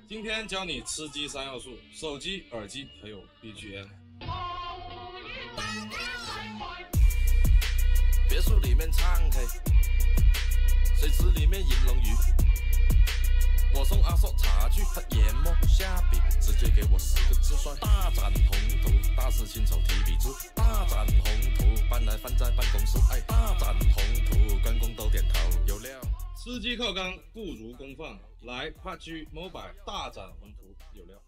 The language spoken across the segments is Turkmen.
今天教你吃鸡三要素：手机、耳机还有 BGM。别墅里面唱 K，水池里面银龙鱼。我送阿硕茶具，他研墨下笔，直接给我四个字算大展宏图，大事亲手提笔字，大展宏图，搬来放在办公室，哎，大展宏图，关公都点头，有料。吃鸡靠刚不如公放，来 PUBG Mobile 大展宏图，有料。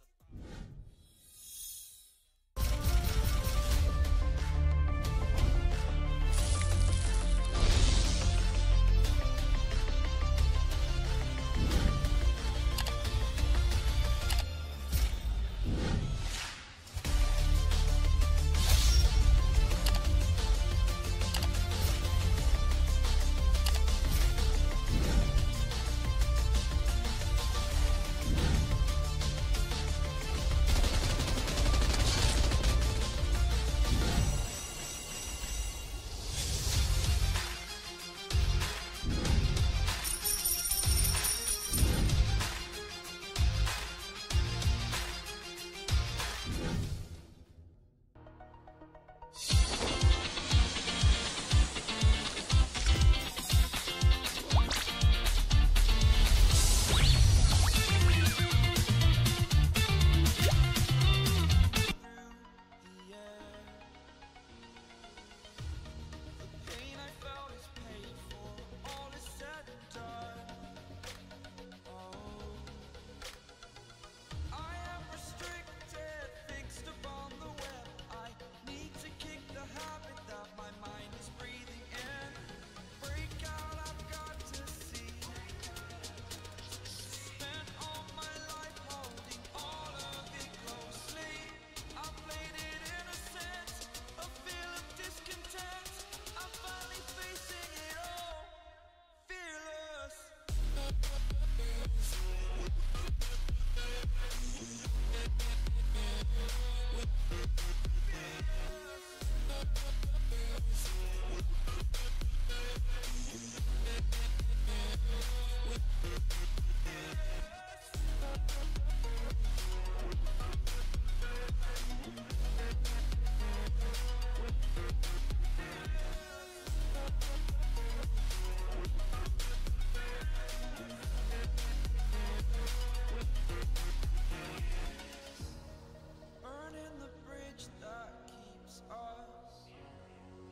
Burning the bridge that keeps us.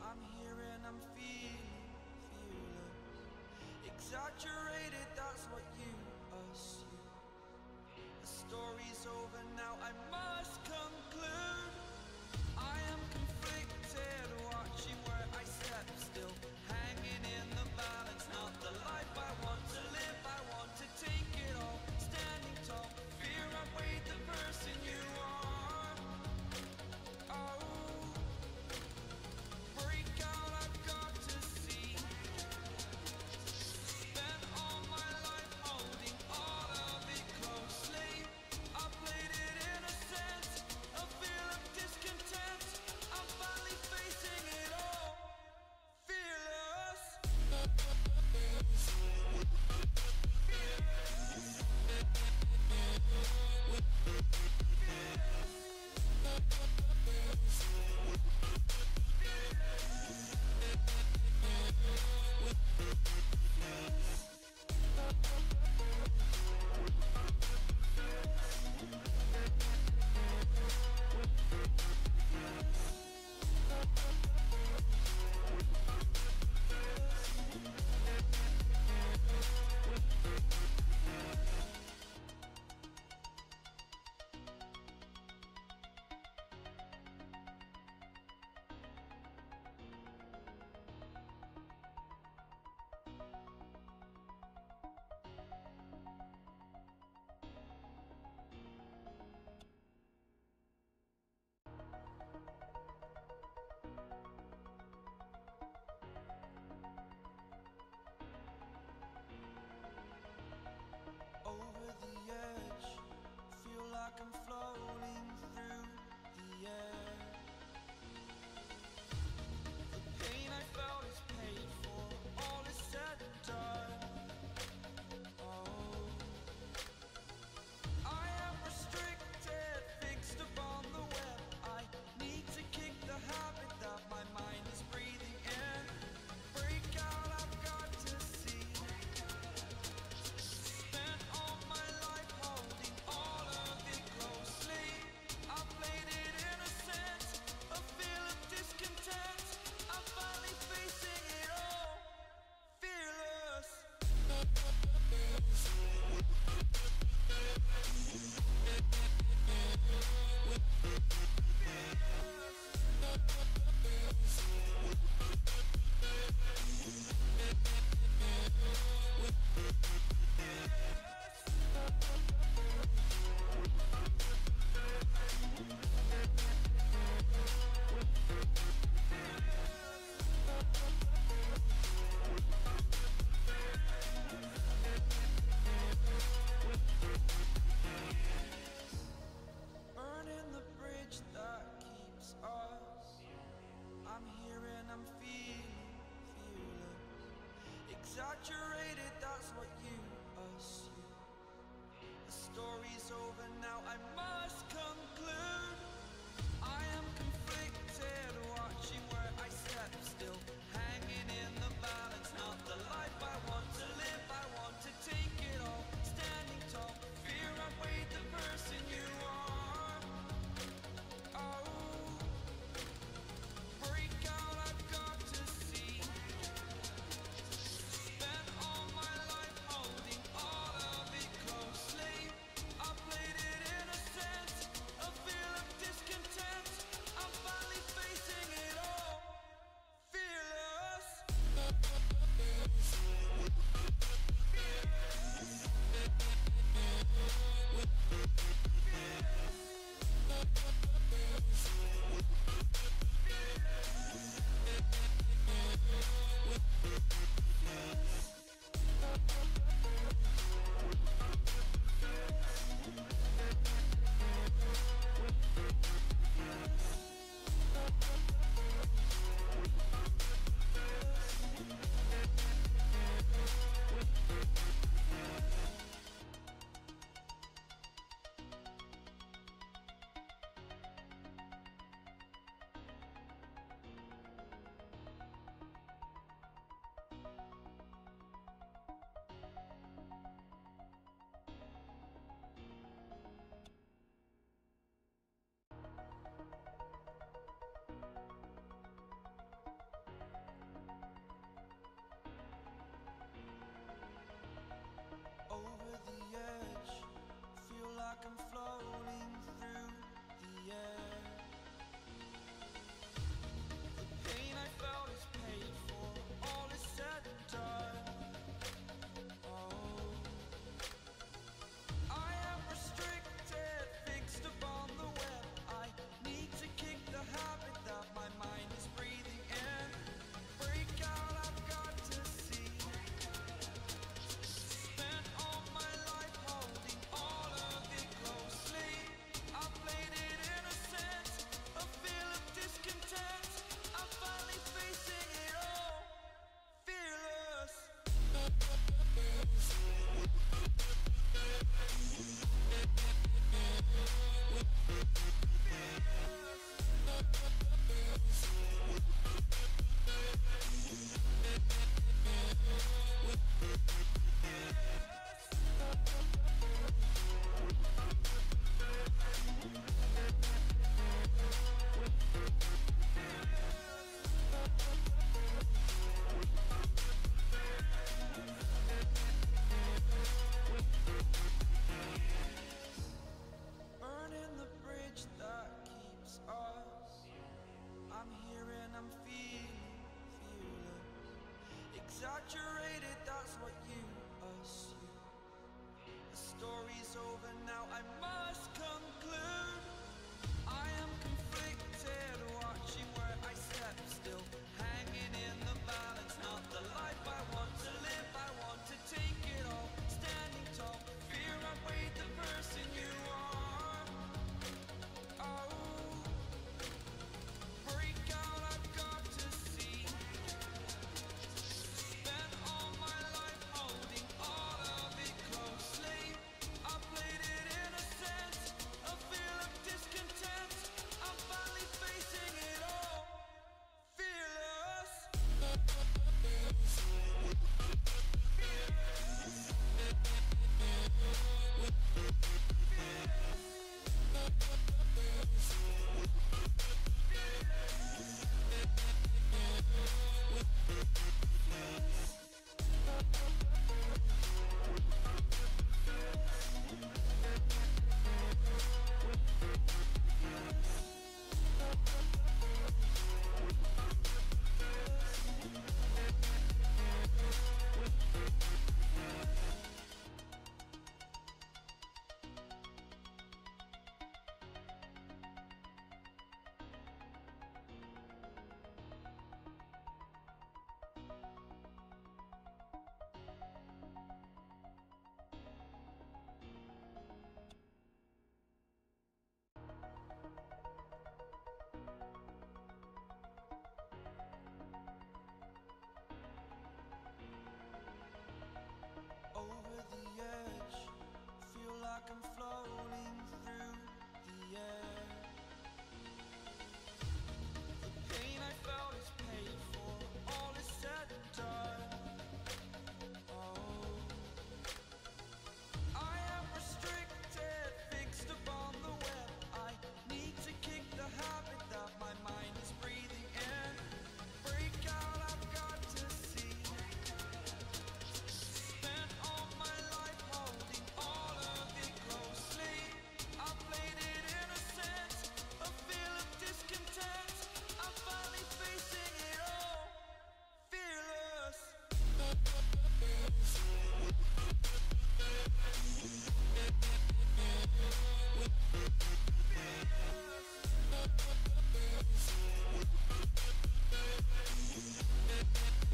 I'm here and I'm feeling fearless. Exaggerated, that's what you assume. The story's over now, I must conclude. I am conflicted, watching where I step still, hanging in the balance. Not the life I want to live, I want to take it all. Standing tall, fear outweighed the person you are. Oh, break out, I've got to see. Spent all my life holding all of it closely. I played it innocent, a feel of discontent. I'm finally facing it all, like I'm floating through the air. The pain I felt is paid for, all is said and done. Oh, I am restricted, fixed upon the web. I need to kick the habit that my mind is breathing in. Break out, I've got to see. Spent all my life holding all of it closely. I played it innocent, a feel of discontent. I'm finally facing it all, fearless.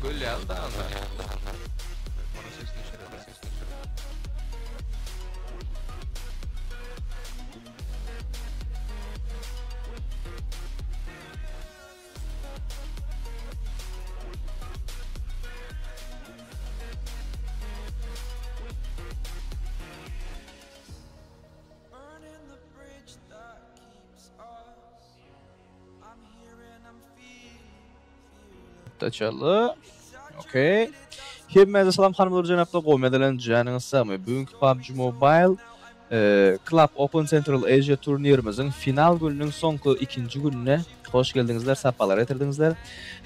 Göl ýaly daglar. Munuň sesini öçürelim, sesini öçürelim. Burning the bridge that keeps us. I'm here and I'm feeling fearless. Açaly. Okey. Hemmäňize salam hanymlar jenaplar gowy medelen janyňyz sagmy? Bugünki PUBG Mobile e, Club Open Central Asia turnirimiziň final gününiň soňky ikinji gününe hoş geldiňizler, sapalar getirdiňizler.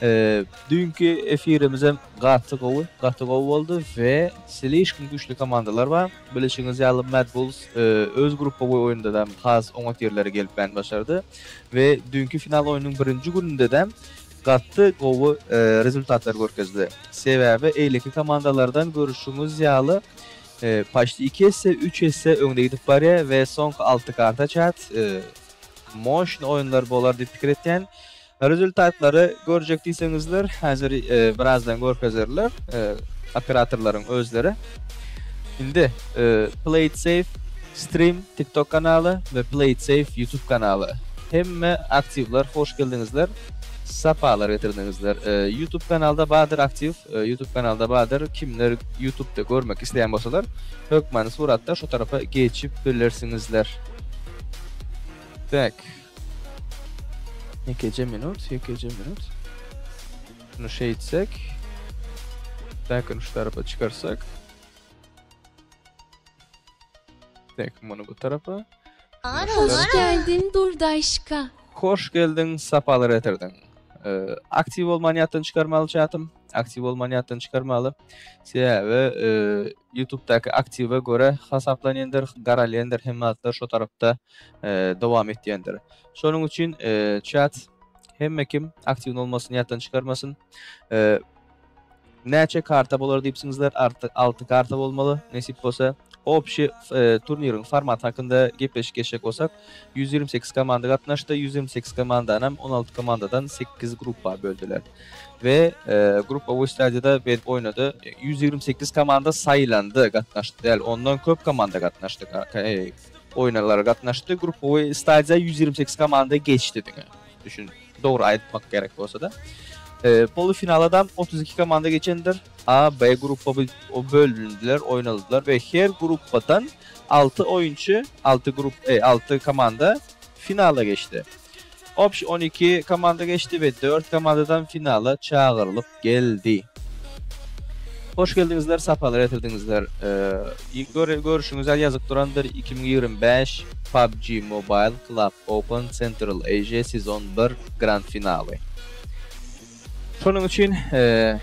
E, düýnki efirimizem gaty gowy, gaty gowy boldy we slişkim güýçli komandalar bar. Bilişiňiz ýaly Mad Bulls e, öz gruppawy oýunda da has oňat ýerlere gelip ben başardy we düýnki final oýnunyň birinji gününde de gaty gowy e, rezultatlar görkezdi. Sebäbi eýleki komandalardan görüşüňiz ýaly e, paçti 2 esse 3 esse öňde gidip barýar we soňky 6 karta chat e, moşny oýunlar bolar diýip pikir etýän. Rezultatlary görjek diýseňizler, häzir e, birazdan görkezerler e, operatorlaryň özleri. Indi e, Play It Safe stream TikTok kanaly we Play It Safe YouTube kanaly. Hemme aktiwler hoş geldiňizler. Sapalar getirdiňizler. E, YouTube kanalda bardyr aktiw, e, YouTube kanalda bardyr. Kimler YouTube'da görmek isleýän bolsalar, hökmany suratda şu tarapa geçip bilersiňizler. Tak. Ýekeje minut, ýekeje minut. Şunu şey etsek. Belki şu tarafa çıkarsak. Tak, bunu bu tarafa. Hoş geldin Durdaşka. Hoş geldin, sapalar getirdin. Ee, aktiv olmany ýatdan çykarmaly çatym. Aktiv olmany ýatdan çykarmaly. Sebäbi e, YouTube'daky aktive görä hasaplanýandyr, garalýandyr, hemme zatlar şu tarapda e, dowam etýändir. Şonuň üçin e, chat hemme kim aktiv olmasyny ýatdan çykarmasyn. E, näçe karta bolar diýipsiňizler, artık 6 karta bolmaly. Nesip bolsa Общий e, turniriň formaty hakynda gepleşik geçjek bolsak, 128 komanda gatnaşdy. 128 komandanam 16 komandadan 8 grupa böldüler. We e, gruppa bu stadiyada berip oýnady. 128 komanda saýlandy gatnaşdy. Däl, ondan köp komanda gatnaşdy. E, oýnalara gatnaşdy. Gruppa stadiýa 128 komanda geçdi diňe. Düşün, dogry aýtmak gerek bolsa da. E, polufinaladan 32 komanda geçendir. A, B gruppa o bölündüler, oynadılar ve her gruppadan 6 oyuncu, 6 grup, e, 6 komanda finala geçti. Obş 12 komanda geçti ve 4 komandadan finala çağrılıp geldi. Hoş geldinizler, sapalar getirdinizler. Ee, gör, görüşüňiz ýazyk durandyr 2025 PUBG Mobile Club Open Central Asia Season 1 Grand Finale. Şonuň üçin e,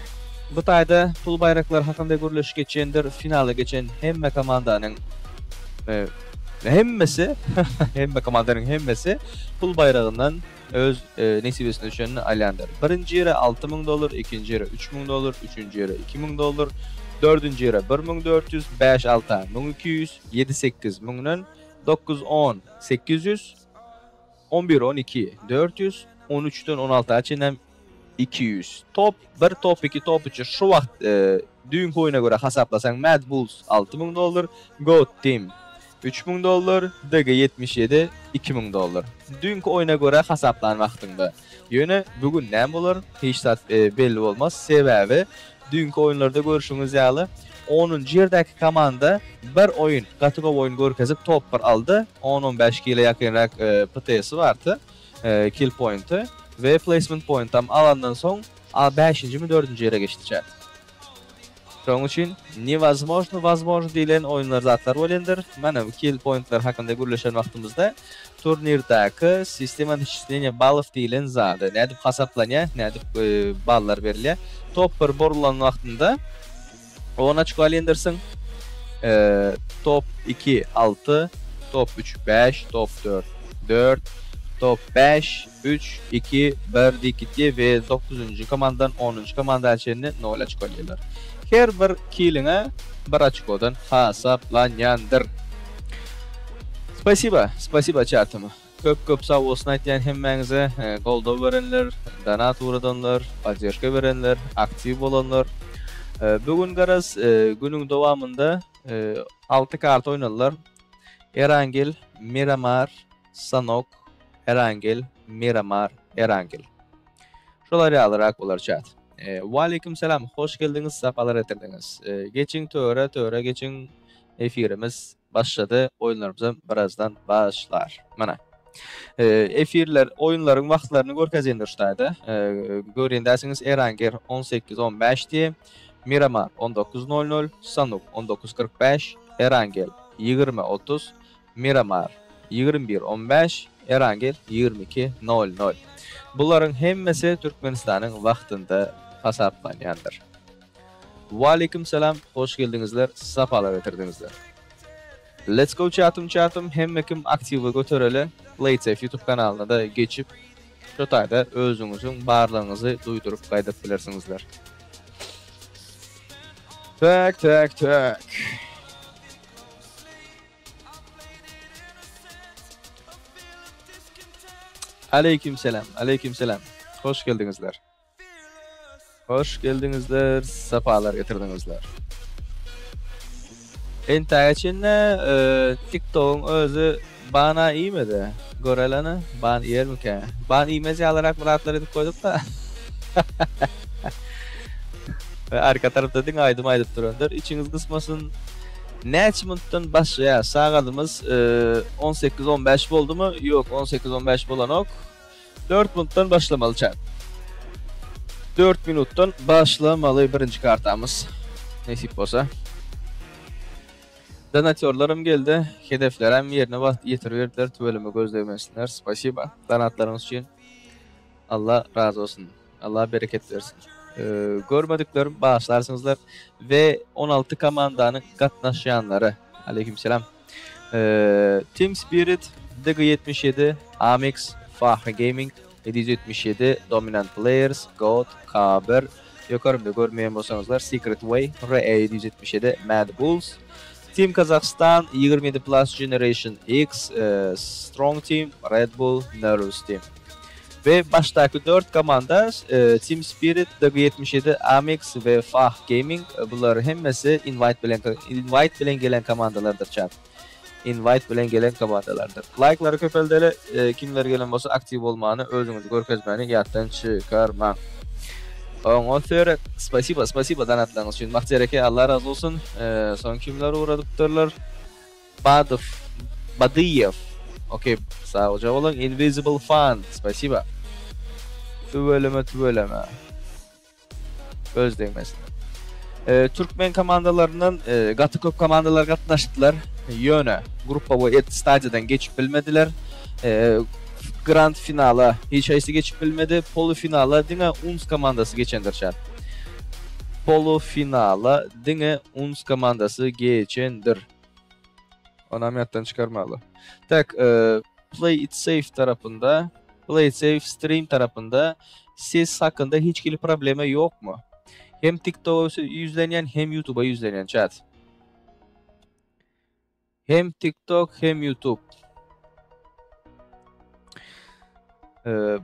bu taýda pul baýraklar hakynda gürleşik geçendir. Finala geçen hemme komandanyň e, hemmesi hemme komandanyň hemmesi pul baýragyndan öz e, nesibesine düşenini alýandyr. Birinji ýere 6000 dollar, ikinji ýere 3000 dollar, üçünji ýere 2000 dollar, dördünji ýere 1400, 5 6 1200, 7 8 müňden 9 10 800, 11 12 400, 13'den 16 çenli 200. Top 1, top 2, top 3 şu wagt e, düýnki oýuna görä hasaplasaň Mad Bulls 6000 dollar, Goat Team 3000 dollar, DG77 2000 dollar. Düýnki oýuna görä hasaplan wagtyňda. Ýöne bugün näme bolar? Hiç zat e, belli bolmaz. Sebäbi düýnki oýunlarda görüşüňiz ýaly Onunjy ýerdäki komanda bir oýun, gaty gowy oýun görkezip top bir aldy. On-on bäş kile ýakynrak PTS-i bardy, kill pointy we placement pointam alandan soň bäşinjimi dördünji ýere geçdi chat. Şonuň üçin newozmožno wozmožno diýlen oýunlar zatlar bolýandyr. Mana bu kill pointler hakynda gürleşen wagtymyzda turnirdäki sistema начисления ballow diýlen zady nädip hasaplanýar, nädip ballar berilýär. Top bir borulan wagtynda on oçko alýandyrsyň. Top iki alty, top üç bäş, top dört dört, top bäş üç, iki, bir diýip gitýär we dokuzynjy komandadan onunjy komanda çenli nol oçko alýarlar. Her bir kiliňe bir oçkodan hasaplanýandyr. Spasiba, spasiba çatym. Köp köp sag bolsun aýtýan hemmäňize, goldaw berenler, donat ugradanlar, podderşka berenler, aktiw bolanlar. Bu gün garaz günüň dowamynda 6 karta oýnadylar. Erangel, Miramar, Sanok, Erangel, Miramar, Erangel. Şolar ýalyrak bolar chat. Waleýkim salam, hoş geldiňiz, sapalar getirdiňiz. Geçiň töre, töre geçiň. Efirimiz başlady, oýunlarymyzam birazdan başlar. Mana. Efirler, oýunlaryň wagtlaryny görkezýändir şu taýda. Görýän dälsiňiz, Eranger 18:15 diýe, Miramar 19:00, Sanuk 19:45, Erangel 20:30, Miramar, 21, 15, Erangel, 22, nol, nol. Bularyň hemmesi Türkmenistanyň wagtynda hasaplanýandyr. Waleýkim salam, hoş geldiňizler, sapalar getirdiňizler. Let's go çatym çatym hemme kim aktiwi götereli Playsafe youtube kanalyna da geçip şo taýda özüňiziň barlygyňyzy duýduryp gaýdyp bilersiňizler. Tak tak tak. Aleýkim selam, aleýkim selam. Hoş geldiňizler. Hoş geldiňizler, sapalar getirdiňizler. Entäge çenli e, TikTokyň özi bana iýmedi. Görelene ban iýermikä? Ban iýmez ýalyrak bir zatlar edip goýduk-da. We arka tarapda diňe aýdym aýdyp durandyr. Içiňiz gysmasyn. Näçe minutdan başlaýar? Sagadymyz 18-15 boldumy? Ýok, 18-15 bolanok. 4 minutdan başlamaly çat. 4 minutdan başlamaly birinji kartamyz. Nesip bolsa. Donatörlarym geldi. Hedeflerem ýerine wagt ýetiriberdiler. Tüweleme göz degmesinler. Spasiba donatlaryňyz üçin. Allah razy bolsun. Allah bereket bersin. Görmediklerim bagyşlarsyňyzlar we 16 komandanyň gatnaşýanlary. Aleykümselam. Team Spirit, DG77, Amix, Fahri Gaming, 777, Dominant Players, God, K1, ýokarymda görmeýän bolsaňyzlar Secret Way, RE 777, Mad Bulls, Team Kazakhstan, 27 Plus Generation X, Strong Team, Red Bull, Nervous Team. We başdaky dört komanda Team Spirit, DG77, Amix we Fah Gaming bular hemmesi invite bilen invite bilen gelen komandalardyr chat. Invite bilen gelen komandalardyr. Laýklary köpeldeli, kimler gelen bolsa aktiw bolmany, özüňizi görkezmäni ýatdan çykarmaň. Oňa seret. Spasiba, spasiba donatlaryňyz üçin. Bagtyýar eke Allah razy bolsun. Soň kimler ugradypdyrlar? Badow, Badyýew. Okey, sagja boluň. Invisible Fan, spasiba. Tüweleme, tüweleme. Göz degmesin. Türkmen komandalaryndan gaty köp komandalar gatnaşdylar. Ýöne gruppawoý et stadiýadan geçip bilmediler. Grand finala hiç haýsy geçip bilmedi. Polufinala diňe Uns komandasy geçendir şat. Polufinala diňe Uns komandasy geçendir. Onam ýatdan çykarmaly. Tak, Play It Safe tarapynda, Play It Safe Stream tarapynda ses hakynda hiç hili problema ýokmy? Hem TikToka ýüzlenýän, hem YouTubea ýüzlenýän chat. Hem TikTok, hem YouTube.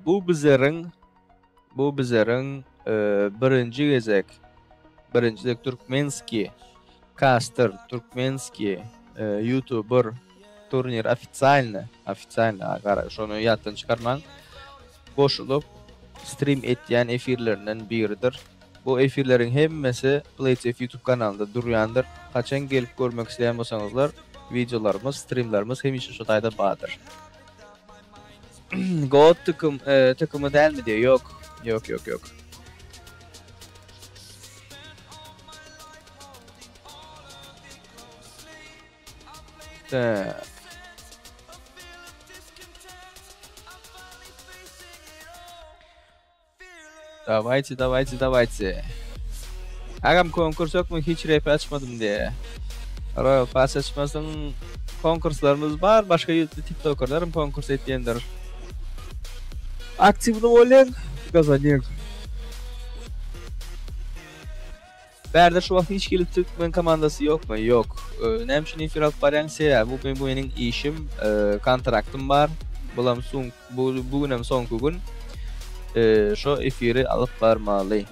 Bu bizleriň bu bizleriň birinji gezek birinji gezek türkmenski kaster, türkmenski youtuber turnir ofitsialny, ofitsialny gara şony ýatdan çykarmaň. Goşulyp stream etýän efirlerinden biridir. Bu efirleriň hemmesi PlaySafe YouTube kanalynda durýandyr. Haçan gelip görmek isleýän bolsaňyzlar, wideolarymyz, strimlerimiz hemişe şu taýda bardyr. God tıkım, e, tıkımı dälmi diýýär? Ýok. Ýok, ýok, ýok. Tak. Dawayçy dawayçy dawayçy. Agam konkurs ýokmy hiç rep açmadym diýe. Royal pass açmasyň konkurslarymyz bar başga ýurtly tiktokerlerim konkurs etýändir. Aktiwny bolýaň gazanýaň. Bärde şu wagt hiç hili türkmen komandasy ýokmy? Ýok. Näme üçin efir alyp barýaň? Sebäbi bu meniň işim, kontraktym bar. Bulam bu bu günem soňky gün. Şo efiri alyp barmaly.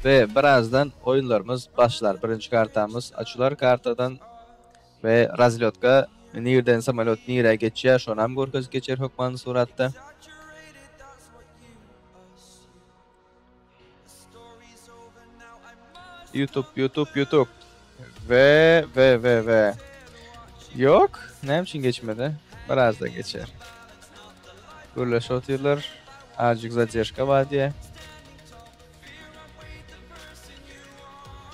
We birazdan oýunlarymyz başlar. Birinji kartamyz açylar kartadan we razlýotka nirden samolýot nirä geçýär şonam görkezip geçer hökmany suratda. Youtube, Youtube, Youtube. V, V, V, V. Yok. Näme üçin geçmedi? Birazdan geçer. Gürleşip otyrlar. Azjyk zadержка bar diýe.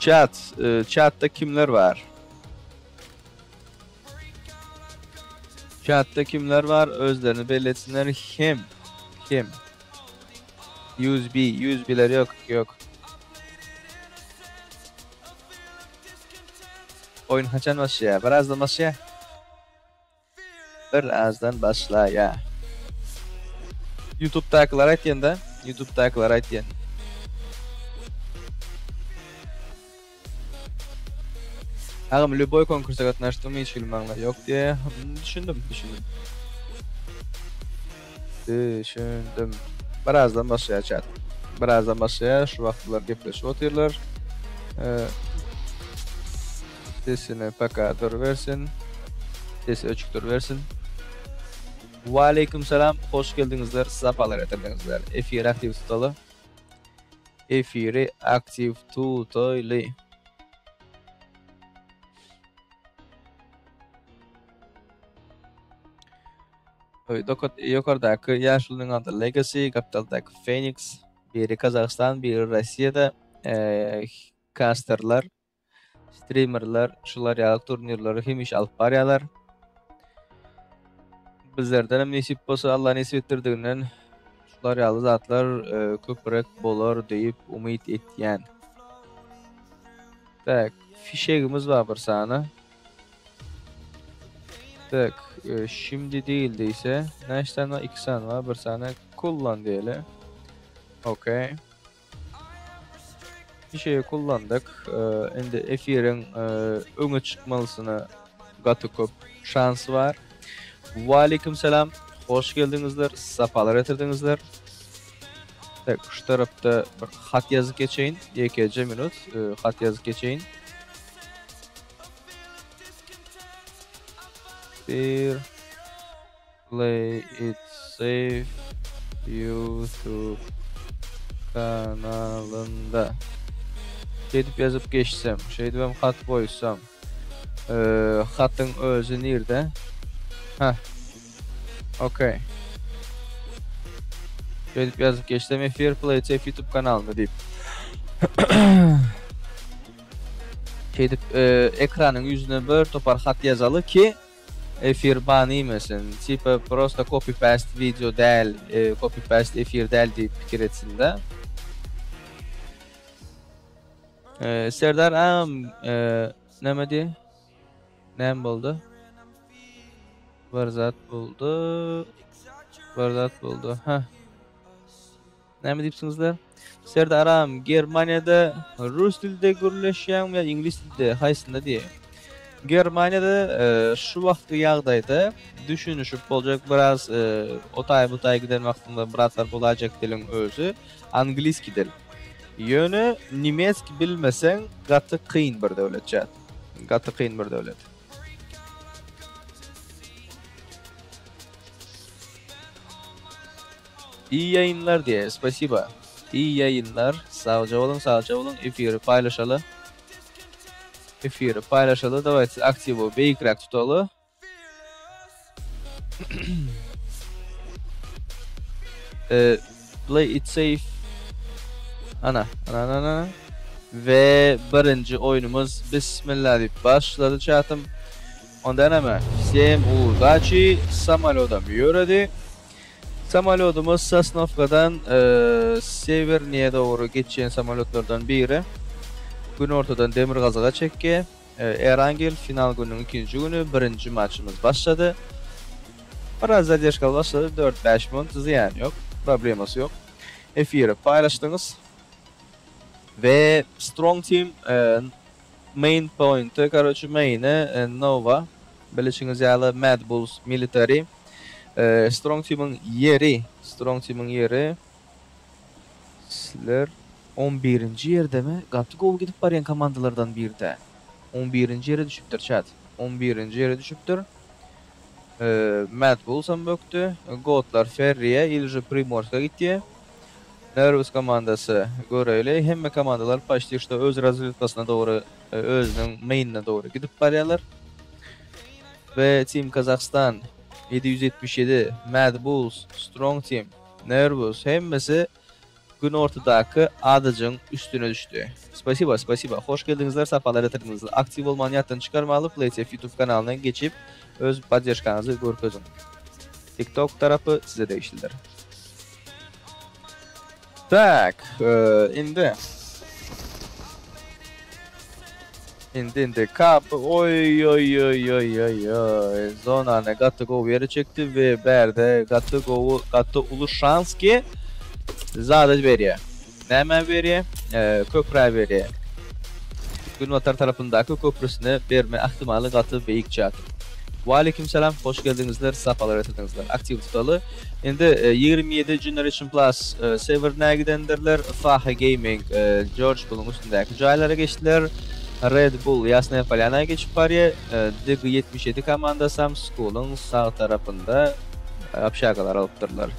Chat, e, chatda kimler bar? Chatda kimler bar? Özlerini belli etsinler. Kim? Kim? USB, USB'ler yok, yok. Oyun haçan başlaýar? Birazdan başlaýar. Birazdan başlaýar. YouTube'dakylar aýtýanda, YouTube'dakylar aýtýan. Agam lýuboý konkursa gatnaşdym hiç hili magna ýok diýýär. Düşündim, düşündim. Düşündim. Birazdan başlaýar chat. Birazdan başlaýar. Şu wagt bular gepleşip otyrlar. Sesini paka durubersin. Sesi öçük durubersin. Waleýkim salam. Hoş geldiňizler. Sapalar getirdiňizler. Efir aktiw tutaly. Efiri aktiw tutaly. Ýokardaky ýaşulynyň ady Legacy, gapdaldaky Phoenix, biri Kazahstan, biri Rossiýada kasterler, streamerler şular ýaly turnirleri hemişe alyp barýarlar. Bizlerdenem nesip bolsa Allah nesip etdirdiginden şular ýaly zatlar köpürek bolar diýip umyt etýän. Tak, fişegimiz bar bir sany. Tak, e, şimdi değil diýse, näçe sany bar? 2 sany bar, bir sany kullan diýeli. Okey. Fişegi kullandyk. E, indi efiriň e, öňe çykmalysyna gaty köp şans bar. Waleýkim selam. Hoş geldiňizler, sapalar getirdiňizler. Tak, şu tarapda bir hat ýazyp geçeýin. Ýekeje minut, e, hat ýazyp geçeýin. Bir Play it safe YouTube kanalynda. Şeýdip ýazyp geçsem, şeýdibem hat goýsam. E, hatyň özi nirde? Heh. Okey. Şeýdip ýazyp geçsem efir Play it safe YouTube kanalynda diýip. Şeýdip e, ekranyň ýüzüne bir topar hat ýazaly ki efir ban iýmesin. Tipa prosta copy paste video däl, e, copy paste efir däl diýip pikir etsin-de. E, Serdar agam e, näme diýe? Näme boldy? Bir zat boldy. Bir zat boldy. Ha. Näme diýipsiňizler? Serdar agam, Germaniýada rus dilde gürleşýäňmi ýa iňlis dilde, haýsynda diýýär. Germaniýada e, şu wagtky ýagdaýda düşünişip boljak biraz e, o taý bu taý giden wagtyňda birazlar bolaýjak diliň özi angliski dil. Ýöne nemeski bilmeseň gaty kyn bir döwlet chat. Gaty kyn bir döwlet. İyi yayınlar diye. Spasiba. İyi yayınlar. Sagja boluň, sagja boluň. Efiri paýlaşaly. Efiri paýlaşaly. Dawayte aktiwo beýikräk tutaly. E, play it safe. Ana, ana, ana, ana. Ve birinji oýnumyz Bismillah diýip başlady çatym. Onda näme? Всем удачи. Samolýodam ýöredi. Samolýodumyz Sosnowkadan e, Sewerniýe dogry geçýän samolýotlardan biri. Günortadan demirgazyga çekýär. E, Erangel final gününiň ikinji güni birinji maçymyz başlady. Biraz zadержка başlady. 4-5 minut zyýan ýok. Problemasy ýok. Efiri paýlaşdyňyz. Ve Strong Team e, main point'i, короче, main'i e, Nova. Bilişiňiz ýaly Mad Bulls Military. E, Strong Team'in ýeri, Strong Team'in ýeri Sizler 11. ýerde mi? Gaty gowy gidip barýan komandalardan birde. 11. ýere düşüpdir chat. 11. ýere düşüpdir. E, Mad Bulls hem bökdü. Gotlar Ferri'ye, Ilji Primorska gitdi. Nervous komandasy göreýli. Hemme komandalar почти что öz razwidkasyna dogry, e, özüniň main'ine dogry gidip barýarlar. Ve Team Kazakhstan 777, Mad Bulls, Strong Team, Nervous hemmesi günortadaky adajyň üstüne düşdi. Spasiba, spasiba. Hoş geldiňizler, sapalar getirdiňizler. Aktiw bolmany ýatdan çykarmaly PlaySafe YouTube kanalyna geçip öz podдержкаңyzy görkeziň. TikTok tarapy size degişlidir. Tak, e, indi. Indi indi kap oy oy oy oy oy oy zonany gaty gowy ýere çekdi we bärde gaty gowy gaty uly şans ki zada berýär. Näme berýär? E, köprä berýär. Günbatar tarapyndaky köprüsine berme ahtimaly gaty beýik çat. Waleýkim selam, hoş geldiňizler, sapalar getirdiňizler. Aktiw tutaly. Indi e, 27 Generation Plus e, Severnä gidendirler. Faha Gaming e, George Bull'un üstündäki jaýlara geçdiler. Red Bull Ýasnaýa Polýana geçip barýar. E, DG77 komandasam School'un sag tarapynda e, общagalar alypdyrlar.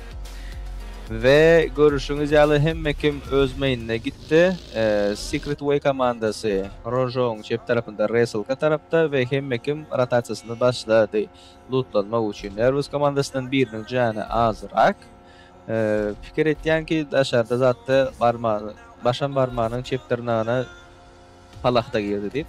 Ve görüşüňiz ýaly hemme kim öz main'ine gitdi. E, Secret Way komandasy Rojoň çep tarapynda Wrestle tarapda we hemme kim rotasiýasyny başlady. Lootlanmak üçin Nervous komandasyndan biriniň jany azrak. E, pikir etýän ki daşarda zatda barma başam barmanyň çep dyrnagyna palahda girdi diýip.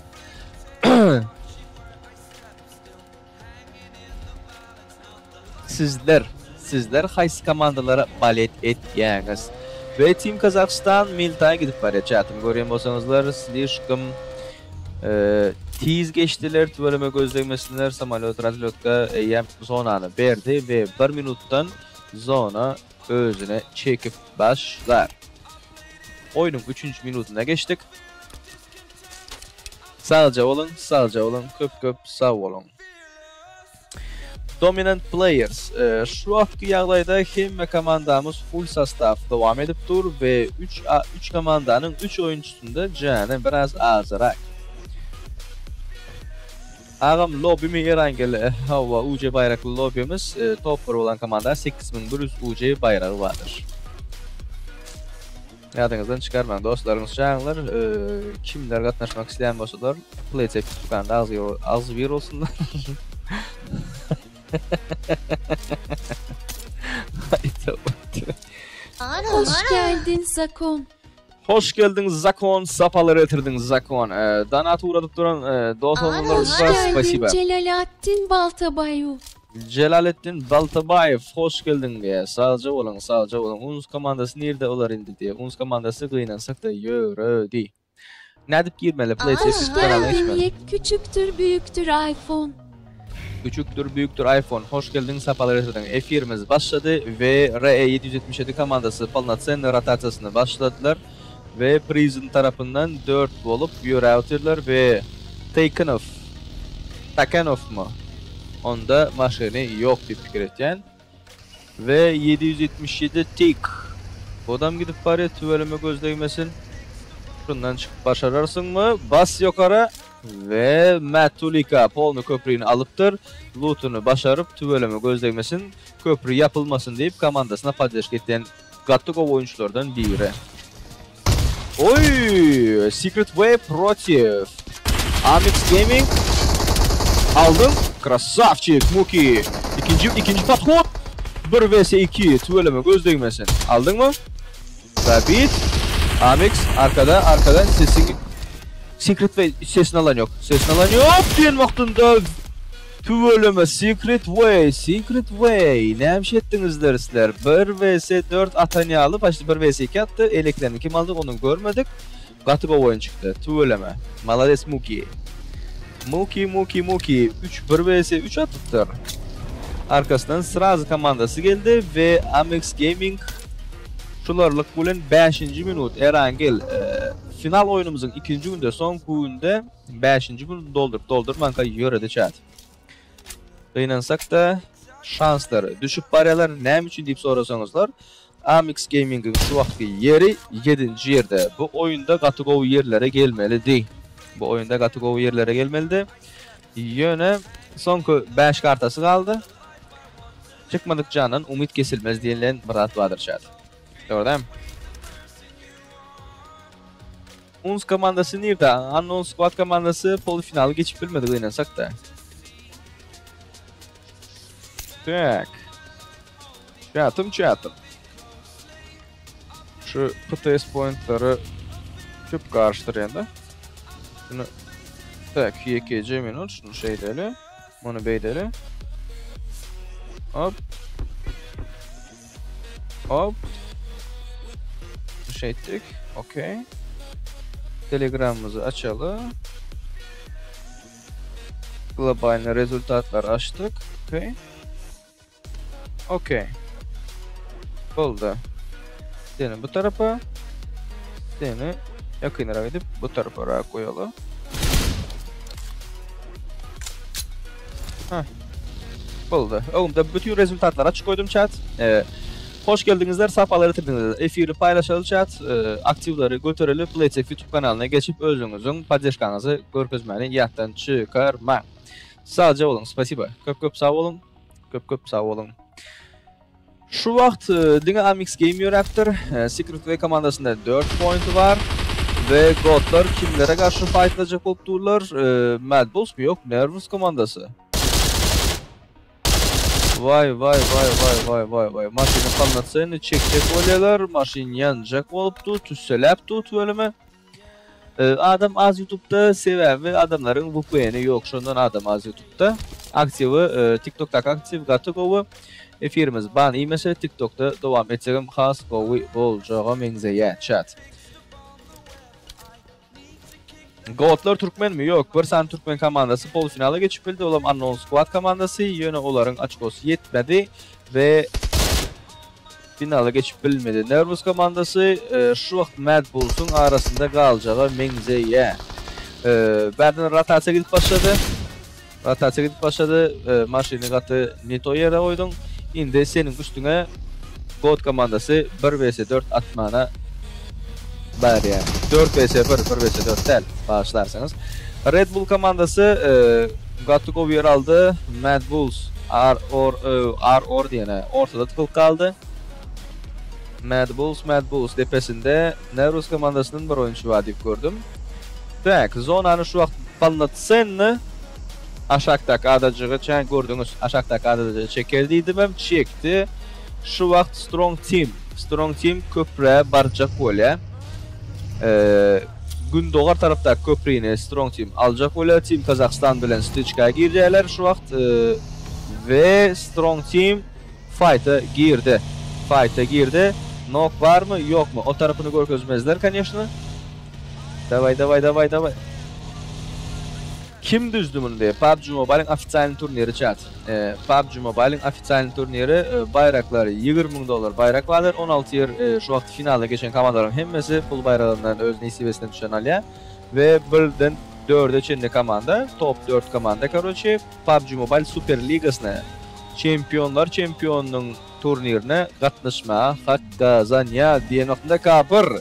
Sizler, sizler haýsy komandalara balet etýäňiz? Ve Team Kazakhstan Miltaya gidip barýar. Çatym görýän bolsaňyzlar, slişkom e, tiz geçdiler, tüweleme gözlegmesinler, samolýot razlyotka eýem zonany berdi we 1 minutdan zona özüne çekip başlar. Oýnuň 3. minutuna geçdik. Sagja boluň, sagja boluň, köp köp sag boluň. Dominant Players. E, şu wagtky ýagdaýda hemme komandamyz full sostaw dowam edip dur we 3 3 komandanyň 3 oýunçysynda jany biraz azrak. Agam lobbymy Erangel hawa UC baýrakly lobbymiz e, top 1 bolan komanda 8100 UC baýragy bardyr. Ýadyňyzdan çykarmaň dostlaryňyz çagyňlar, e, kimler gatnaşmak isleýän bolsalar, PlayStation dükanda agzy agzy bir olsunlar. Hayda Hoş geldin Zakon. Hoş geldin Zakon, sapalar getirdin Zakon. Ee, Danat uğradıp duran e, dost Hoş olanlarımız var, geldin spasiba. Celalettin Baltabayu. Celalettin Baltabayev, hoş geldin diye. Sağca olun, sağca olun. Unus komandası nerede olar indi diye. Unus komandası gynansak da ýöredi. Nädip girmeli PlayStation Hoş kanalyna geldin geçmeli. yek küçüktür büyüktür iPhone. Küçüktür büyüktür iPhone. Hoş geldin sapalar getirdin. Efirimiz başladı ve RE777 komandası Polnatsen rotasiýasyny başladylar ve Prison tarapyndan 4 bolup ýöräwtirler ve Takenov Takenov mu? Onda maşyny ýok diýip pikir etýän. Ve 777 tik. Odam gidip barýar tüweleme gözlegmesin. Şundan çykyp başararsyn mı? Bas ýokara. We Matt Tulika polny köprüni alypdyr. Lutuny başaryp tüweleme göz degmesin, köprü ýapylmasyn diýip komandasyna poddežka etýän gaty gowy oýunçylardan biri. Oý! Secret Way protiv Amix Gaming. Aldyň. Krasavçik Muki. Ikinji ikinji podhod. 1 vs 2 tüweleme göz degmesin. Aldyňmy? Zabit. Amix arkada arkada sesiň Secret Way sesini alan ýok. Sesini alan ýok diýen wagtynda tüweleme Secret Way, Secret Way. Näme iş etdiňizler sizler? 1 vs 4 atan ýaly, başda 1 vs 2 atdy. Eleklerini kim aldy ony görmedik. Gaty gowy oýun çykdy. Tüweleme. Malades Muki. Muki Muki Muki 3 1 vs 3 atypdyr. Arkasyndan srazy komandasy geldi we Amix Gaming şularlyk bilen 5-nji minut Erangel e, final oýunymyzyň ikinji günde soňky günde 5-nji minut dolduryp doldurmanka ýöredi chat. Gynansak-da şanslary düşüp barýarlar. Näme üçin diýip sorasaňyzlar, Amix Gaming-iň şu wagtky ýeri 7-nji ýerde. Bu oýunda gaty gowy ýerlere gelmelidi. Bu oýunda gaty gowy ýerlere gelmelidi. Ýöne soňky 5 kartasy galdy. Çykmadyk jandan umyt kesilmez diýilen bir zat bardyr chat. Dogry Uns komandasy nirde? Unknown Squad komandasy polufinaly geçip bilmedi gynansak-da. Tak. Çatym çatym. Şu PTS pointleri köp karıştırýan-da. Şunu tak YKC minut şunu şeýdeli. Bunu beýdeli. Hop. Hop. Şeýtdik. Okey. Telegramımızı açalım. Global rezultatlar açtık. Okey. Okey. Boldy. Seni bu tarafa. Seni yakınlara gidip bu tarafa koyalım. Heh. Boldy. Oğlum da bütün rezultatlar açık koydum chat. Ee, hoş geldinizler, safalar getirdiniz. Efiri paylaşalım chat. Ee, aktivleri götürelim. Playtech YouTube kanalına geçip özüňiziň poddežkaňyzy görkezmäni ýatdan çykarmaň. Sagja boluň, spasiba. Köp köp sag boluň. Köp köp sag boluň. Şu wagt e, diňe Amix Game ýöräpdir. E, Secret Way komandasynda 4 pointi bar. Ve Godlar kimlere garşy fightlayacak bolup durlar? E, Mad Bulls mi? Yok, Nervous komandasy. Vay vay vay vay vay vay vay. Maşyny polnocenny çekjek bolýarlar. Maşyn ýanjak bolupdy, tüsseläpdi tüweleme. E, adam az YouTube'da sebäbi adamlaryň VPN-i ýok. Şondan adam az YouTube'da. Aktiwi e, TikTok'daky aktiw gaty gowy. Efirimiz ban iýmese TikTok'da dowam etsegem has gowy boljaga meňzeýär chat. Gotlar Türkmen mi? Yok. Bir sany Türkmen komandasy polfinala geçip bildi. Olam Unknown Squad komandasy. Ýöne olaryň açkosy ýetmedi ve finala geçip bilmedi. Nervous komandasy e, şu wagt Mad Bulls'un arasynda galjaga meňzeýär. E, Bärden rotasiýa gidip başlady. Rotasiýa gidip başlady. E, maşyny gaty neto ýere goýduň. Indi seniň üstüňe God komandasy 1 vs 4 atmana barýar. 4 vs 1, 1 vs 4 däl, bağışlarsanız. Red Bull komandasy e, gaty gowy ýer aldy. Mad Bulls R or e, R or diýene ortada tıkılıp kaldy. Mad Bulls, Mad Bulls depesinde Nervous komandasynyň bir oýunçy bar diýip gördüm. Tak, zonany şu wagt polnocenny aşakdaky adajygy çen gördüňiz. Aşakdaky adajygy çeker diýdim hem çekdi. Şu wagt Strong Team, Strong Team köprä barjak bolýar. Ee, Gündogar tarapdaky köprüni Strong Team aljak bolýar. Team Kazakhstan bilen stычка girýärler şu wagt e, ve Strong Team fight'a girdi. Fight'a girdi. Knock var mı yok mu? O tarafını görkezmezler конечно. Давай давай давай давай. Kim düzdü bunu diye? PUBG Mobile'in ofitsial turniri chat. Ee, PUBG Mobile'in ofitsial turniri e, bayrakları 20 ming dolar bayrak vardır. 16 yer e, şu vaqt finale geçen komandaların hemmesi pul bayrağından öz nesibesinden düşen alya. Ve birden 4'e çenli komanda, top 4 komanda короче, PUBG Mobile Super Ligasına Çempionlar çempionunun turnirine gatnaşmağa hak gazanýar diýen wagtynda K1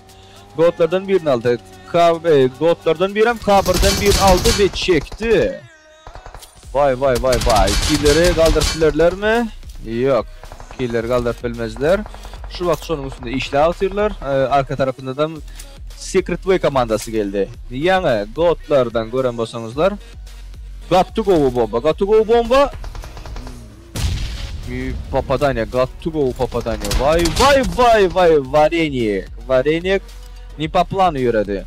Gotlardan birini aldy. K e, Godlardan birem K1'den bir aldy we çekdi. Vay vay vay vay. Killeri galdyryp bilerlermi? Yok. Killeri galdyryp bilmezler. Şu wagt şonuň üstünde işläp otyrlar. E, arka tarapynda da Secret Way komandasy geldi. Ýaňy Godlardan gören bolsaňyzlar. Gaty gowy bomba. Gaty gowy bomba. Попадание, gaty gowy попадание. Vay vay vay vay varenik. Varenik не по плану ýöredi.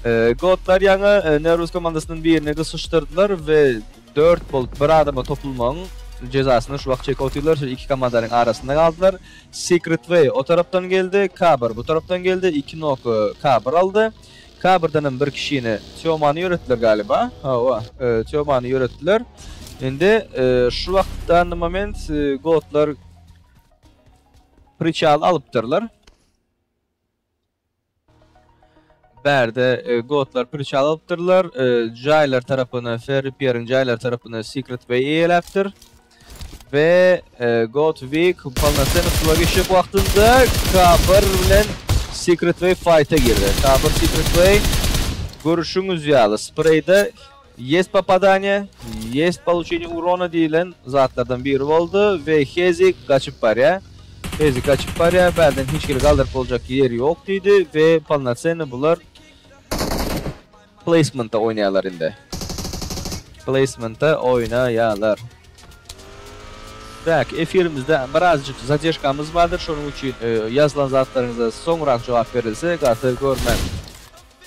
E, Godlar ýaňy e, Nervous komandasynyň birini gysyşdyrdylar we 4 bolup bir adama topulmagyň cezasyny şu wagt çekip otyrlar. Şu iki komandanyň arasynda galdylar. Secret Way o tarapdan geldi, K1 bu tarapdan geldi. 2 nok K1 aldy. K1'dan hem bir kişini Teoman'ı ýöretdiler galiba. Hawa, e, Teoman'ı ýöretdiler. Indi e, şu wagtdan moment e, Godlar Priçal alypdyrlar. Bärde e, Gotlar priçal alypdyrlar. E, Jailer tarapyny, Ferry Pierre'in Jailer tarapyny Secret Way eýeläpdir. We e, God Week polnocenny suwa geçjek wagtynda K1 bilen Secret Way fight'a girdi. K1 Secret Way görüşüňiz ýaly spreyde есть попадание, есть получение урона diýilen zatlardan biri boldy we Hezik gaçyp barýar. Hezik gaçyp barýar. Bärden hiç hili galdyryp boljak ýeri ýok diýdi we polnocenny bular placement'ta oýnaýarlar indi. Placement'ta oýnaýarlar. Tak, efirimizde birazcık zadержkamyz bardyr. Şonuň üçin e, ýazylan zatlaryňyza soňrak jogap berilse gaty görmem.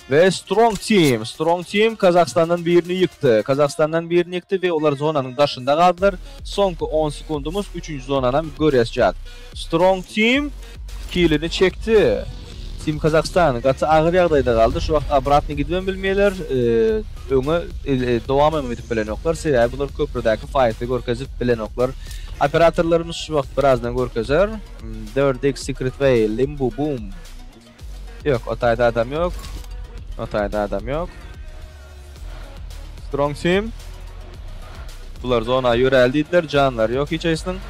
We Strong Team, Strong Team Kazakhstandan birini ýykdy. Kazakhstandan birini ýykdy we olar zonanyň daşynda galdylar. Soňky 10 sekundumyz 3-nji zonanam görýäs. Strong Team kilini çekdi. Team Kazakhstan gaty agyr ýagdaýda galdy. Şu wagt obratny gidibem bilmeýärler. E, öňe e, e, dowam hem edip bilenoklar. Sebäbi bular köprüdäki fight'y görkezip bilenoklar. Operatorlarymyz şu wagt birazdan görkezer. 4x Secret Way, Limbo Boom. Ýok, o taýda adam ýok. O taýda adam ýok. Strong Team. Bular zona ýörel diýdiler. Janlar ýok hiç haýsynyň.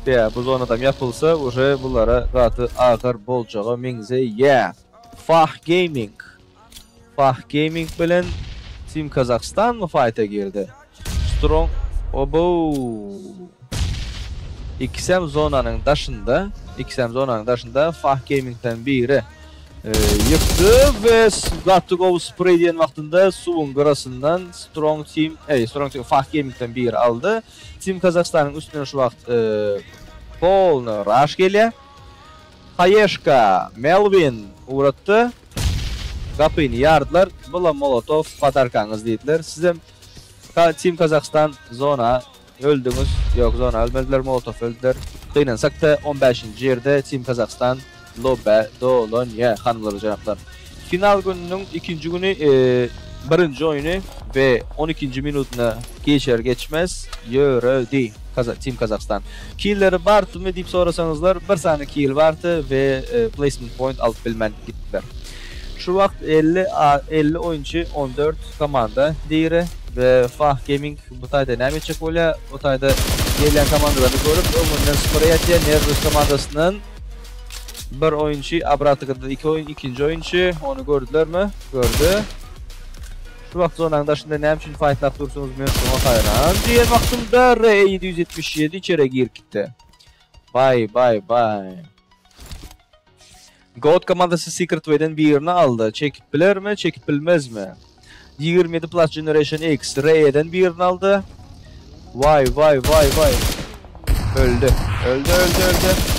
Ya bu zonadam yapılsa уже bulara gaty agyr boljaga meňzeýär. Fah Gaming. Fah Gaming bilen Team Kazakhstan mı fight'a girdi? Strong Obo. İkisem zonanın daşında, ikisem zonanın daşında Fah Gaming'den biri e, yıktı ve gaty gowy spray diýen wagtynda suwuň gyrasyndan Strong Team, ey Strong Team Fah Gaming'den biri aldy. Team Kazakhstan'ın üstüne şu wagt e, polny rush gelýär. Hayeşka, Melvin uğratты. Gapyny ýardylar. Bula Molotov patarkaňyz diýdiler. Sizem Team Kazakhstan zona öldüňiz. Ýok zona ölmediler, Molotov öldüler. Gynansak da 15. ýerde Team Kazakhstan lobby dolanýar hanymlar jenaplar. Final gününiň ikinji günü e, birinji oýny we 12. minutyna geçer geçmez ýöredi Kaza Team Kazakhstan. Killleri bardymy diýip sorasaňyzlar bir sany kill bardy we e, placement point alyp bilmän gitdiler. Şu wagt 50 a 50 oýunçy 14 komanda diýre we Fah Gaming bu taýda näme etjek bolýar? O taýda gelen komandalary görüp öňünden spray atýar. Nervous komandasynyň bir oýunçy Abratikada iki oyun ikinji oýunçy ony gördülermi? Gördü. Şu wagt zonanyň daşynda näme üçin fightlap dursunuz men şoňa haýran. Diýen wagtynda R777 içeri girip gitdi. Bye bye bye. God komandasy Secret Way'den birini aldy. Çekip bilermi, çekip bilmezmi? 27 Plus Generation X R'den birini aldy. Vay vay vay vay. Öldü. Öldü öldü öldü.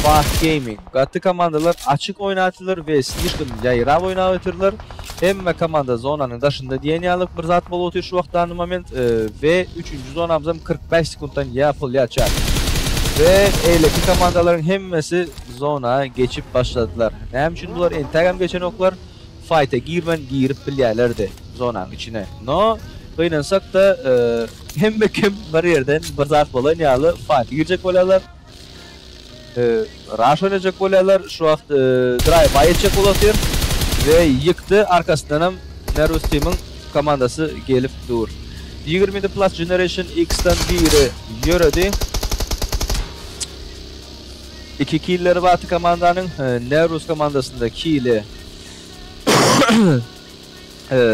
Fah Gaming. Gaty komandalar açık oýnatdylar we slişkom ýaýrap oýnatdylar. Hemme komanda zonanyň daşynda diýen ýaly bir zat bolup otyr şu wagtda moment e, we 3. zonamyzam 45 sekunddan ýapylýar. We eýleki komandalaryň hemmesi zona geçip başladylar. Näme üçin bular entägem geçen oklar fight'e girmen girip bilýärlerdi zonanyň içine. No, gynansak da e, hemme kim bir ýerden bir zat bolan ýaly fight girjek bolýarlar. E, rush oynayacak bolýarlar. Şu wagt e, drive by etjek bolup we ýykdy. Arkasyndan hem Nervous Team'in komandasy gelip dur. 27 Plus Generation X'ten biri ýöredi. 2 killeri bardy komandanyň. Nervus komandasynda kili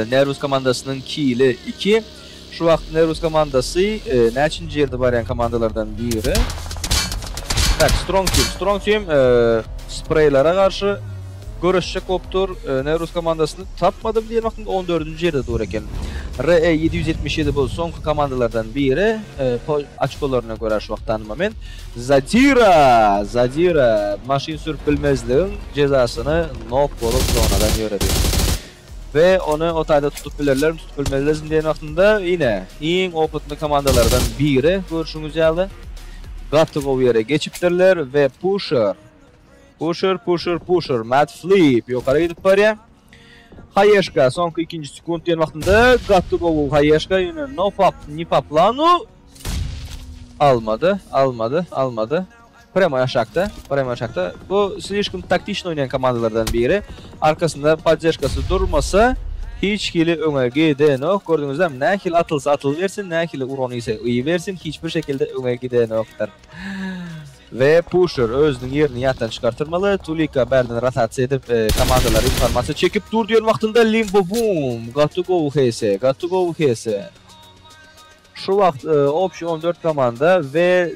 Nervus komandasynyň kili 2. Şu wagt Nervus komandasy näçinji ýerde barýan komandalardan biri. Tak, Strong Team. Strong Team spreýlere garşy göreşjek bolup dur. Nervus komandasyny tapmadym diýen wagtynda 14-nji ýerde dur eken. RE 777 bu soňky komandalardan biri. Açkolaryna görä şu wagt tanymam men. Zadira! Zadira maşyn sürüp bilmezligiň jezasyny nok bolup zonadan ýöredi. We ony o taýda tutup bilerlermi, tutup bilmezlermi diýen wagtynda ine, iň opytny komandalardan biri görşüňiz ýaly gaty gowy ýere geçipdirler we Pusher Pusher Pusher Pusher Mad Flip ýokary gidip barýar. Haýeşka soňky ikinji sekunt diýen wagtynda gaty gowy Haýeşka ýöne no pap ni po planu almady, almady, almady. Prema aşakda, prema aşakda. Bu slişkom taktiçny oýnaýan komandalardan biri. Arkasynda poddežkasy durmasa hiç hili öňe gidenok. Gördüňizmi nähili atylsa atylybersin, nähili uran iýse iýibersin, hiç bir şekilde öňe gidenokdyr. We Pusher özüniň ýerini ýatdan çykartyrmaly. Tulika bärden rotasiýa edip komandalara informasiýa çekip dur diýen wagtynda Limbo boom! Gaty gowy HS, gaty gowy HS. Şu wagt obşi 14 komanda we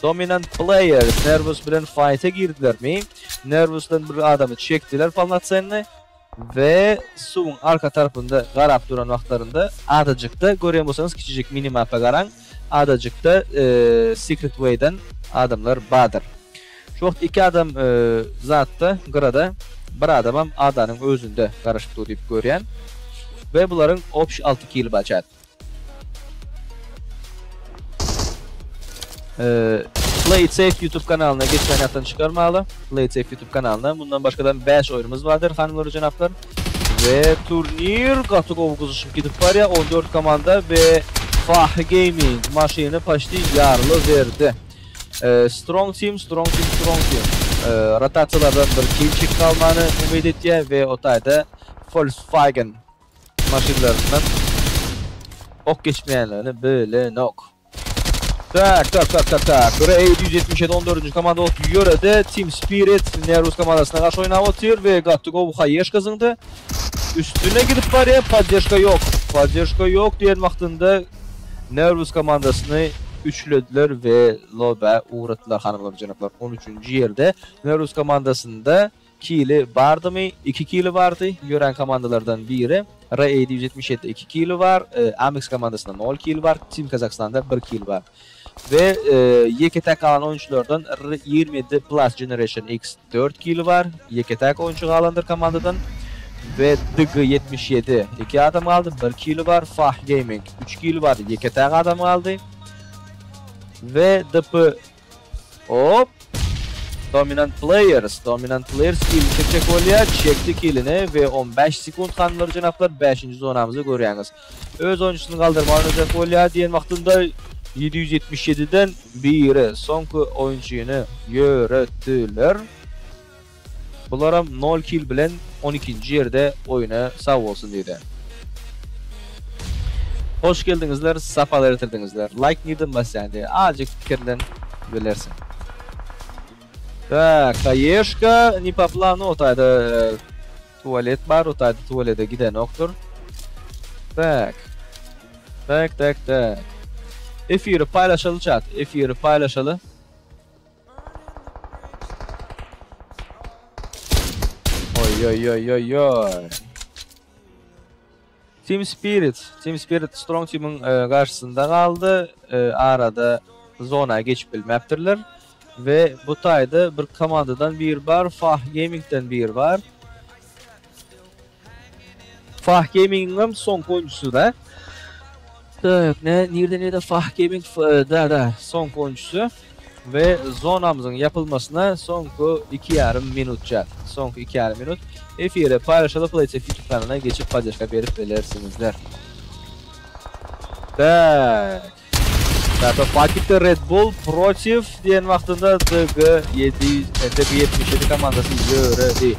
Dominant Players Nervous bilen fight'e girdilermi? Nervous'dan bir adamy çekdiler polnotsenny we suwuň arka tarapynda garap duran wagtlarynda adajykda görýän bolsaňyz kiçijik minimapa garaň adajykda Secret Way'den adamlar bardyr. Şu wagt iki adam zatda gyrada bir adamam adanyň özünde garaşyp dur diýip görýän we bularyň obşi 6 kili bar chat. Play It Safe YouTube kanalyna geçmän ýatdan çykarmaly. Play It Safe YouTube kanalyna. Bundan başgadan 5 oýunumyz bardyr hanymlar we jenaplar. We turnir gaty gowy gyzyşyp gidip barýar. 14 komanda we Fahy Gaming maşyny paçti ýaryly berdi. Strong Team, Strong Team, Strong Team. Rotasiýalardan bir kill çekip almany umyt etýär we o taýda Volkswagen maşynlaryndan ok geçmeýänlerini bilenok. Tak, tak, tak, tak, tak. Raid 177 14. komanda bolup ýöredi. Team Spirit Nervus komandasyna garşy oýnap otyr we gaty gowy haýeşka zyňdy. Üstüne gidip barýar, poddežka ýok. Poddežka ýok diýen wagtynda Nervus komandasyny üçlediler we lobä ugratdylar hanymlar we jenaplar. 13-nji ýerde Nervus komandasynda Kili bardymy? Iki kili bardy. Ýörän komandalardan biri. RAD 177 iki kili bar. Amix komandasynda nol kil bar. Team Kazakhstanda bir kil bar. We ýeke-täk galan oýunçylardan R 27 Plus Generation X dört kili bar. Ýeke-täk oýunçy galandyr komandadan. We DG 77 iki adam galdy, bir kili bar. Fah Gaming üç kili bar, ýeke-täk adam galdy. We DP Hop. Dominant Players. Dominant Players kilini çekjek bolýar. Çekdi kilini we 15 sekund hanymlar jenaplar 5-nji zonamyzy görýäňiz. Öz oýunçysyny galdyrmaga oýnajak bolýar diýen wagtynda 777-den biri soňky oýunçyny ýöretdiler. Bularam 0 kill bilen 12-nji ýerde oýuna sag bolsun diýdi. Hoş geldiňizler, sapalar getirdiňizler. Like nirden basýan diýe azjyk pikirlen bilersiň. Tak, Haýeşka ne po planu o taýda tualet bar, o taýda tualete gidenokdyr. Tak. Tak, tak, tak. Efiri paýlaşaly chat, efiri paýlaşaly. Oý oý oý oý oý. Team Spirit, Team Spirit Strong Team'iň e, garşysynda galdy. E, arada zona geçip bilmäpdirler. We bu taýda bir komandadan bir bar, Fah Gaming'den bir bar. Fah Gaming'iň soňky oýunçysy da. Tak, ne, nirde nirde Fah Gaming da da soňky oýunçysy we zonamyzyň ýapylmasyna soňky 2,5 minutça. Soňky 2,5 minut. Efire paýlaşaly PlayStation YouTube kanalyna geçip poddežka berip bilersiňizler. Tak. Tato Fakit'te Red Bull protiv diýen wagtynda DG 7 DG77 komandasy ýöredi.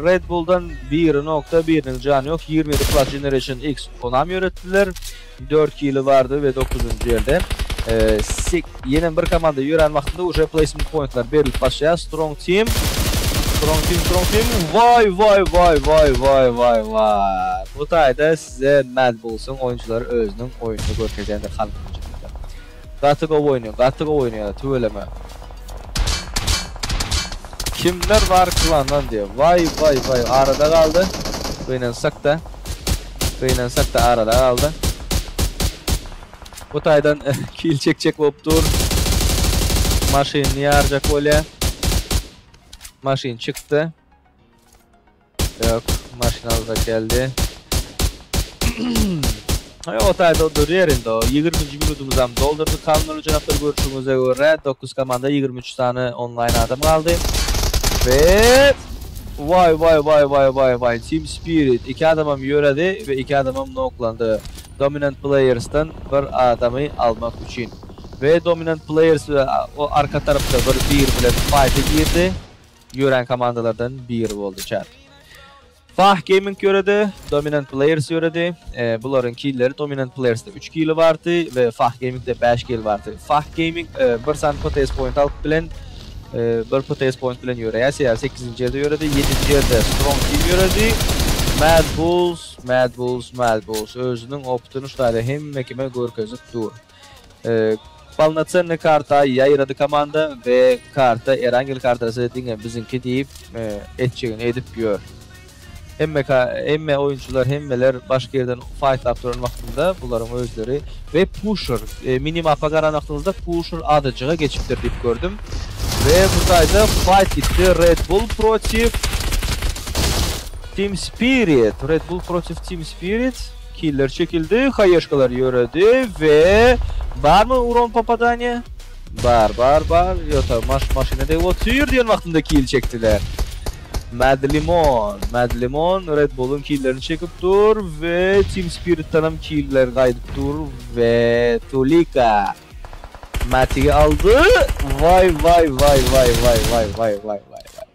Red Bull'dan 1.1-niň jany ýok. 27 Plus Generation X onam ýöretdiler. 4 kili bardy we 9-njy ýerde. E, ýene bir komanda ýörän wagtynda uje placement pointlar berilip başlaýar. Strong Team Strong Team Strong Team Vay vay vay vay vay vay vay. Bu taýda size Mad Bullsuň oýunçylary özüniň oýnuny görkezýändir halk Gaty gowy oýnaýar, gaty gowy oýnaýar tüweleme. Kimler bar klandan diýýär. Waý waý waý arada galdy. Gynansak-da. Gynansak-da arada galdy. Bu taýdan kill çekjek bolup dur. Maşynyny ýarjak bolýar. Maşyn çykdy. Ýok, maşyn aljak geldi. Aý, o taýda durýar indi o. 20-nji minutymyzam doldurdyk. Kanunly jenaplar görşüňize görä 9 komanda 23 sany onlaýn adam galdy. We Waý waý waý waý waý waý Team Spirit iki adamam ýöredi we iki adamam noklandy. Dominant Players'dan bir adamy almak üçin. We Dominant Players we o arka tarapda bir bir bilen fight'a girdi. Ýörän komandalardan biri boldy chat. Fah Gaming ýöredi, Dominant Players ýöredi. E, bularyň killleri Dominant Players'da 3 killi bardy we Fah Gaming'de 5 kill bardy. Fah Gaming e, bir sany PTS point alyp bilen e, bir PTS point bilen ýöreýär. 8-nji ýerde ýöredi, 7-nji ýerde Strong Team ýöredi. Mad Bulls, Mad Bulls, Mad Bulls özüniň optyny şu taýda hemme kime görkezip dur. E, polnocenny karta ýaýrady komanda we karta Erangel kartasy diňe biziňki diýip e, etjegini edip ýör. Hemme hemme oýunçylar hemmeler başga ýerden fightlap duran wagtynda bularyň özleri we Pusher e, minimapa garan wagtymyzda Pusher adajyga geçipdir diýip gördüm. We bu taýda fight gitdi Red Bull protiv Team Spirit. Red Bull protiv Team Spirit. Killer çekildi, haýeşkalar ýöredi we barmy uron popadaniýa? Bar, bar, bar. Ýota maş maşyna degip otyr diýen wagtynda kill çekdiler. Mad Limon, Mad Limon Red Bull'un killerini çekip dur we Team Spirit'ten hem killer gaýdyp dur we Tulika Matigi aldy. Vay vay vay vay vay vay vay vay vay vay.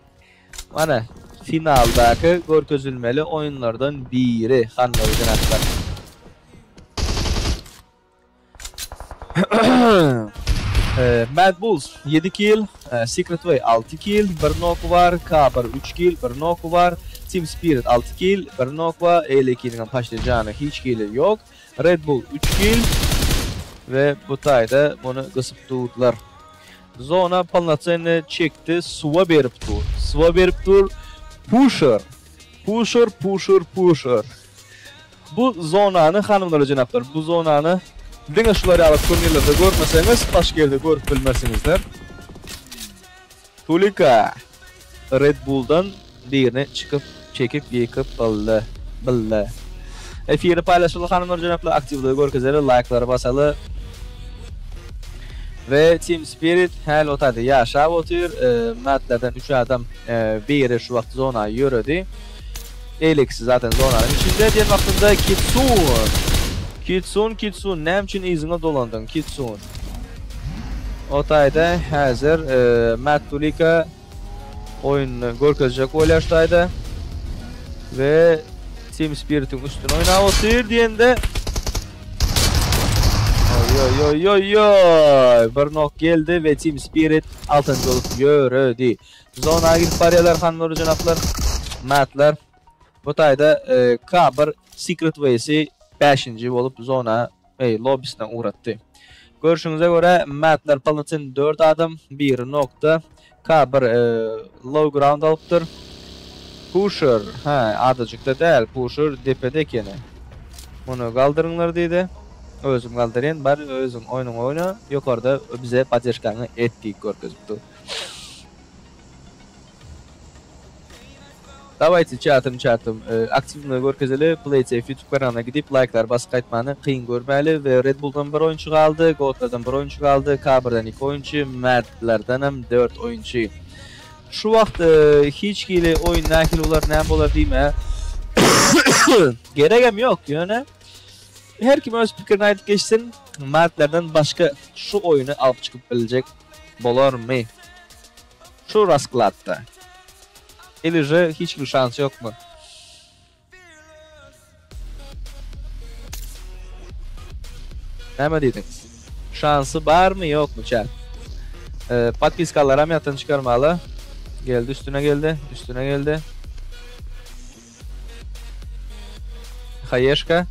Mana finaldaky görkezilmeli oýunlardan biri hanlar jenaplar. Mad Bulls 7 kill, Secret Way 6 kill, bir knock bar, K1 3 kill, bir knock bar, Team Spirit 6 kill, bir knock bar, L2'niň paçly jany hiç killi ýok. Red Bull 3 kill we bu taýda muny gysyp durdular. Zona polnocenny çekdi, suwa berip dur. Suwa berip dur. Pusher. Pusher, pusher, pusher. Bu zonany hanymlar we jenaplar, bu zonany diňe şular ýaly turnirlerde görmeseňiz, başga ýerde görüp bilmersiňizler. Tulika Red Bulldan birini çykyp, çekip, ýykyp bildi. Bildi. Efiri paýlaşyly hanymlar jenaplar, aktiwligi görkezeli, laýklary basaly. We Team Spirit häli o taýda ýaşap otyr. Matlerden 3 adam biri şu wagt zona ýöredi. Beýlekisi zaten zonanyň içinde diýen wagtynda Kitsun. Kitsun, Kitsun, näme üçin yzyňa dolandyň, Kitsun? O taýda häzir Matt Tulika oýunyny görkezjek bolýar şu taýda. We Team Spirit'iň üstüne oýnap otyr diýende Oý oý oý oý oý bir nok geldi we Team Spirit altynjy bolup ýöredi. Zona girip barýarlar hanlar jenaplar. Matlar. Bu taýda K1 Secret Ways'i 5-nji bolup zona eý lobbisine ugratdy. Görşüňize görä Matlar polnocenny 4 adam, biri nokda, K1 low ground alypdyr. Pusher, ha, adajykda däl, Pusher depede ekeni. Muny galdyryňlar diýdi. Özüm galdyryn, bar özüň oýnuňy oýna, ýokarda bize poddežkaňy et diýip görkezipdi. Dawayte çatym çatym aktiwnyny görkezeli PlaySafe YouTube kanalyna gidip laýklar basyp gaýtmany kyn görmäli we Red Bulldan bir oýunçy galdy, Goatlardan bir oýunçy galdy, K1-den 2 oýunçy, Madlardanam 4 oýunçy. Şu wagt hiç hili oýun nähili bolar, näme bolar diýme. Geregem ýok, ýöne her kim öz pikirini aýdyp geçsin. Madlardan başga şu oýuny alyp çykyp biljek bolarmy? Şu raskladda. Ili že hiç bir şans ýokmy? Näme diýdiňiz? Şansy barmy ýokmy chat? Podpiskalaram ýatdan çykarmaly. Geldi üstüne geldi. Üstüne geldi. Haýeşka.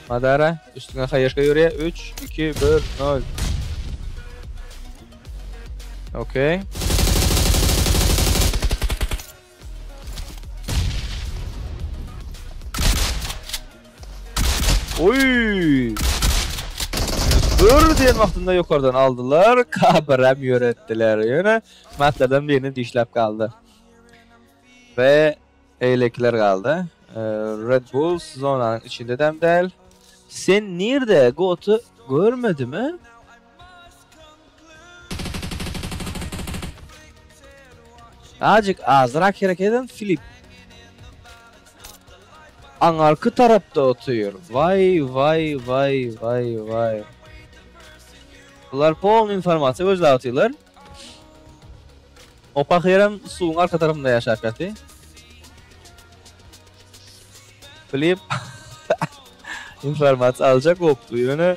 Madara üstüne haýeşka ýörýär. 3 2 1 0. Okey. Oy! Bir diýen wagtynda ýokardan aldylar, kabram ýöretdiler. Ýöne matlardan birini dişläp galdy. Ve eýlekiler galdy. Red Bulls zonanyň içinde dem däl. Sen nirde? Goty görmedimi? Azjyk azrak hereket eden Filip. Aňarky tarapda otyr. Waý waý waý waý waý. Bular polny informasiýa gözläp otyrlar. O pahyram suwuň arka tarapynda ýaşap ýaty. Filip informasiýa aljak bolupdy ýöne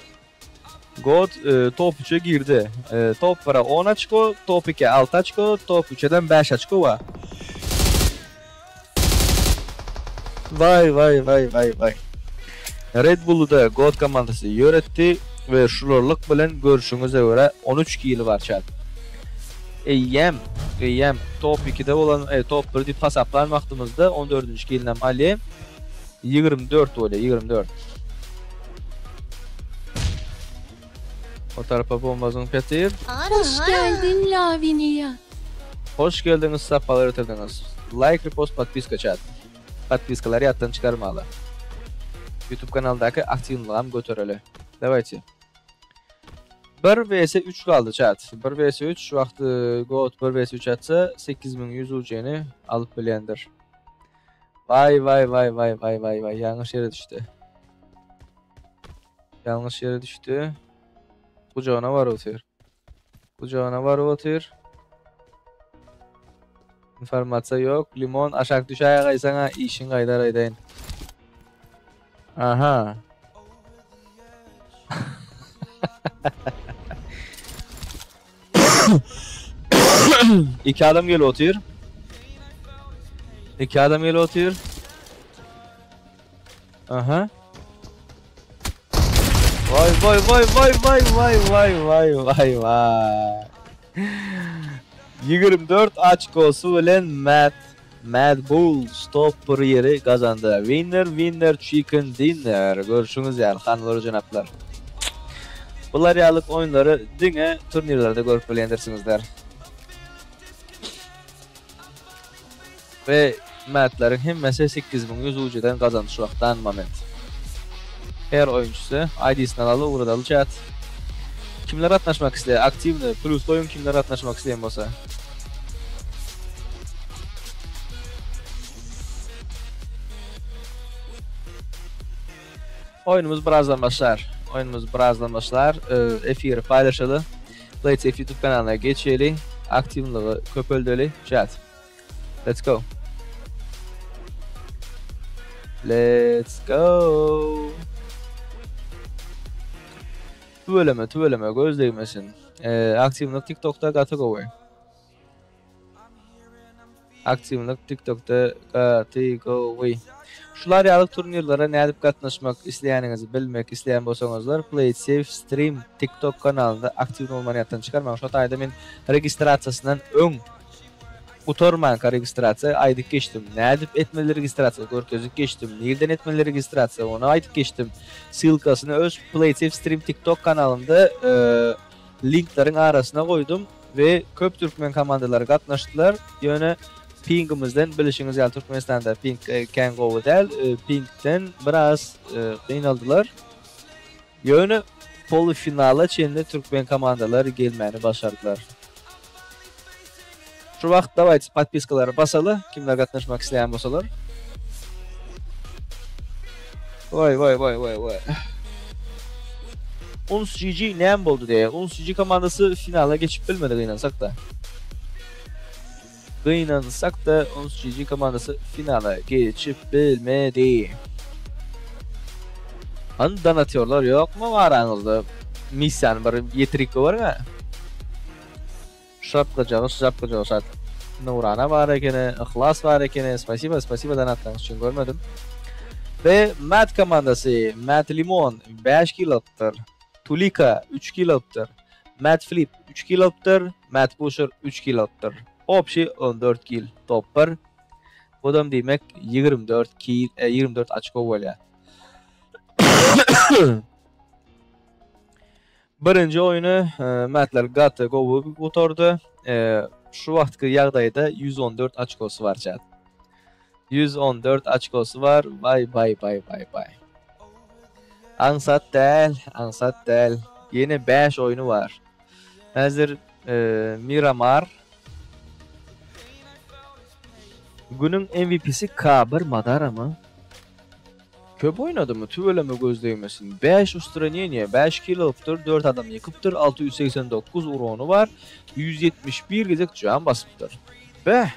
God top üçe girdi. Top bire on oçko, top ikä alty oçko, top üçeden bäş oçko bar. Waý waý waý waý waý. Red Bully-da God komandasy ýöretdi we şularlyk bilen görşüňize görä 13 kili bar çat. Eýýäm, eýýäm top ikide bolan, top bir diýip hasaplan wagtymyzda on dördünji kilinem alýa. 24 bolýar, 24. O tarapa bomba zyňyp ýatyr. Hoş geldin Lavinia. Hoş geldiňiz, sapalar getirdiňiz. Like, repost, podpiska chat. Podpiskalary ýatdan çykarmaly. YouTube kanaldaky aktiwlygam götereli. Dawayte. 1 vs 3 galdy chat. 1 vs 3 şu wagt God 1 vs 3 atsa 8100 UC-ni alyp bilýändir. Vay vay vay vay vay vay vay ýalňyş ýere düşdi. Ýalňyş ýere düşdi. Gujagyna baryp otyr. Gujagyna baryp otyr. Informasiýa ýok. Limon aşak düşäýe gaýsaňa işiň gaýdar aýdaýyn. Aha. Iki adam gelip otyr. Iki adam gelip otyr. Aha. Vay vay vay vay vay vay vay vay vay vay. 24 açkosy bilen Matt Mad Bulls top bir ýeri gazandy. Winner winner chicken dinner. Görşüňiz ýaly hanlar jenaplar. Bular ýalyk oýunlary diňe turnirlerde görüp bilýändirsiňizler. We Madlaryň hemmesi 8100 UC-den gazandy şu wagtdan moment. Her oýunçysy ID-sini alaly ugradaly chat. Kimler gatnaşmak isleýär? Aktiwny plus goýuň kimler gatnaşmak isleýän bolsa. Oýunumyz birazdan başlar. Oýunumyz birazdan başlar. Efiri paýlaşaly. PlaySafe YouTube kanalyna geçeli. Aktiwnylygy köpeldeli. Chat. Let's go. Let's go. Tüweleme, tüweleme, göz degmesin. Aktiwnylyk TikTokda gaty gowy. Aktiwnylyk TikTokda gaty gowy. Şular ýaly turnirlere nädip gatnaşmak isleýäniňizi bilmek isleýän bolsaňyzlar Play It Safe Stream TikTok kanalynda aktiw bolmany ýatdan çykarmaň. Şo taýda men registrasiýasyndan öň gutarmanka registrasiýa aýdyp geçdim. Nädip etmeli registrasiýa görkezip geçdim. Nirden etmeli registrasiýa ony aýdyp geçdim. Ssylkasyny öz Play It Safe Stream TikTok kanalynda linkleriň arasyna goýdum we köp türkmen komandalary gatnaşdylar. Ýöne pingimizden bilişiňiz ýaly Türkmenistanda ping kän gowy däl. Pingden biraz gynaldylar. Ýöne polufinala çenli türkmen komandalary gelmäni başardylar. Şu wagt dawayte podpiskalary basaly kimler gatnaşmak isleýän bolsalar. Waý waý waý waý waý. Uns GG näme boldy diýýär. Uns GG komandasy finala geçip bilmedi gynansak-da. Gynansak-da Uns GG komandasy finala geçip bilmedi. Hany donatýorlar ýokmy araňyzda? missiýany bir ýetirik görüň-ä. Şapkajagy şapkajagy şat. Nurana bar ekeni, Yhlas bar ekeni. Spasiba, spasiba donatlaryňyz üçin görmedim. We Mad komandasy, Mad Limon 5 kill alypdyr. Tulika 3 kill alypdyr. Mad Flip 3 kill alypdyr. Mad Pusher 3 kill alypdyr. Obşi 14 kill top 1. Budam diýmek 24 kill, 24 açko bolýar. Birinji oýny Mätler gaty gowy gutardy. Şu wagtky ýagdaýda 114 oçkosy bar chat. 114 oçkosy bar. Baý baý baý baý baý. Aňsat däl, aňsat däl. Ýene 5 oýny bar. Häzir Miramar Günüň MVP-si K1 Madaramy? Köp oýnadymy tüweleme göz degmesin. 5 ustraneniýe, 5 kill alypdyr, 4 adam ýykypdyr, 689 urony bar, 171 gezek jan basypdyr. Beh!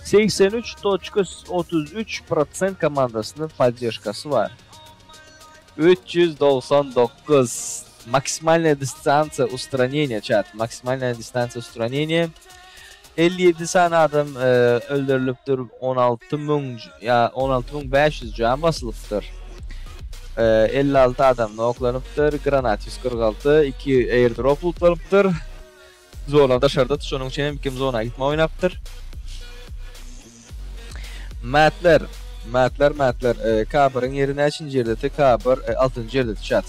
83.33 prosent komandasynyň poddežkasy bar. 399 maksimalnyýa distansiýa ustraneniýa chat, maksimalnyýa distansiýa ustraneniýa. 57 sany adam öldürilipdir, 16 müň ýa 16500 jan basylypdyr. 56 adam noklanypdyr, granat 146, 2 airdrop utlanypdyr. Zona daşarda, şonuň üçin hem kim zona gitme oýnapdyr. Mätler, mätler, mätler. K1-iň ýeri näçinji ýerdedi? K1 6-njy ýerdedi chat.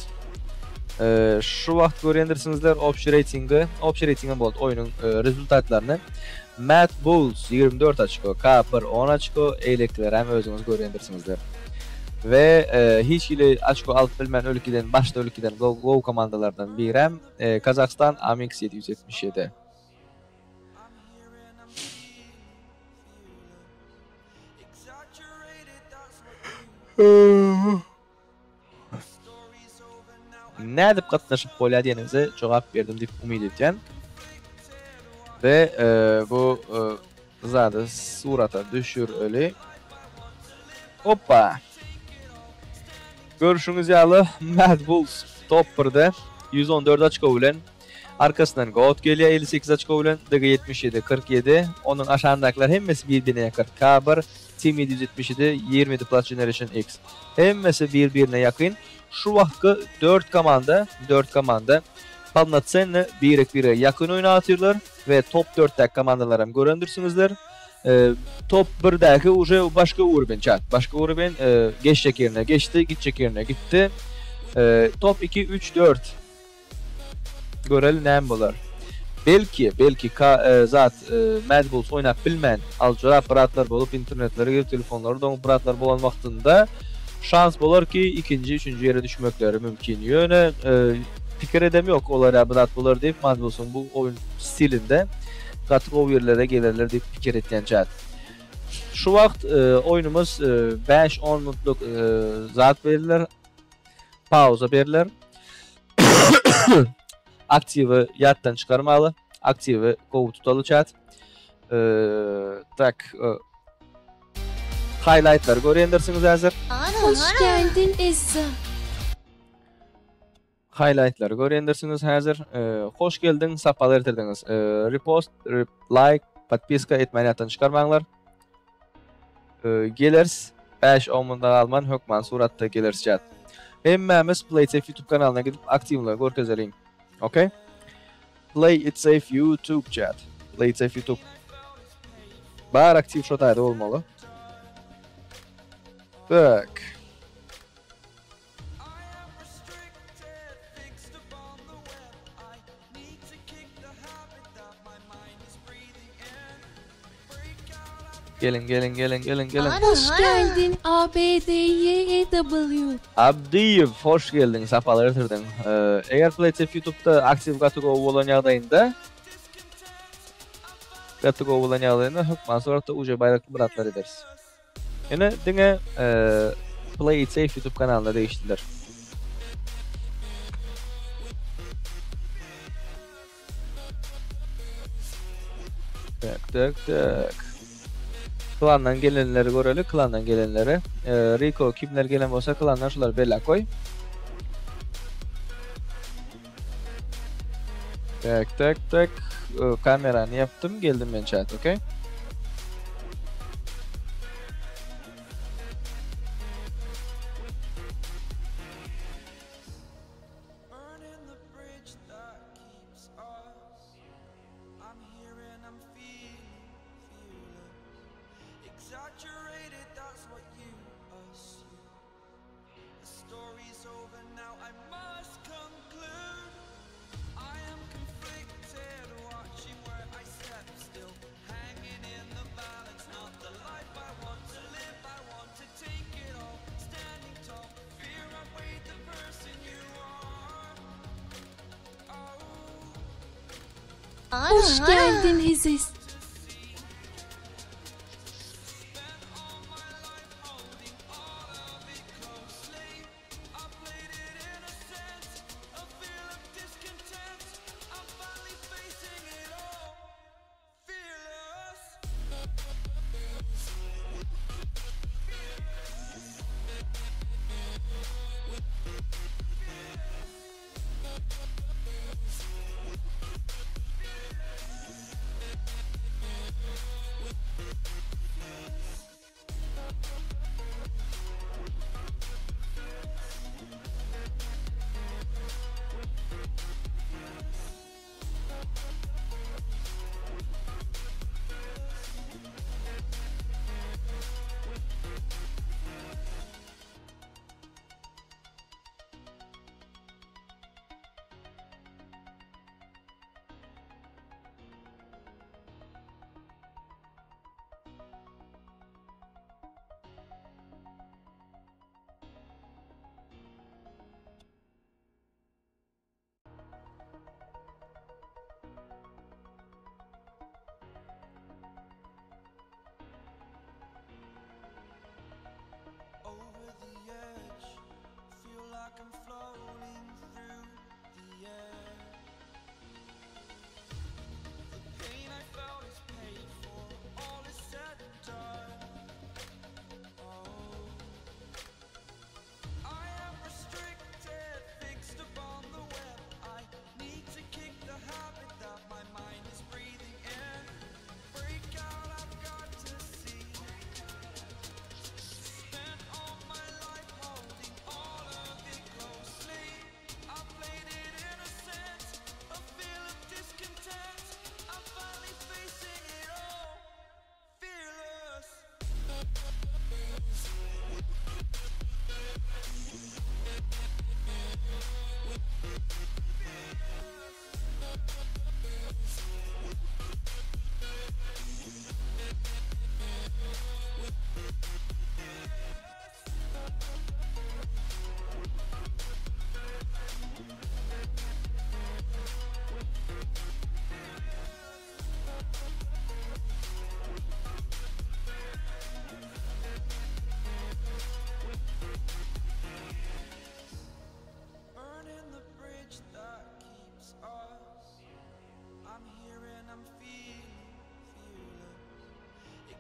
Şu wagt görýändirsiňizler obşi reýtingi, obşi reýtingem boldy oýnuň rezultatlaryny. Matt Bulls 24 oçko, K1 10 oçko, eýlekilerem özüňiz görýändirsiňizler. We hiç hili oçko alyp bilmän ölüp giden, başda ölüp giden gowy komandalardan birem Kazahstan Amix 777. Nädip gatnaşyp bolýar diýeniňize jogap berdim diýip umyt edýän. We bu zady surata düşüreli. Hoppa. Görüşüňiz ýaly Mad Bulls top 1-de 114 oçko bilen arkasyndan God gelýär 58 oçko bilen DG 77 47 onuň aşagyndakylar hemmesi bir-birine ýakyn K1 Team 777 27 Plus Generation X hemmesi bir-birine ýakyn şu wagtky 4 komanda 4 komanda polnocenny birek-birege ýakyn oýun atyrlar we top 4-däki komandalaram görendirsiňizler. Top 1-däki uje başga uruben chat. Başga uruben geçjek ýerine geçdi, gitjek ýerine gitdi. Top 2, 3, 4. Göreli näme bolar. Belki, belki ka, zat Mad Bulls oýnap bilmän, aljyrap bratlar bolup internetlere girip telefonlary doňup bratlar bolan wagtynda şans bolar ki ikinji, üçünji ýere düşmekleri mümkin. Ýöne pikir edem ýok olar ýa bir zat bolar diýip Mad Bullsuň bu oýun stilinde gaty gowy ýerlere gelerler diýip pikir etýän chat. Şu wagt oýnumyz 5-10 minutlyk zat berler. Pauza berler. Aktiwi ýatdan çykarmaly. Aktiwi gowy tutaly chat. Tak highlightlary görýändirsiňiz häzir. Hoş geldin Ezza. Highlightlary görýändirsiňiz häzir. Hoş geldiň, sapalar getirdiňiz. Repost, like, podpiska etmäni ýatdan çykarmaňlar. Geleris 5-10 munda galman hökman suratda geleris chat. Hemmämiz Play Safe YouTube kanalyna gidip aktiwlygy görkezeliň. Okay? Play it safe YouTube chat. Play it safe YouTube. Bar aktiw şo taýda bolmaly. Tak. Gelin gelin gelin gelin gelin. Hoş geldin A B D Y E W. Abdyýew hoş geldiň sapalar getirdiň. Eger PlaySafe YouTube'da aktiw gaty gowy bolan ýagdaýynda gaty gowy bolan ýagdaýynda hökman suratda uje baýrakly bratlar ederis. Ýöne diňe Play It Safe YouTube kanalyna degişlidir. Tak tak tak. Klandan gelenleri göreli, klandan gelenleri. Rico kimler gelen bolsa klandan şulary bella koy. Tak tak tak. Kamerany ýapdym, geldim men chat, okey? Hoş geldin Hizis.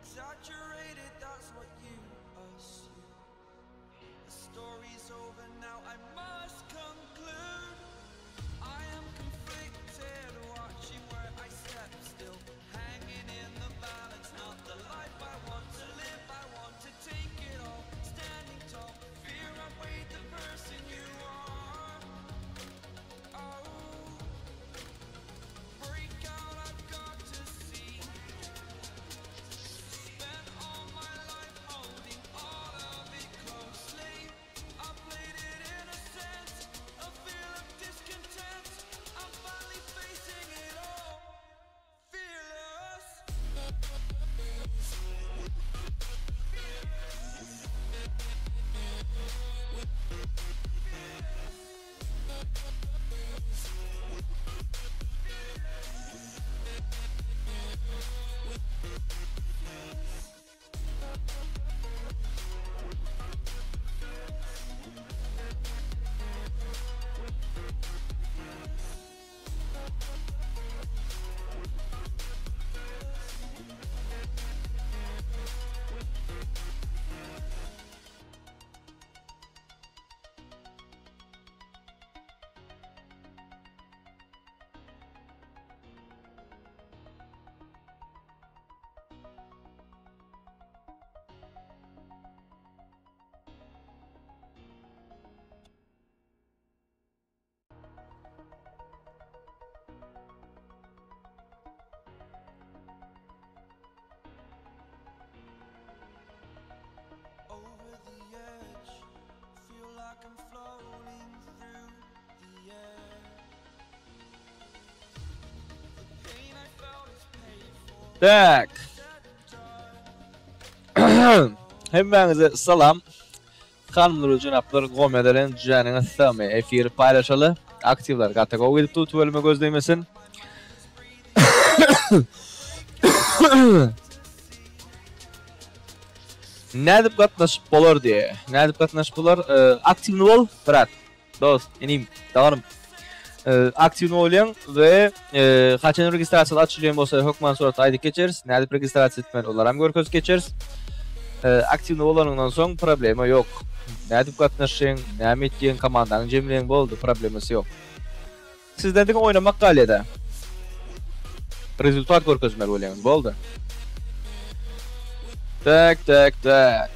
Exaggerated, that's what you assume. The story's over now, I must conclude. I am conflicted, watching where I step still, hanging in the balance, not the life I want to live. I want to take it all, standing tall. Fear outweighed the person you are. Oh, break out, I've got to see. Spent all my life holding all of it closely. I played it innocent. Tak. Hemmäňize salam. Hanymlar we jenaplar gomedelen janyňyz sagmy? Efiri paýlaşaly. Aktiwler gaty gowy gidip dur tüweleme göz degmesin. Nädip gatnaşyp bolar diýe. Nädip gatnaşyp bolar? Aktiwny bol, brat. Dost, inim, doganym. Aktiwny bolýaň we haçan registrasiýa açylýan bolsa hökman suratda aýdyp geçeris. Nädip registrasiýa etmeli olaram görkezip geçeris. Aktiwny bolanyňdan soň problema ýok. Nädip gatnaşýaň, näme etýäň, komandaňy jemleýäň boldy, problemasy ýok. Sizden diňe oýnamak galýada. Rezultat görkezmeli bolýaňyz, boldy. Tak, tak, tak.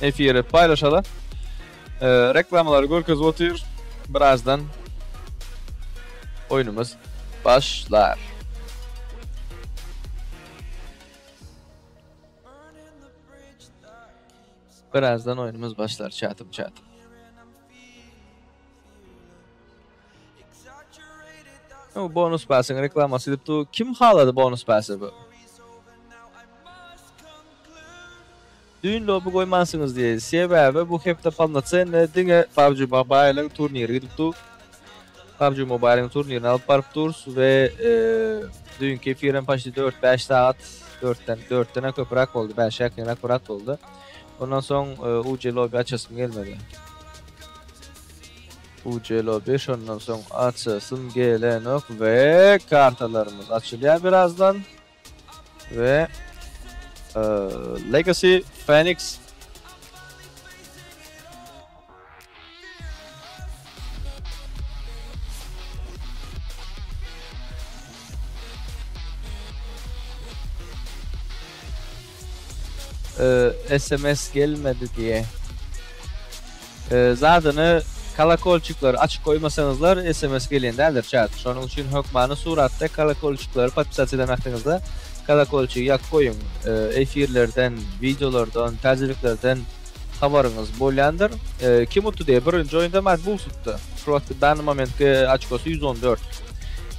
Efiri paýlaşaly. Reklamalary görkezip otyr. Birazdan oýnumyz başlar. Birazdan oýnumyz başlar çatym çatym. Bu bonus pasyň reklamasy edip dur. Kim halady bonus pasy bu? Düýn lobby goýmansyňyz diýe. Sebäbi bu hepde polnocenny diňe PUBG Mobile-iň turniri gidip dur. PUBG Mobile-iň turnirini alyp baryp durus we düýnki efirem почти 4-5 sagat 4-den 4-den köpräk boldy, 5-e ýakynrak boldy. Ondan soň UC lobby açasym gelmedi. UC lobby şondan soň açasym gelenok we kartalarymyz açylýar birazdan. We Legacy Phoenix SMS gelmedi diýe. Zadyny kolokolçiklary açyk goýmasaňyzlar SMS gelýän däldir chat. Şonuň üçin hökmany suratda kolokolçiklary podpisat eden wagtyňyzda kolokolçigi ýakyp goýuň. Efirlerden, wideolardan, täzeliklerden habaryňyz bolýandyr. Kim utdy diýe birinji oýunda Mad Bulls utdy. Şu wagtky dany momentki oçkosy 114.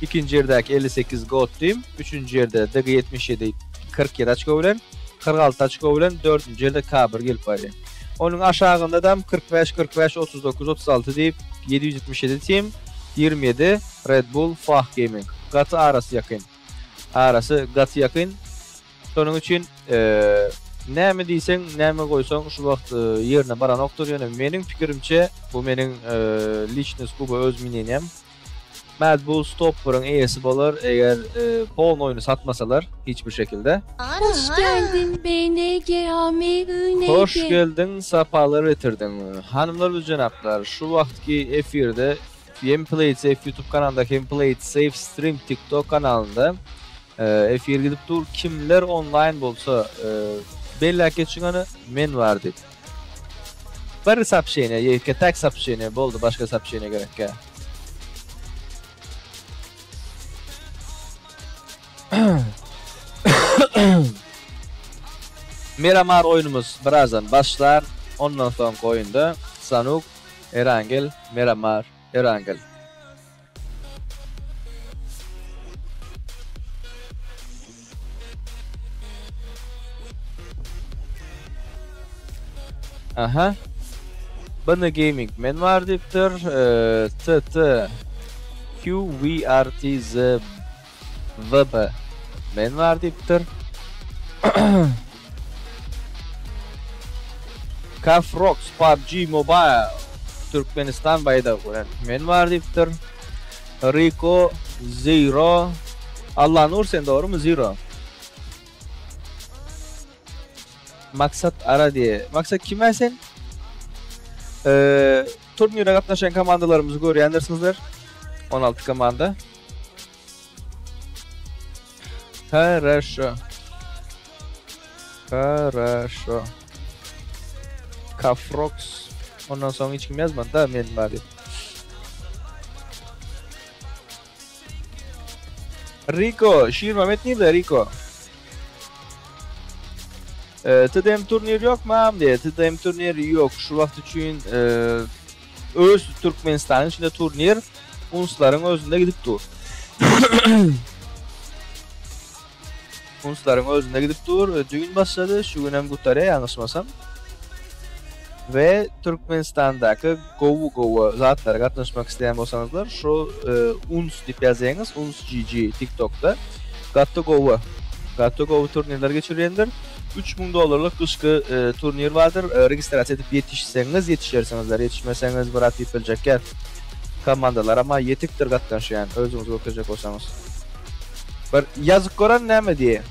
Ikinji ýerdäki 58 God Team, üçünji ýerde DG 77 47 oçko bilen, 46 oçko bilen dördünji ýerde K1 gelip barýar. Onuň aşagyndadam 45, 45, 39, 36 diýip 777 team, 27 Red Bull Fah Gaming. Gaty arasy ýakyn. Arasy gaty ýakyn. Şonuň üçin näme diýseň, näme goýsaň şu wagt ýerine baranokdyr. Ýöne meniň pikirimçe, bu meniň liçnyý skuba öz mneniýam. Mad Bulls top biriň eýesi bolar eger polny oýny satmasalar hiç bir şekilde. Hoş geldin BNGAMING. Hoş geldiň sapalar getirdiň. Hanymlar we jenaplar şu wagtky efirde hem Play It Safe YouTube kanalynda hem Play It Safe Stream TikTok kanalynda efir gidip dur. Kimler onlaýn bolsa belläp geçiň ony men bar diýip. Bir soobşeniýe ýeke täk soobşeniýe boldy başga soobşeniýe gerekýä. Miramar oýnumyz birazdan başlar. Ondan soňky oýunda Sanuk, Erangel, Miramar, Erangel. Aha. BN Gaming men bar diýipdir. TT Q V R T Z V B men bar diýipdir. Kafrox PUBG Mobile Türkmenistan baýdagy bilen men bar diýipdir. Rico Zero Allanur sen dogrymy Zero? Maksat ara diýe. Maksat kim sen? Ee, turnire gatnaşan komandalarymyzy görýändirsiňizler. 16 komanda. Хорошо. Хорошо. Kafrox. Ondan soň hiç kim ýazmady da men bar diýip. Rico, Şirmamet nirde Rico? Ee, TDM turnir yok mu am diye. TDM turniri yok. Şu wagt üçin e, Öz Türkmenistanyň içinde turnir unslaryň özünde gidip dur. Unslaryň özünde gidip dur. Düýn başlady, şu gün hem gutarýar ýalňyşmasam. We Türkmenistandaky gowy gowy zatlara gatnaşmak isleýän bolsaňyzlar şu uns diýip ýazýaňyz uns GG TikTokda. Gaty gowy. Gaty gowy turnirler geçirýändir. 3000 dollarlyk gyşky turnir bardyr. Registrasiýa edip ýetişseňiz ýetişersiňizler, ýetişmeseňiz bir at diýip biljek ýer. Komandalar ama ýetikdir gatnaşýan, özüňiz görkezjek bolsaňyz. Bir ýazyp gören näme diýe.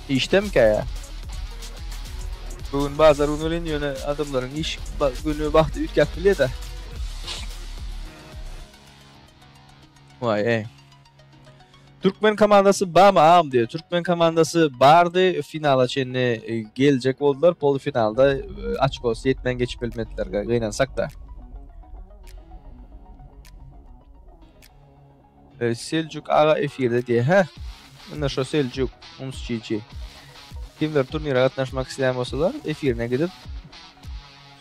Işdemikä ýa? Bu gün bazar güni welin ýöne adamlaryň iş güni wagty üýtgäp bilýär-de. Waý eý. Türkmen komandasy bamy agam diýýär. Türkmen komandasy bardy, finala çenli e, geljek boldular. Polufinalda e, açkosy ýetmän geçip bilmediler gynansak-da. E, Seljuk aga efirde diýýär. Hä? Indi şo Seljuk, Ums GG. Kimler turnire gatnaşmak isleýän bolsalar, efirine gidip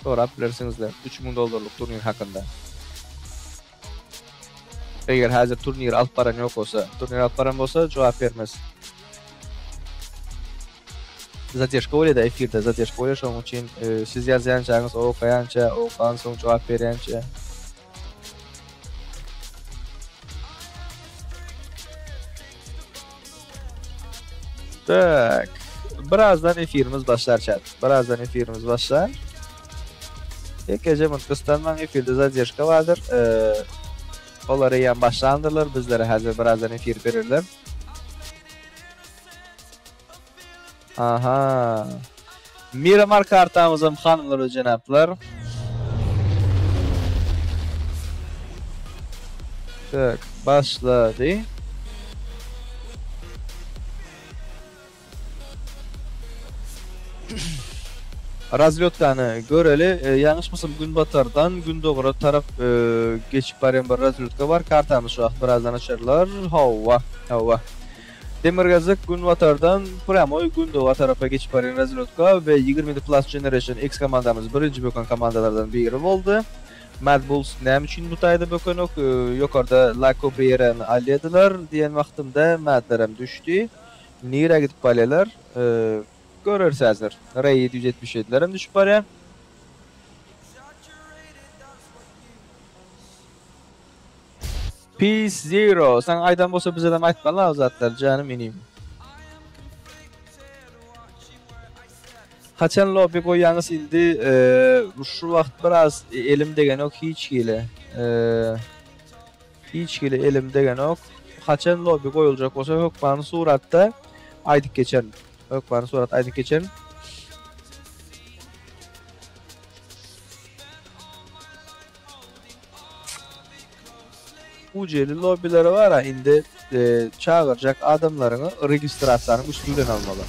sorap bilersiňizler 3000 dollarlyk turnir hakynda. Eger häzir turnir alyp baran ýok bolsa, turnir alyp baran bolsa jogap bermez. Zadержка bolýar-da efirde, zadержка bolýar şonuň üçin e, siz ýazýançaňyz o okaýança, okan soň jogap berýänçä. Tak. Birazdan efirimiz başlar chat. Birazdan efirimiz başlar. Ýekeje munt gysdanmaň efirde zadержка bardyr. Ee, olar eýýäm başlandyrlar. Bizlere häzir birazdan efir bererler. Aha. Miramar kartamyzam hanymlar we jenaplar. Tak, başlady. Razlýotkany göreli. E, ýalňyşmasam günbatardan gündogara tarap e, geçip barýan bir razlýotka bar. Kartamyz şu wagt birazdan açarlar. Hawa, hawa. Demirgazyk günbatardan prýamoý gündogar tarapa geçip barýan razlýotka we 27 Plus Generation X komandamyz birinji böken komandalardan biri boldy. Mad Bulls näme üçin bu taýda bökenok? E, ýokarda La Cobrierany alýadylar diýen wagtynda Madlerem düşdi. Nirä gidip barýarlar? Göreris häzir. Ray 777-lerem düşüp barýar. Peace Zero, saňa aýdan bolsa bizedem aýtmaly o zatlar janym inim. Haçan lobby goýýaňyz indi şu wagt biraz elim degenok hiç hili. Hiç hili elim degenok. Haçan lobby goýuljak bolsa hökmany suratda aýdyp geçerin. Hökmany surat aýdyp geçerin. Ujeli lobbyleri bar ha indi e, çagyrjak adamlaryňy registrasiýanyň üsti bilen almaly.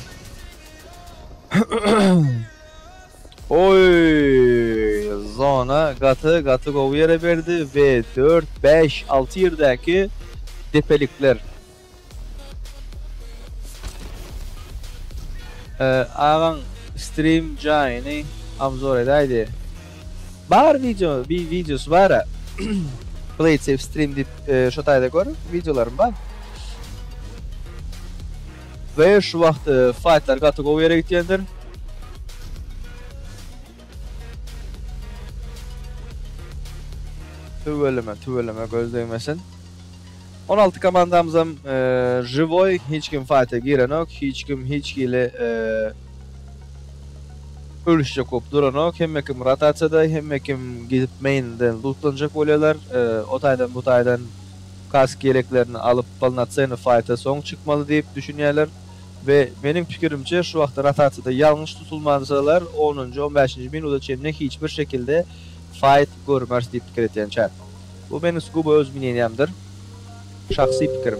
Oý, zona gaty gaty gowy ýere berdi we 4 5 6 ýerdäki depelikler. Ee, agaň stream jaýyny obzor edäýdi. Bar video, bir videosy bar. Play it safe stream diýip e, şo taýda gör, videolarym bar. We şu wagt e, fightlar gaty gowy ýere gitýändir. Tüweleme, tüweleme göz degmesin. 16 komandamyzam e, živoý, hiç kim fight'a girenok, hiç kim hiç hili e, ölüşjek bolup duranok. Hemme kim rotasiýada, hemme kim gidip main'den lootlanjak bolýarlar. E, o taýdan bu taýdan kask ýeleklerini alyp polnocenny fight'a soň çykmaly diýip düşünýärler. We meniň pikirimçe şu wagtda rotasiýada ýalňyş tutulmansalar 10-njy 15-nji minuta çenli hiç bir şekilde fight görmeris diýip pikir etýän chat. Bu meniň sugubo öz мнениýamdyr. Şahsy pikirim.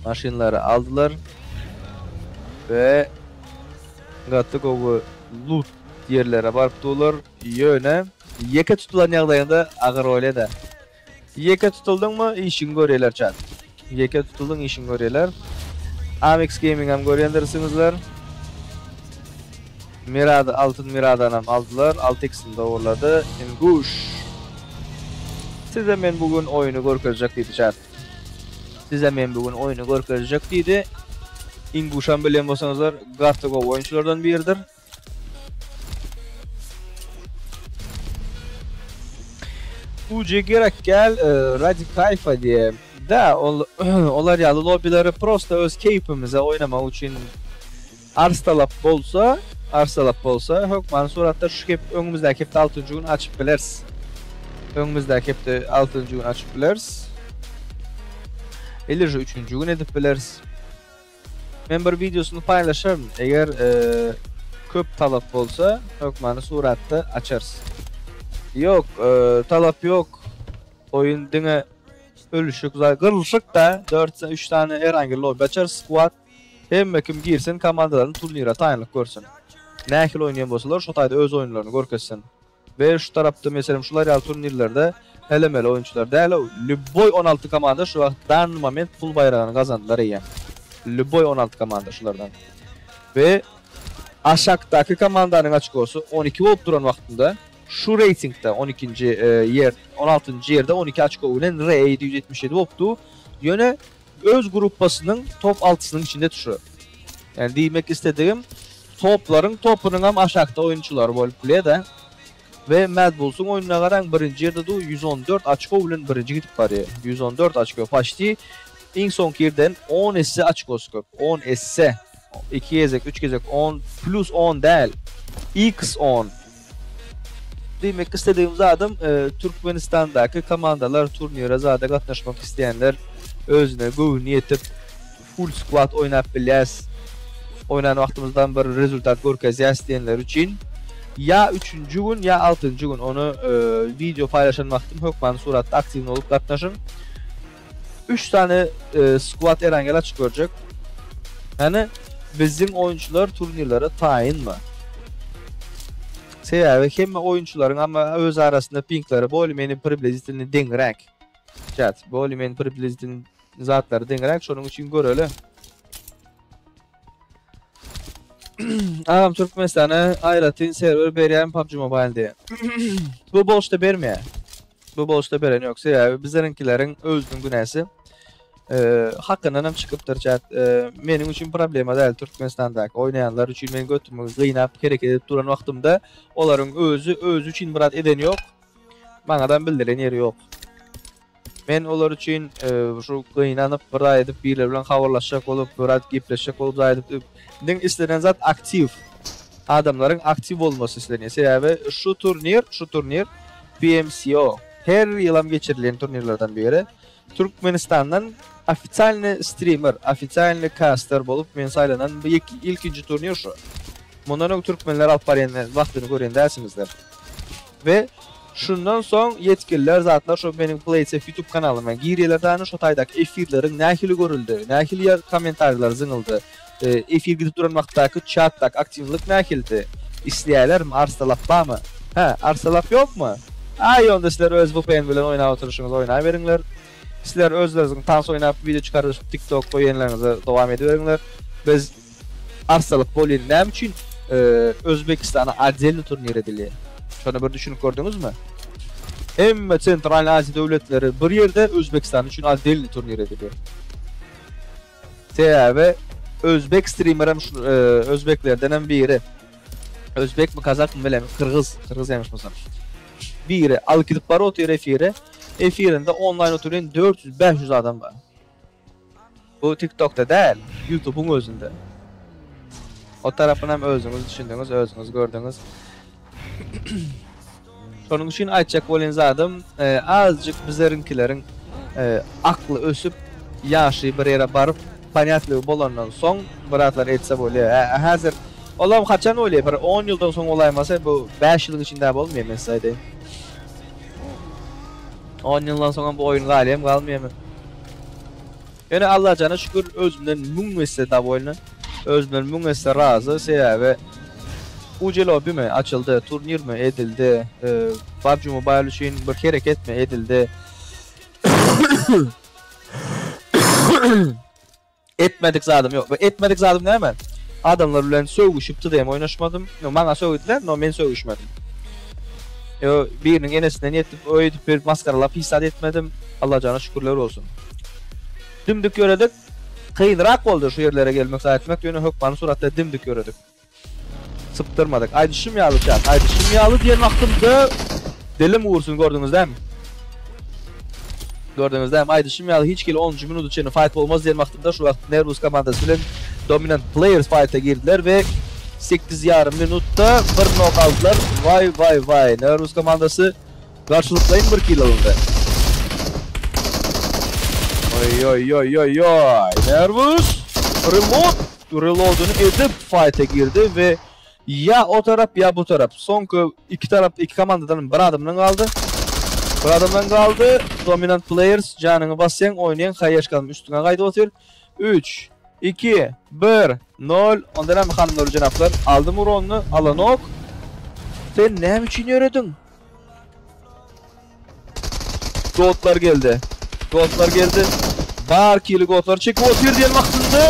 Maşynlary aldylar. We gaty gowy loot ýerlere baryp durlar. Ýöne ýeke tutulan ýagdaýynda agyr bolýar-da. Ýeke tutuldyňmy işiňi görýärler chat. Ýeke tutuldyň işiňi görýärler. Amix Gaming hem görýändirsiňizler. Mirady altyn Miradanam aldylar. 6x-ini dogurlady. Inguş. Size men bu gün oýuny görkezjek diýdi chat. Size men bu gün oýuny görkezjek diýdi. Inguşam bilýän bolsaňyzlar gaty gowy oýunçylardan biridir. UC gerek gel e, Radi Kayfa diye. Da ol, olar ýaly lobbyleri prosta öz keýpimize oýnamak üçin arz talap bolsa, arz talap bolsa hökmany suratda şu hep öňümizdäki hepde 6-njy gün açyp bileris. Öňümizdäki hepde 6-njy gün açyp bileris. Или же 3-nji gün edip bileris. Men bir videosyny paýlaşaryn. Eger e, köp talap bolsa, hökmany suratda açarys. Yok, e, talap yok. Oyun diňe ölüşük, gyrlyşyk da 4 3 tane herhangi lobby açar squad. Hemme kim girsin komandalaryny turnire taýynlyk görsün. Nähili oýnaýan bolsalar şo taýda öz oýunlaryny görkezsin. Ve şu tarapda meselem şular ýaly turnirlerde helemeli oýunçylar däl, любой 16 komanda şu wagt dan moment pul baýragyny gazandylar eýýäm. Любой 16 komanda şulardan. Ve aşakdaky komandanyň açkosy 12 bolup duran wagtynda şu reytingde 12-nji e, ýer 16-njy ýerde 12 açko bilen RE 777 bolupdy. Ýöne öz gruppasynyň top 6-synyň içinde düşür. Yani diýmek istediğim toplaryň topunyň hem aşakda oýunçylary bolup bilýär Ve Mad Bulls'un oyununa garan birinji ýerde du 114 açko bilen birinji gidip barýar. 114 açko почти iň soňky ýerden 10 esse açkosy köp. 10 esse. 2 gezek, 3 gezek 10 plus 10 däl. X 10. Diýmek istediğim zadym e, Türkmenistandaky komandalar turnire zada gatnaşmak isteýänler özüne göwün ýetip full squad oýnap bilýäs. Oýnan wagtymyzdan bir rezultat görkezýäs diýenler üçin ya 3. gün ya 6. gün onu e, video paylaşan wagtym hökman suratda aktiw bolup gatnaşyň. 3 tane e, squad Erangel açyk görecek. Yani bizim oyuncular turnirlere tayin mi? Sebäbi hemme oýunçylaryň ama öz arasynda pinkleri bolmeni približительно deňräk. Chat, bolmeni približительно zatlary deňräk, şonuň üçin göreli. Agam Türkmenistana aýratyn serwer berýän PUBG Mobile diye. Bu bolşda bermeýär. Bu bolşda beren ýok. Sebäbi bizleriňkileriň özüniň günäsi. Ee, hakyndan hem çykypdyr chat. Ee, meniň üçin problema däl Türkmenistandaky oýnaýanlar üçin men götümi gynap hereket edip duran wagtymda olaryň özü özü üçin bir eden ýok. Maňadan bildiren ýeri ýok. Men olar üçin e, şu gynanyp bir ay edip birileri bilen habarlaşjak bolup, bir ay gepleşjek bolup zaý edip diň islenen zat aktiw. Adamlaryň aktiw bolmasy islenýär. Sebäbi şu turnir, şu turnir PMCO her ýylam geçirilen turnirlerden biri. Türkmenistandan ofitsialny streamer, ofitsialny caster bolup men saýlanan bu ilkinji turnir şu. Mundan öň türkmenler alyp barýan wagtyny görýän dälsiňizler. Ve şundan soň yetkililer zatlar şu benim PlaySafe YouTube kanalyma girýärler dany şu taýdaky efirleriň nähili görüldi, nähili ýer kommentarlar zyňyldy, e, efir gidip duran wagtdaky chatdak aktiwlik nähildi, isleýärlermi, arz talap barmy? Ha, arz talap ýokmy? Ay onda sizler öz VPN bilen oýnap oturyşyňyz oýnap beriňler. Sizler özleriňiziň tans oýnap video çykaryp TikTok goýanlaryňyza dowam ediberiňler. Biz arz talap bolýan näme üçin e, Özbekistana отдельный turnir edilýär? Şony bir düşünip gördüňizmi? Hemme Central Aziýa döwletleri bir ýerde Özbekistan üçin отдельный turnir edilýär. Sebäbi Özbek streamer hem şu, e, Özbeklerden hem biri. Özbek mi Kazak mı bilem, Kırgız, Kırgız ýaňyş bolsam. Biri alyp gidip bar otyr efire. Efirinde online oturan 400-500 adam bar. Bu TikTok'ta däl, YouTube'un özünde. O tarapyny hem özüňiz düşündüňiz, özüňiz gördüňiz. Şonuň üçin aýtjak bolýan zadym, e, azjyk bizleriňkileriň e, akly ösüp, ýaşy bir ýere baryp, понятly bolandan soň biratlar etse bolýar. Hä, häzir olam haçan bolýar? Bir 10 ýyldan soň bolaýmasa bu 5 ýylyň içinde bolmaýar men size aýdaýyn. 10 ýyldan soň bu oýun galýar, galmaýar. Ýöne Allah jana şükür özümden 1000 esse довольны. Özümden 1000 esse razy. Sebäbi UC lobby mi açıldı, turnir mi edildi, e, PUBG Mobile üçin bir hereket mi edildi? Etmedik zadym yok. Etmedik zadym näme? Adamlar bilen sögüşip TDM oýnaşmadym. No maňa sögüdiler, no men sögüşmedim. Ýo biriniň enesinden ýetip, öýdüp berip masgaralap hiç zat etmedim. Allajana şükürler bolsun. Dimdik ýöredik. Kynrak boldy şu ýerlere gelmek zat etmek, ýöne hökmany suratda dimdik ýöredik. Sypdyrmadyk. Aýdyşym ýaly çat, aýdyşym ýaly diýen wagtymda dilim gursun gördüňiz dämi? Gördüňiz dämi? Aýdyşym ýaly hiç hili onunjy minuta çenli fight bolmaz diýen wagtymda şu wagt Nervous komandasy bilen Dominant Players fighta girdiler we sekiz ýarym minutda bir nok aldylar. Waý waý waý Nervous komandasy garşylyklaýyn bir kill alyndy. Oý oý oý oý oý Nervous reload reloadyny edip fighta girdi we Ýa o tarap ýa bu tarap. Soňky iki tarap iki komandadan bir adamdan galdy. Bir adamdan galdy. Dominant Players janyňy basýaň oýnaýaň haýeşkam üstüňe gaýdyp otyr. Üç, iki, bir, nol. Onda näme hanymlar jenaplar aldym uronyny alanok. Sen näme üçin ýörediň? Gotlar geldi. Gotlar geldi. Bar kili gotlar çekip otyr diýen wagtynda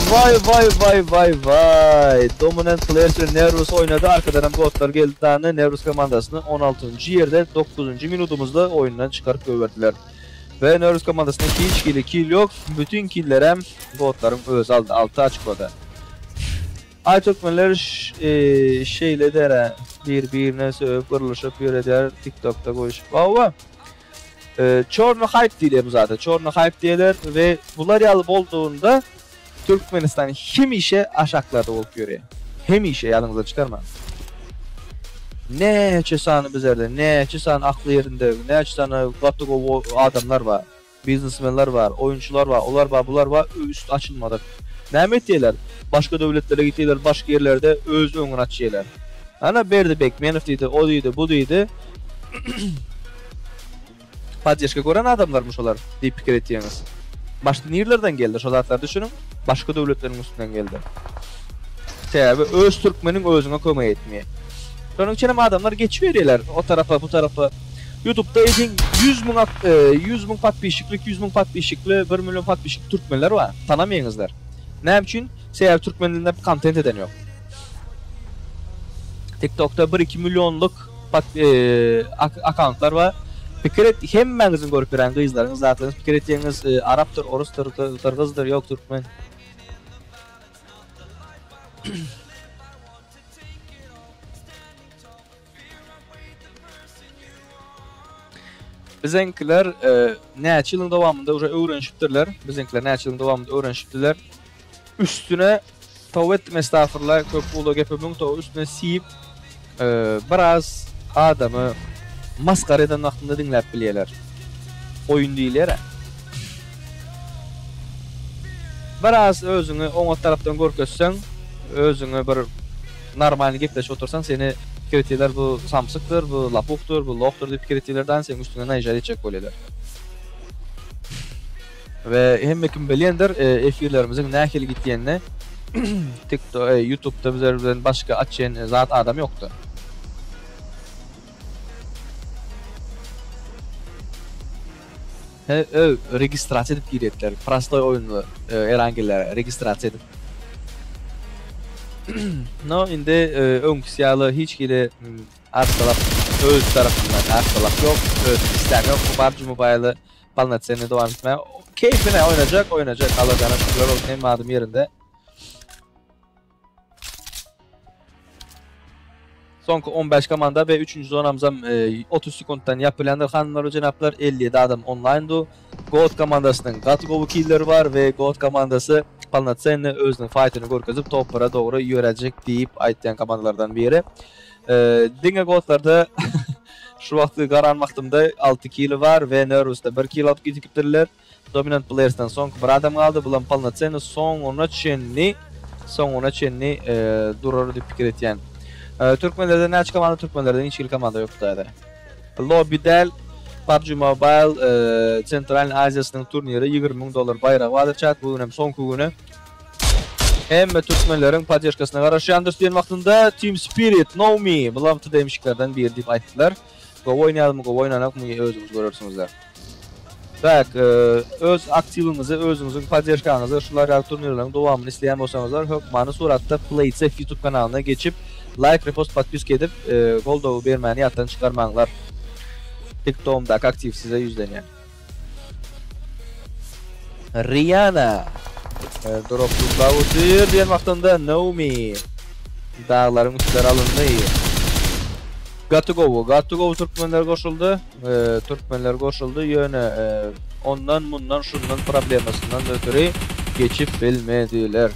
waý waý waý waý waý Dominant Players bilen Nervous oýnady. Arkadan hem gotlar geldi dany Nervous komandasyny 16-njy ýerde 9-njy minutymyzda oýundan çykaryp goýberdiler. We Nervous komandasynda hiç hili kill ýok. Bütün killerem gotlaryň özi aldy 6 açkoda. Aý türkmenler şeýle derä bir birine sögüp gyrlyşyp ýöredýär tiktokda goýuşyp hawa çorny haýp diýilýär bu zada çorny haýp diýerler we bular ýaly boldugynda Türkmenistan hemişe aşaklarda bolup ýörýär hemişe ýadyňyzdan çykarmaň näçe sany bizerde näçe sany akly ýerinde näçe sany gaty gowy adamlar bar. Biznesmenler bar, oýunçylar bar, olar bar, bular bar, üst açylmadyk. Näme etýärler? Başga döwletlere gitýärler, başga ýerlerde öz öňüni açýarlar. Ana Berdi Bekmenow diýdi, o diýdi, bu diýdi. Poddeşka gören adamlarmy şolar diýip pikir etýäňiz. Başda nirlerden geldi şo zatlary düşüniň, başga döwletleriň üstünden geldi. Sebäbi öz türkmeniň özüňe kömek etmeýär. Şonuň üçinem adamlar geçiberýärler o tarapa, bu tarapa. Ýutubda ediň 100 müň 100 müň podpisçikli, 200 müň podpisçikli, 1 million podpisçikli türkmenler bar. Tanamaýaňyzlar. Näme üçin? Sebäbi türkmen dilinde kontent eden ýok. TikTokda 1-2 millionlyk akkauntlar bar. Pikir et, hemmäňiziň görüp ýören gyzlaryňyz, zatlaryňyz pikir etýäňiz, arapdyr, orusdyr, gyrgyzdyr, ýok türkmen. Biziňkiler näçe ýylyň dowamynda uje öwrenişipdirler. Biziňkiler näçe ýylyň dowamynda öwrenişipdiler. Üstüne tow etdim estagfurullah köp ula gepimiň tow üstüne siýip biraz adamy masgara eden wagtynda diňläp bilýärler. Oýun diýilýär-ä. Biraz özüňi oňat tarapdan görkezseň, özüňi bir Normalny gepleşip otursaň seni pikir etýärler bu samsykdyr, bu lapuhdyr, bu lohdyr diýip pikir etýärler dan seň üstüňe naýžat etjek bolýarlar. We hemme kim bilýändir efirlerimiziň nähili gitýänini TikTok, YouTube'da bizler bilen başga açýan zat adam ýokdy. He öw registrasiýa edip girýärdiler. Prostoý oýunly erangellere registrasiýa edip. No indi öňküsi ýaly hiç hili arsalap öz tarapyndan arsalap ýok, öz islän ýok bu PUBG Mobile-y polnocennyý dowam etmäge. Keýpine oýnajak, oýnajak. Allajana şükürler bolsun hemme adam ýerinde. Soňky 15 komanda we üçünji zonamyzam 30 sekuntdan ýapylýandyr hanymlar we jenaplar. 57 adam onlaýn du. God komandasynyň gaty gowy killeri bar we God komandasy polnocenny özüniň faýtyny görkezip top-bire dogry ýörejek diýip aýtýan komandalardan biri. Diňe Godlarda şu wagtky garan wagtymda 6 kili bar we Nervusda 1 kil alyp gidipdirler. Dominant Players'dan soňky bir adam galdy. Bulam polnocenny soňuna çenli soňuna çenli durar diýip pikir etýän. Türkmenlerden näçe komanda? Türkmenlerden hiç hili komanda ýok daýza. Lobby däl. PUBG Mobile Centralny Aziýasynyň turniri 20 müň dollar baýragy bardyr chat. Bu gün hem soňky güni. Hemme türkmenleriň poddežkasyna garaşýandyr diýen wagtynda Team Spirit, Know Me, bulam TDM-şiklerden biri diýip aýtdylar. Gowy oýnaýarmy, gowy oýnanokmy özüňiz görersiňizler. Tak, öz aktiwiňizi, özüňiziň podderžkaňyzy şular ýaly turnirleriň dowamyny isleýän bolsaňyzlar, hökmany suratda PlaySafe YouTube kanalyna geçip, laýk, repost, podpiska edip, goldawy bermäni ýatdan çykarmaňlar. TikTogymdaky aktiw size ýüzlenýän. Rihanna drop tutlap otyr diýen wagtynda Naomi daglaryň üstleri alyndy. Gaty gowy, gaty gowy türkmenler goşuldy. Türkmenler goşuldy ýöne ondan mundan şundan problemasyndan ötüri geçip bilmediler.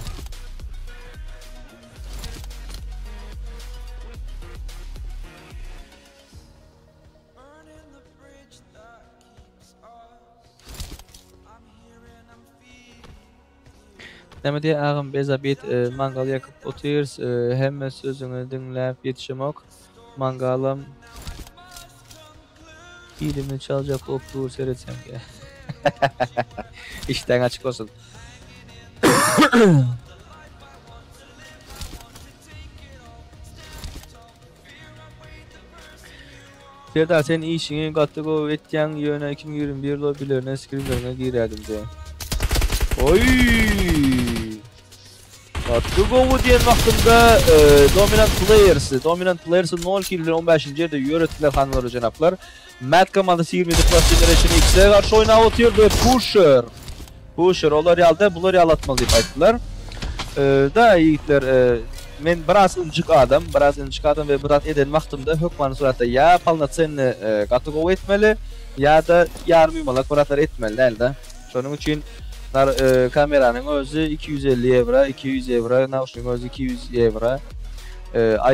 Näme diýýär agam bezabit mangal ýakyp otyrys hemme sözüňi diňläp ýetişemok mangalam Hilimi çaljak bolup dur seretsem ge. Işdäň açyk bolsun. Serdar sen işiňi gaty gowy etýäň ýöne 2021 lobbilerine skrimleriňe girädim de. Oý! Gaty gowy diýen wagtynda Dominant Players, Dominant Players 0 kill bilen 15-nji ýerde ýöretdiler hanymlar we jenaplar. Mad komandasy 27 Plus Generation X-e garşy oýnap otyrdy. Pusher. Pusher olar ýaly däl, bular ýaly atmaly diýip aýtdylar. Da ýigitler, men biraz ynjyk adam, biraz ynjyk adam we bir zat eden wagtymda hökmany suratda ýa polnocenny gaty gowy etmeli, ýa-da ýarym ýumalak bir zatlar etmeli däl-de. Şonuň üçin nar kameranyň özi 250 ýewro, 200 ýewro, nauşnigiň özi 200 ýewro,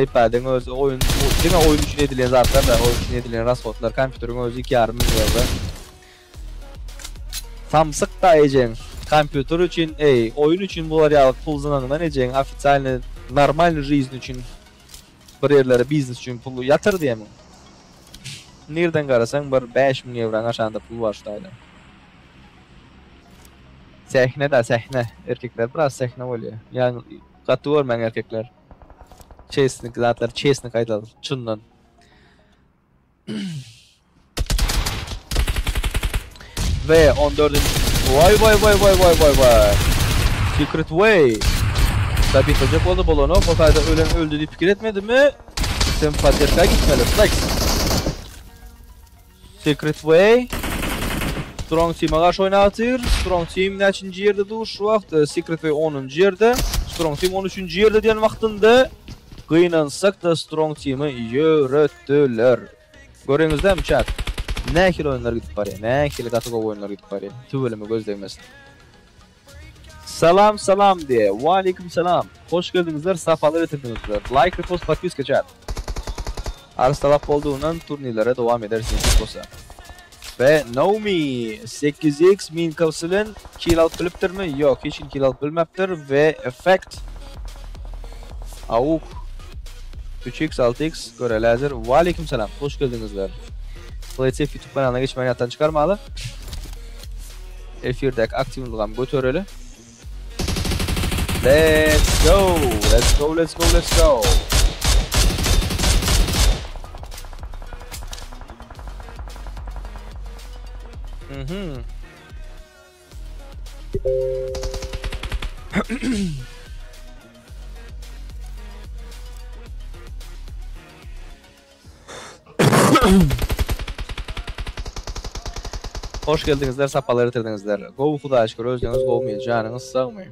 iPad-iň özi oýun diňe oýun üçin edilen zatlar-da, oýun üçin edilen rashodlar, kompýuteriň özi 2,5 müň ýewro. Samsyk-da ejeň, kompýuter üçin, eý, oýun üçin bular ýaly pul zyňaňdan ejeň ofitsialnyý normalnyý жизнь üçin bir ýerlere biznes üçin pul ýatyr diýemiň. Nirden garasaň bir 5000 ýewraň aşagynda pul bar şu taýda. Sähne da sähne. Erkekler biraz sähne bolýar. Ýagny gaty görmäň erkekler. Çesnik zatlar çesnik aýdaly çyndan. Ve 14. Vay vay vay vay vay vay vay. Secret Way. Tabii çocuk oldu bolanok. O taýda ölen öldü diýip pikir etmedi mi? Sen podderžka gitmeli. Flex. Secret Way. Strong Team'e garşy oýnatyr. Strong Team näçinji ýerde dur şu wagt? E, Secret Way 10-njy ýerde. Strong Team 13-nji ýerde diýen wagtynda gynansak da Strong Team'i ýöretdiler. Göreňizdämi chat? Nähili oýunlar gidip barýar? Nähili gaty gowy oýunlar gidip barýar? Tüweleme göz degmesin. Salam salam diye. Wa aleyküm selam. Hoş geldiňizler, sapalar getirdiňizler. Like, repost, podpiska chat. Arz talap boldugynan turnirlere dowam ederis nesip bolsa. Ve Naomi 8x Minkavsy bilen kill alyp bilipdirmi? Ýok, hiç kim kill alyp bilmepdir ve Effect Auk 3x 6x göreli häzir. Wa aleyküm selam. Hoş geldiňizler. PlaySafe YouTube kanalyna geçmegi ýatdan çykarmaly. Efirdäki aktiwlygam götereli. Let's go! Let's go, let's go, let's go! Mhm. Hoş geldiňizler, sapalar getirdiňizler. Gowy Hudaýa şükür özüňiz gowmy, janyňyz sagmy?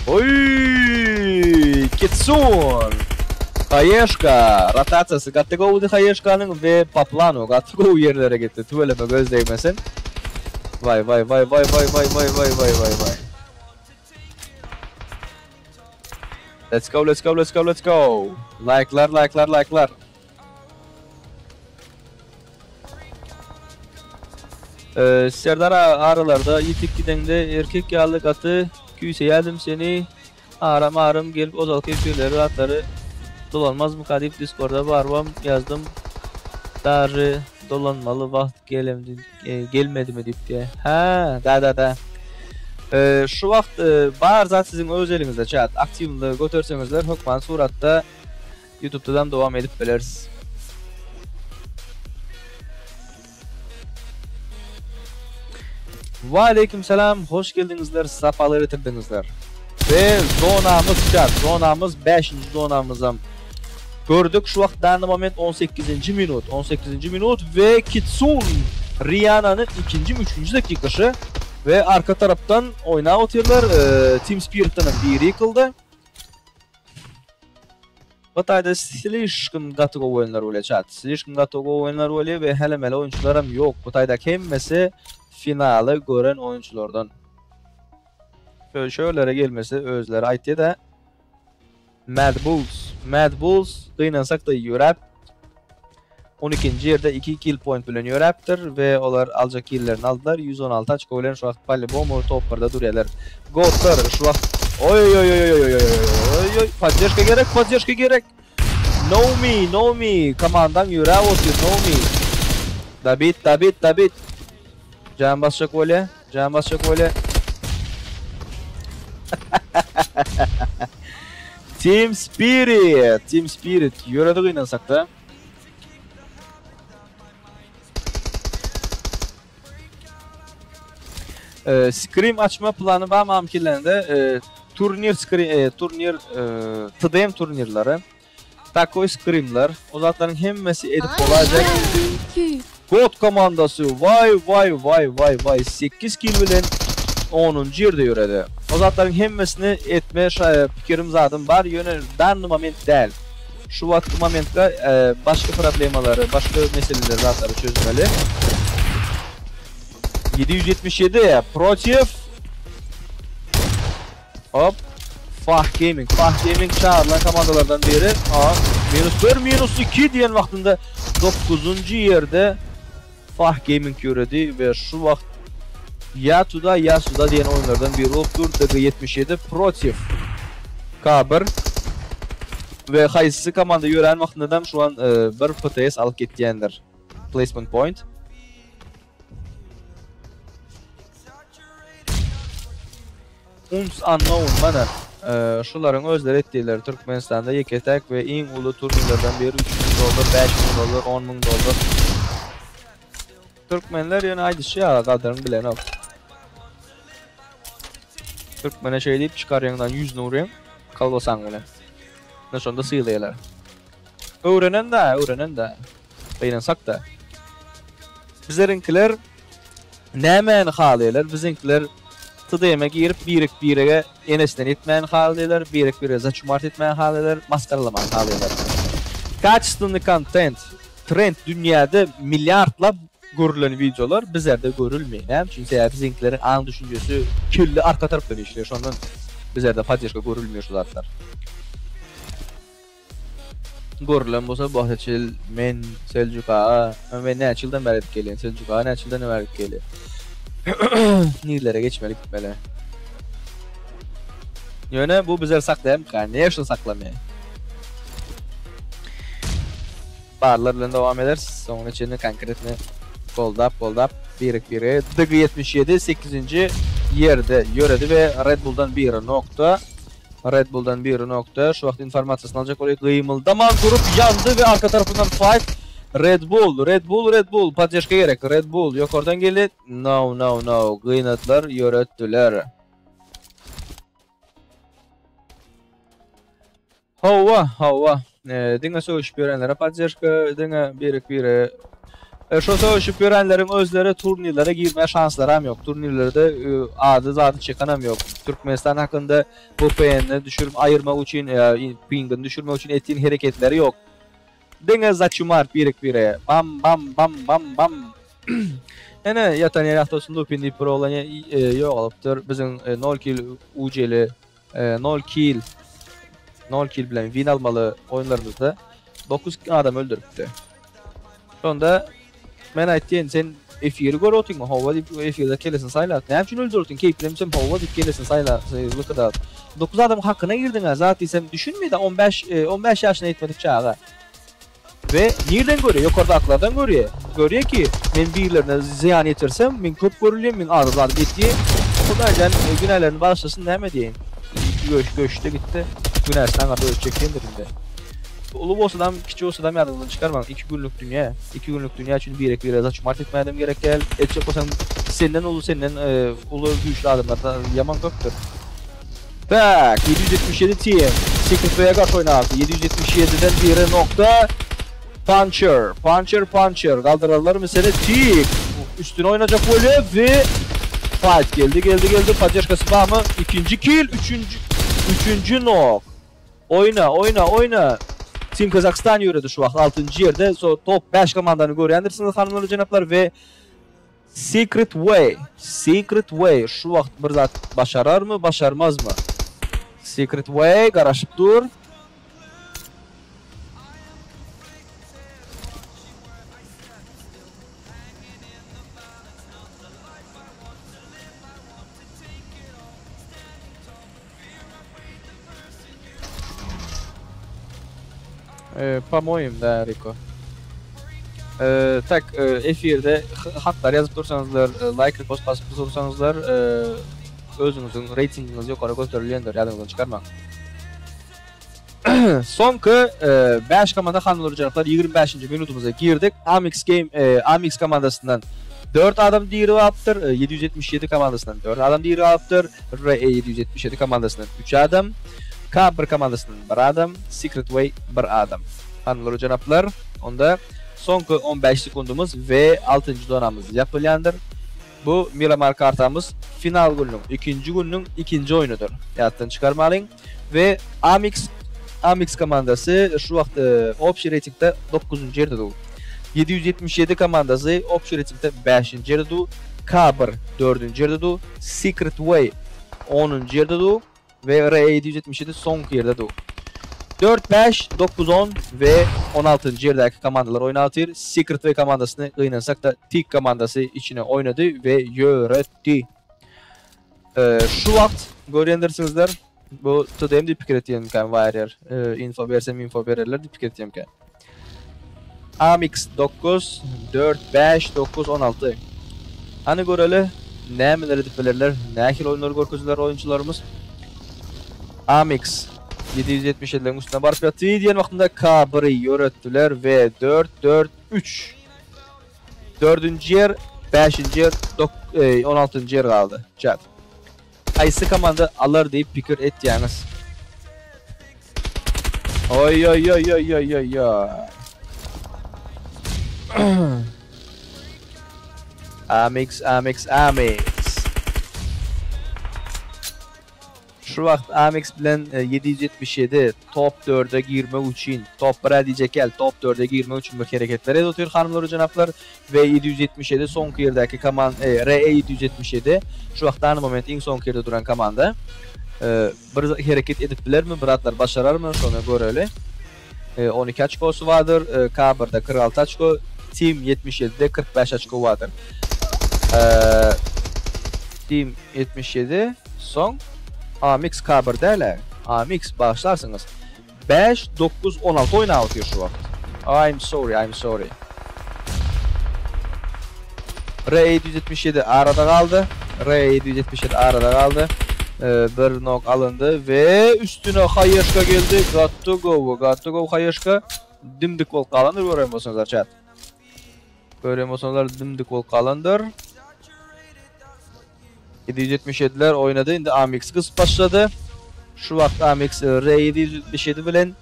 Oý, Kitsun! Haýeşka, rotasiýasy gaty gowudy Haýeşkanyň we po planu gaty gowy ýerlere gitdi. Tüweleme göz degmesin. Waý waý waý waý waý waý waý waý waý waý waý. Let's go, let's go, let's go, let's go. Like'lar, like'lar, like'lar. Ee, Serdar aralarda ýitip gideňde erkek ýaly gaty küýseýädim seni. Aram aram gelip ozalky efirleri zatlary dolanmazmyka diýip Discorda barybam ýazdym. Daže dolanmaly wagt gelemdi e, gelmedimi diýip diýe. Hä, da da da. E, şu wagt e, bar zat siziň öz eliňizde chat. Aktiwlygy göterseňizler hökman suratda YouTube'da dowam edip bileris. Waleýkim salam hoş geldiňizler sapalar getirdiňizler. Ve zonamyz şart zonamyz 5-nji zonamyzam gördük şu wagt danny moment 18-nji minut 18-nji minut ve Kitsun Rihana'nyn ikinji mi üçünji dakikaşy ve arka tarapdan oýnap otyrlar Team Spirit'denem biri ýykyldy. Hytaýda slişkim gaty gowy oýunlar bolýar chat. Slişkim gaty gowy oýunlar bolýar we hälemeli oýunçylaram ýok. Hytaýdaky hemmesi finaly gören oýunçylardan. Şöylere gelmesi özleri aýtýa-da. Mad Bulls. Mad Bulls gynansak-da ýöräp 12-nji ýerde 2 kill point bilen ýöräpdir we olar aljak killerini aldylar. 116 açko bilen şu wagt polibom top 1-de durýarlar. Goatlar şu wagt Oý oý oý oý oý oý oý Poddežka gerek, poddežka gerek. No me, no me. Komandaň ýöräp otyr, no me. Dabit, dabit, dabit. Jan basjak bolýa, jan basjak bolýa. Team Spirit, Team Spirit ýöredi gynansak-da. E, scrim açma plany bar mamkilende e, turnir scrim e, turnir e, TDM turnirleri takoy scrimler o zatlaryň hemmesi edip bolajak. God komandasy vay vay vay vay vay 8 kill bilen 10. ýerde ýöredi. O zatlaryň hemmesini etme pikirim zadym bar, ýöne danny moment däl. Şu wagtky momentde e, başga problemalary, başga meseleleri zatlary çözmeli. 777 protiv Hop. Fah Gaming. Fah Gaming çağrılan komandalardan biri. A minus 4 minus 2 diýen wagtynda 9. ýerde Fah Gaming ýöredi we şu wagt ya tuda ya suda diýen oýunlardan biri bolup dur. DG77 protiv K1 we haýsy komanda ýörän wagtynda şu an e, bir PTS alyp gitýändir. Placement point. Uns unknown mana e, şularyň özleri etdiler Türkmenistanda ýeke-täk we iň uly turnirlerden biri 3000 dollar, 5000 dollar, 10000 dollar. Türkmenler ýöne aýdyşy ýaly gadyryny bilenok. Türkmene şey diýip çykarýaňdan ýüzüni urýaň, kolbasaň bilen. Ne şonda sylaýarlar. Öwrenen da, öwrenen da. Gynansak da. Bizleriňkiler nämäni halaýarlar? Biziňkiler TDM-e girip birek birege enesden etmäni halaýarlar, birek birege zaçumart etmäni halaýarlar, maskaralamany halaýarlar. Качественный kontent, trend dünýäde milliardlap görülen videolar bizlerde görülmeýär. Näme üçin? Sebäbi biziňkileriň aň düşünjesi külli arka tarapdan işleýär. Şondan bizlerde poddežka görülmeýär şu zatlar. Görülen bolsa Bahçel, men, Seljuk ağa, men näçe ýyldan bäri edip gelýän, Seljuk ağa näçe ýyldan bäri edip gelýär. Nirlere geçmeli gitmeli. Ýöne bu bizler saklaýarmy? Конечно saklamaýar. Barlar bilen dowam ederis. Soňuna çenli konkretni goldap goldap birek bire DG77 8-nji ýerde ýöredi we Red Bull'dan bir nokta. Red Bull'dan bir nokta. Şu wagt informasiýasyny aljak bolýar. Gymyldaman durup ýandy we arka tarapyndan fight. Red Bull, Red Bull, Red Bull. Poddežka gerek. Red Bull ýokardan geldi. No, no, no. Gynadylar, ýöretdiler. Hawa, hawa. E, diňe söweşip ýörenlere poddežka, diňe birek bire. E, şo söweşip ýörenleriň özleri turnirlere girme şanslary hem ýok. Turnirlerde e, ady zady çykan hem ýok. Türkmenistan hakynda VPN-ni düşürip aýyrmak üçin, e, pingini düşürmek üçin etdiğin hereketleri ýok. Diňe zaçumar birek bire. Bam bam bam bam bam. Ene ýatan ýer ýagtasyn lupin diýip bir oglan e, ýok alypdyr. Biziň e, 0 kill UC'li e, 0 kill 0 kill bilen win almaly oýunlarymyzda 9 adam öldüripdi. Şonda men aýtdym, sen efiri görüp otyňmy? Hawa diýip efirde kelesini saýlat. Näme üçin öldürdiň? Keýplemsem hawa diýip kelesini saýla. Lykyda. 9 adamyň hakyna girdiň ha, zat diýsem düşünmedi 15 15 ýaşyna ýetmedik çaga. We nirden görýär? Ýokardakylardan görýär. Görýär ki, men birlerine zyýan ýetirsem, men köp görülýän, men az zat etýän. Hudaýjan e, günälerini bagyşlasyn näme diýeýin. Göç göçde gitdi. Günäsini aňarda öz çekýändir indi. Uly bolsadam, kiçi bolsadam ýadyňyzdan çykarmaň. 2 günlük dünýä. 2 günlük dünýä üçin birek bire zaçumart etmänem gerek däl. Etjek bolsaň. Senden uly senden e, uly güýçli adamlar da ýaman köpdür. Tak, 777 team. Secret Way'a garşy oýnardy. 777-den biri nokta. Puncher, Puncher, Puncher. Galdyrarlarmy seni? Tik. Üstüne oýnajak bolýar we fight geldi, geldi, geldi. Poddežkasy barmy? Ikinji kill, üçünji, üçünji nok. Oýna, oýna, oýna. Team Kazakhstan ýöredi şu wagt 6-njy ýerde. So top 5 komandany görýändirsiňiz hanymlar we jenaplar we Secret Way, Secret Way şu wagt bir zat başararmy, başarmazmy? Secret Way garaşyp dur. Pomoýem da Riko. Tak efirde hatlar ýazyp dursaňyzlar, like repost basyp dursaňyzlar, özüňiziň reýtingiňiz ýokary göterilýändir, ýadyňyzdan çykarmaň. Soňky 5 komanda hanymlar jenaplar 25-nji minutymyza girdik. Amix Game Amix komandasyndan 4 adam diri galypdyr. 777 komandasyndan 4 adam diri galypdyr. RE 777 komandasyndan 3 adam. K1 komandasyndan 1 adam. Secret Way 1 adam. Hanymlar jenaplar, onda soňky 15 sekundymyz we 6-njy zonamyz ýapylýandyr. Bu Miramar kartamyz final gününiň, ikinji gününiň ikinji oýnudyr. Ýatdan çykarmalyň. We Amix Amix komandasy şu wagt общий reýtingde 9-njy ýerde dur. 777 komandasy общий reýtingde 5-nji ýerde dur. K1 4-nji ýerde dur. Secret Way 10-njy ýerde dur we RE 777 soňky ýerde dur. 4, 5, 9, 10 we 16-njy ýerdäki komandalar oýnatyr. Secret Way komandasyny gynansak-da Tik komandasy içine oýnady we ýöretdi. Şu wagt görýändirsiňizler. Bu TDM diýip pikir etýänmikäm Warrior. Info bersem info bererler diýip pikir etýänmikäm. Amix 9 4 5 9 16. Hany göreli nämeler edip bilerler, nähili oýunlary görkezerler oýunçylarymyz. Amix 777-leriň üstüne baryp ýatdy diýen wagtynda K1-i ýöretdiler we 4 4 3 Dördünji ýer, bäşinji ýer, 16-njy ýer galdy. Chat. Haýsy komanda alar diýip pikir etýäňiz? Oý oý oý oý oý oý oý. Amix Amix Amix. Şu wagt Amix bilen 777 top 4-e girmek üçin, top 1-e diýjek ýaly, top 4-e girmek üçin bir hereketler edip otyr hanymlar we jenaplar. We 777 soňky ýerdäki koman RE 777 şu wagt dany moment iň soňky ýerde duran komanda. Bir hereket edip bilermi, bir zatlar başararmy, şony göreli. 12 oçkosy bardyr, K1-de 46 oçko, Team 77-de 45 oçko bardyr. Team 77 soň Amix K1 däl-ä. Amix bagyşlarsyňyz. 5 9 16 oýnap otyr şu wagt. I'm sorry, I'm sorry. R 777 arada galdy. R 777 arada galdy. Bir nok alyndy we üstüne Haýeşka geldi. Got to go, got to go Haýeşka. Dimdik bolup galandyr görýän bolsaňyzlar chat. Görýän bolsaňyzlar dimdik bolup galandyr. 777-ler oýnady. Indi Amix gysyp başlady. Şu wagt Amix R 777 bilen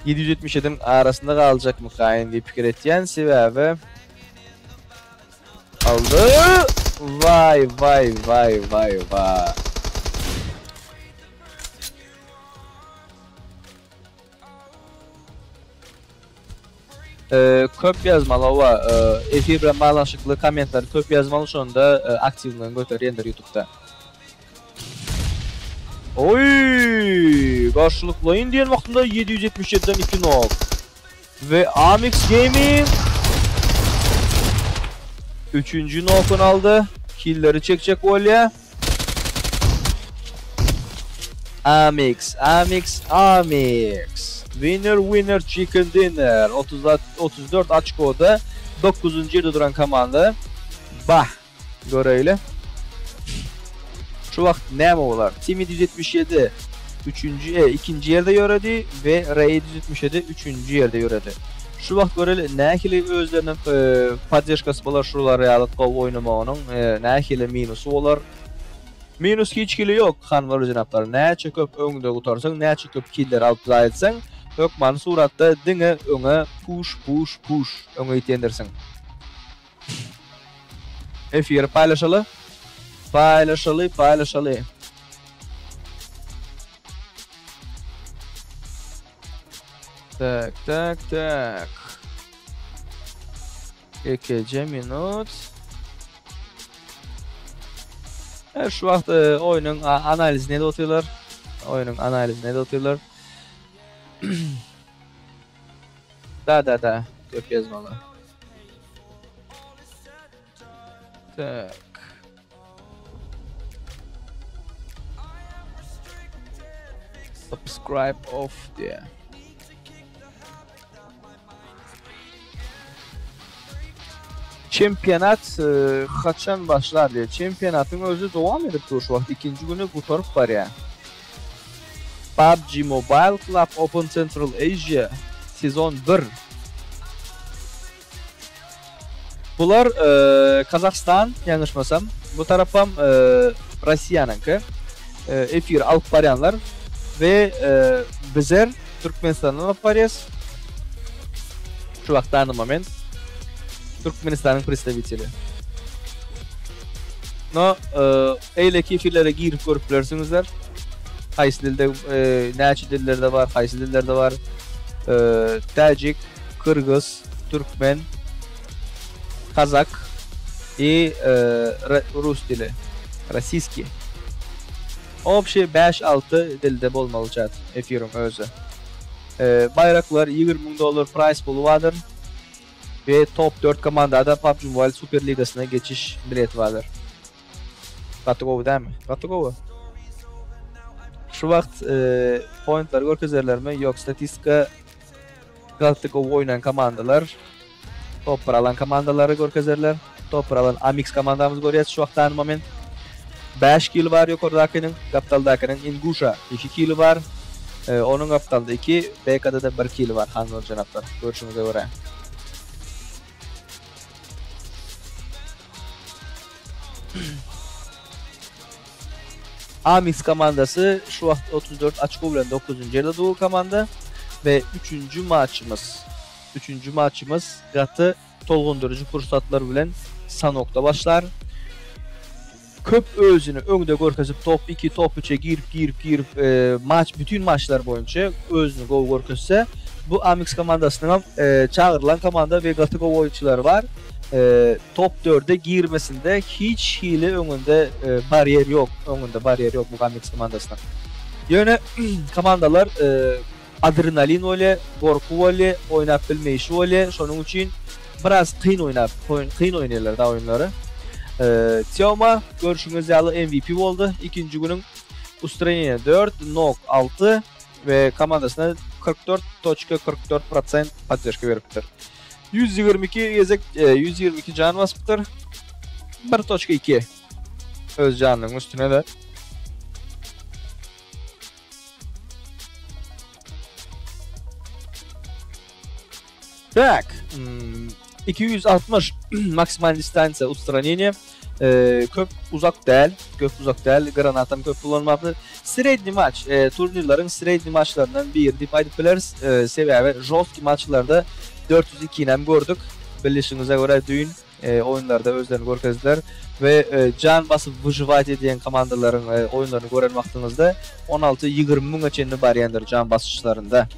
777-niň arasynda galjakmykaýyn diýip pikir etýän. Sebäbi aldy. Vay vay vay vay vay. Köp ýazmaly owa efir bilen baglanyşykly kommentleri köp ýazmaly şonda aktiwligiňi göterýändir ýutubda. Oý! Garşylyklaýyn diýen wagtynda 777-den 2 nok. We Amix Gaming üçünji nokuny aldy. Killeri çekjek bolýar. Amix, Amix, Amix. Winner, winner, chicken dinner. 34 açkoda 9. ýerde duran komanda. Bah, göreýli. Şu wagt näme bolar? Team 777 3-nji, 2-nji ýerde ýöredi we R 777 3-nji ýerde ýöredi. Şu wagt göreli nähili özleriniň poddežkasy bolar şular ýaly gowy oýnamagynyň nähili minusy bolar. Minus hiç hili ýok hanymlar we jenaplar. Näçe köp öňde gutarsaň näçe köp killer alyp zaý etseň hökmany suratda diňe öňe puş puş puş öňe gitýändirsiň. Efiri paýlaşaly. Paýlaşaly paýlaşaly. Tak tak tak. Ekeje minut. Evet, şu wagt e, oýnuň analizini edip otyrlar. Oýnuň analizini edip otyrlar. Da da da. Köp ýazmaly. Tak. Subscribe off diýýär. Çempionat e, haçan başlar diýýär. Çempionatyň özi dowam edip dur şu wagt. Ikinji güni gutaryp barýar. PUBG Mobile Club Open Central Asia sezon 1. Bular e, Kazahstan ýalňyşmasam, bu tarapam e, Russiýanyňky. E, efir alyp barýanlar we e, bizer Türkmenistandan alyp barýas. Şu wagt dany moment Türkmenistanyň predstaviteli. No, e, eýleki efirlere girip görüp bilersiňizler. Haýsy dilde, e, näçe dillerde bar, haýsy dillerde bar. E, Täjik, Kyrgyz, Türkmen, Kazak i e, rus dili. Rossiýski. Obşi 5-6 dilde bolmaly chat efiriň özi. E, baýraklar 20 müň dollar prize pulu bardyr. We top 4 komandada PUBG Mobile Super Ligasyna geçiş bileti bardyr. Gaty gowy dälmi? Gaty gowy. Şu wagt e, pointlary görkezerlermi? Ýok, statistika gaty gowy oýnan komandalar top bir alan komandalary görkezerler. Top bir alan Amix komandamyz görýäs şu wagt dany moment. 5 kill bar ýokardakynyň, gapdaldakynyň Ingusha 2 kill bar. E, onuň gapdalda 2, BK'da da 1 kill bar hanlar jenaplar. Görşüňize görä. Amix komandasy şu wagt 34 oçko bilen 9-njy ýerde dur komanda we 3-nji maçymyz 3-nji maçymyz gaty tolgundyryjy pursatlar bilen Sanokda başlar. Köp özüni öňde görkezip top 2 top 3'e girip girip girip e, maç bütün maçlar boýunça özüni gowy görkezse bu Amix komandasynyň hem e, çagyrylan komanda we gaty gowy oýunçylary bar. E, top 4'e girmesinde hiç hili öňünde e, bariýer ýok. Öňünde bariýer ýok bu Amix komandasynyň. Ýöne komandalar e, adrenalin bolýar, gorky bolýar, oýnap bilmeýşi bolýar. Şonuň üçin biraz kyn oýnap, kyn oýnaýarlar da oýunlary. E, Tioma görşüňiz ýaly MVP boldy. Ikinji günüň ustranение 4, knock 6 we komandasyna 44.44% podдержка beripdir. 122 gezek 122 can basypdyr. 1.2 öz janynyň üstüne de. Tak. 260 maksimal distansiýa ustranение. Ee, köp uzak däl, köp uzak däl. Granatam köp kullanmapdy. Sredni maç, e, turnirleriň sredni maçlaryndan biri diýip aýdyp bileris. E, sebäbi žostki maçlarda 402 hem gördük. Bilişiňize görä düýn e, oýunlarda özlerini görkezdiler we e, can basyp wyživать edýän komandalaryň e, oýunlaryny gören wagtyňyzda 16-20 müňe çenli barýandyr can basyşlarynda.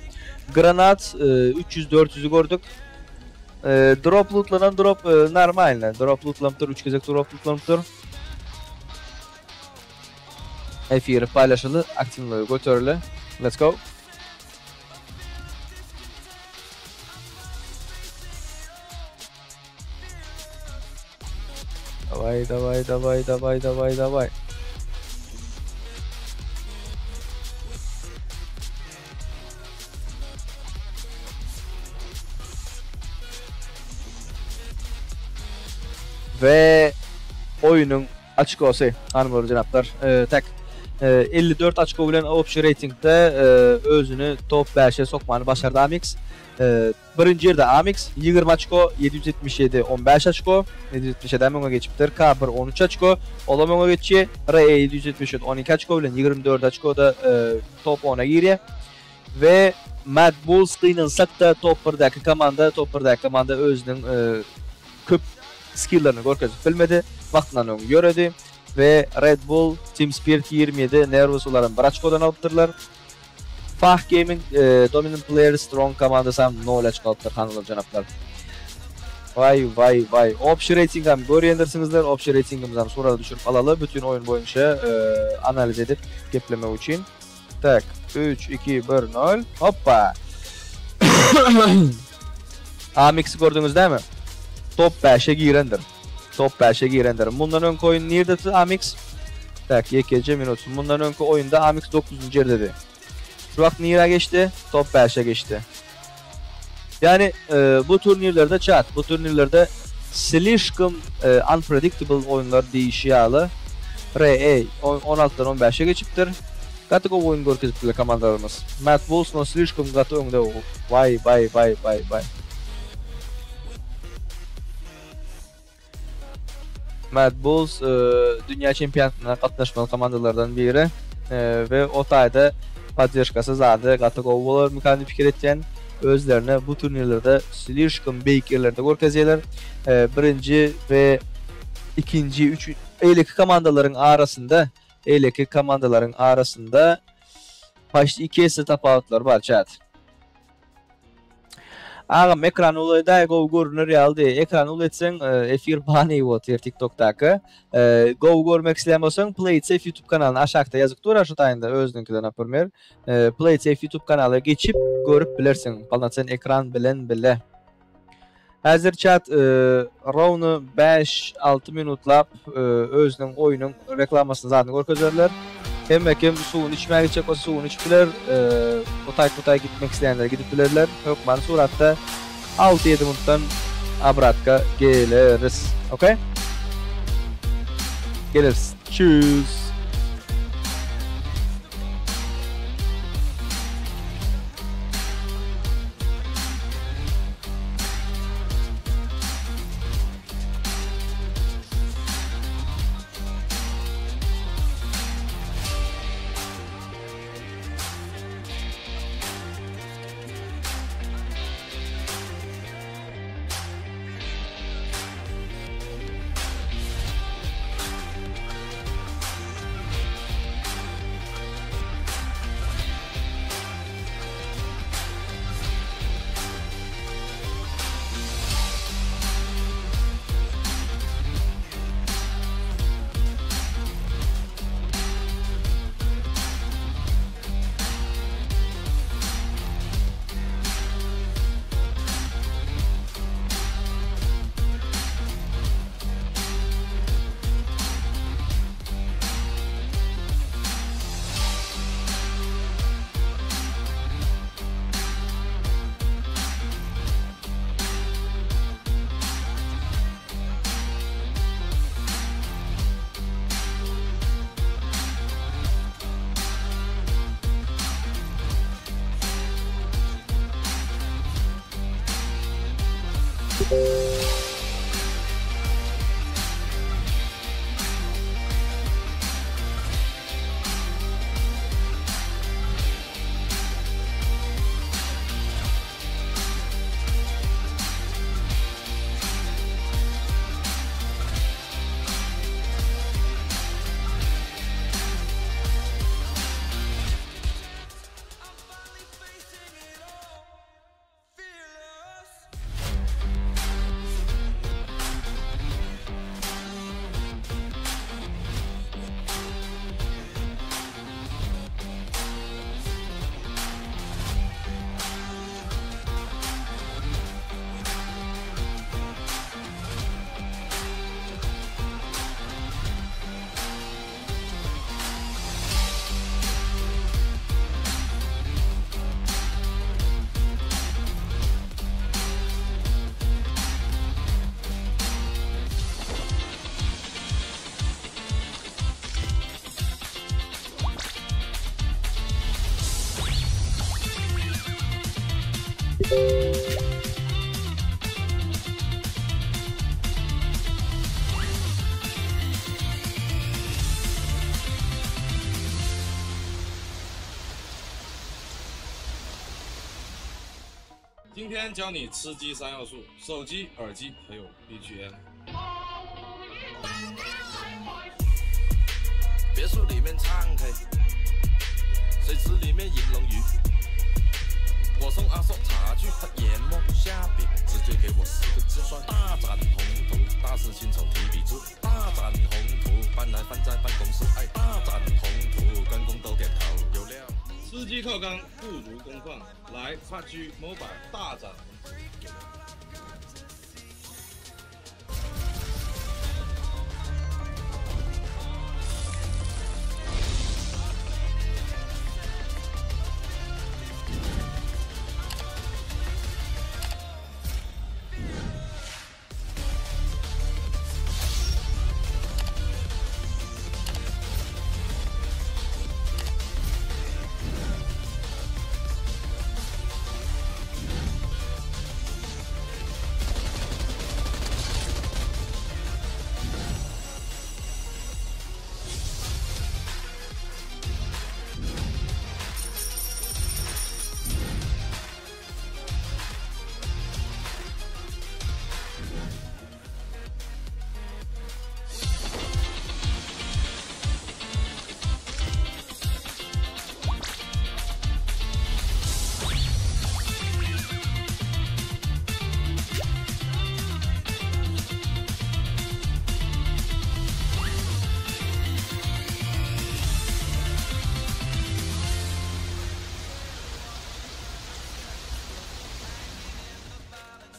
Granat e, 300-400'ü gördük. E, drop lootlanan drop e, normalny. Drop lootlanypdyr, 3 gezek drop lootlanypdyr. Efiri paylaşıldı, aktivliği götürülü. Let's go. Давай, давай, давай, давай, давай, давай. Ve oyunun açık olsa hanımlar cenaplar. Ee, tak. 54 oçko bilen obşi reýtingde özüni top 5-e sokmany başardy Amix. Birinji ýerde Amix, 20 oçko, 777 15 oçko, 777 hem öňe geçipdir. K1 13 oçko, olam öňe geçýär. RE 774 12 oçko bilen 24 oçkoda top 10-a girýär. We Mad Bulls gynansak-da top 1-däki komanda, top 1-däki komanda özüniň köp skillerini görkezip bilmedi. Wagtyndan öň ýöredi. We Red Bull, Team Spirit 27, Nervous olaram bir oçkodan alypdyrlar. Fah Gaming, Dominant Player, Strong komandasy hem 0 oçko alypdyr hanymlar janaplar. Waý waý waý. Obşi reýting hem görýändirsiňizler. Obşi reýtingimizi hem surata düşürip alaly bütün oýun boýunça analiz edip geplemek üçin. Tak, 3 2 1 0. Hoppa. Amix gördüňiz dämi? Top 5-e girendir. Top 5-e girendir. Mundan öňki oýun nirdedi Amix? Tak, ýekeje minut. Mundan öňki oýunda Amix 9-njy ýerdedi. Şu wagt nirä geçdi? Top 5-e geçdi. Yani bu turnirlerde chat, bu turnirlerde slişkom unpredictable oýunlar diýişi ýaly RE 16-dan 15-e geçipdir. Gaty gowy oýun görkezipdirler komandalarymyz. Mad Bulls no slişkom gaty öňde. Vay vay vay vay vay. Mad Bulls dünýä çempionatyna gatnaşmaly komandalardan biri we o taýda podderžkasy zady gaty gowy bolar mykan diýip pikir etýän. Özlerini bu turnirlerde slişkom beýik ýerlerde görkezýärler. Birinji we ikinji, üç, eýleki komandalaryň arasynda, eýleki komandalaryň arasynda paçti 2 esse tapawutlar bar chat. Agam ekran uly gowy görünür ýaly diý. Ekran uly etseň efir bany otyr TikTokdaky. Gowy görmek isleýän bolsaň Play It Safe YouTube kanalyny aşakda ýazyp dur şu taýynda özüniňkiden naprimер. Play It Safe YouTube kanaly geçip görüp bilersiň. Polnosen ekran bilen bile. Häzir chat rovno 5-6 minutlap özüniň oýnuň reklamasyny zadyny görkezerler. Hemme kim suwuny içmäge gitjek bolsa suwuny içip biler. Otay kutay gitmek isleýänler gidip bilerler. Hökmany suratda 6-7 minutdan obratka geleris. Okay? Geliriz. Tschüss. Fearless. 今天教你吃鸡三要素：手机、耳机还有 BGM。别墅里面唱 K，水池里面银龙鱼。我送阿叔茶具，他研墨下笔，直接给我四个字算大展宏图。大事亲手提笔字，大展宏图，搬来放在办公室，哎，大展宏图，关公都点头，有料。吃鸡靠刚不如公放，来 PUBG Mobile 大展宏图。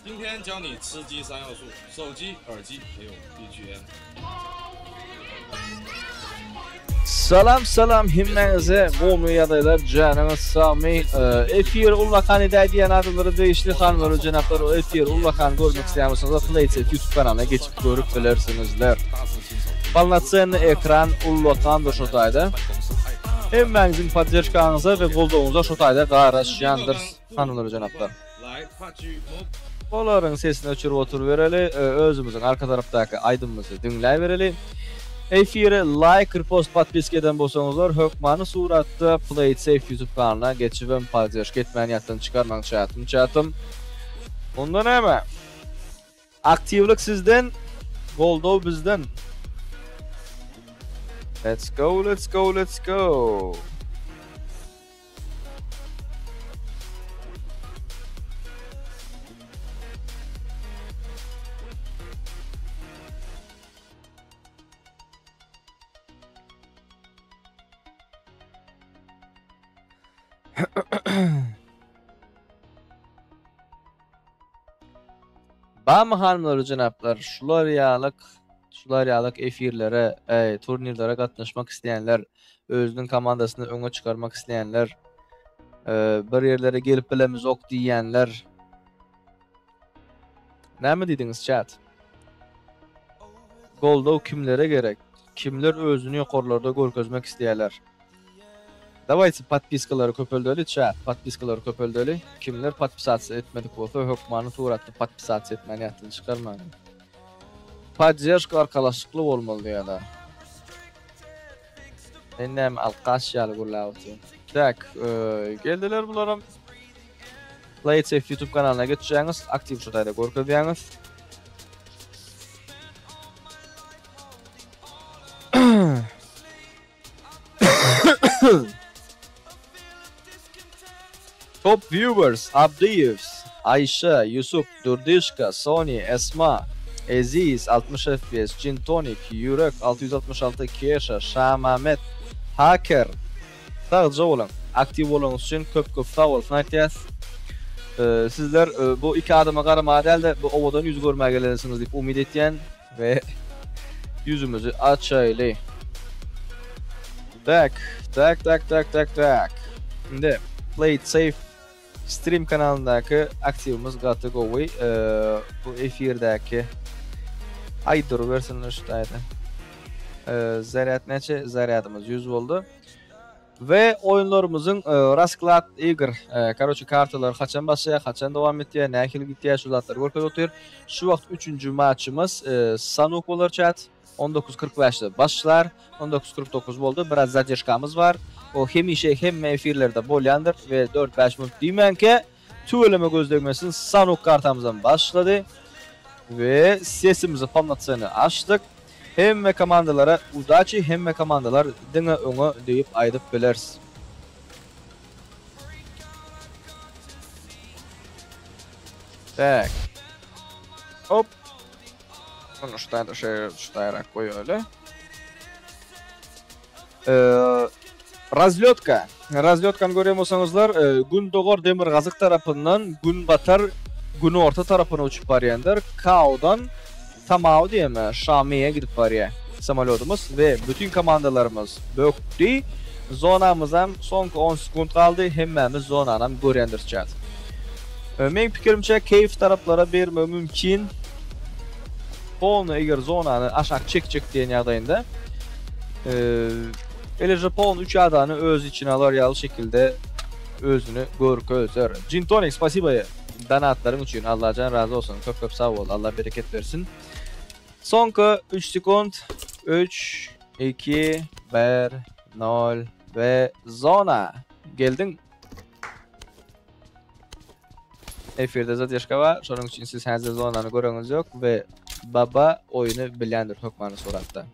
今天教你吃鸡三要素：手机、耳机还有 BGM。 Salam salam hemmäňize gowmy ýagdaýlar janyňyz sagmy efir ullakan edäý diýen adamlara degişli hanymlar we jenaplar o efir ullakan görmek isleýän bolsaňyzlar Playtest YouTube kanalyna geçip görüp bilersiňizler. Polnocenny ekran ullakandyr şo taýda. Hemmäňiziň podderşkaňyza we goldawyňyza şo taýda garaşýandyrys hanymlar we jenaplar. Olaryň sesini öçürip oturybereli, özümiziň arka tarapdaky aýdymymyzy diňläbereli. Efire laýk, repost, podpiska eden bolsaňyzlar hökmany suratda Play it safe YouTube kanalyna geçibem podderşka etmäni ýatdan çykarmaň çatym çatym. Onda näme? Aktiwlik sizden, goldaw bizden. Let's go, let's go, let's go. Bamy hanymlar we jenaplar, şular ýalyk, şular ýalyk efirlere, eý, turnirlere gatnaşmak isleýänler, özüniň komandasyny öňe çykarmak isleýänler, bir ýerlere gelip bilemizok diýýänler. Näme diýdiňiz chat? Goldaw kimlere gerek? Kimler özüni ýokarlarda görkezmek isleýärler? Dawayte podpiskalary köpeldeli chat, podpiskalary köpeldeli. Kimler podpisasiýa etmedik bolsa hökmany suratda podpisasiýa etmäni ýatdan çykarmaň. Podderşka arkalaşykly bolmaly diýýärler. Men näme alkaş ýaly gürläp otyryn. Tak, geldiler bularam. Play it safe YouTube kanalyna geçýäňiz, aktiw şu taýda görkezýäňiz. Top viewers, Abdyýews, Aýşe, Ýusup, Durdyşka, Sony, Esma, Eziz, 60 FPS, Jintonik, Ýürek, 666, Keşa, Şamamet, Haker. Sagja boluň. Aktiw bolanyňyz üçin köp köp sag bolsun aýtýas. Sizler bu iki adama garamaga däl-de bu owadan ýüzi görmäge gelensiňiz diýip umyt etýän we ýüzümizi açaýly. Tak, tak, tak, tak, tak, tak. Indi Play it safe stream kanalyndaky aktiwimiz gaty gowy. Bu efirdäki Aý durubersinler şu taýda. Zarýad näçe? Zarýadymyz 100 boldy. We oýunlarymyzyň rasklad igr, karoçe kartalar haçan başlaýar, haçan dowam etýär, nähili gitýär şu zatlary görkezip otyr. Şu wagt üçünji maçymyz Sanuk bolar chat. 19.45-de başlar. 19.49 boldy. Biraz zadержkamyz bar. O hemişe hemme efirlerde bolýandyr we 4-5 minut diýmänkä tüweleme göz degmesin Sanuk kartamyzam başlady. We sesimizi polnotseny açdyk. Hemme komandalara udaçi hemme komandalar diňe öňe diýip aýdyp bileris. Tak. Hop. Bunu şutaýda şeýle şutaýrak goýaly. Razlýotka. Razlýotkany görýän bolsaňyzlar, gündogar demirgazyk tarapyndan günbatar günorta tarapyna uçup barýandyr. Kaudan Tamao diýeme, Şamiýe gidip barýar samolýodymyz we bütin komandalarymyz bökdi. Zonamyzam soňky on sekunt galdy, hemmämiz zonanam görýändiris çat. Meň pikirimçe keýf taraplara bermegi mümkin. Polny eger zonany aşak çekjek diýen ýagdaýynda Eleje polny üç adany öz içine alar ýaly şekilde özüni görkezer. Jintonik spasiba donatlaryň üçin Allajan razy bolsun köp köp sag bol Allah bereket bersin. Soňky 3 sekund 3 2 1 0 we zona geldiň. Efirde zadержка bar, şonuň üçin siz häzir zonany göreňiz ýok we Baba oýuny bilýändir hökmany suratda.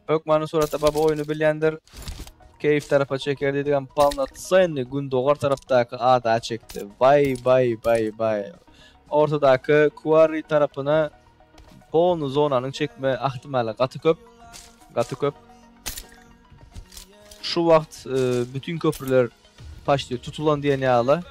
Hökmany suratda Baba oýuny bilýändir. Keýf tarapa çeker diýdigem polnocenny gündogar tarapdaky ada çekdi. Baý baý baý baý. Ortadaky Quarry tarapyna polny zonanyň çekme ahtimaly gaty köp. Gaty köp. Şu wagt bütün köprüler Paçti tutulan diýen ýaly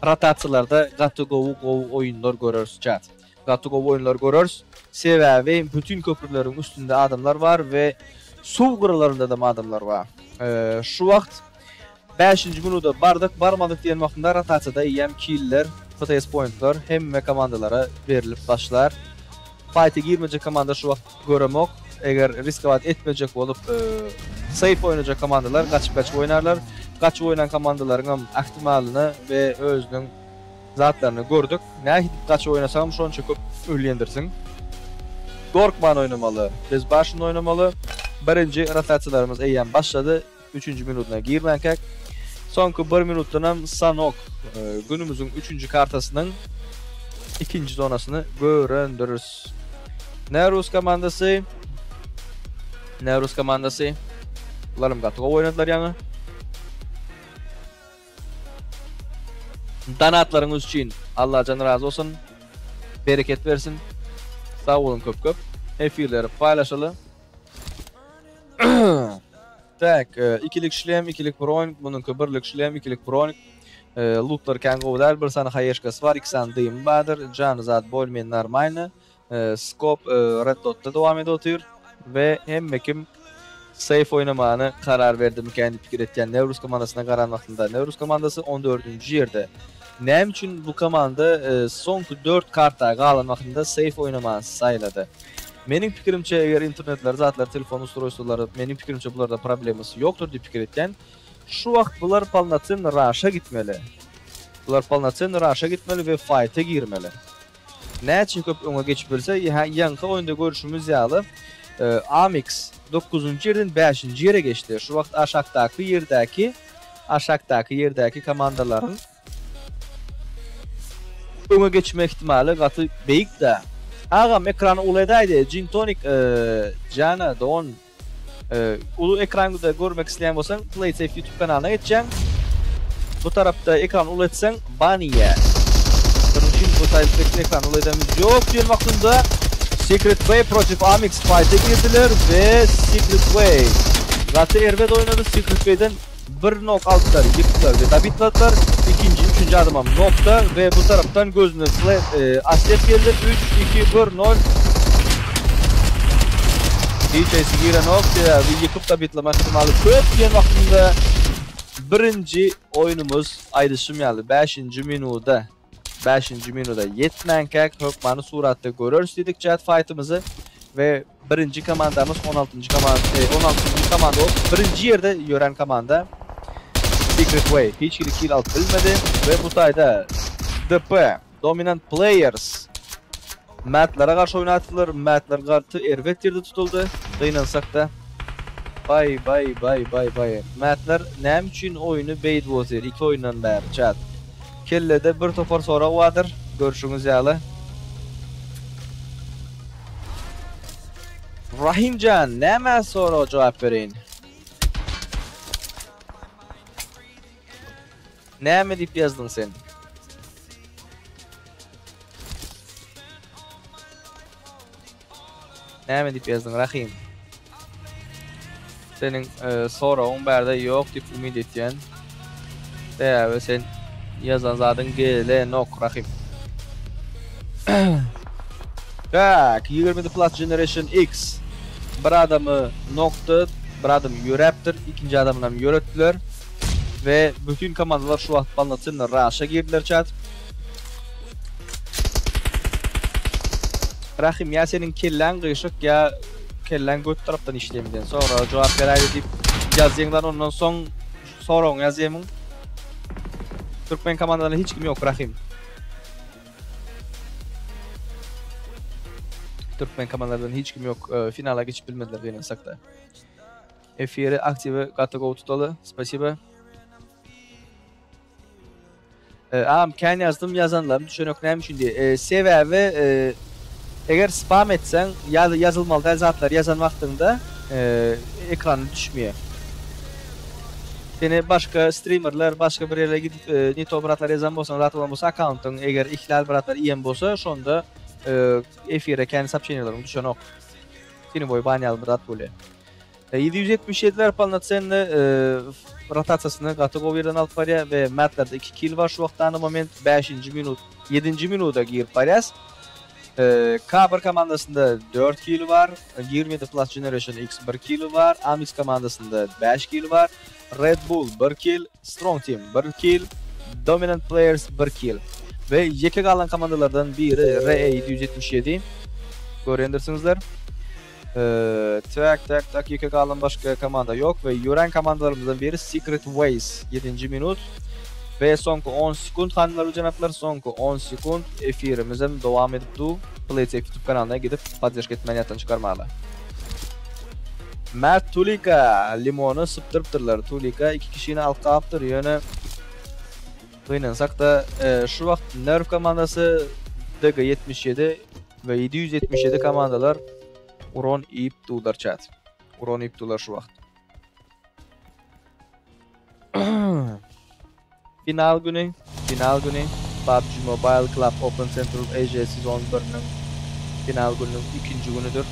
rotasiýalarda gaty gowy gowy oýunlar göreris chat. Gaty gowy oýunlar göreris. Sebäbi bütün köprüleriň üstünde adamlar bar we suw gyralarynda-da adamlar bar. Şu wagt bäşinji minuda bardyk barmadyk diýen wagtynda rotasiýada eýýäm killer, FTS pointlar hemme komandalara berilip başlar. Faýta girmejek komanda şu wagt göremok. Eger riskowat etmejek bolup safe oýnajak komandalar gaçyp gaçyp oýnarlar. Gaçyp oýnan komandalaryňam ähtimalyny we özüniň zatlaryny gördük. Nähili gaçyp oýnasaňam şonça köp ölýändirsiň. Gorkman oýnamaly. Bezbaşyny oýnamaly. Birinji rotasiýalarymyz eýýäm başlady. Üçünji minudyna girmänkäk. Soňky bir minutdanam Sanok günümiziň üçünji kartasynyň ikinji zonasyny görendiris. Nerus komandasy Nerus komandasy Bularam gaty gowy oýnadylar ýaňy. Donatlaryňyz üçin Allajan razy bolsun. Bereket bersin. Sag boluň köp köp. Efirleri paýlaşaly. Tak, ikilik şlem, ikilik bronik, munuňky birlik şlem, ikilik bronik. Lutlar kän gowy däl, bir sany haýeşkasy bar, iki sany dymy bardyr. Jany zat bolmen normalny. Skop red dotda dowam edip otyr we hemme kim safe oýnamany karar berdimikän diýip pikir etýän Nevruz komandasyna garan wagtynda Nevruz komandasy 14-nji ýerde. Näme üçin bu komanda soňky 4 karta galan wagtynda safe oýnamany saýlady? Meniň pikirimçe eger internetleri zatlar telefon ustroýstwolary meniň pikirimçe bularda problemasy ýokdur diýip pikir etýän. Şu wagt bular polnocenny raşa gitmeli. Bular polnocenny raşa gitmeli we faýta girmeli. Näçe köp öňe geçip bilse ýaňky oýunda görşümiz ýaly Amix dokuzynjy ýerden bäşinji ýere geçdi. Şu wagt aşakdaky ýerdäki aşakdaky ýerdäki komandalaryň Öňe geçme ihtimaly gaty beýik-dä. Agam ekrany uly edäýdi Gin Tonic jana dogan uly ekranda görmek isleýän bolsaň PlaySafe YouTube kanalyna geçýäň. Bu tarapda ekrany uly etseň ban iýýär. Şonuň üçin bu taýda ekrany uly edemiz ýok diýen wagtynda Secret Way protiv Amix fighta girdiler we Secret Way gaty erbet oýnady Secret Wayden Bir nok aldylar, ýykdylar we dabitladylar. Ikinji, üçünji adamam nokda we bu tarapdan gözüne Aslep geldi. 3, 2, 1, 0. Hiç haýsy girenok, sebäbi ýykyp dabitlamak ihtimaly köp diýen wagtynda birinji oýnumyz aýdyşym ýaly bäşinji minuda. Bäşinji minuda ýetmänkäk hökmany suratda göreris diýdik chat faýtymyzy. We birinji komandamyz 16-njy komanda, 16-njy komanda bolup birinji ýerde ýören komanda Secret Way hiç hili kill alyp bilmedi we bu taýda DP Dominant Players Mätlere garşy oýnatdylar. Mätler gaty erbet ýerde tutuldy. Gynansak-da. Baý baý baý baý baý. Mätler näme üçin oýny beýdip otyr iki oýundan bäri chat. Kellede bir topar sorag bardyr, görşüňiz ýaly. Rahimjan nämä soraga jogap bereýin? Näme diýip ýazdyň sen? Näme diýip ýazdyň Rahim? Seniň e, soragyň bärde ýok diýip umyt etýän. Sebäbi sen ýazan zadyň gelenok Rahim. Tak, 20 Plus Generation X. Bir adamy nokdy, bir adam ýöräpdir, ikinji adamynam ýöretdiler. We bütün komandalar şu wagt polnocenno raşa girdiler chat. Rahim ýa seniň kelläň gyşyk ýa kelläň göt tarapdan işleýmiden soraga jogap beräýdi diýip ýazýaňdan ondan soň soragyňy ýazýamyň. Türkmen komandadan hiç kim ýok Rahim. Türkmen komandalardan hiç kim ýok e, finala geçip bilmediler gynansak-da. Efiri aktiwi gaty gowy tutaly. Spasiba. E, agam kän ýazdym ýazanlarym düşenok näme üçin diýe. E, sebäbi e, eger spam etseň ýa ýazylmaly däl zatlary ýazan wagtyňda e, ekrana düşmeýär. Seni başga streamerler başga bir ýere gidip e, ne to bratlar ýazan bolsaň zat bolan bolsa akkauntyň eger ihlal bratlar iýen bolsa şonda e, efire kän soobşeniýalaryň düşenok. Seni boýy banýaly bir zat bolýar. 777-ler polnocenny rotasiýasyny gaty gowy ýerden alyp barýar we Matlerde 2 kill bar şu wagtda moment 5-nji minut 7-nji minuta girip barýas. K1 komandasynda 4 kill bar, 27 Plus Generation X 1 kill bar, Amix komandasynda 5 kill bar, Red Bull 1 kill, Strong Team 1 kill, Dominant Players 1 kill. We ýeke galan komandalardan biri RE 777 görýändirsiňizler. Tak tak tak ýeke galan başga komanda ýok we ýören komandalarymyzdan biri Secret Ways 7-nji minut we soňky 10 sekunt hanymlar we jenaplar soňky 10 sekunt efirimizem dowam edip du PlaySafe YouTube kanalyna gidip poddeşka etmäni ýatdan çykarmaly. Mert Tulika limony sypdyrypdyrlar. Tulika iki kişini alyp galypdyr ýöne gynansak-da şu wagt Nerf komandasy DG 77 We 777 komandalar uran iýip dular chat. Uran iýip dular şu wagt. Final güni, final güni PUBG Mobile Club Open Central Asia sezon 1-niň final gününiň ikinji günüdir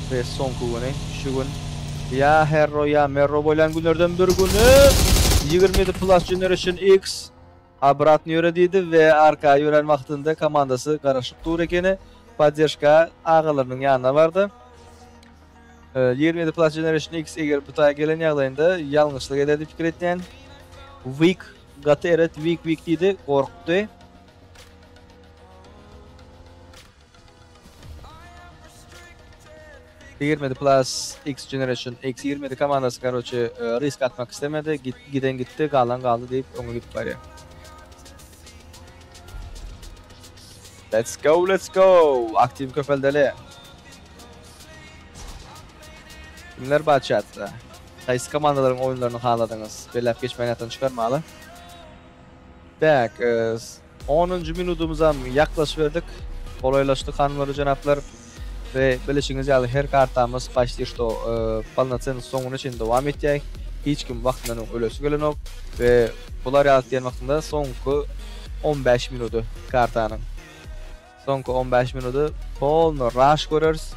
we soňky güni şu gün ýa Herro ýa Merro bolýan günlerden bir güni 27 Plus Generation X Obratny ýöre diýdi we arka ýörän wagtynda komandasy garaşyp dur ekeni. Podderžka agalarynyň ýanyna bardy. 27 Plus Generation X eger bu taýa gelen ýagdaýynda ýalňyşlyk eder diýip pikir etýän. Weak gaty eret weak weak diýdi, gorkdy. 27 Plus X Generation X 27 komandasy karoçe e, risk atmak istemedi. Git, giden gitti, galan galdy diýip öňe gidip barýar. Let's go, let's go. Aktiw köpeldeli. Kimler bar chatda? Haýsy komandalaryň oýunlaryny haladyňyz? Belläp geçmän ýatdan çykarmaly. Tak, e, 10-njy minudymyzam ýaklaşyberdik. Golaýlaşdyk hanymlar we jenaplar. We bilişiňiz ýaly her kartamyz paçti şto polnocenny soňuna çenli dowam etýär. Hiç kim wagtyndan öň ölesi gelenok we bular ýaly diýen wagtynda soňky 15 minudy kartanyň. Soňky 15 minudy polny raş göreris.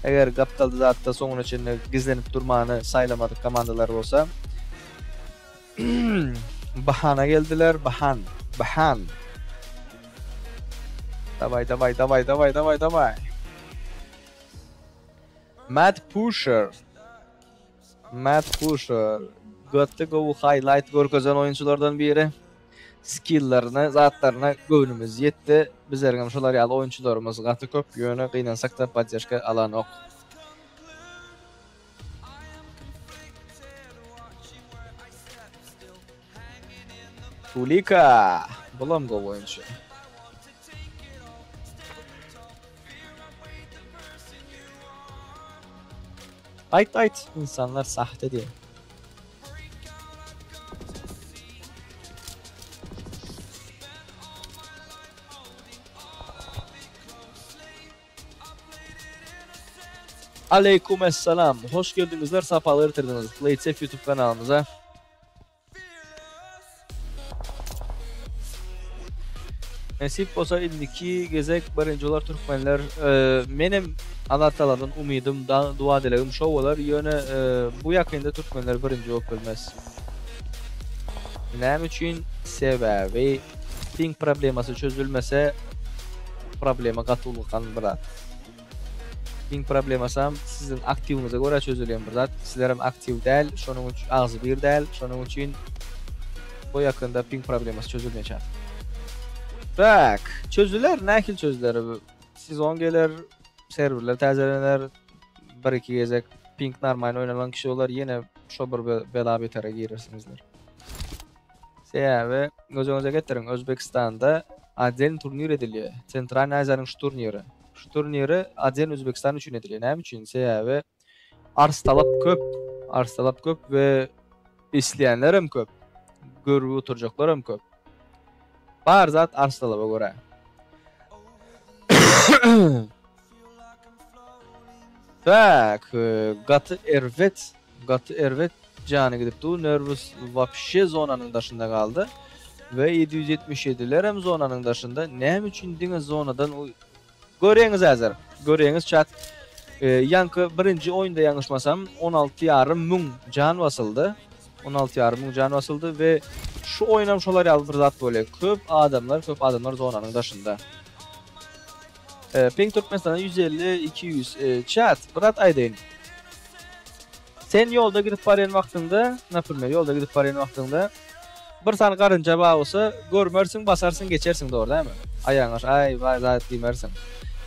Eger gapdalda zatda soňuna çenli gizlenip durmany saýlamadyk komandalar bolsa Bahana geldiler, bahan, bahan. Daway, daway, daway, daway, daway, daway. Matt Pusher. Matt Pusher. Gaty gowy highlight görkezen oýunçylardan biri. Skilllerine, zatlaryna göwnümiz ýetdi. Bizleriňem şolar ýaly oýunçylarymyz gaty köp, ýöne gynansakda poddežka alanok. Tulika! Bulam gowy oýunçy. Aýt aýt, insanlar sahte diýen. Aleýkum essalam. Hoş geldiňizler, sapalar getirdiňiz PlaySafe YouTube kanalymyza. Nesip bolsa indiki gezek birinji bolar türkmenler. Menem Allah Tagaladan umydym, dua dilegim şo bolar. Ýöne bu ýakynda türkmenler birinji bolup bilmez. Näme üçin? Sebäbi ping problemasy çözülmese problema gaty ullakan bir zat. Ping problemasam siziň aktiwiňize görä çözülýän bir zat. Sizlerem aktiw däl, şonuň üçin agzybir däl, şonuň üçin bu ýakynda ping problemasy çözülmeýär. Tak, çözüler, nähili çözüler? Sezon geler, serwerler täzelener, bir-iki gezek ping normalny oýnalan kişi bolar, ýene şo bir bela betere girersiňizler. Sebäbi göz öňüňize getiriň, Özbegistanda oddelny turnir edilýär. Sentralnyý Aziýanyň şu turniri. Şu turniri oddelny Özbegistan üçin edilýär. Näme üçin? Sebäbi arz talap köp. Arz talap köp we isleýänler hem köp. Görüp oturjaklar hem köp. Bar zat arz talaba görä. Tak, gaty erbet, gaty erbet jany gidip dur. Nervous wapşe zonanyň daşynda galdy. We 777-ler hem zonanyň daşynda. Näme üçin diňe zonadan Görýäňiz häzir. Görýäňiz çat. Ýaňky birinji oýunda ýalňyşmasam 16 ýarym müň jan basyldy. 16 ýarym müň jan basyldy we şu oýunam şolar ýaly bir zat bolýar. Köp adamlar, köp adamlar zonanyň daşynda. Ping Türkmenistanda 150 200 çat bir zat aýdaýyn. Sen ýolda gidip barýan wagtyňda, naprimýer, ýolda gidip barýan wagtyňda bir sany garynja bar bolsa, görmersiň, basarsyň, geçersiň, dogry dälmi? Aýagyňa aý, waý zat diýmersiň.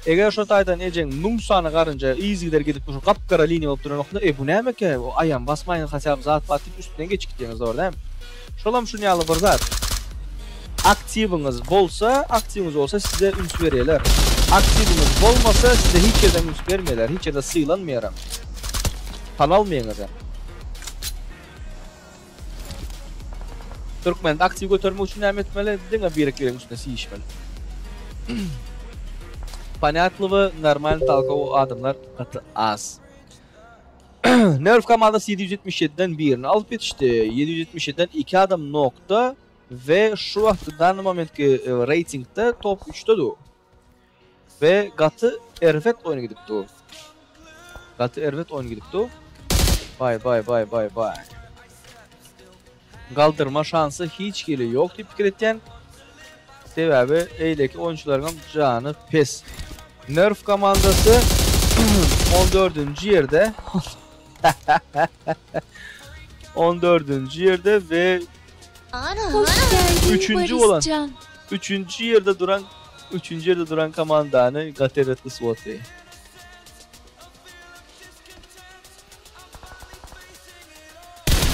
Eger şo taýdan ejeň 1000 sany garynja yzygider gidip şu gap-gara liniýa bolup duran wagtynda, e bu nämekä, aýagymy basmaýyn haçan zat bar diýip üstünden geçip gidýäňiz, dogry dälmi? Şolam şun ýaly bir zat. Aktiwiňiz bolsa, aktiwiňiz bolsa size üns berýärler. Aktiwiňiz bolmasa size hiç ýerden üns bermeýärler, hiç ýerde sylanmaýaram. Tanalmaýaňyzam. Türkmende aktiw götermek üçin näme etmeli? Diňe birek-biregiň üstüne siýişmeli. Ponýatlywy, normalny talkowy adamlar gaty az. Nerf komandasy 777-den birini alyp ýetişdi. 777-den 2 adam nokda we şu wagtky dany momentki e, reýtingde top 3-de dur. We gaty erbet oýun gidip dur. Gaty erbet oýun gidip dur. Bay bay bay bay bay. Galdyrma şansy hiç hili ýok diýip pikir etýän. Sebäbi eýleki oýunçylaryňam jany pes. Nerf komandasy 14-nji ýerde. 14-nji ýerde we Hoş geldin Üçünji olan. Barışcan. Üçünji ýerde duran üçünji ýerde duran komandany gaty erbet gysyp otdy.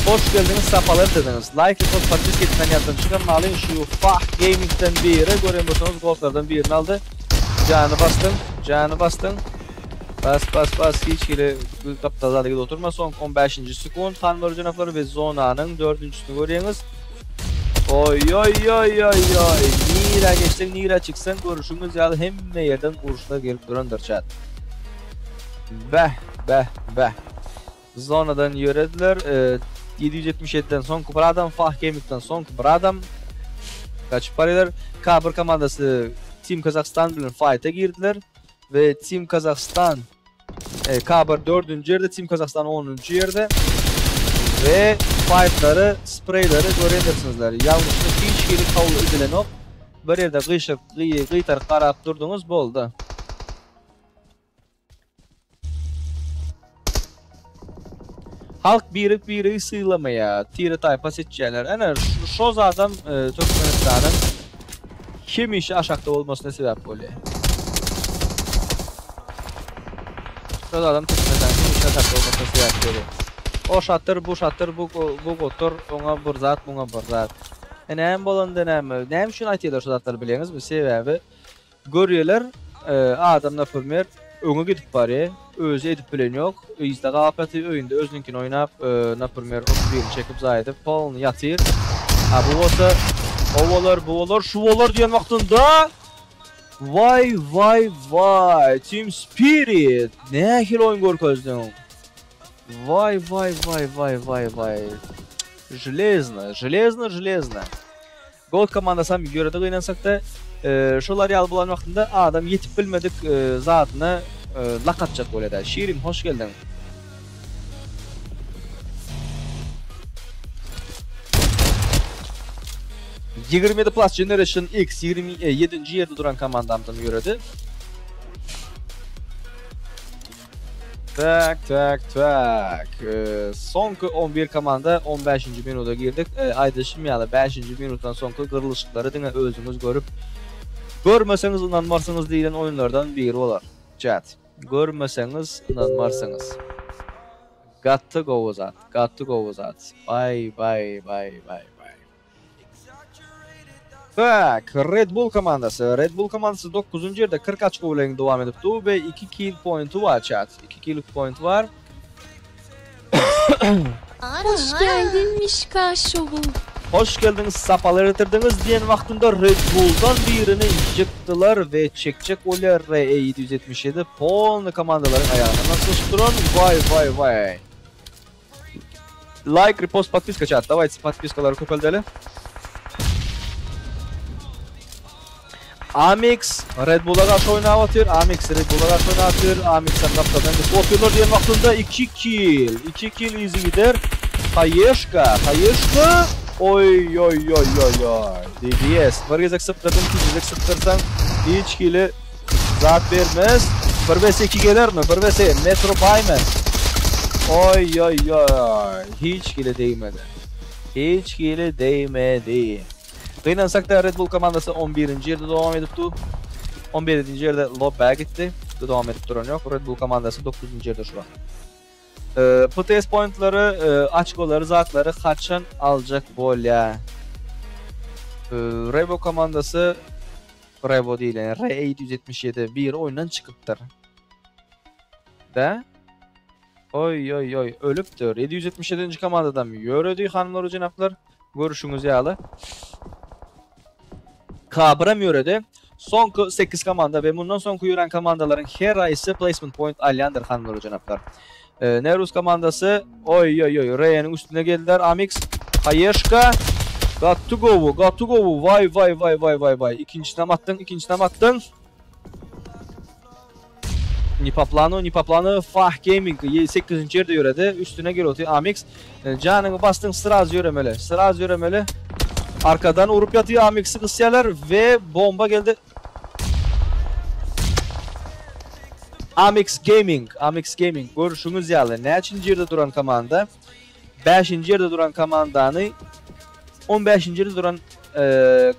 Hoş geldiňiz, sapalar getirdiňiz. Like atyp, podpiska etmän ýatdan çykarmalyň. Şu Fah Gamingden biri gören bolsaňyz goldlardan birini aldy. Jany basdyň, jany basdyň. Bas bas bas hiç hili gapdal zada gidip oturma. Soňky 15-nji sekunt Han Mörjenowlar we zonanyň dördünjisini görýäňiz. Oý oý oý oý oý. Nirä geçseň, nirä çyksaň görüşüňiz ýaly hemme ýerden uruşlar gelip durandyr chat. Beh, beh, beh. Zonadan ýörediler. 777-den soňky bir adam, Fah Gaming'den soňky bir adam gaçyp barýarlar. K1 komandasy Team Kazakhstan bilen fight'a girdiler we Team Kazakhstan e, K1 4-nji ýerde, Team Kazakhstan 10-njy ýerde we fightlary, sprayleri görendirsiňizler. Ýalňyşlyk hiç hili kabul edilenok. Bir ýerde gyşyk, gyýtaryp garap durduňyz, boldy. Halk birek biregi sylamaýar. Tire taýpa seçýärler. Ene şo zadam e, Türkmenistanyň hemişe aşakda bolmasyna sebäp bolýar. Şo zadam Türkmenistanyň hemişe aşakda bolmasyna sebäp bolýar. O şatyr, bu şatyr, bu bu gotur, oňa bir zat, muňa bir zat. E näme bolanda näme? Näme üçin aýtýarlar şu zatlary bilýäňizmi? Sebäbi görýärler, adam naprimer öňe gidip barýar, özi edip bilen ýok, yzda galyp ýatyr, öýünde özüniňkini oýnap, naprimer 31-ni çekip zaýa edip, polny ýatyr. A bu bolsa o bolar, bu bolar, şu bolar diýen wagtynda Waý waý waý Team Spirit nähili oýun görkezdiň? Waý waý waý waý waý waý. Železno, železno, železno. Gold komandasy hem ýöredi gynansakda, şolar ýaly bolan wagtynda adam ýetip bilmedik zadyna lak atjak bolýar. Şirin, hoş geldiň. 27 Plus Generation X 27-nji ýerde duran komandamdan ýöredi. Tak, tak, tak. Soňky 11 komanda 15-nji minuta girdik. Aýdyşym ýaly 5-nji minutdan soňky gyrlyşyklary diňe özüňiz görüp, görmeseňiz ynanmarsyňyz diýlen oýunlardan biri bolar. Chat. Görmeseňiz ynanmarsyňyz. Gaty gowy zat, gaty gowy zat. Baý, baý, baý, baý, baý. Tak, Red Bull komandasy. Red Bull komandasy 9-njy ýerde 40 oçko bilen dowam edip dur we 2 kill pointy bar chat. 2 kill point bar. Hoş geldin Mişka Şowu. Hoş geldiňiz, sapalar getirdiňiz diýen wagtynda Red Bulldan birini ýykdylar we çekjek bolýar RE 777 polny komandalaryň aýagyndan aslyşyp duran. Waý waý waý. Like, repost, podpiska chat. Dawajte podpiskalary köpeldeli. Amix Red Bull'a garşy oýnap otyr. Amix Red Bull'a garşy oýnap otyr. Amix hem gapdaldan geçip otyrlar diýen wagtynda 2 kill. 2 kill easy gider. Haýeşka, Haýeşka. Oý oý oý oý oý. DDS bir gezek sypdyrdyň, ikinji gezek sypdyrsaň hiç hili zat bermez. 1 vs 2 gelermi? 1 vs Metro Bayman. Oý oý oý. Hiç hili degmedi. Hiç hili degmedi. Gynansak-da Red Bull komandasy 11-nji ýerde dowam edip dur. 11-nji ýerde lobba gitdi. Dowam edip duran ýok. Red Bull komandasy 9-njy ýerde şu wagt. PTS pointlary, açkolary, zatlary haçan aljak bolýar? Revo komandasy Revo diýilýän R777 biri oýundan çykypdyr. Da? Oý oý oý ölüpdir. 777-nji komandadan ýöredi hanymlar we jenaplar. Görüşüňiz ýaly. K1-em ýöredi. Soňky 8 komanda we mundan soňky ýörän komandalaryň her aýsy placement point alýandyr hanymlar we jenaplar. Nerus komandasy oý oý oý R-niň üstüne geldiler. Amix Haýeşka gaty gowy, gaty gowy. Waý waý waý waý waý waý. Ikinjisinem atdyň, ikinjisinem atdyň. Ne po planu, ne po planu. Fah Gaming 8-nji ýerde ýöredi. Üstüne gelip Amix. Janyňy basdyň, sraz ýöremeli. Sraz ýöremeli. Arkadan urup ýatyr Amix'i gysýarlar we bomba geldi. Amix Gaming, Amix Gaming görüşüňiz ýaly näçinji ýerde duran komanda? 5-nji ýerde duran komandany 15-nji ýerde duran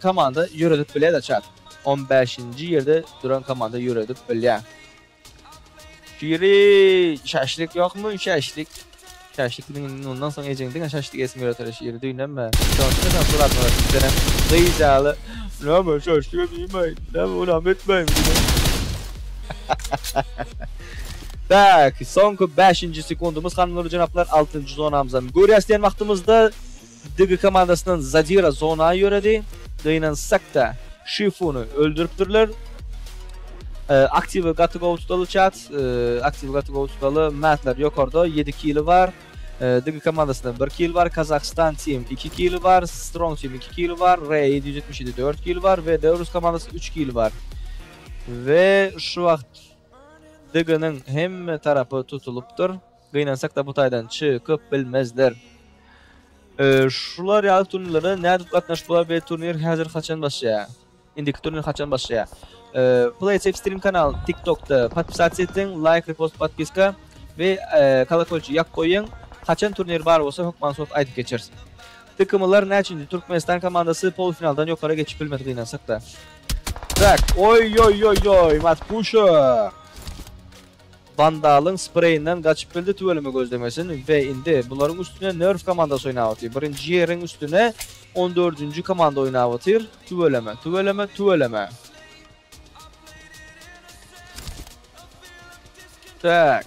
komanda ýöredip bilýär chat. 15-nji ýerde duran komanda ýöredip bilýär. Şiri şaşlyk ýokmy? Şaşlyk. Şaşlyk diňe ondan soň ejeň diňe şaşlyk esim ýöreter şiri düýnemme. Şonuň üçin suratma senem gyz ýaly. Näme şaşlyk diýmeý. Näme onam etmeý. Tak, soňky 5-nji sekundymyz hanymlar we jenaplar 6-njy zonamyzdan görýäs diýen wagtymyzda DG komandasyndan Zadira zona ýöredi. Gynansak-da Şifuny öldüripdirler. Aktiwi gaty gowy tutaly chat. Aktiwi gaty gowy tutaly. Matlar ýokarda 7 kili bar. DG komandasynda 1 kill bar. Kazakhstan team 2 kili bar. Strong team 2 kili bar. R777 4 kili bar we Deurus komandasy 3 kili bar. We şu wagt DG-niň hemme tarapy tutulypdyr. Gynansak-da bu taýdan çykyp bilmezler. Şular ýaly turnirlere nädip gatnaşyp bolar we turnir häzir haçan başlaýar? Indiki turnir haçan başlaýar? Play Safe Stream kanal TikTokda podpisasiýa etseň, like, repost, podpiska we kolokolçy ýak goýuň. Haçan turnir bar bolsa hökman surat aýdyp geçeris. TKM-lar näçinji? Türkmenistan komandasy polfinaldan ýokara geçip bilmedi gynansak-da. Tak, oý oý oý oý, Matpuşa. Wandalyň spreýinden gaçyp bildi tüweleme gözlemesin we indi bularyň üstüne Nerf komandasy oýnap otyr. Birinji ýeriň üstüne 14-nji komanda oýnap otyr. Tüweleme, tüweleme, tüweleme. Tak.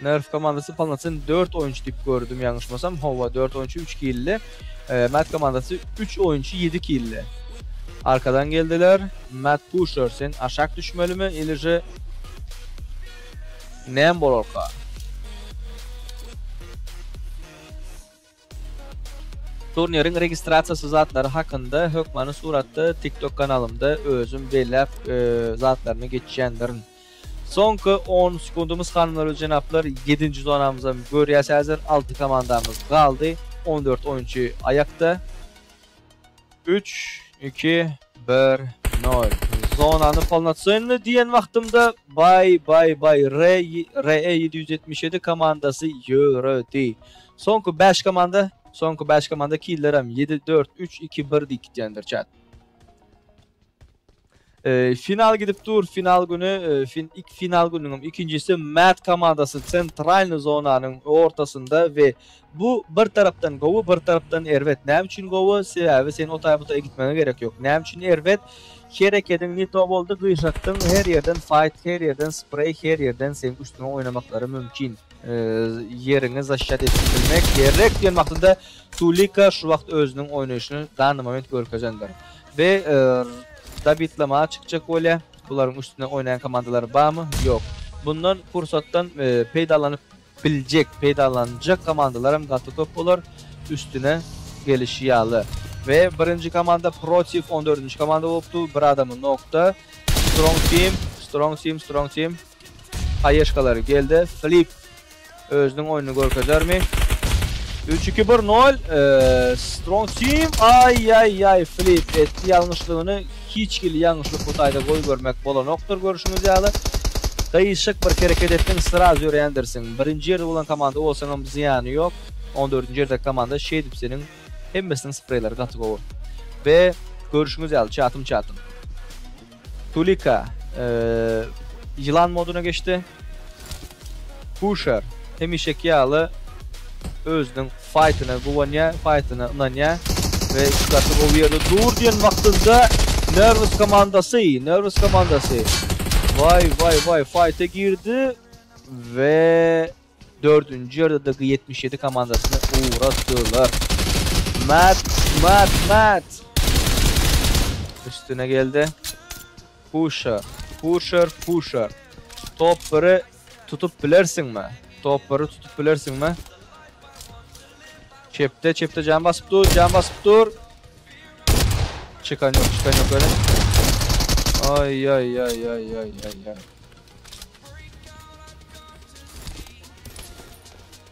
Nerf komandasy polnosen 4 oýunçy diýip gördüm ýalňyşmasam. Hawa 4 oýunçy 3 killi. E, Matt komandasy 3 oýunçy 7 killi. Arkadan geldiler. Matt Pusher sen aşak düşmelimi ili je näme bolarka? Turniriň registrasiýasy zatlary hakynda hökmany suratda TikTok kanalymda özüm belläp e, zatlaryny geçýändirin. Soňky 10 sekundymyz hanymlar we jenaplar 7-nji zonamyzam görýäs häzir 6 komandamyz galdy. 14 oýunçy aýakda. 3 2 1 0 Zonany polnocenny diýen wagtymda bay bay bay R RE 777 komandasy ýöredi. Soňky 5 komanda, soňky 5 komanda killerem 7 4 3 2 1 diýip gidýändir chat. E, final gidip dur. Final günü, e, fin, ilk final gününün ikincisi Mad komandasy sentralny zonanyň ortasynda we bu bir tarapdan gowy, bir tarapdan erbet. Näme üçin gowy? Sebäbi sen o tarafa gitmene gerek yok. Näme üçin erbet? Hereketiň nito boldy, gyşatdyň, her yerden fight, her yerden spray, her yerden senin üstüne oynamaklary mümkin. E, yerini защищать edip bilmek gerek diýen wagtynda Tulika şu wagt özüniň oýnaýşyny danny moment görkezendir. Ve e, dabitlama çykjak bolýar. Bularyň üstüne oýnaýan komandalar barmy? Ýok. Bundan pursatdan e, peýdalanyp biljek, peýdalanjak komandalar hem gaty köp bolar. Üstüne gelişi ýaly. Ve birinji komanda Protiv 14. komanda bolupdy. Bir adamı nokta. Strong team, strong team, strong team. Ayeşkalary geldi. Flip özüniň oýnuny görkezermi? 3 2 1 0 ee, Strong Team ay ay ay Flip etdi ýalňyşlygyny hiç hili ýalňyşlyk bu taýda goý görmek bolanokdyr görüşüňiz ýaly. Gyşyk bir hereket etdiň sraz ýörändirsiň. Birinji ýerde bolan komanda bolsaň hem zyýany ýok. 14-nji ýerde komanda şeýdip seniň hemmesiniň spreyleri gaty gowy. Ve görüşüňiz ýaly çatym çatym. Tulika ee, ýylan moduna geçdi. Pusher hemişeki ýaly özüniň fight'ına guwanýar, fight'ına ynanýar ve gaty gowy ýerde dur diýen wagtynda Nervous komandasy, Nervous komandasy. Vay vay vay fight'e girdi ve dördüncü ýerde de 77 komandasyny uğratdylar. Matt, Matt, Matt. Üstüne geldi. Pusher, Pusher, Pusher. Top biri tutup bilersin mi? Top biri tutup bilersin mi? Çepte, çepte can basıp dur, can basıp dur. Çıkan yok, çıkan yok öyle. Ay ay ay ay ay ay ay.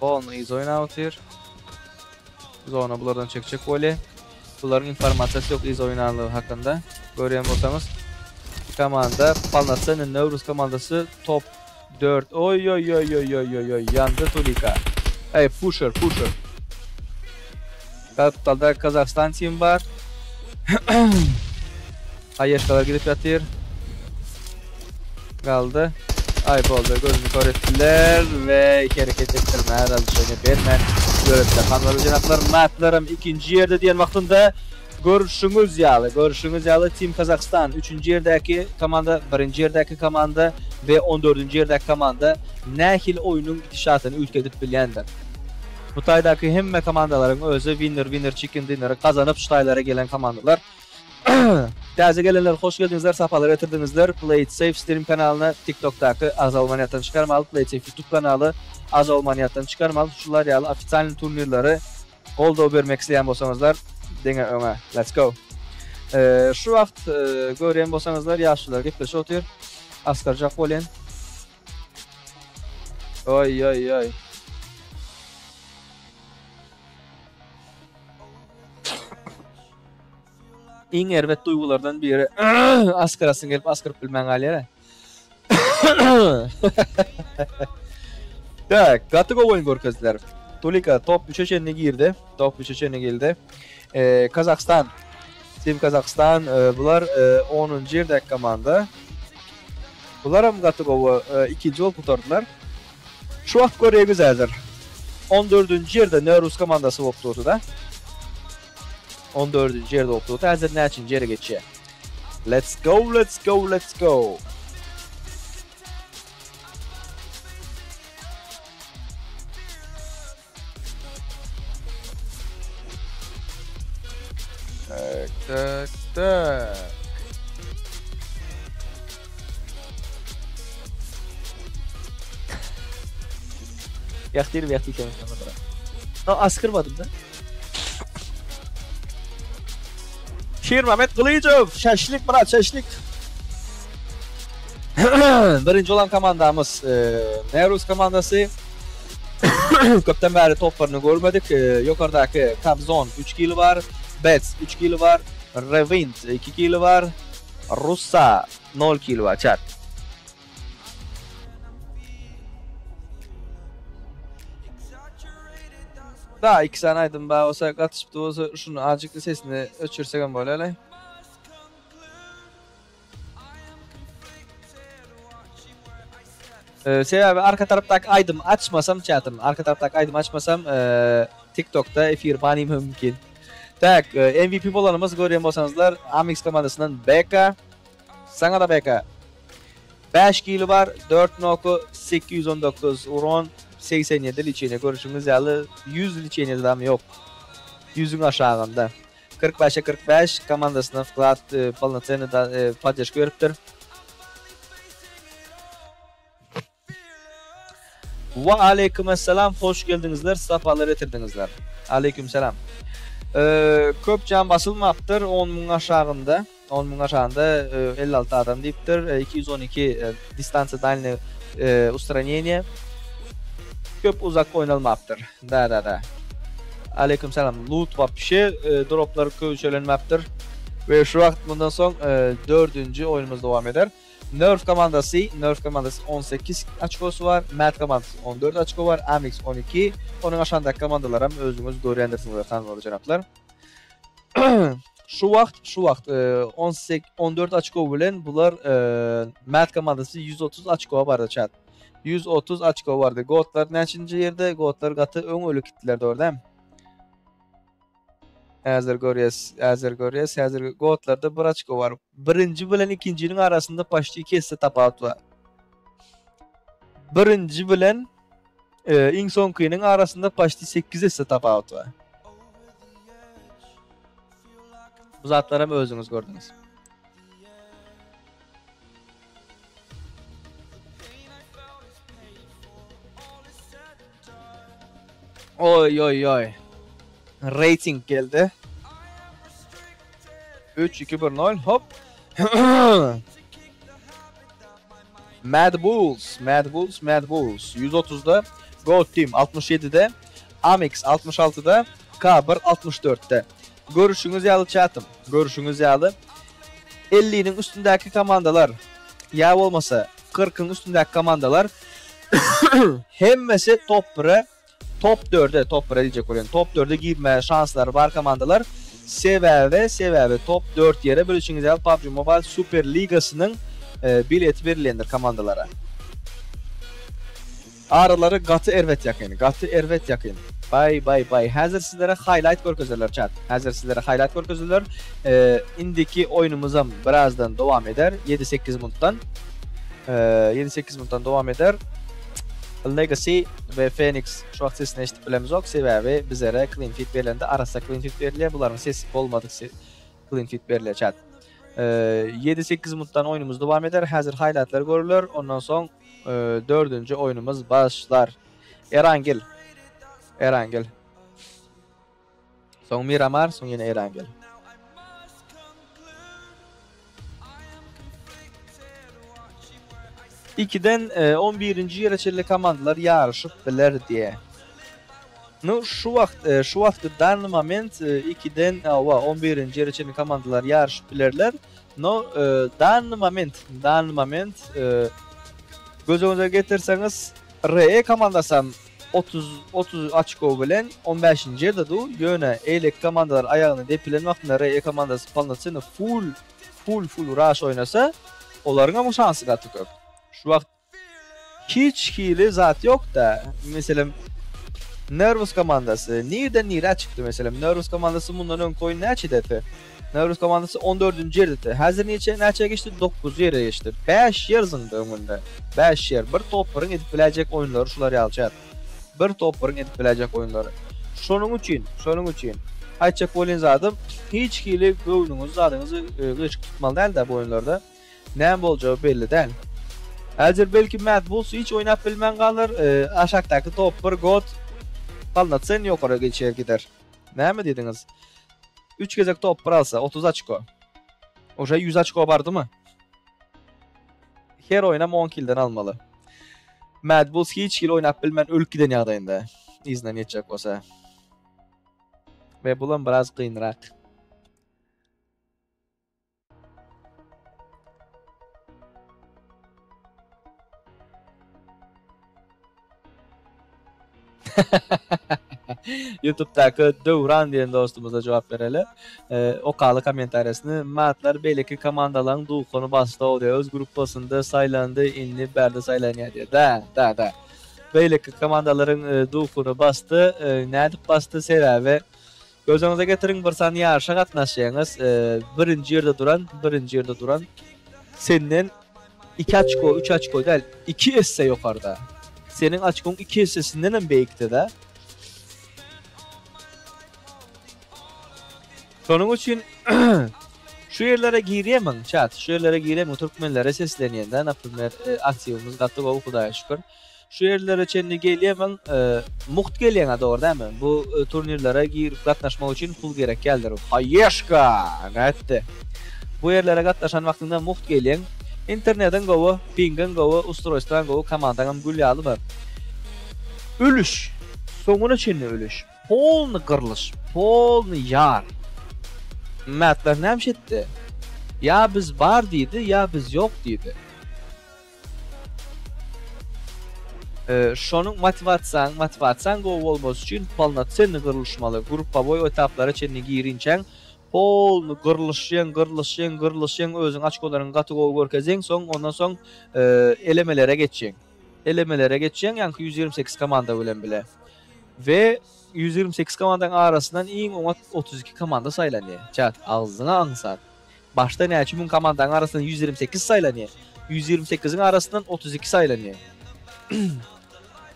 Onu iz oynatıyor. Zona bulardan çekecek voley. Bunların informasiyası yok iz oynanlığı hakkında. Görýän bolsaňyz komanda Palnatsen Nevruz komandası top 4. Oy oy oy oy oy oy oy yandı Tulika. Ey Pusher Pusher. Kapitalda Kazakistan team var. Ayeşkalar gidip yatıyor. Kaldı. Ay boldy gözünü kör etdiler ve hereket etdirme razışını bermän görüpdi. Hanlar jenaplar matlarım ikinci yerde diýen wagtynda görüşüňiz ýaly, görüşüňiz ýaly Team Kazakistan 3. ýerdäki komanda, 1. ýerdäki komanda ve 14. ýerdäki komanda nähili oýnuň gidişatyny üýtgedip bilýändir. Bu taýdaky hemme komandalaryň özi winner winner chicken dinner'ı kazanıp şu taýlara gelen komandalar. Täze gelenler hoş geldiňizler, sapalar getirdiňizler. Play It Safe stream kanalyna TikTok'daky Az Almanyýatdan çykarmaly, Play It Safe YouTube kanaly Az Almanyýatdan çykarmaly. Şular ýaly ofitsial turnirleri goldaw bermek isleýän bolsaňyzlar deňe öňe. Let's go. Ee, şu wagt e, görýän bolsaňyzlar ýaşlar gepleşip otyr. Asgarjak bolýan. Oy oy oy. Iň erbet duygulardan biri askarasyn gelip askaryp bilmän galýar. Tak, gaty gowy oýun görkezdiler. Tulika top 3'e çenli girdi. Top 3'e çenli geldi. Ee, Kazakistan. Team Kazakistan e, bular e, 10. ýerdäki komanda. Bular hem gaty gowy e, ikinji bolup gutardylar. Şu wagt görýäňiz häzir. 14-nji ýerde Nerus komandasy bolup durdy-da. 14-nji ýerde bolup durdy. Häzir näçinji ýere geçýär? Let's go, let's go, let's go. Tak, tak, tak. Ýak diýdim, ýak diýdim. No, askyrmadym da. Şirmamet Gylyjow, şaşlik brat, şaşlik. Birinji olan komandamyz e, Nerus komandasy. Köpden bäri toplaryny görmedik. E, ýokardaky Kabzon 3 kilo bar, Bets 3 kilo bar, Revint 2 kilo bar, Russa 0 kilo bar chat. Daha iki sany aýdym bar bolsa gatyşypdy bolsa şuny azjykly sesini öçürsegem bolýar. Ee, sebäbi arka tarapdaky aýdym açmasam çatym, arka tarapdaky aýdym açmasam e, TikTokda efir banym mümkin. Tak, e, MVP bolanymyz görýän bolsaňyzlar Amix komandasyndan Beka. Saňa da Beka. 5 kilo bar, 4 noku, 819 uron, 87 liçeniýe görüşüňiz ýaly 100 liçeniýede dam ýok. 100-üň aşagynda. 45-e 45 komandasyna wklad e, polnocenny da, e, poddeşka beripdir. Wa aleýkum esselam hoş geldiňizler sapalar getirdiňizler. Aleýkum selam. Ee, köp jan basylmapdyr 10 müň aşagynda. 10 müň aşagynda e, 56 adam diýipdir. E, 212 e, distansiýa dalny e, ustranение. Köp uzak oýnalmapdyr. Da da da. Aleýkum selam. Loot wapşe e, droplar köwşelenmapdyr. We şu wagt bundan soň e, dördünji oýnumyz dowam eder. Nerf komandasy, Nerf komandasy 18 açkosy bar, Mad komandasy 14 açko bar, Amix 12. Onuň aşagyndaky komandalaram özüňiz görýändirsiňiz tanrymly jenaplar. Şu wagt, şu wagt 18 14 açko bilen bular e, Mad komandasy 130 açkoa bardy chat. 130 açko bardy. Gotlar näçinji ýerde? Gotlar gaty öň ölüp gitdiler dogry dämi? Häzir görýäs, häzir görýäs, häzir gotlarda bir açko bar. Birinji bilen ikinjiniň arasynda paşti 2 esse tapawut bar. Birinji bilen e, iň soňkynyň arasynda paşti 8 esse tapawut bar. Bu zatlaram özüňiz gördüňiz. Oy oy oy. Rating geldi. 3 2 1 0 hop. Mad Bulls, Mad Bulls, Mad Bulls 130'da, Gold Team 67'de, Amix 66'da, K1 64'te. Görüşüňiz ýaly çatym, görüşüňiz ýaly 50-niň üstündäki komandalar ýa bolmasa 40-yň üstündäki komandalar hemmesi top 1-e, top 4-e, top 1-e diýjek bolýan. Top 4-e girme şanslary bar komandalar. Sebäbi, sebäbi top 4 ýere bilişiňiz ýaly PUBG Mobile Super Ligasynyň e, bileti berilendir komandalara. Aralary gaty erbet ýakyn, gaty erbet ýakyn. Bay bay bay. Häzir sizlere highlight görkezerler chat. Häzir sizlere highlight görkezerler. Ee, indiki oýnumyzam birazdan dowam eder. 7-8 minutdan. Ee, 7-8 minutdan dowam eder. Legacy we Phoenix şu wagt sesini eşidip bilemizok. Sebäbi bizlere clean feed berilende arassa clean feed berilýär. Bularyň sesi bolmadyk clean feed berilýär chat. Ee, 7-8 minutdan oýnumyz dowam eder. Häzir highlightlar görüler. Ondan soň e, dördünji oýnumyz başlar. Erangel. Erangel. Soň Miramar, soň ýene Erangel. Ikiden e, 11. ýere çenli komandalar ýaryşyp biler diýe. Nu şu wagt e, şu wagtky danny moment e, ikiden awa 11. ýere çenli komandalar ýaryşyp bilerler. No e, danny moment, danny moment e, göz öňüne getirseňiz RE komandasam 30 30 açko bilen 15. ýerde du. Ýöne eýleki komandalar aýagyny depilen wagtynda RE komandasy polnocenno full full full rush oýnasa, olaryň hem şansy gaty köp. Şu wagt hiç hili zat ýok da. Meselem. Nervous komandasy nirden nirä çykdy meselem? Nervous komandasy mundan öňki oýun näçededi? Nervous komandasy 14-nji ýerdedi. Häzir niçe näçä geçdi? 9-njy ýere geçdi. 5 ýer zyňdy öňünde. 5 ýer. Bir toparyň edip biläýjek oýunlary şular ýaly çat. Bir toparyň edip biläýjek oýunlary. Şonuň üçin, şonuň üçin aýtjak bolýan zadym hiç hili göwnüňizi zadyňyzy gyşyk tutmaly däl-de bu oýunlarda. Näme boljagy belli däl. Häzir belki Mad Bulls hiç oýnap bilmän galar, aşakdaky top bir god polnotsennyý ýokara geçer gider. Näme diýdiňiz? Üç gezek top bir alsa 30 oçko. Uje 100 oçko bardymy? Her oýnam 10 kilden almaly. Mad Bulls hiç hili oýnap bilmän ölüp giden ýagdaýynda yzyndan ýetjek bolsa. We bulam biraz kynrak. YouTube'daky Döwran diýen dostumyza jogap bereli. E, okaly kommentariýasyny. Matlar beýleki komandalaryň duhuny basdy o diýär. Öz gruppasynda saýlandy, indi bärde saýlanýar diýär. Da, da, da. Beýleki komandalaryň e, duhuny basdy. E, nädip basdy? Sebäbi Göz öňüňize getiriň, bir sany ýaryşa gatnaşýaňyz, birinji ýerde duran, birinji ýerde duran senden iki oçko, üç oçko däl, iki esse ýokarda. Seniň oçkoň iki essesinden hem beýikde-de. Şonuň üçin şu ýerlere girýärmiň, çat, şu ýerlere girýärmiň, türkmenlere seslenýän-de, naprimer, aktiwimiz gaty gowy, Hudaýa şükür. Şu ýerlere çenli gelýämiň, mugt gelýäňä dogry dälmi? Bu turnirlere girip gatnaşmak üçin pul gerek däldir. Haýeşka! Nätdi? Bu ýerlere gatnaşan wagtyňda mugt gelýäň. Internediň gowy, pingiň gowy, ustroýstwaň gowy, komandaňam gül ýaly bar. Ölüş! Soňuna çenli ölüş. Polny gyrlyş, polny ýar. Mätler näme etdi? Ýa biz bar diýdi, ýa biz ýok diýdi. Şonuň motiwasiýaň motiwasiýaň gowy bolmasy üçin polnosennyý gyrlyşmaly. Gruppawoý etaplara çenli girinçäň polny gyrlyşýaň gyrlyşýaň gyrlyşýaň özüň oçkolaryňy gaty gowy görkezýäň soň ondan soň elemelere geçýäň. Elemelere geçýäň ýaňky 128 komanda bilen bile. We 128 komandaň arasyndan iň oňat 32 komanda saýlanýar. Çat agzyňa aňsat. Başda näçe müň komandaň arasyndan 128 saýlanýar. 128-iň arasyndan 32 saýlanýar.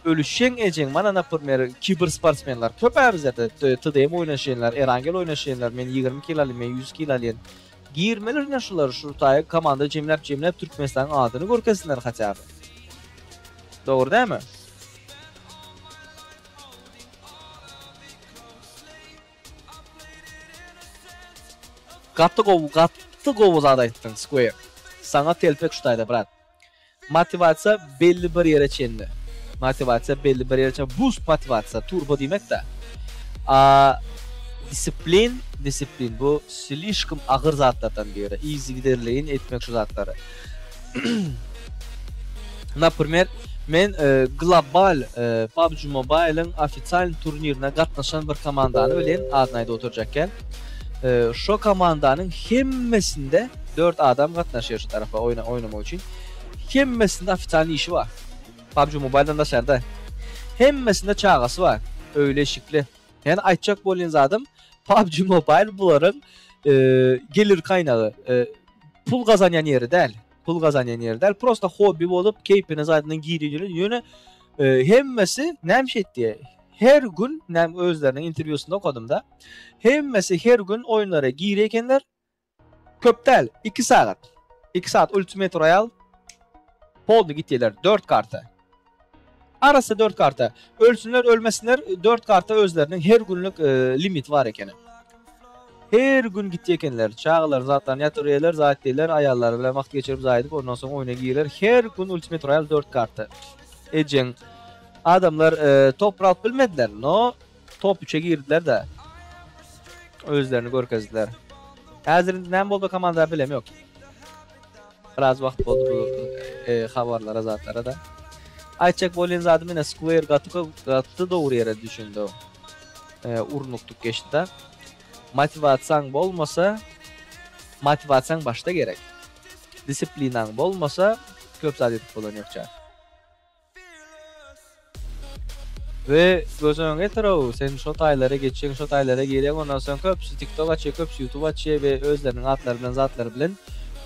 Ölüşjeň ejeň mana naprmer kiber sportsmenler köp ä bizlerde TDM oýnaşýanlar, Erangel oýnaşýanlar men 20 kil alýan, men 100 kil alýan. Girmeliler şular şu taýy komanda jemläp jemläp Türkmenistanyň adyny görkezsinler haçan. Dogry dämi? Gaty gowy gaty gowy zat aýtdyň Square. Saňa telpek şu taýda brat. Motiwasiýa belli bir ýere çenli. Motiwasiýa belli bir ýere çenli. Boost motiwasiýa, turbo diýmek-dä. A disiplin, disiplin bu slişkom agyr zatlardan biri. Yzygiderleýin etmek şu zatlary. Naprimer, men global PUBG Mobile-iň ofitsialnyý turnirine gatnaşan bir komandany bilen, adyny aýdyp oturjak däl. Şo komandanyň hemmesinde dört adam gatnaşýar şu tarapa oýnamak üçin. Hemmesinde ofitsialnyý işi bar. PUBG Mobile-dan daşarda. Hemmesinde çagasy bar. Öýli-eşikli. Ýani aýtjak bolýan zadym, PUBG Mobile bularyň gelir gaýnagy. Pul gazanýan ýeri däl. Pul gazanýan ýeri däl. Prosta hobbi bolup, keýpine zadyna girýän ýöne hemmesi näme şey etdi? Her gün näme özleriniň interwýusynda okadym-da. Hemmesi her gün oýunlara girýär ekenler. Köp däl, 2 sagat. 2 sagat Ultimate Royale polny gitýärler 4 karta. Arasy 4 karta. Ölsünler, ölmesinler 4 karta özleriniň her günlük limiti bar ekeni. Her gün gitýär ekenler. Çagalar zatlaryny ýatyrýarlar, zat diýerler, aýallary bilen wagt geçirip zaýa edip ondan soň oýna girerler. Her gün Ultimate Royale 4 karta. Ejeň adamlar top alyp bilmediler. No top 3-e girdiler-de. Özlerini görkezdiler. Häzir indi näme boldy komanda bilem ýok. Biraz wagt boldy bu e, habarlara zatlara da. Aýtjak bolýan zadym ine Square gaty gaty dogry ýere düşündi. E, urnukdyk geçdi-de. Motiwasiýaň bolmasa, motiwasiýaň başda gerek. Disiplinaň bolmasa, köp zat edip bolan ýokça. We göz öňüňe getir-ow, sen şo taýlara geçýäň, şo taýlara girýäň, ondan soň köpüsi TikTok açýar, köpüsi YouTube açýar we özleriniň atlary bilen, zatlary bilen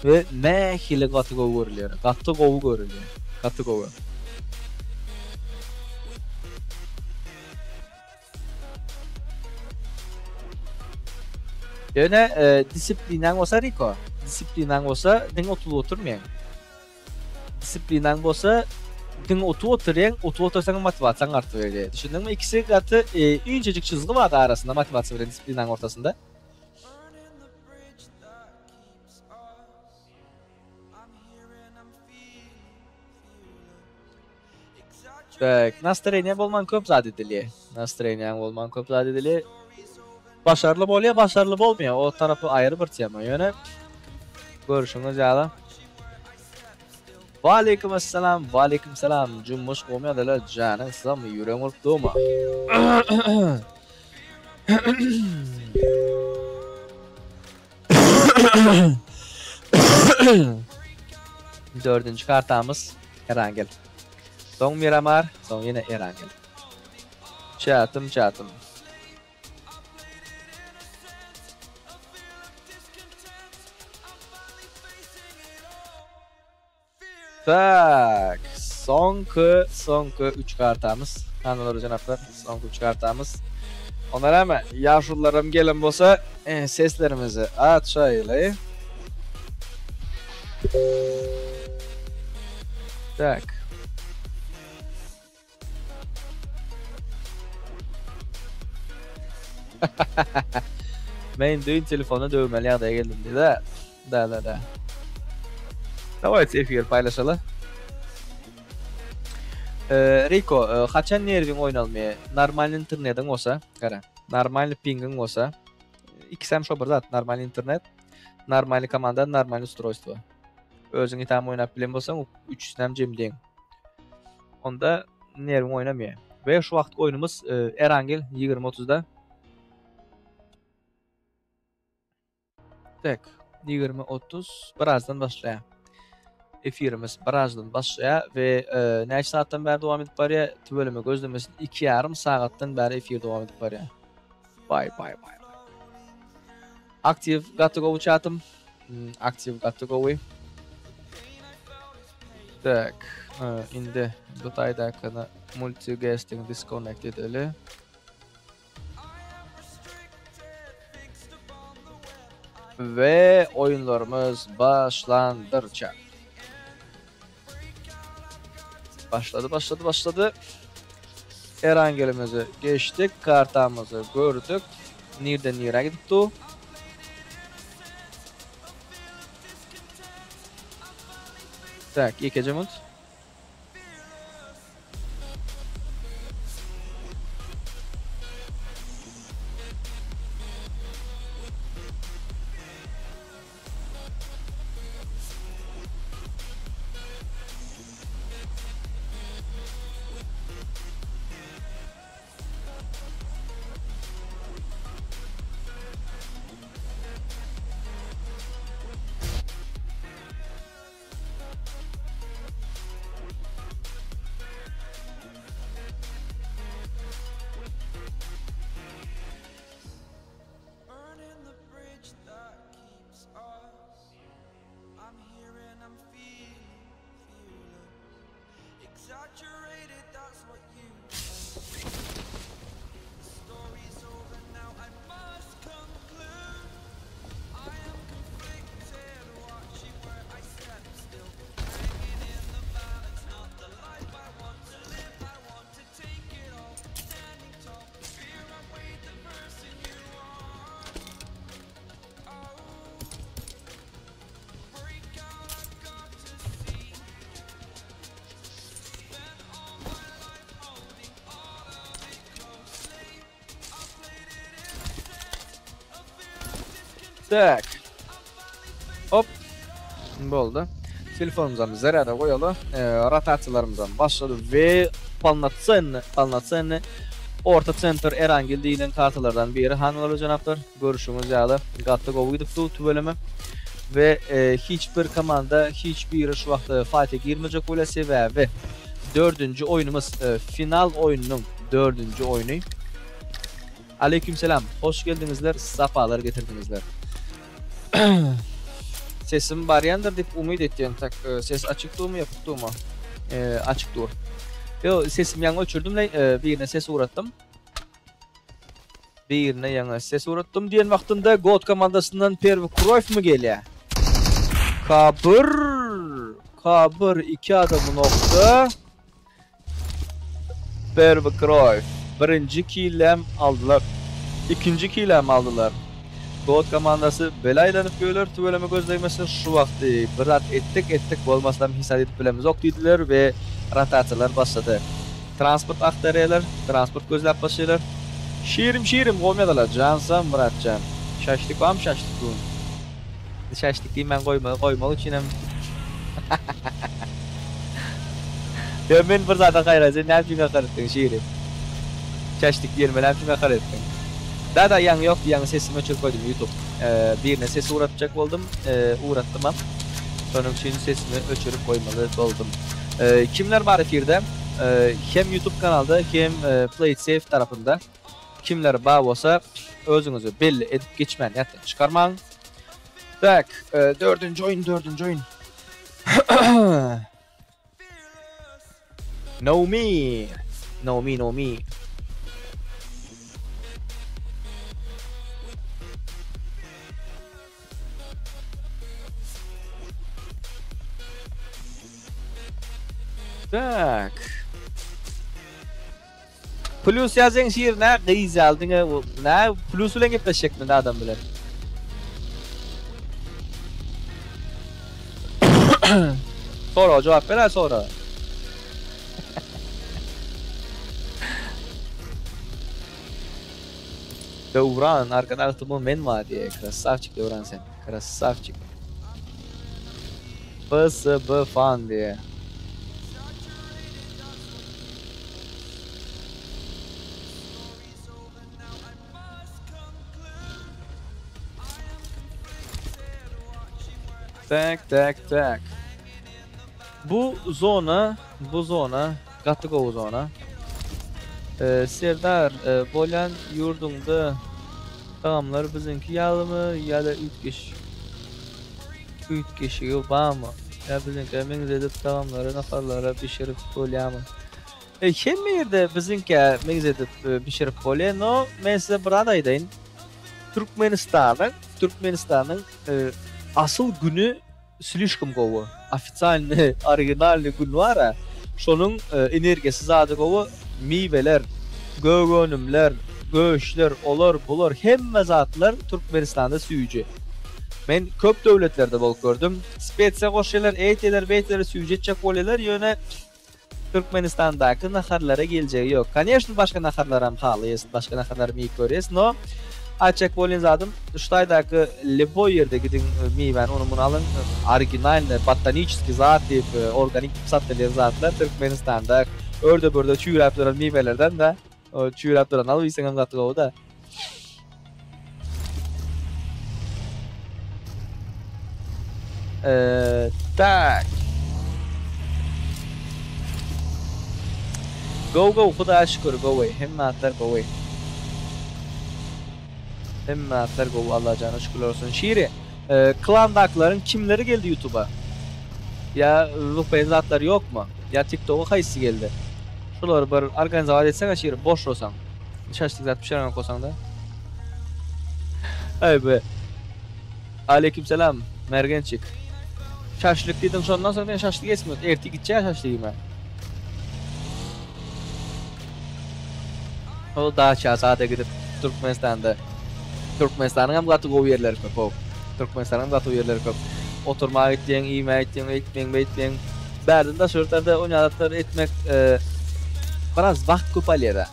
we nähili gaty gowy görülýär. Gaty gowy görülýär. Gaty gowy. Ýöne disiplinaň bolsa Riko, disiplinaň bolsa diňe oturyp oturmaýaň. Disiplinaň bolsa diňe otup oturýaň, otup otursaň motiwasiýaň artyp berýär. Düşündiňmi? Ikisi gaty inçejik çyzgy bar arasynda motiwasiýa bilen disiplinaň ortasynda. Tak, nastroýeniýa bolman köp zat edilýär. Nastroýeniýaň bolman köp zat edilýär. Başarly bolýar, başarly bolmaýar. O tarapy aýry bir tema. Ýöne görşüňiz ýaly. Waleýkim assalam, waleýkim salam. Jummuş gowmy ýa-da janyň sagmy, ýüregiň urup durma. Dördünji kartamyz Erangel. Soň Miramar, soň ýene Erangel. Çatym, çatym. Tak, soňky, soňky üç kartamyz. Hanymlar we jenaplar, soňky üç kartamyz. Onda näme, ýaşulularym gelen bolsa, eh, seslerimizi açaýly. Tak. Men düýn telefony döwmeli ýagdaýa geldim diýdi. Da da da. Dawayt efir paýlaşaly. Riko, haçan nerwiň oýnalmaýar? Normal internetiň bolsa, gara. Normal pingiň bolsa, ikisem şo bir zat, normal internet, normal komanda, normal ustroýstwo. Özüň itam oýnap bilen bolsaň, üçüsinem jemleýäň. Onda nerwiň oýnamaýar. We şu wagtky oýnumyz Erangel 20.30-da. Tek 20.30 birazdan başlaýar. Efirimiz birazdan başlaýar we näçe saatdan bäri dowam edip barýar? Tüweleme gözlemesin 2,5 sagatdan bäri efir dowam edip barýar. Bay bay bay. Aktiw gaty gowy çatym. Aktiw gaty gowy. Tak, indi bu taýdakyny multi guesting disconnect edeli. We oýunlarymyz başlandyrça. Başlady, başlady, başlady. Erangelimizi geçdik, kartamyzy gördük. Nirden nirä gidip du? Tak, ýekeje minut. Tak. Hop. Boldy. Telefonumyzam zarýada goýaly. Rotasiýalarymyzam başlady we polnocenny, polnocenny orta sentr Erangel diýlen kartalardan biri. Hanymlar we jenaplar, görüşüňiz ýaly gaty gowy gidip dur tüweleme. We hiç bir komanda hiç biri şu wagt faýta girmejek bolýar sebäbi dördünji oýnumyz final oýnunyň. dördünji oýny. Aleyküm selam. Hoş geldiňizler, sapalar getirdiňizler. Sesim barýandyr diýip umyt etýän. Tak, e, ses açyk durmy, ýapyk durmy? E, açyk dur. Yo, sesim ýaňy öçürdim, e, birine ses uğratdym. Birine ýaňy ses uğratdym diýen wagtynda God komandasyndan Perwi Kroýf mi gelýär? K1 K1 iki adamy nokta. Perwi Kroýf birinji killem aldylar. Ikinji killem aldylar. God komandasy bela aýlanyp ýörler, tüweleme göz degmesin şu wagty bir zat etdik etdik bolmasam hiç zat edip bilemizok diýdiler we rotasiýalar başlady. Transport agtarýarlar, transport gözläp başlaýarlar. Şirim şirim gomýadalar jansam Myratjan. Şaşlyk bamy şaşlyk bu gün. Şaşlyk diýmän goýma goýmak üçinem. Ýa men bir zada haýran sen näme üçin gahar etdiň Şirin? Şaşlyk diýenime näme üçin gahar etdiň? Da da ýaňy ýokdy ýaňy sesimi öçürip goýdum youtube. Birine ses ugratjak boldum ugratdymam. Şonuň üçin sesimi öçürip goýmaly boldum. Kimler bar efirde? Hem youtube kanalda hem play it safe tarapynda kimler bar bolsa özüňizi belli edip geçmän ýatdan çykarmaň. Tak, dördünji oýun, dördünji oýun. No me. No me, no me. Tak. Plus ýazyň şir nä gyz ýaly diňe nä plus bilen gepleşjekmi adam bilen. Sora jogap ber sora. Döwran arkada agtymyň men bar diýe krasavçik Döwran sen krasavçik. PSB fan diýe. Tak tak tak. Bu zona, bu zona gaty gowy zona. Ee, Serdar, e, bolýan ýurduňda tagamlar biziňki ýalymy ýa-da üýtgeş üýtgeşigi barmy? Ýa biziňkä meňzedip tagamlary, naharlary bişirip bolýarmy? E, hemme ýerde biziňkä meňzedip e, bişirip bolýar, no men size bir zat aýdaýyn. Türkmenistanyň Türkmenistanyň e, asyl güni slişkom gowy. Ofitsialnyý, originalnyý gün bar-a. Şonuň e, energiýasy zady gowy. Miweler, gök önümler, göşler, olar, bular hemme zatlar Türkmenistanda süýji. Men köp döwletlerde bolup gördüm. Spesiýa goşýarlar, eýtýärler, beýtýärler, süýji etjek bolýarlar, ýöne Türkmenistandaky naharlara geljegi ýok. Koneşno başga naharlaram halaýas, başga naharlaram iýip görýäs, no aýtjak bolýan zadym şu taýdaky lýuboý ýerde gidiň miwäni ony muny alyň originalnyý botaniçeskiý zat diýip organik diýip satylýan zatlar Türkmenistanda örde-börde çüýräp duran miwelerden-de çüýräp duran alyp iýseňem gaty gowy-da. Tak. Go go Hudaýa şükür gowy. Hemme zatlar gowy. Hemme zatlar gowy Allajana şükürler olsun. Şiri, e, klandakylaryň kimleri geldi YouTube'a? Ya VPN zatlar ýokmy? Ya TikTok'a haýsy geldi? Şulary bir organizowat etsene Şiri, boş bolsaň. Şaşlyk zat pişiren bolsaň da. Aý be. Aleykümselam Mergençik. Şaşlyk diýdiň şondan soň sen şaşlyk etme. Ertir gitjek şaşlyk ýeme. O daça sada gidip Türkmenistanda. Türkmenistanyň hem gaty gowy ýerleri köp. O. Türkmenistanyň hem gaty gowy ýerleri köp. Oturmaga gitýäň, iýmäge gitýäň, eýtmeň, beýtmeň. Bärden daşary ýurtlarda oýnadatlar etmek e, biraz wagt köp alýar.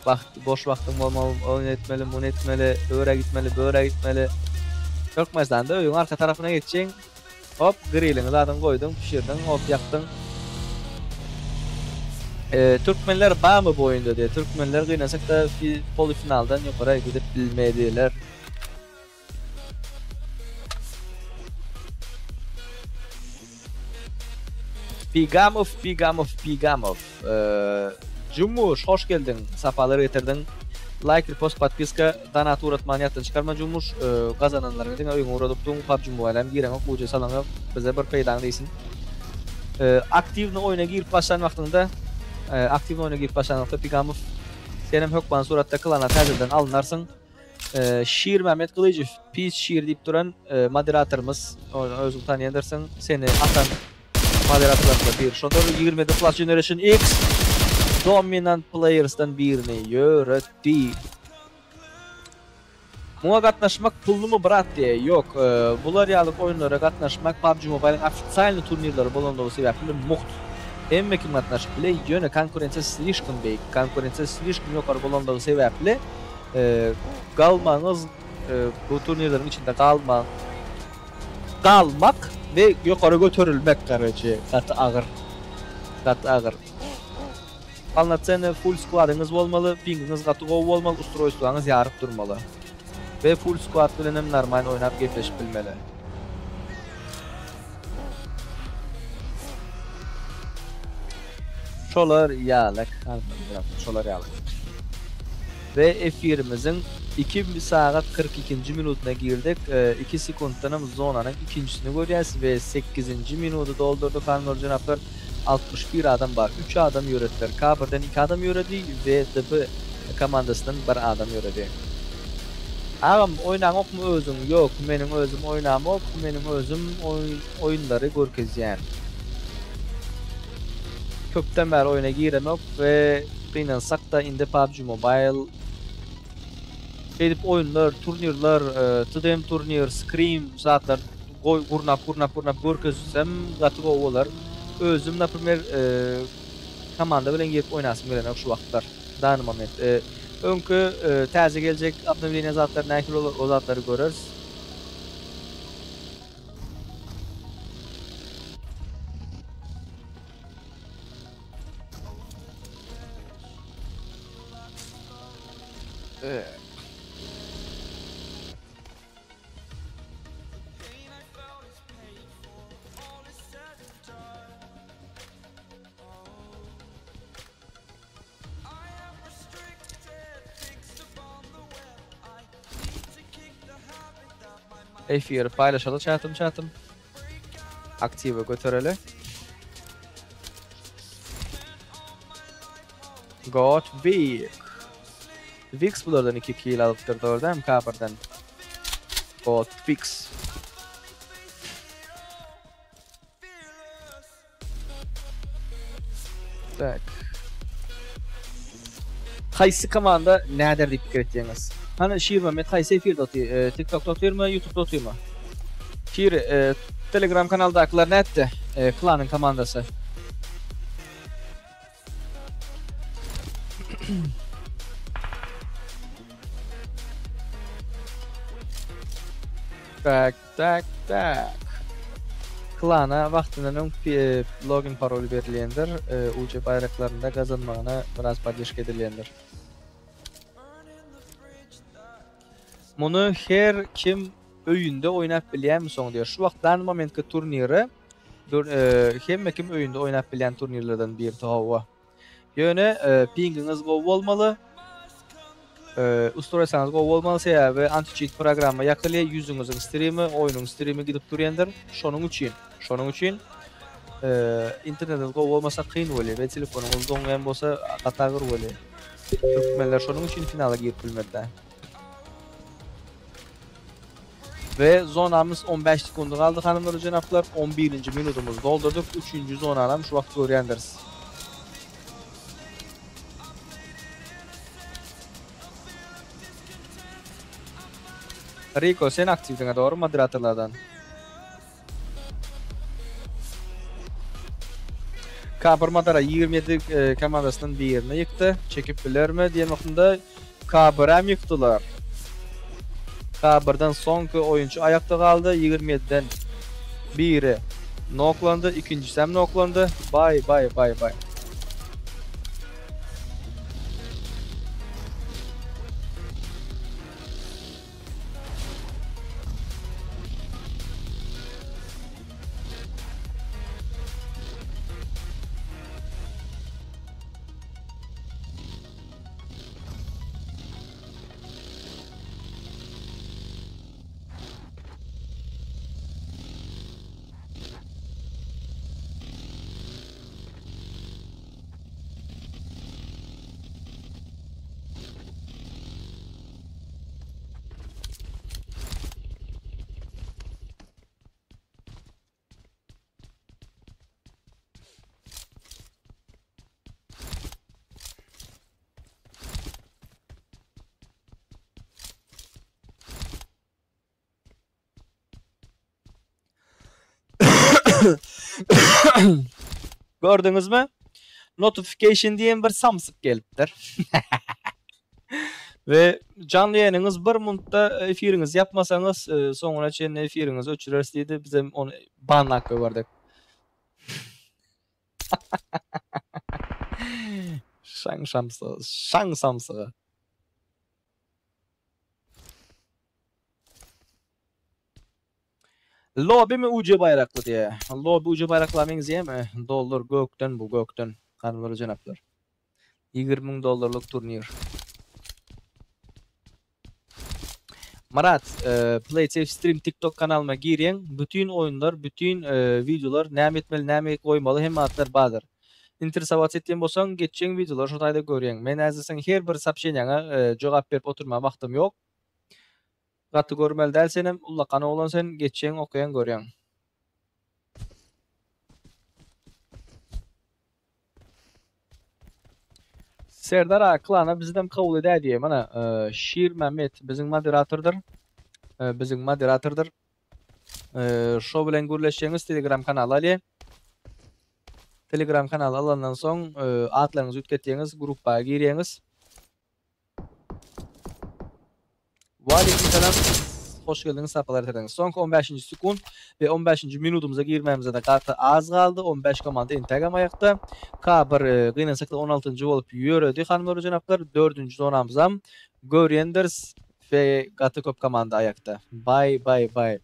Wagt, boş wagtyň bolmaly, ony etmeli, muny etmeli, öre gitmeli, böre gitmeli. Türkmenistanda öýüň arka tarapyna geçjeň, hop, griliňi zadyň goýduň, pişirdiň, ot ýakdyň. E, Türkmenler barmy bu oýunda diýe. Türkmenler gynansak da polufinaldan ýokary gidip bilmediler. Pigamow, Pigamow, Pigamow. Jummuş, hoş geldiň, sapalar getirdiň. Like, repost, podpiska, donat ugratmany ýatdan çykarma Jummuş. Gazananlaryňy diňe öýüňe ugradyp duň, PUBG Mobile-em gireňok, buje salaňok, bize bir peýdaň degsin. Aktiwny oýna girip başlan wagtyňda, aktiwny oýna girip başlan wagtda Pigamow senem hökman suratda klana täzeden alynarsyň. Şirmämmet Gylyjow, Pis Şir diýip duran moderatorymyz, ony özüň tanýandyrsyň, seni atan moderatorlarymyzdan biri şodur. 27 Plus Generation X Dominant Players'dan birini ýöretdi. Muňa gatnaşmak pullumy brat diýýär. Ýok, bular ýaly oýunlara gatnaşmak PUBG Mobile-iň ofitsialnyý turnirleri bolanlygy sebäpli mugt. Hemme kim gatnaşyp biler, ýöne konkurensiýa slişkom beýik, konkurensiýa slişkom ýokary bolanlygy sebäpli galmaňyz bu turnirleriň içinde galmaň galmak we ýokary göterilmek garoçe gaty agyr. Gaty agyr. Polnocennyý full squadyňyz bolmaly, pingiňiz gaty gowy bolmaly, ustroýstwaňyz ýaryp durmaly. We full squad bilenem normalny oýnap gepleşip bilmeli. Şolar ýalyk, şolar ýalyk. We efirimiziň 2 sagat 42-nji minutyna girdik. 2 sekuntdanam zonanyň ikinjisini görýäs we 8-nji minuty doldurdyk hanymlar jenaplar. 61 adam bar. 3 adam ýöretdiler. K1-den 2 adam ýöredi, VDB komandasyndan 1 adam ýöredi. Agam oýnaňokmy özüň? Ýok, meniň özüm oýnamok, meniň özüm oýunlary görkezýän. Köpden bäri oýuna giremok we gynansakda indi PUBG Mobile şeýdip oýunlar, turnirler, TDM turnir, skrim zatlar goý gurnap gurnap gurnap görkezsem gaty gowy bolar. Özüm naprimer komanda bilen girip oýnasym gelenok şu wagtlar. Dany moment. Öňki täze geljek obnowleniýa zatlar nähili bolar o zatlary göreris. Efiri paýlaşaly çatym çatym. Aktiwe götereli. God Vic. Vix bulardan 2 kill alypdyr dogry dälmi K1-den. God Vix. Tak. Haýsy komanda näder diýip pikir etýäňiz? Hany Şirmämmet haýsy efirde otyr? E, TikTokda otyrmy, YouTube'da otyrmy? Şir, e, Telegram kanaldakylar nätdi? E, klanyň komandasy. Tak, tak, tak. Klana wagtyndan öň login paroly berilýändir. UC baýraklarynda gazanmagyna biraz poddeşka edilýändir. Muny her kim öýünde oýnap bilýärmi soň diýýär. Şu wagt dany momentki turniri hemme kim öýünde oýnap bilýän turnirlerden birisi hawa. Ýöne pingiňiz gowy bolmaly. Ustroýsaňyz gowy bolmaly sebäbi anti-cheat programma ýakylýar, ýüzüňiziň strimi, oýnuň strimi gidip durýandyr. Şonuň üçin, şonuň üçin internetiňiz gowy bolmasa kyn bolýar we telefonyňyz doňýan bolsa gaty agyr bolýar. Türkmenler şonuň üçin finala girip bilmedi. We zonamyz 15 sekundy galdy hanymlar we jenaplar. 11-nji minudymyzy doldurdyk. Üçünji zonanam şu wagt görýändiris. Riko sen aktiwdiňä dogry moderatorlardan. K1 Madara 27 komandasynyň birini ýykdy. Çekip bilermi diýen wagtynda K1-äm ýykdylar. K1-den soňky oýunçy aýakda galdy. 27-den biri noklandy, ikinjisem noklandy. Baý, baý, baý, baý. Gördüňizmi? Notification diýen bir samsyk gelipdir. We janly ýaýynyňyz bir minutda efiriňizi ýapmasaňyz, soňuna çenli efiriňizi öçüreris diýdi. Bizem ony banlap goýberdik. Şaň şamsygy, şaň samsygy. Lobby mi UC baýrakly diýýär. Lobby UC baýrakla meňzeýärmi? Dollar gökden bu gökden. Hanymlar jenaplar. 20 müň dollarlyk turnir. Myrat, e, PlaySafe Stream TikTok kanalyma girýäň, bütin oýunlar, bütin e, wideolar, näme etmeli, näme goýmaly hemme zatlar bardyr. Interesować etýän bolsaň, geçjeň wideolary şo taýda görýäň. Men häzir seň her bir soobşeniýaňa e, jogap berip oturmaga wagtym ýok. Gaty görmeli däl senem, ullakan oglan sen, geçjeň, okaýaň, görýäň. Serdar aga klana bizidem kabul edäý diýýär. Mana Şir Mämmet biziň moderatordyr. Biziň moderatordyr. Şo bilen gürleşjeňiz Telegram kanaly alýa. Telegram kanaly alandan soň atlaryňyzy üýtgetýäňiz, gruppa girýäňiz. Waleýkim salam. Hoş geldiňiz, sapalar getirdiňiz. Soňky 15-nji sekunt we 15-nji minutymyza girmämize-de gaty az galdy. 15 komanda entägem aýakda. K1 e, gynansak-da 16-njy bolup ýöredi hanymlar we jenaplar. 4-nji zonamyzam görýändiris we gaty köp komanda aýakda. Baý baý baý.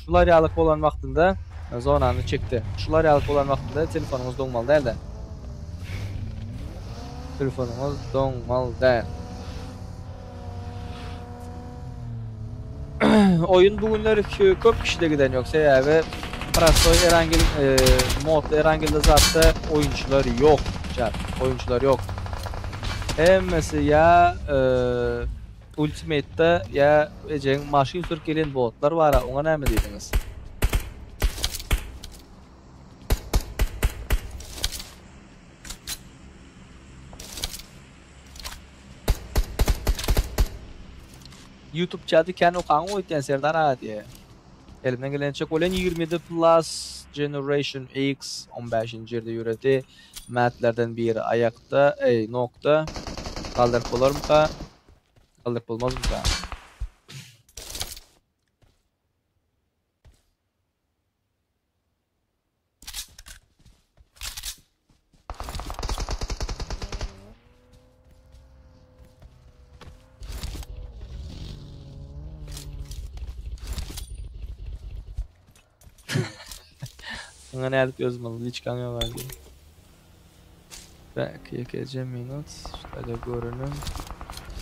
Şular ýalyk bolan wagtynda zonany çekdi. Şular ýalyk bolan wagtynda telefonyňyz doňmaly däldi. Telefonyňyz doňmaly däl. Oýun bu günler köp kişide giden ýok. Sebäbi prostoý Erangel e, modly Erangelde zatda oýunçylar ýok. Chat, oýunçylar ýok. Hemmesi ýa e, Ultimate-de ýa ejeň maşyn sürüp gelýän botlar bara oňa näme diýdiňiz? Youtube çaty kän okaň oýtýan Serdar aga diýe. Elimden gelençe golen 27 plus Generation X 15-nji ýerde ýöredi. Mätlerden biri aýakda, eý, nokda. Galdyryp bolarmyka? Galdyryp bolmazmyka? Saňa nädip ýazmaly liçkaň ýok hali. Tak, ýekeje minut. Şeýle görünüm.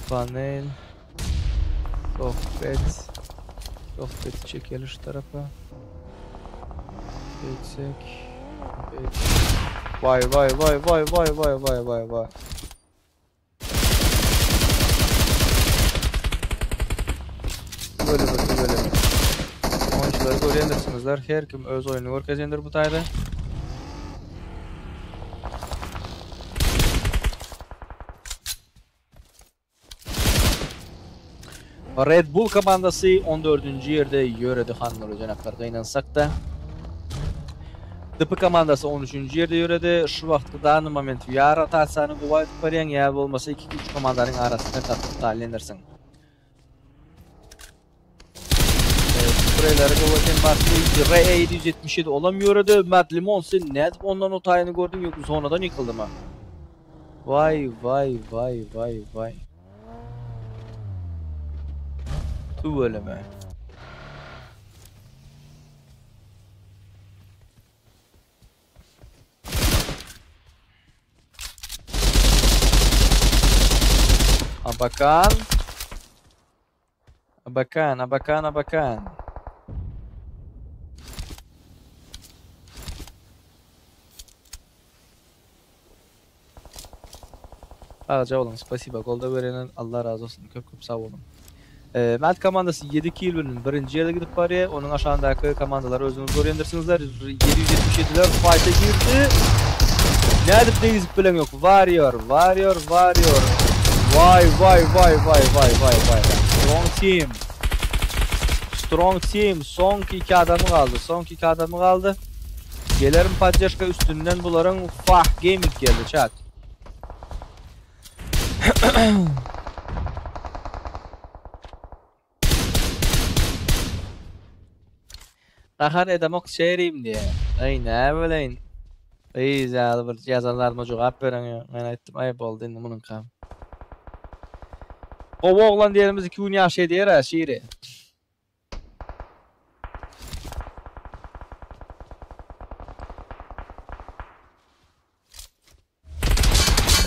Panel. Sohbet. Sohbeti çekeli şu tarapa. Geçsek. Vay vay vay vay vay vay vay vay vay. Böyle bir böyle. Oyuncuları görýändirsiňizler. Her kim öz oýnuny görkezýändir bu taýda. Red Bull komandasy 14-nji ýerde ýöredi hanlar we jenaplar gynansak-da. DP komandasy 13-nji ýerde ýöredi. Şu wagtky dany moment ýa rotasiýany gowy aýdyp barýaň ýa bolmasa 2-3 komandanyň arasynda gatyp galýandirsiň. Spreýleri gowy eken basdy. RE 777 olam ýöredi. Mad Limon sen nädip ondan o taýyny gördüň ýok zonadan ýykyldymy? Waý waý waý waý waý. Tüweleme. Abakan. Abakan, Abakan, Abakan. Sagja boluň, spasiba goldaw bereniň Allah razy bolsun, köp köp sag boluň. Mert komandasy 7 kill bilen birinji ýerde gidip barýar. Onuň aşagyndaky komandalary özüňiz görýändirsiňizler. 777-ler fighta girdi. Nädip degizip bilen ýok. Warrior, Warrior, Warrior. Vay vay vay vay vay vay vay. Strong team. Strong team. Soňky iki adamy galdy. Soňky iki adamy galdy. Gelerin poddeşka üstünden bularyň Fah Gaming geldi chat. Gahar edemok şeýrim diýýär. Aý näbileýin. Gyz ýaly bir ýazanlaryma jogap beren ýok. Men aýtdym aý boldy indi munuňkam. Gowy oglan diýenimiz 2 gün ýaşaý diýer-ä şiri.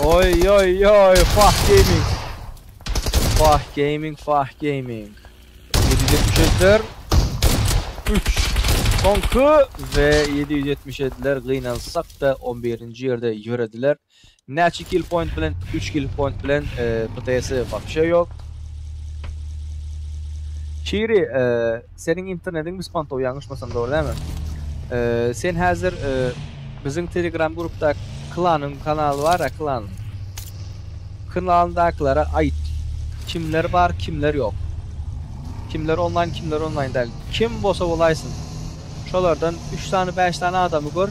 Oy oy oy Fah Gaming. Fah Gaming, Fah Gaming. 777'ler 3 soňky we 777'ler gynansak da 11. ýerde ýörediler. Näçe kill point bilen? 3 kill point bilen e, PTS wapşe ýok. Şiri, e, seniň internetiň bispantow ýalňyşmasam dogry dälmi? E, sen häzir e, biziň Telegram grupda klanyň kanaly bar-a, klan. Klandakylara aýt. Kimler bar, kimler ýok. Kimler onlaýn, kimler onlaýn däl. Kim bolsa bolaýsyn. Şolardan 3 sany, 5 sany adamy gör.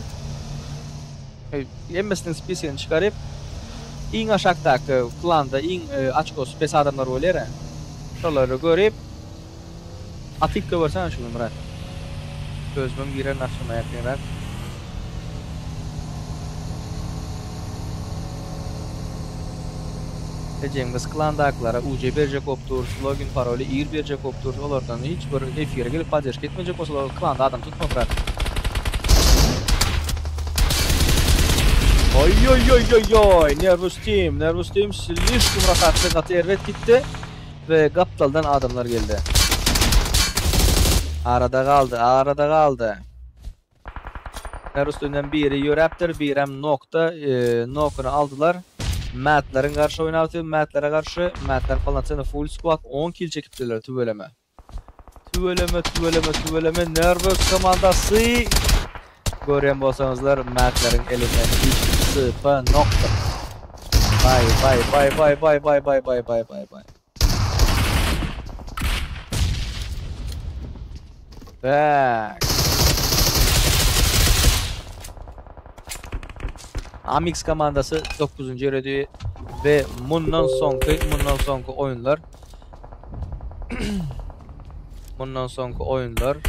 Hemmesiniň spisini çykaryp, iň aşakdaky klanda iň açkosy pes adamlar bolýar-a. Şolary görüp, atyp goýbersene şu gün Myrat. Özümem girerin agşama ýakynrak. Ejeňiz klandakylara UJ berjek bolup dur, login paroly ir berjek bolup dur, olardan hiç bir efire gelip poddežka etmejek bolsalar klanda adam tutma brat. Oý oý oý oý oý Nervous Team, Nervous Team slişkom rahatly gaty erbet gitdi we gapdaldan adamlar geldi. Arada galdy, arada galdy. Nervous Team'den biri ýöräpdir, birem nokta, e, nokuny aldylar. Matleriň garşy oýnapdy, Matlere garşy, Matler polnocenny full squad 10 kill çekipdiler tüweleme. Tüweleme, tüweleme, tüweleme Nervous komandasy. Görýän bolsaňyzlar Matleriň elinden hiç sypa nokta. Bay bay bay bay bay bay bay bay bay bay bay. Back. Amix komandasy 9. ýeredi we mundan soňky mundan soňky oýunlar mundan soňky oýunlar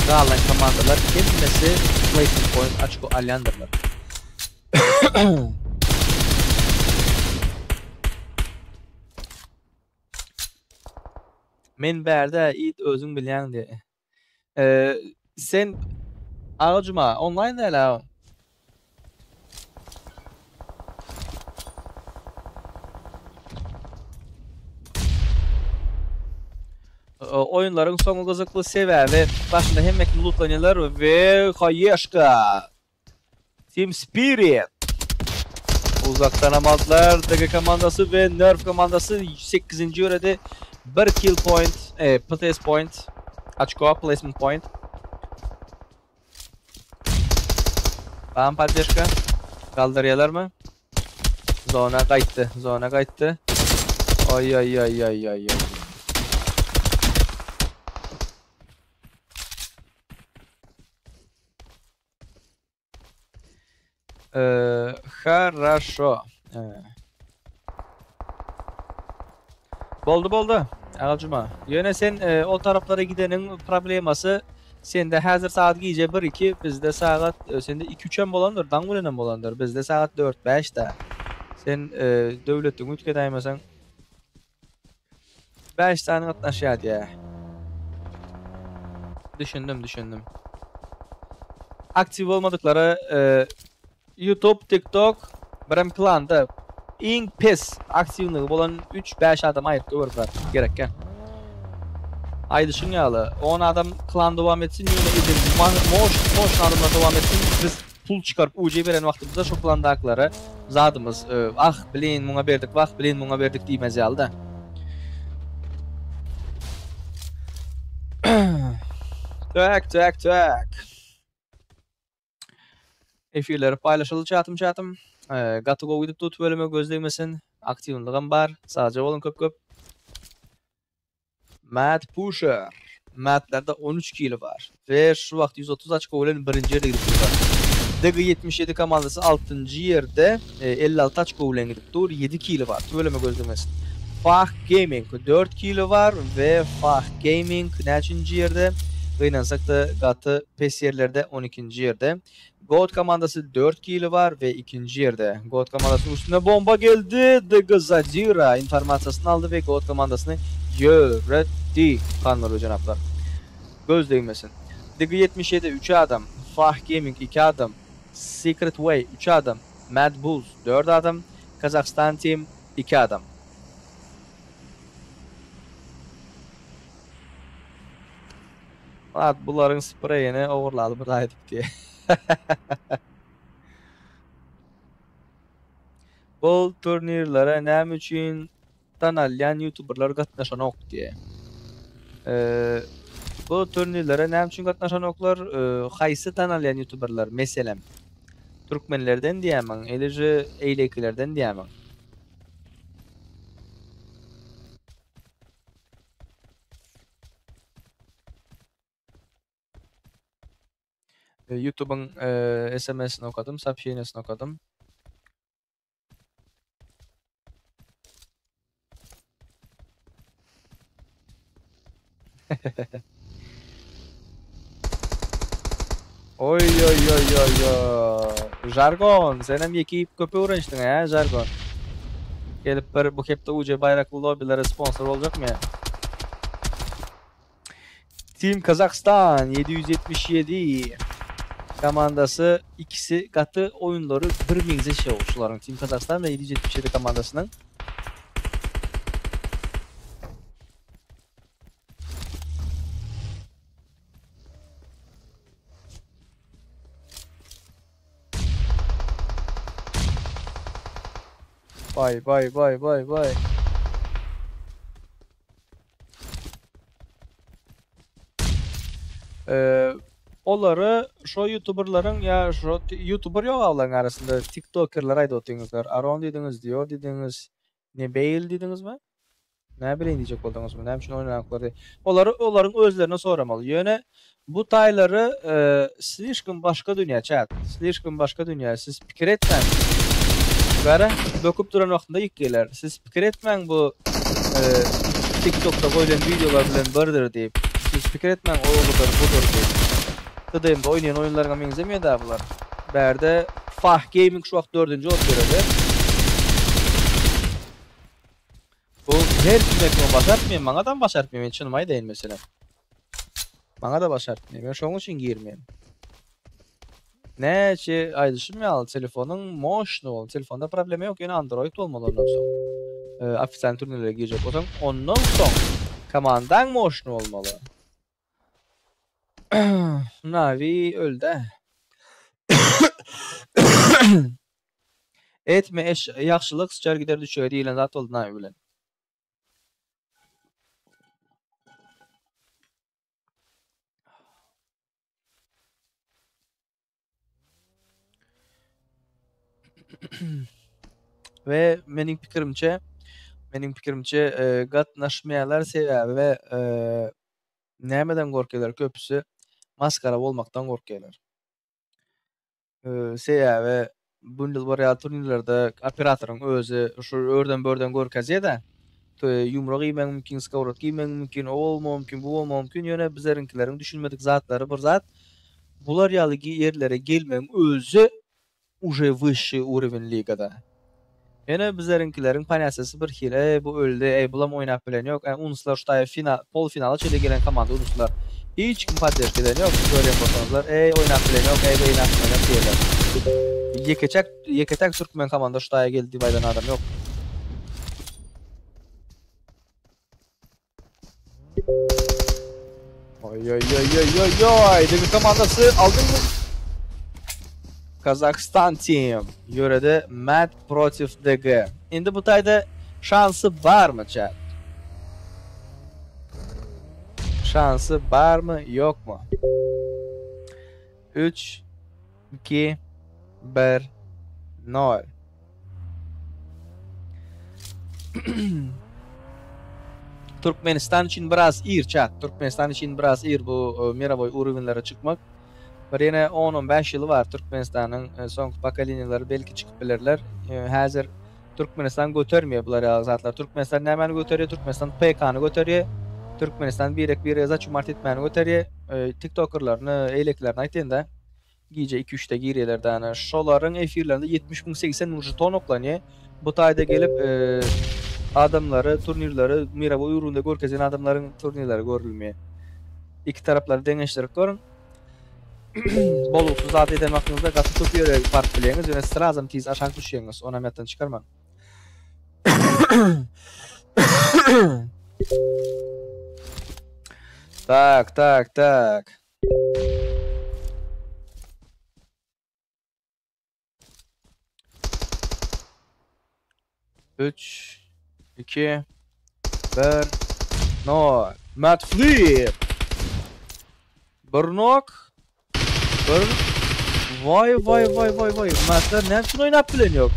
galan komandalar hemmesi placement point açko alýandyrlar. Men bärde it özüň bilýäň diýe. Ee, sen Agajuma online däl ha. Oýunlaryň soňy gyzykly sebäbi başynda hemme kim lootlanýarlar we Haýeşka Team Spirit uzakdan hem aldylar. DG komandasy we Nerf komandasy 8. ýöredi. Bir kill point, e, PTS point, açko placement point. Bam poddežka. Kaldyrýarlarmy? Zona gaýtdy, zona gaýtdy. Oý oý oý oý oý oý. Ee, хорошо. Ee. Boldy boldy. Agajuma. Ýöne sen e, o taraplara gideniň problemasy sende häzir saat gije 1-2, bizde sagat e, sende 2-3 hem bolandyr, daň bilen hem bolandyr. Bizde saat 4-5 da. Sen e, döwletiňi üýtgedäýmeseň 5 sany gatnaşýar diýä. Düşündim, düşündim. Aktiw bolmadyklary e, YouTube, TikTok, birem klanda iň pes aktiwligi bolan 3-5 adam aýyp görüp gerekkä. Aýdyşyň ýaly 10 adam klan dowam etsin, ýöne edil moş moş adamlar dowam etsin. Biz pul çykaryp UC beren wagtymyzda şu klandakylara zadymyz e, ah bilin muňa berdik, wah bilin muňa berdik diýmez ýaly da. Tak tak tak. Efirleri paýlaşyly çatym çatym. Ee, gaty gowy gidip tut bölüme gözlemesin. Aktiwlygym bar. Sadece bolun köp köp. Mad Pusher. Matlerde 13 kili bar. We şu wagt 130 oçko bilen birinji ýerde gidip durlar. DG 77 komandasy altynjy ýerde 56 oçko bilen gidip dur, 7 kili bar. Tüweleme gözlemesin. Fah Gaming 4 kili bar we Fah Gaming näçinji ýerde? Gynansak-da gaty pes ýerlerde 12-nji ýerde. God komandasy 4 kili bar we ikinji ýerde. God komandasynyň üstüne bomba geldi. DG Zadira informasiýasyny aldy we God komandasyny ýöretdi. Hanlar we jenaplar. Göz degmesin. DG 77 üç adam, Fah Gaming 2 adam, Secret Way 3 adam, Mad Bulls 4 adam, Kazakhstan Team 2 adam. At bularyň spreýini ogurlady bir aýdyp diýe. Bu turnirlere näme üçin tanalýan youtuberlar gatnaşanok diýe. Bu turnirlere näme üçin gatnaşanoklar? Haýsy tanalýan youtuberlar? Meselem, türkmenlerden diýämiň, elije eýlekilerden diýämiň? YouTube'un SMS'ini okadym, soobщениesini okadym. Oy oy oy oy oy. Jargon, senem ýeke iýip köp öwrenişdiň hä, Jargon. Gelip bir bu hepde UC baýrakly lobbilere sponsor boljakmy ýa? Team Kazakhstan 777 komandasy ikisi gaty oýunlary bir meňzeş şularyň Team Kazakhstan we 777 komandasynyň. Bay bay bay bay bay. Ee, olary şo youtuberlaryň ýa şo youtuber ýok awlaryň arasynda tiktokerler aýdyp otyňyzlar. Aron diýdiňiz, Dior diýdiňiz, Nebeýl diýdiňizmi? Näme bileýin diýjek bolduňyzmy? Näme üçin oýnanoklar diýip. Olary olaryň özlerine soramaly. Ýöne bu taýlary slişkom başga dünýä çat. Slişkom başga dünýä. Siz pikir etmäň. Gara böküp duran wagtynda ýykýarlar. Siz pikir etmäň bu TikTokda goýlan wideolar bilen birdir diýip. Siz pikir etmäň o budur, budur diýip. TDM-de oýnaýan oýunlaryňa meňzemeýär-dä bular. Bärde Fah Gaming şu wagt dördünji bolup ýöredi. Bu her kime kime başartmaýar, maňa-dam başartmaýar, men çynymy aýdaýyn meselem. Maňa-da başartmaýar, men şonuň üçin girmeýän. Näçe aýdyşym ýaly, telefonyň moşny bol, telefonda problema ýok, ýöne Android bolmaly ondan soň. Ofitsial turnirlere girjek bolsaň, ondan soň komandaň moşny bolmaly. Navi öldi. Etme eş ýagşylyk syçar gider düşege diýilen zat boldy Navi bilen. We meniň pikirimçe, meniň pikirimçe e, gatnaşmaýarlar sebäbi we e, nämeden gorkýarlar köpüsi maskara bolmakdan gorkýarlar. Sebäbi bu ýyl barýan turnirlerde operatoryň özi şu örden-börden görkezýär-de. Ýumruk iýmegiň mümkin, skowrodka iýmegiň mümkin, o bolmagy mümkin, bu bolmagy mümkin. Ýöne bizleriňkileriň düşünmedik zatlary bir zat. Bular ýaly ýerlere gelmegiň özi uje wyşşy urowen ligada. Ýöne bizleriňkileriň ponýatiýasy bir hili, eý bu öldi, eý bulam oýnap bilen ýok, e unuslar şu taýa final, pol finala çenli gelen komanda unuslar. Hiç kim podderžka eden ýok, görýän bolsaňyzlar, eý oýnap bilen ýok, eý beýnap bilen ýok diýerler. Ýekeçäk, ýeke-täk türkmen komanda şu taýa geldi diýip aýdan adam ýok. Oy oy oy oy oy oy. Degi komandasy aldyňmy? Kazakhstan team. Ýörede Mad protiv DG. Indi bu taýda şansy barmy chat? Şansy barmy, ýokmy? 3 2 1 0 Türkmenistan üçin biraz ir chat. Türkmenistan üçin biraz ir bu mirowoý urowenlere çykmak. Bir ýene 10-15 ýyly bar Türkmenistanyň soňky pokoleniýalary belki çykyp bilerler. Häzir Türkmenistan götermeýär bular ýaly zatlar. Türkmenistan nämäni göterýär? Türkmenistan PK-ny göterýär. Türkmenistan birek-birege zaçumart etmäni göterýär. Tiktokerlerini, eýlekilerini aýtýan-da. Gije iki-üçde girýärler dana. Şolaryň efirlerinde 70 müň, 80 müň žeton oklanýar. Bu taýda gelip adamlary, turnirleri mirowoý ugrunda görkezýän adamlaryň turnirleri görülmeýär. Iki taraplary deňeşdirip görüň. Bolgusyz zat eden wagtyňyzda gaty köp ýere baryp bilýäňiz, ýöne srazam tiz aşak düşýäňiz. Onam ýatdan çykarmaň. Tak, tak, tak. Üç, iki, bir, nol. Matt Flip. Bir nok. Bir. Vay vay vay vay vay. Mattler näme üçin oýnap bilen ýok?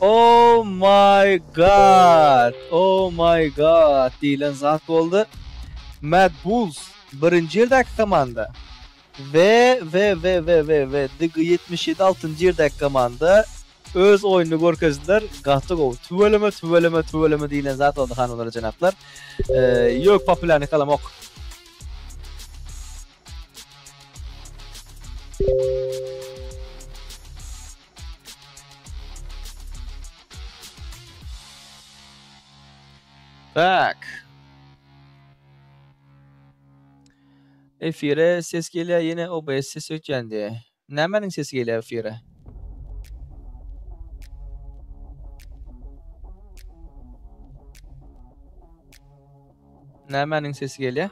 Oh my god. Oh my god diýlen zat boldy. Mad Bulls birinji ýerdäki komanda. We we we we we we DG77 altynjy ýerdäki komanda öz oýnuny görkezdiler. Gaty gowy. Tüweleme tüweleme tüweleme diýlen zat boldy hanymlar we jenaplar. Ýok populýarnyk alamok. Tak. Efire ses gelýär ýene OBS ses ötýän diýýär. Nämäniň sesi gelýär efire? Nämäniň sesi gelýär?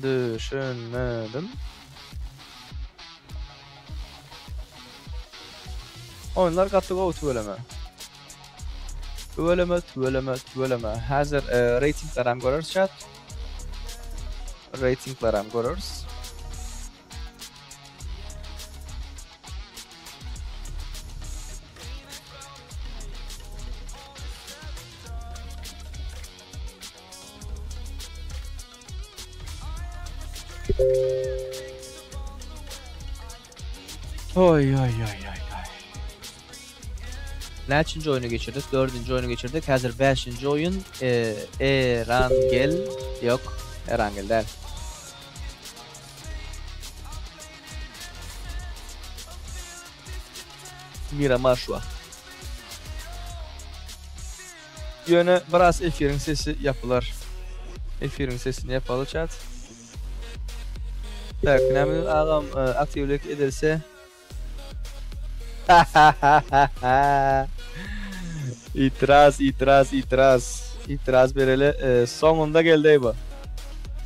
Düşünmedim. Oýunlar gaty gowy tüweleme. Tüweleme, tüweleme, tüweleme. Häzir e, reýtinglerem göreris chat. Reýtinglerem göreris. Oý oý oý oý oý. Näçinji oýny geçirdik? Dördünji oýny geçirdik. Häzir bäşinji oýun. E, Erangel ýok. Erangel däl. Miramar şu wagt. Ýöne biraz efiriň sesi ýapylar. Efiriň sesini ýapaly chat. Tak, näme agam e, aktiwlik edilse Itiraz, itiraz, itiraz. Itiraz bereli. E, soňunda geldi bu.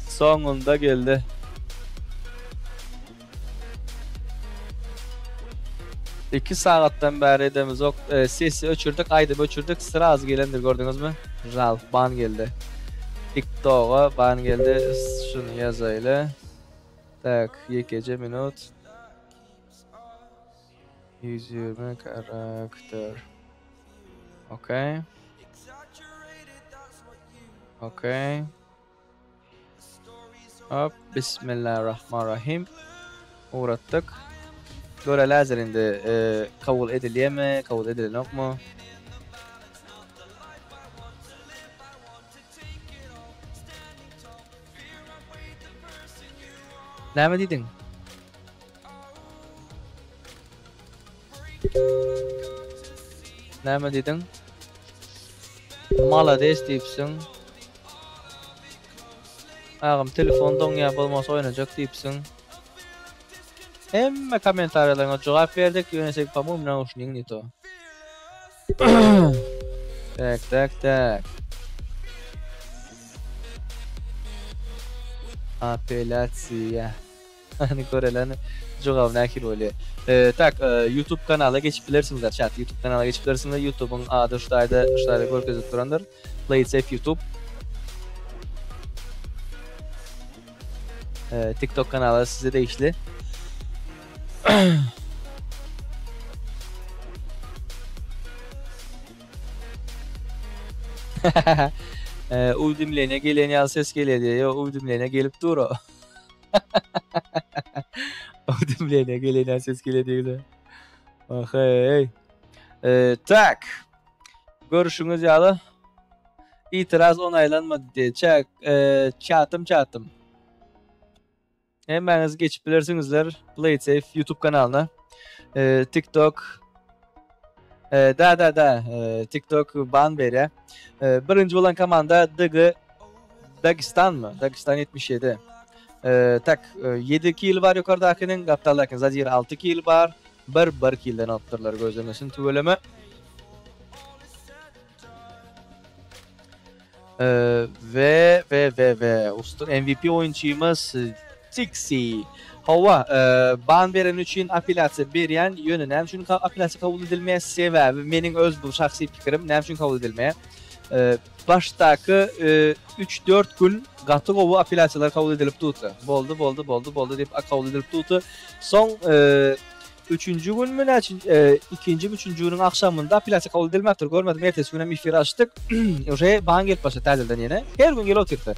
Soňunda geldi. İki sagatdan bäri edemizok. E, sesi öçürdik, aýdymy öçürdik. Sraz gelendir gördüňizmi? Ralf ban geldi. TikToka ban geldi. Şunu ýazaýly. Tak, ýekeje minut. 120 karakter. Okey. Okey. Hop, Bismillahirrahmanirrahim. Ugratdyk. Göreli häzir indi e, kabul edilýärmi, kabul edilenokmy? Näme diýdiň? Näme diýdiň? Malades diýipsiň. Agam telefon doňýar bolmasa oýnajak diýipsiň. Hemme kommentariýalaryňa jogap berdik, ýöne sen po-moýmu nauşnigiň ne to. Tak, tak, tak. Apelýasiýa. Hany görelen jogaby nähili bolýar. E, tak, e, YouTube kanala geçip bilersiňizler chat. YouTube kanala geçip bilersiňizler. YouTube'yň ady şu taýda, şu taýda görkezilip durandyr. Play it safe YouTube. E, TikTok kanaly size degişli. Uwdümleniýe gelen ýaly ses gelýär diýýär. Ýok, uwdümleniýe gelip dur o. Uwdümleniýe gelen ýaly ses gelýär diýdi. Aheý. Tak. Görüşüňiz ýaly itiraz onaýlanmady diýýär. Çäk, çatym çatym. Hemmäňiz geçip bilersiňizler PlaySafe YouTube kanalyna. E, TikTok e, da da da e, TikTok ban berýär. E, birinji bolan komanda DG Dagestan mı? Dagestan 77. E, tak 7 kill bar ýokardakynyň, gapdaldakynyň Zadir 6 kill bar. Bir bir killden alypdyrlar gözlemesin tüweleme. Ve ve ve ve ustur MVP oýunçymyz Tixi. Hawa, ban bereni üçin apelýasiýa berýän, ýöne näme üçin apelýasiýa kabul edilmeýär? Sebäbi meniň öz bu şahsy pikirim, näme üçin kabul edilmeýär? Başdaky 3-4 gün gaty gowy apelýasiýalar kabul edilip durdy. Boldy, boldy, boldy, boldy diýip kabul edilip durdy. Soň Üçünji günmi näçinji, e, ikinji mi üçünji günüň agşamynda apelýasiýa kabul edilmäpdir. Görmedim, ertesi günem efir açdyk. Uje ban gelip başlady täzeden ýene. Her gün gelip otyrdy.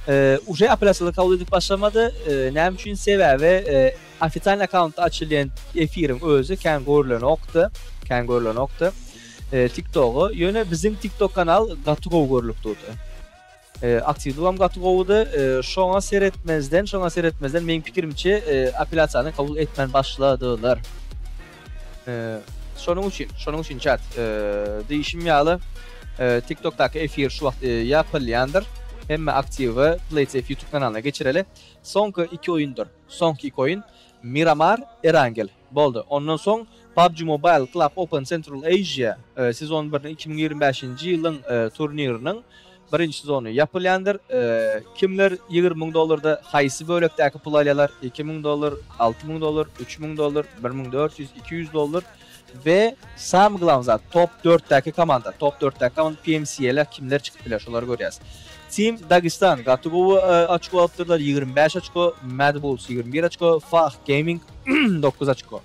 E, uje apelýasiýalar kabul edilip başlamady. E, näme üçin? Sebäbi e, ofitsialnyý akkauntda açylýan efiriň özi kän görlenokdy. Kän görlenokdy. E, TikTogy. Ýöne biziň TikTok kanal gaty gowy görlüp durdy. Aktiwligem gaty gowudy. Şoňa seretmezden, şoňa seretmezden meň pikirimçe apelýasiýany kabul etmän başladylar. Şonuň üçin, şonuň üçin chat diýişim ýaly TikTokdaky efir şu wagt ýapylýandyr. Hemme aktiwi PlaySafe YouTube kanalyna geçireli. Soňky iki oýundyr. Soňky iki oýun Miramar, Erangel. Boldy. Ondan soň PUBG Mobile Club Open Central Asia sezon biriniň 2025-nji ýylyň turniriniň birinji sezony ýapylýandyr. Kimler 20 müň dollarda haýsy bölekdäki pul alýarlar? 2000 dollar, 6000 dollar, 3000 dollar, 1400, 200 dollar we samy glawny zat top dörtdäki komanda, top dörtdäki komanda PMCL-e kimler çykyp biler şolary görýäs. Team Dagestan gaty gowy oçko alypdyrlar, 25 oçko, Mad Bulls 21 oçko, Fah Gaming 9 oçko.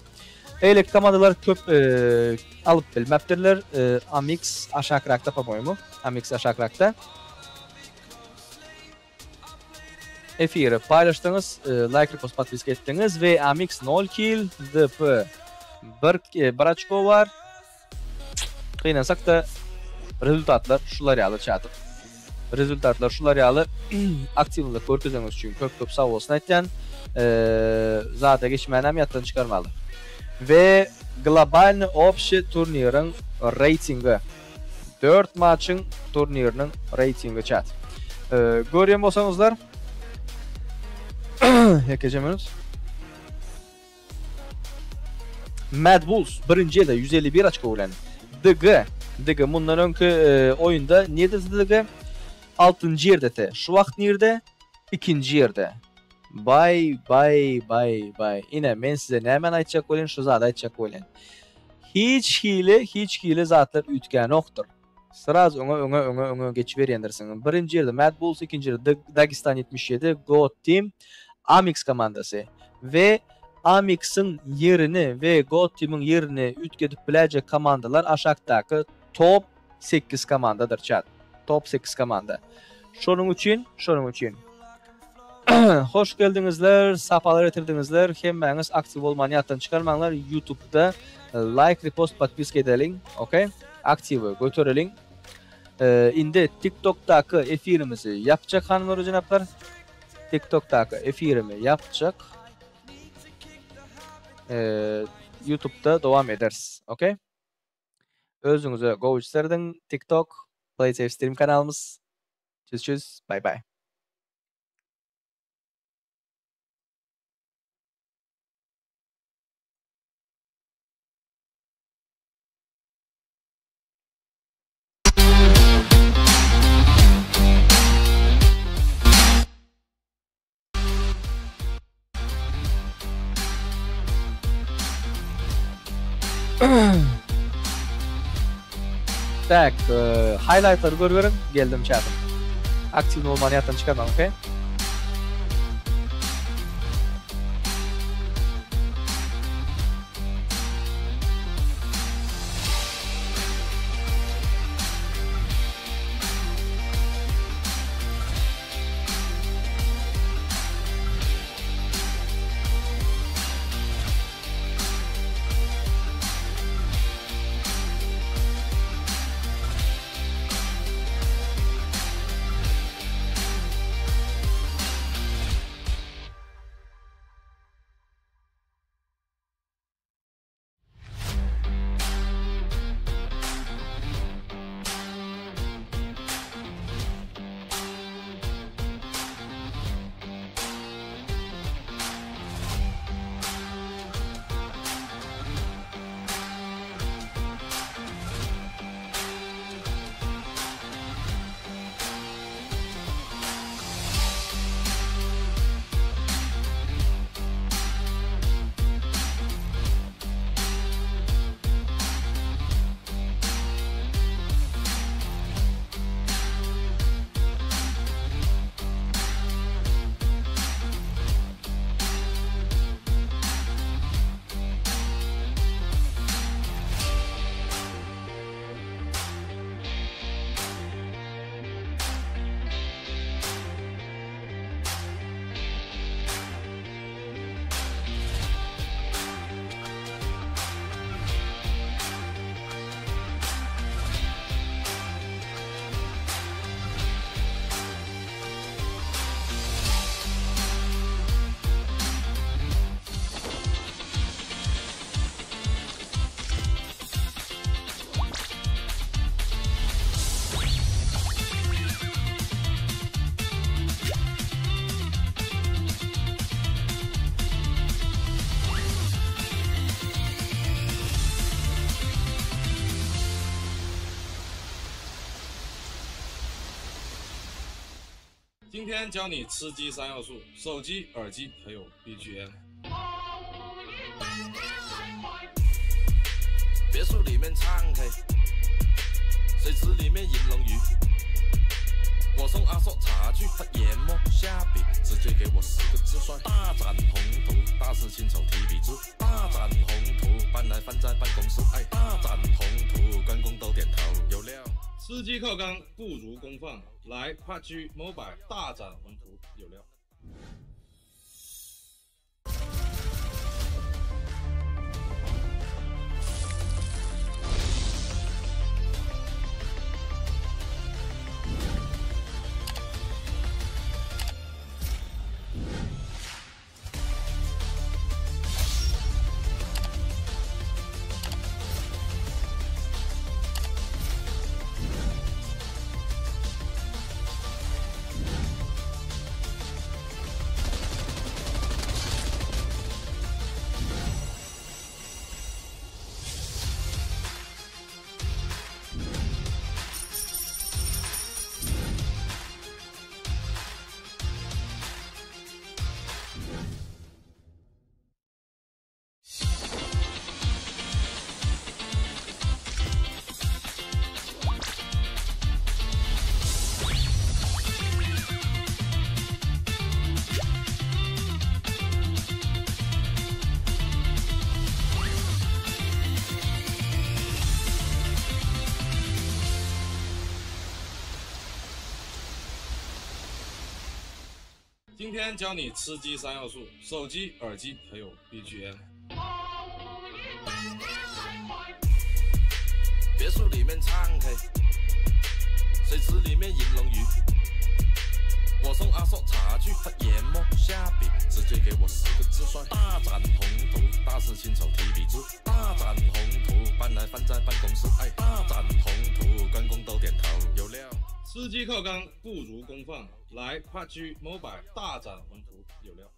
Beýleki komandalar köp alyp bilmepdirler. Amix aşakrakda po-moýemu. Amix aşakrakda. Efiri paýlaşdyňyz, like, repost, podpiska etdiňiz we Amix 0 kill, DP 1 bir oçko bar. Gynansak-da rezultatlar şular ýaly çatyp. Rezultatlar şular ýaly aktiwlilik görkezeniňiz üçin köp köp sag bolsun aýtýan. Zada geçmänem ýatdan çykarmaly. We globalny obşi turniriň reýtingi. 4 maçyň turniriniň reýtingi çat. Görýän bolsaňyzlar Ýekeje minut. Mad Bulls birinji ýerde 151 oçko bilen. DG, DG mundan öňki e, oýunda nirde DG? 6-njy ýerdete. Şu wagt nirde? Ikinji ýerde. Bay bay bay bay. Ine men size nämäni aýtjak bolýan, şu zady aýtjak bolýan. Hiç hili, hiç hili zatlar üýtgänokdyr. Sraz öňe öňe öňe öňe geçiberýändirsiň. Birinji ýerde Mad Bulls, ikinji ýerde Dagestan 77, God Team, Amix komandasy. We Amix-iň ýerini we God Team-iň ýerini üýtgedip biläýjek komandalar aşakdaky top sekiz komandadyr chat. Top sekiz komanda. Şonuň üçin, şonuň üçin. Hoş geldiňizler, sapalar getirdiňizler. Hemmäňiz aktiw bolmany ýatdan çykarmaňlar. YouTube'da like, repost, podpiska edeliň. Okay? Aktiwi götereliň. Indi TikTokdaky efirimizi ýapjak hanymlar we jenaplar. TikTokdaky efirimi ýapjak. YouTube'da dowam ederis. Okay? Özüňize gowy serediň. TikTok, PlaySafe Stream kanalymyz. Çüz çüz. Bye bye. Tak, e, highlight'lary görüberiň, geldim çatym. Aktiw bolmany ýatdan çykarmaň, okey? 天教你吃鸡三要素：手机、耳机还有 BGM。别墅里面唱 K，水池里面银龙鱼。我送阿硕茶具，他研墨下笔，直接给我四个字帅：大展宏图。大师亲手提笔字，大展宏图，搬来放在办公室，哎，大展宏图，关公都点头，有料。吃鸡靠刚不如公放，来 PUBG Mobile 大展宏图，有料。今天教你吃鸡三要素：手机、耳机还有 BGM。别墅里面唱 K，水池里面银龙鱼。我送阿硕茶具，他研墨下笔，直接给我四个字帅：大展宏图。大师亲手提笔字，大展宏图，搬来放在办公室，哎，大展宏图，关公都点头，有料。吃鸡靠刚不如公放，来 PUBG Mobile 大展宏图，有料。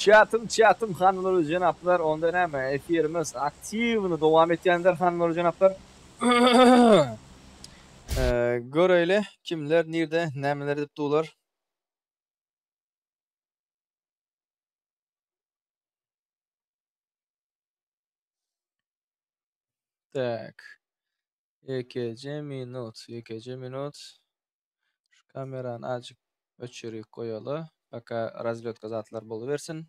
Çatym çatym hanymlar we jenaplar onda näme efirimiz aktiwny dowam etýändir hanymlar we jenaplar. Göreýli kimler nirde nämeler edip dular. Tak. Ýekeje minut, ýekeje minut. Şu kamerany azjyk öçürip goýaly. Пока razwedka zatlar bolubersin.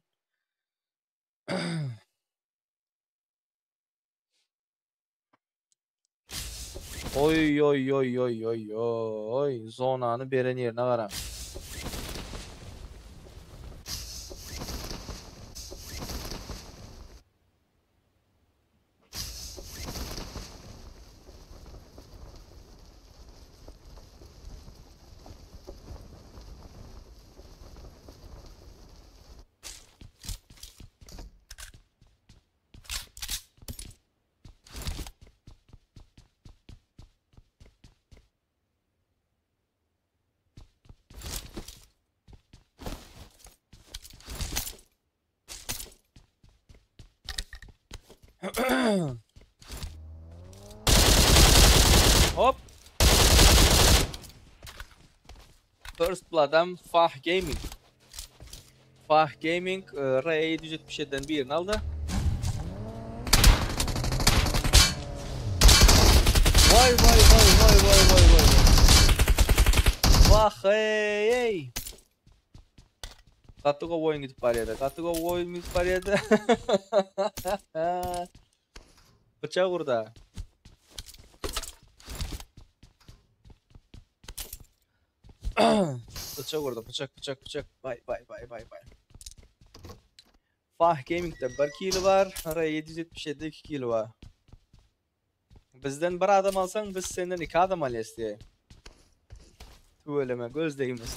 Oý oý oý oý oý oý zonany beren ýerine garaň. Hop. First Blood'am Fah Gaming. Fah Gaming R777-den birini aldy. Vay vay vay vay vay vay vay. Vah hey hey. Gaty gowy oýun gidip barýada. Gaty gowy oýun gidip barýada. Bıçak urda. Bıçak urda. Bıçak bıçak bıçak. Bay bay bay bay bay. Fah Gaming'de 1 kilo bar. R777 2 kilo bar. Bizden bir adam alsaň biz senden iki adam alýas diýe. Tüweleme göz degmez.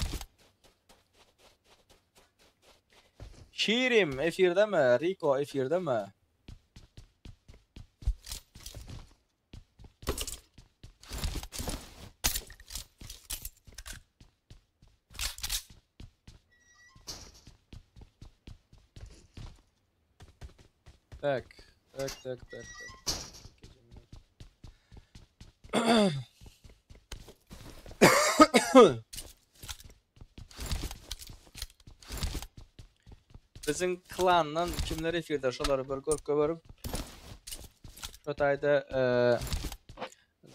Şirim efirdemi? Riko efirdemi? Tak, tak, tak, tak, tak. Biziň klandan kimler efirde şolary bir görüp göberim. Şu taýda e,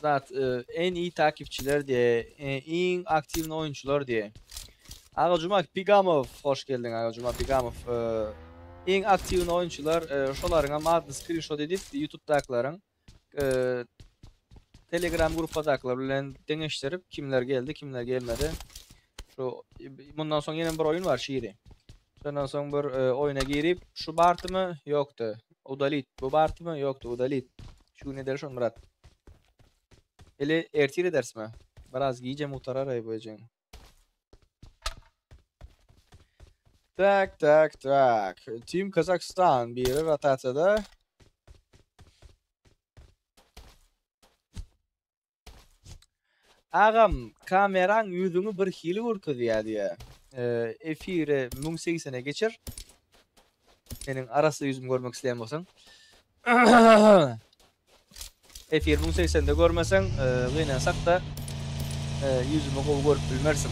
zat e, en iyi takipçiler diye, e, iň aktiwny oýunçylar diye. Aga Juma Pigamow hoş geldiň Aga Juma Pigamow. E, iň aktiwny oýunçylar e, şolaryň hem adyny screenshot edip YouTube'dakylaryň e, Telegram grupadakylar bilen deňeşdirip kimler geldi, kimler gelmedi. Şu bundan soň ýene bir oýun bar şiri. Şondan soň bir e, oýuna girip şu bartymy ýokdy. Udalit. Bu bartymy ýokdy. Udalit. Şu gün eder şon Murat. Ele ertir edersmi? Biraz gije mutarar ay bu ejeng. Tak tak tak. Team Kazakhstan biri rotasiýada. Agam, kameraň ýüzüňi bir hili görkezýär diýýär. Efiri 1080-e geçir. Meniň arassa ýüzümi görmek isleýän bolsaň. Efir 1080-de görmeseň, gynansak-da ýüzümi gowy görüp bilmersiň.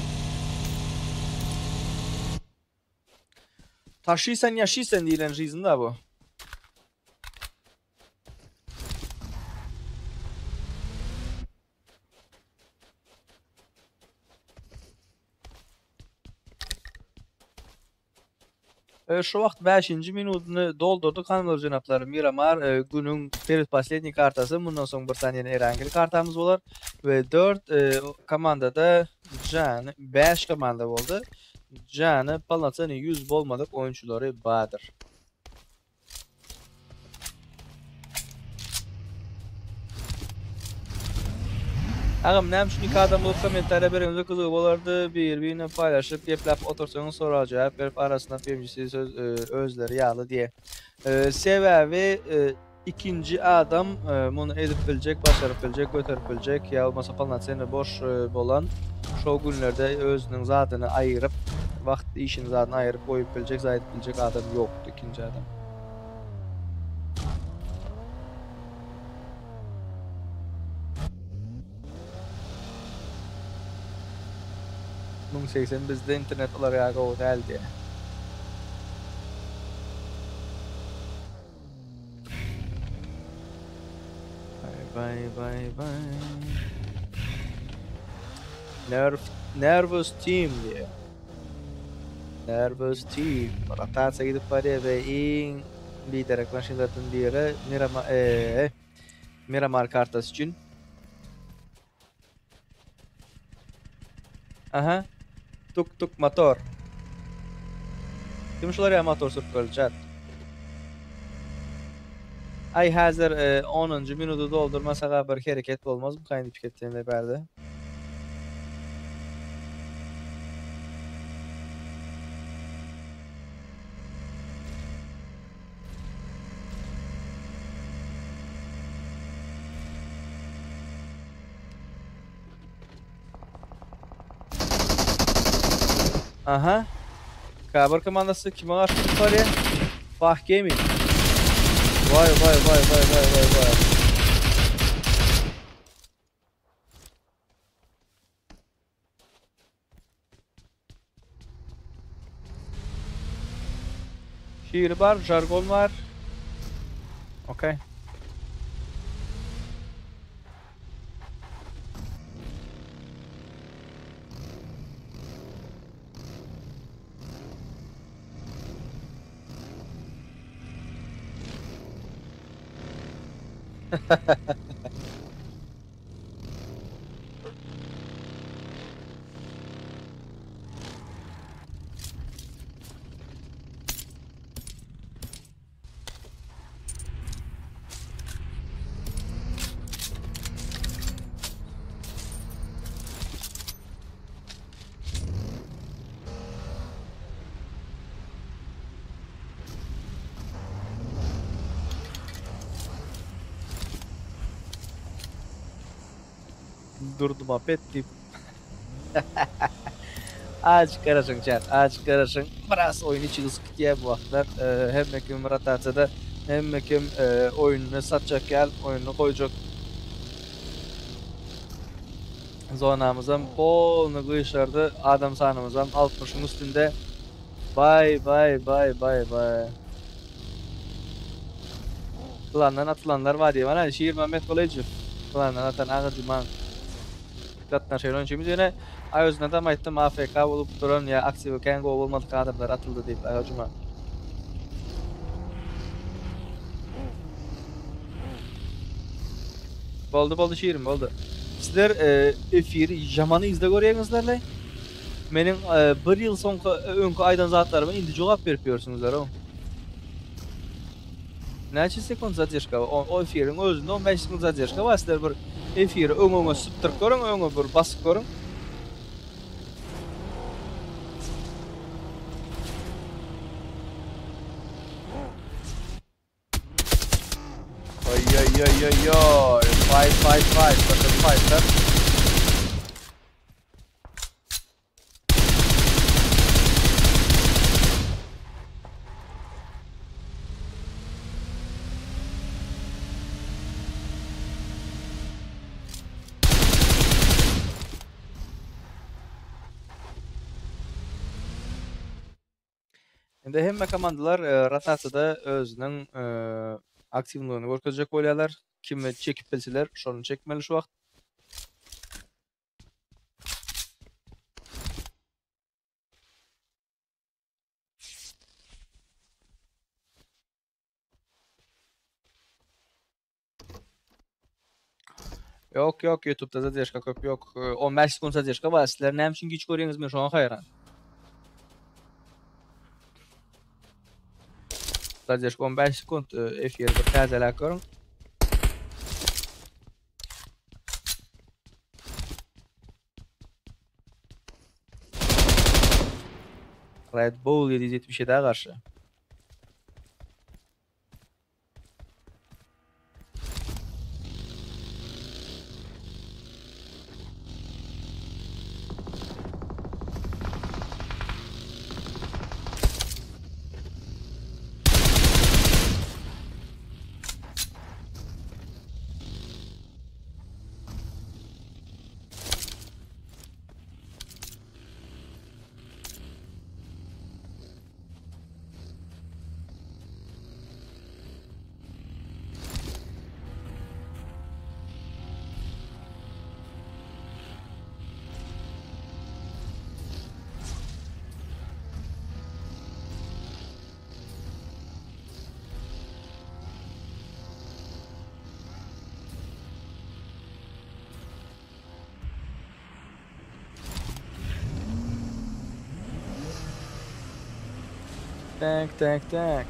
Taşysan ýaşysan diýlen žizn-da bu. E, şu wagt 5-nji minutyny doldurdyk hanymlar jenaplar. Miramar e, günüň predposledniý kartasy. Mundan soň bir sany ýene Erangel kartamyz bolar we 4 e, komandada jany 5 komanda boldy. Jany polnocenny 100 bolmadyk oýunçylary bardyr. Agam näme üçin iki adam bolup kommentariýa bereňizde gyzygy bolardy bir birine paýlaşyp gepläp otursaňyz sorag jogap berip arasynda PMGC söz özleri ýaly diýe. Sebäbi ikinji adam muny edip biljek başaryp biljek göterip biljek ýa bolmasa polnocenny boş bolan şo günlerde özüniň zadyny aýyryp. Wagt işini zadyny aýyryp goýup biljek, zaýdyp biljek adam ýokdy ikinji adam. 1080 bizde internet ular ýaly gowy däl diýýär. Bay bay bay. Nerf Nervous Team diýýär. Nervous Team. Rotasiýa gidip barýar we iň biderek maşynlardan biri Miramar eee Miramar kartasy üçin. Aha. Tuk tuk motor. Kim şular ya motor sürüp gördi chat? Ay hazır e, 10. minutu doldurmasaga bir hereket bolmaz mı kaynı piketlerine berde? Aha. K1 komandasy kime garşy çykyp barýar? Fah Gaming. Vay vay vay vay vay vay vay. Şiir bar, jargon bar. Okey. Durdum apet diýip. Azjyk garaşyň chat, azjyk garaşyň. Biraz oýun içi gysyp gitýär bu wagtlar. Hemme kim rotasiýada, hemme kim oýunyny satjak ýaly, oýunyny goýjak. Zonamyzam polny gyşardy, adam sanymyzam 60-yň üstünde. Bay bay bay bay bay. Klandan atylanlar bar diýip, ana Şirmämmet Gylyjow klandan atan Aga Juman gatnaşýan oýunçymyz ýöne aý özüne-de aýtdym AFK bolup duran ýa aktiwi kän gowy bolmadyk adamlar atyldy diýip Aga Juma. Boldy boldy Şirin boldy. Sizler efiri ýaman yzda görýäňizlerle. Meniň bir ýyl soňky öňki aýdan zatlaryma indi jogap berip ýörsüňizler-ow. Näçe sekund zadержka bar? O efiriň özünde 15 sekund zadержka bar. Sizler bir efiri öň-öňe sypdyryp görüň, öňe bir basyp görüň. Oý oý oý oý oý. Fight fight fight. Bakın fightlar. Indi hemme komandalar rotasiýada özüniň aktiwligini görkezjek bolýarlar. Kimi çekip bilseler, şony çekmeli şu wagt. Ýok ýok YouTube'da zadержka köp ýok. 15 sekund zadержka bar. Sizler näme üçin giç görýäňiz men şoňa haýran. Zadержka 15 sekund efiri bir täzeläp görüň. Red Bull 777'e garşy. Tak tak tak.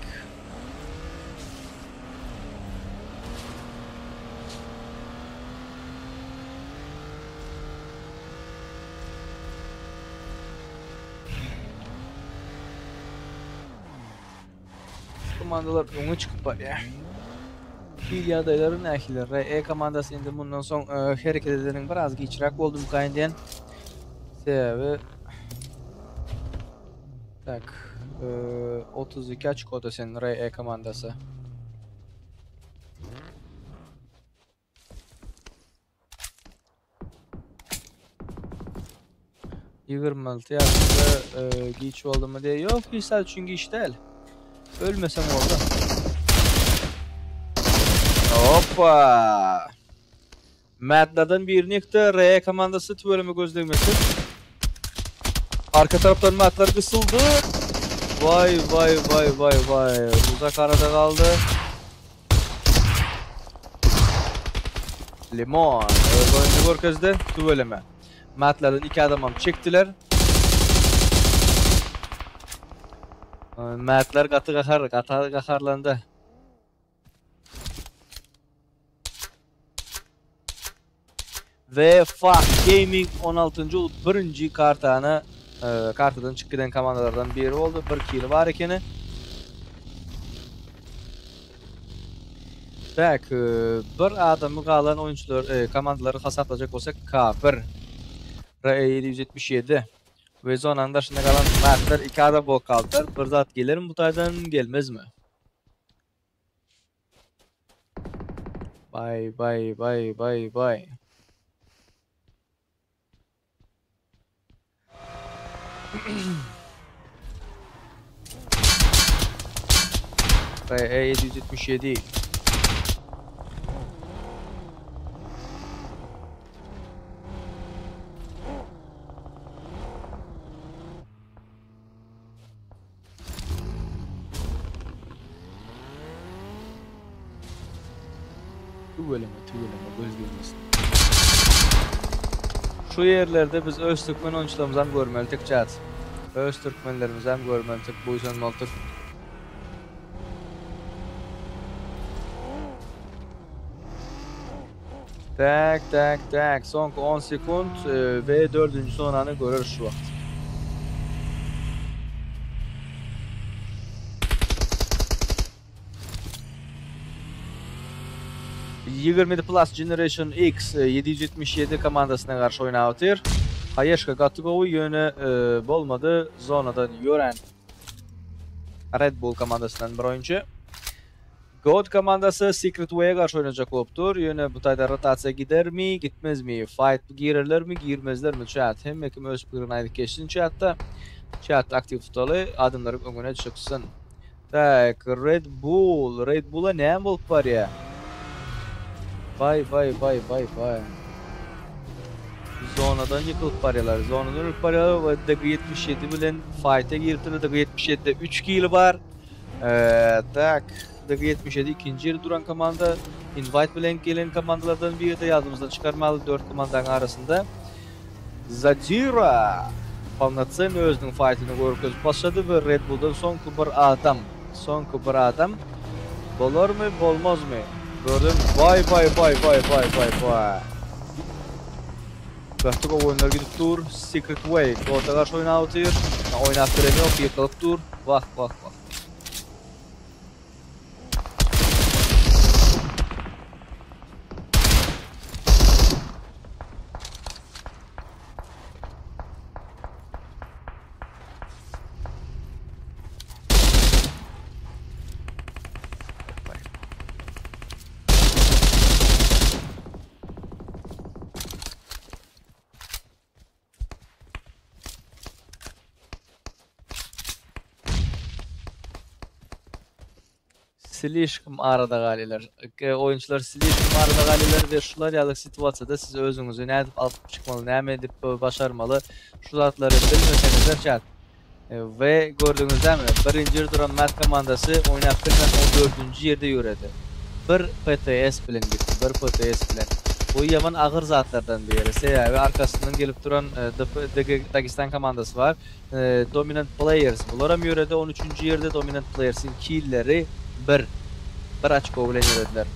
Komandalar öňe çykyp barýar. Hil ýagdaýlary nähili? RE komandasy indi mundan soň e, hereket edeniň biraz giçräk boldumykaýyn diýen. Sebäbi Tak, e, 32 açkoda sen RE komandasy. 26 ýaşynda e, giç boldumy diýe. Ýok, hiç zat üçin giç däl. Ölmesem boldy. Hoppa! Mätlerden birini ýykdy. RE komandasy tüweleme göz degmesin. Arka tarapdan Mätler gysyldy. Vay vay vay vay vay. Uzak arada galdy. Limon öz oýnuny görkezdi. Tüweleme. Mätlerden iki adamam çekdiler. Mätler gaty gahar, gaty gaharlandy. Ve Fuck Gaming 16-njy bolup birinji kartany e, kartadan çykyp giden komandalardan biri boldy. Bir kili bar ekeni. Tak, e, bir adamy galan oýunçylar e, komandalary hasaplajak bolsak K1 RE 777 we zonanyň daşynda galan Master iki adam bolup galdylar. Bir zat gelermi bu taýdan, gelmezmi? Bay bay bay bay bay. RE 777 Tüweleme, tüweleme, göz degmesin. Şu ýerlerde biz öz türkmen oýunçylarymyzam görmelidik chat. Öz türkmenlerimizem görmelidik, buýsanmalydyk. Tak, tak, tak. Soňky 10 sekunt e, we dördünji zonany göreris şu wagt. 27 Plus Generation X 777 e, komandasyna garşy oýnap otyr. Haýeşka gaty gowy, ýöne e, bolmady. Zonadan ýören Red Bull komandasyndan bir oýunçy. God komandasy Secret Way-e garşy oýnajak bolup dur. Ýöne bu taýda rotasiýa gidermi, gitmezmi? Fight girerlermi, girmezlermi? Chat hemme kim öz pikirini aýdyp geçsin chatda. Chat aktiw tutaly, adamlaryň öňüne çyksyn. Tak, Red Bull, Red Bulla näme bolup barýar? Vay vay vay vay vay. Zonadan ýykylyp barýarlar. Zonadan ölüp barýarlar we DG77 bilen fight-e giripdirler. DG77-de 3 kill bar. Tak, DG77 ikinji ýerde duran komanda, invite bilen gelen komandalardan biri-de ýadymyzdan çykarmaly 4 komandanyň arasynda. Zadira polnocenny özüniň faýtyny görkezip başlady we Red Bulldan soňky bir adam, soňky bir adam bolarmy, bolmazmy? Gördüm. Waý waý waý waý waý waý waý. Gaty gowy oýunlar gidip dur. Secret Way Goda garşy oýnap otyr. Oýnap bilen ýok, ýykylyp dur. Wah wah wah. Slişkom arada galýarlar. Oýunçylar slişkom arada galýarlar we şular ýaly situasiýada siz özüňizi nädip alyp çykmaly, näme edip başarmaly, şu zatlary bilmeseňizler chat. We gördüňizdämi, birinji ýerde duran Mad komandasy oýnap bilmän 14-nji ýerde ýöredi. Bir PTS bilen gitdi, bir PTS bilen. Bu ýaman agyr zatlardan biri. Sebäbi arkasyndan gelip duran DP Dagestan komandasy bar. Dominant Players. Bularam ýöredi 13-nji ýerde Dominant Playersiň killeri bir. Bir oçko bilen ýörediler.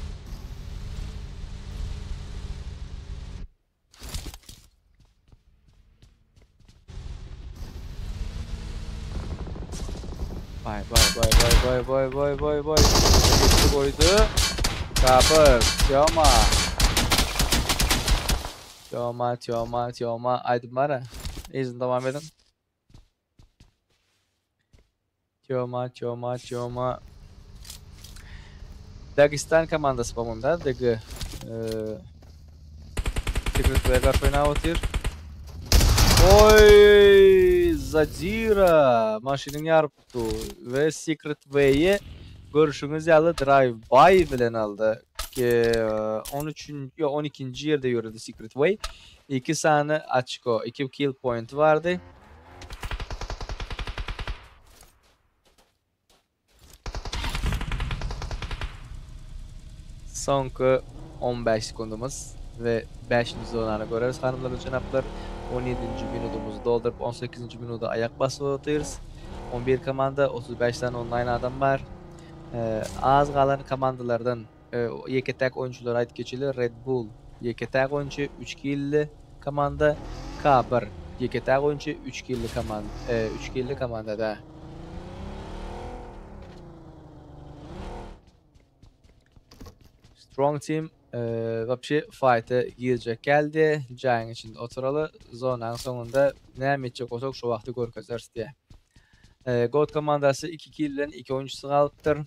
Vay vay vay vay vay vay vay vay vay. Gitti koydu. Kapı. Tioma. Tioma, Tioma, Tioma. Aýdyp bara. Yzyny dowam ediň. Tioma, Tioma, Tioma. Dagestan komandasy po-moemu da, DG. Secret Way garşy oýnap otyr. Oý, Zadira maşynyň ýarypdy we Secret Way-i görşüňiz ýaly drive by bilen aldy. 13 ýok 12-nji ýerde ýöredi Secret Way. 2 sany açko, 2 kill pointi bardy. Soňky 15 sekundymyz we 5-nji zonany göreris hanymlar we jenaplar. 17-nji minudymyzy dolduryp 18-nji minuda aýak basyp otyrys. 11 komanda, 35 sany onlaýn adam bar. Az galan komandalardan ýeke-täk oýunçylary aýdyp geçeli. Red Bull ýeke-täk oýunçy, 3 killi komanda. K1 ýeke-täk oýunçy, 3 killi komanda, 3 killi komandada. Strong Team wapşe fight'a girjek geldi. Jaýyň içinde oturaly. Zonanyň soňunda näme etjek bolsak şo wagty görkezeris diýýär. God komandasy 2 kill bilen 2 oýunçysy galypdyr.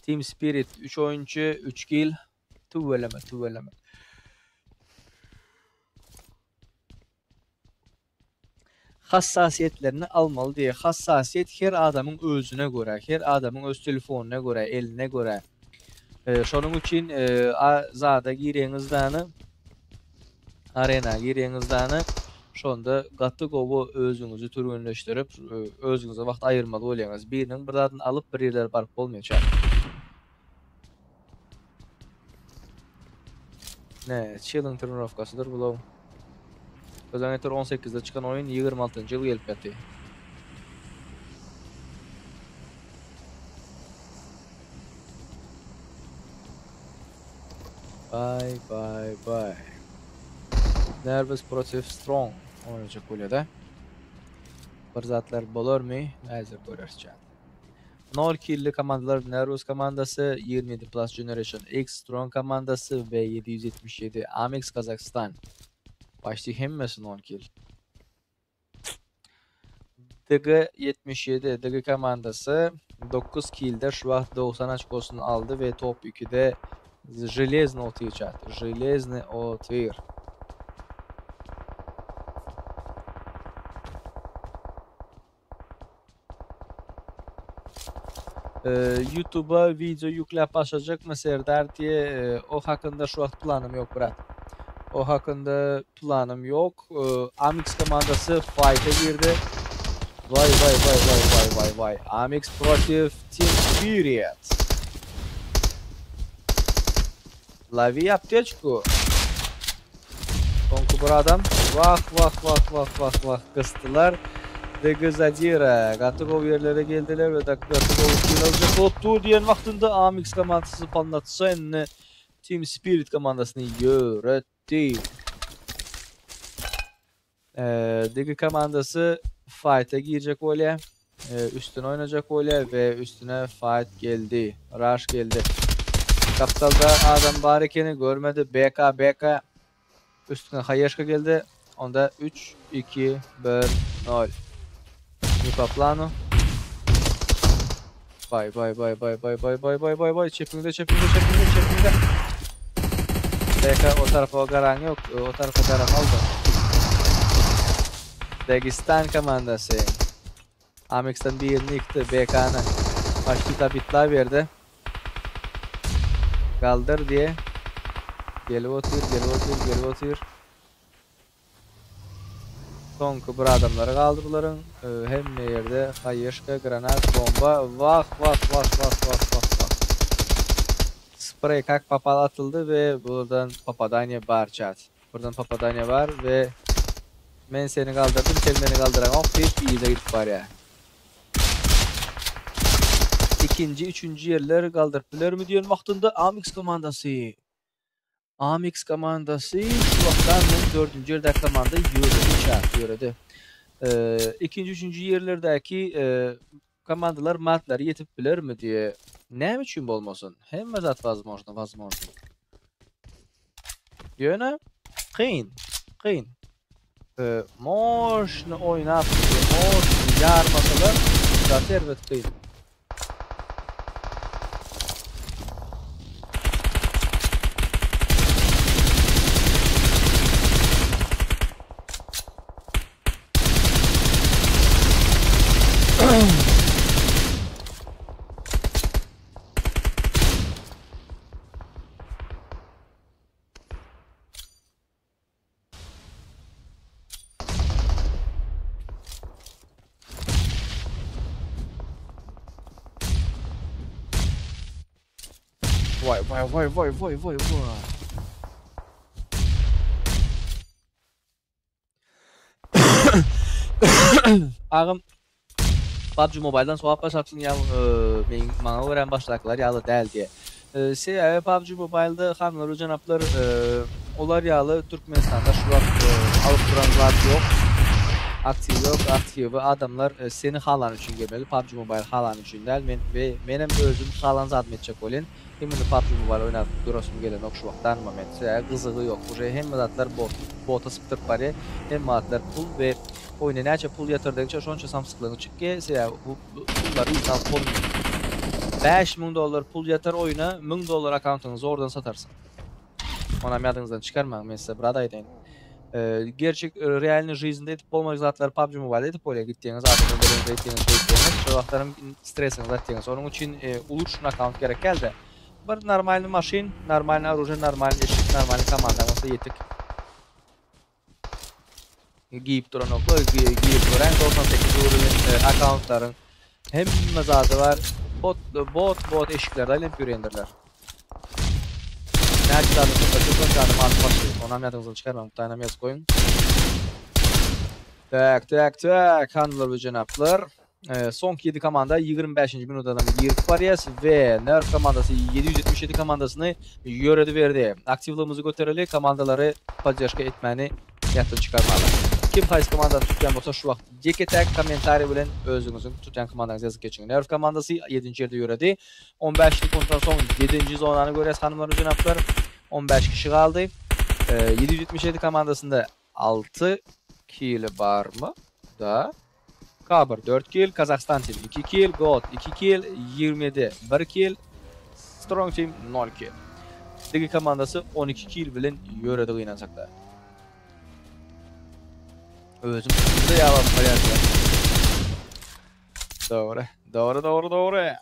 Team Spirit 3 oýunçy, 3 kill. Tüweleme, tüweleme. Hassasiýetlerini almaly diýýär. Hassasiýet her adamyň özüne görä, her adamyň öz telefonyna görä, eline görä. Şonuň üçin zada gireňizdany, arena gireňizdany şonda gaty gowy özüňizi türgenleşdirip, özüňize wagt aýyrmaly bolýaňyz. Biriniň bir zadyny alyp bir ýerlere baryp bolmaýar çak. Ne, çylyň trenirowkasydyr bu. Özen eter 18-de çykan oýun 26-njy ýyl gelip ýaty. Bye bye bye. Nervous protiv Strong oýnajak bolýada. Bir zatlar bolarmy? Häzir göreris chat. Nol killi komandalar Nervous komandasy, 27 Plus Generation X Strong komandasy we 777 Amix Kazakhstan. Başty hemmesi nol kill. DG 77 DG komandasy 9 killde şu wagt 90 oçkosyny aldy we top 2-de železny otyr chat. Železny otyr. YouTube'a video ýükläp başlajakmy Serdar diýe o hakynda şu wagt planym ýok brat. O hakynda planym ýok. Amix komandasy fight'a girdi. Vay vay vay vay vay vay vay. Amix protiv Team Spirit. Lavi aptečku. Soňky bir adam. Wah wah wah wah wah wah gysdylar. DG Zadira gaty gowy ýerlere geldiler we gaty gowy kill aljak bolup dur diýen wagtynda AMX komandasy polnotsenny Team Spirit komandasyny ýöretdi. DG komandasy fight'a girjek bolýar. Üstüne oýnajak bolýar we üstüne fight geldi. Rush geldi. Kaptalda adam bar ekeni görmedi. BK BK üstüne haýeşka geldi. Onda 3 2 1 0. Ne po planu. Bay bay bay bay bay bay bay bay bay bay çepiňde çepiňde çepiňde çepiňde. BK o tarafa garan yok. O tarafa garan aldı. Dagestan komandasy. Amix'ten birini yıktı BK'nı. Başka bitla verdi. Kaldır diye. Gelip otur, gelip otur, gelip otur. Soňky bir adamlary galdy bularyň. Hemme ýerde haýyşka, granat, bomba. Vah vah vah vah vah vah vah. Spray kak papal atyldy we buradan popadaniýa bar chat. Buradan popadaniýa bar we men seni galdyrdym sen meni galdyraňok diýip yza gidip barýar. Ikinji, üçünji ýerler galdyryp bilermi diýen wagtynda Amix komandasy. Amix komandasy şu wagtda men dördünji ýerdäki komanda ýöredi chat ýöredi. Ikinji, üçünji ýerlerdäki komandalar matlary ýetip bilermi diýe. Näme üçin bolmasyn? Hemme zat wazmožno, wazmožno. Ýöne kyn, kyn. Moşny oýnap, moşny ýarmasalar gaty erbet kyn. Vay vay vay vay vay vay vay. Agam PUBG Mobile'dan sogap başlapsyň ýa meň maňa görän başdakylar ýaly däl diýe. Sebäbi PUBG Mobile'da hanlar we jenaplar olar ýaly Türkmenistanda şu wagt alyp duran zat ýok. Aktiw ýok. Aktiwi adamlar seni halany üçin gelmeli. PUBG Mobile halany üçin däl. Men we menem özüm halan zadymy etjek bolýan. Imенно PUBG Mobile oýnap durasym gelenok şu wagt moment. Sebäbi gyzygy ýok. Uje hemme zatlar bot. Bota sypdyryp barýar. Hemme zatlar pul we Oýuna näçe pul ýatyrdygyňça şonça samsyklygyň çykýa, sebäbi bu pullary yzyna alyp bolmaýar. 5000 dollar pul ýatar oýuna, 1000 dollar akkauntyňy zordan satarsyň. Onam ýadyňyzdan çykarmaň, men size bir zat aýdaýyn. Gerçek realnyý жизnde edip bolmajak zatlary PUBG Mobile edip bolýar. Gitdigiňiz adam öldüreňiz, eýtdigiňiz, beýtdigiňiz, şo wagtlaram stresiňizi atýaňyz. Onuň üçin uluşny akkaunt gerek dälde. Bir normalny maşyn, normalny oružie, normalny eşik, normalny komandaň bolsa ýetik. Giýip duranoklar, giýip göräň 98 uruwin akkauntlaryň hemme zady bar. Bot bot bot eşiklerde aýlanyp ýörýändirler. Näçe zady toplasy şonça adam alyp başlaýar. Onam ýadyňyzdan çykarmaň, bu taýynam ýazyp goýuň. Tak, tak, tak, hanymlar we jenaplar. Soňky 7 komanda 25-nji minutadan girip barýas we Nerf komandasy 777 komandasyny ýörediberdi. Aktiwlygymyzy götereli, komandalary podderžka etmäni ýatdan çykarmaly. Kim haýsy komandany tutýan bolsa şu wagt ýeke-täk kommentariý bilen özüňiziň tutýan komandaňyzy ýazyp geçiň. Nerf komandasy 7-nji ýerde ýöredi. 15 sekuntdan soň 7-nji zonany görýäs hanymlar we jenaplar. 15 kişi galdy. 777 komandasynda 6 kili barmy? Da. Kabr 4 kill, Kazahstan team 2 kill, Gold 2 kill, 27 1 kill, Strong team 0 kill. Digi komandasy 12 kill bilen ýöredi gynansakda. Özüm tutdum-da ýalan barýardy. Dogry, dogry, dogry, dogry.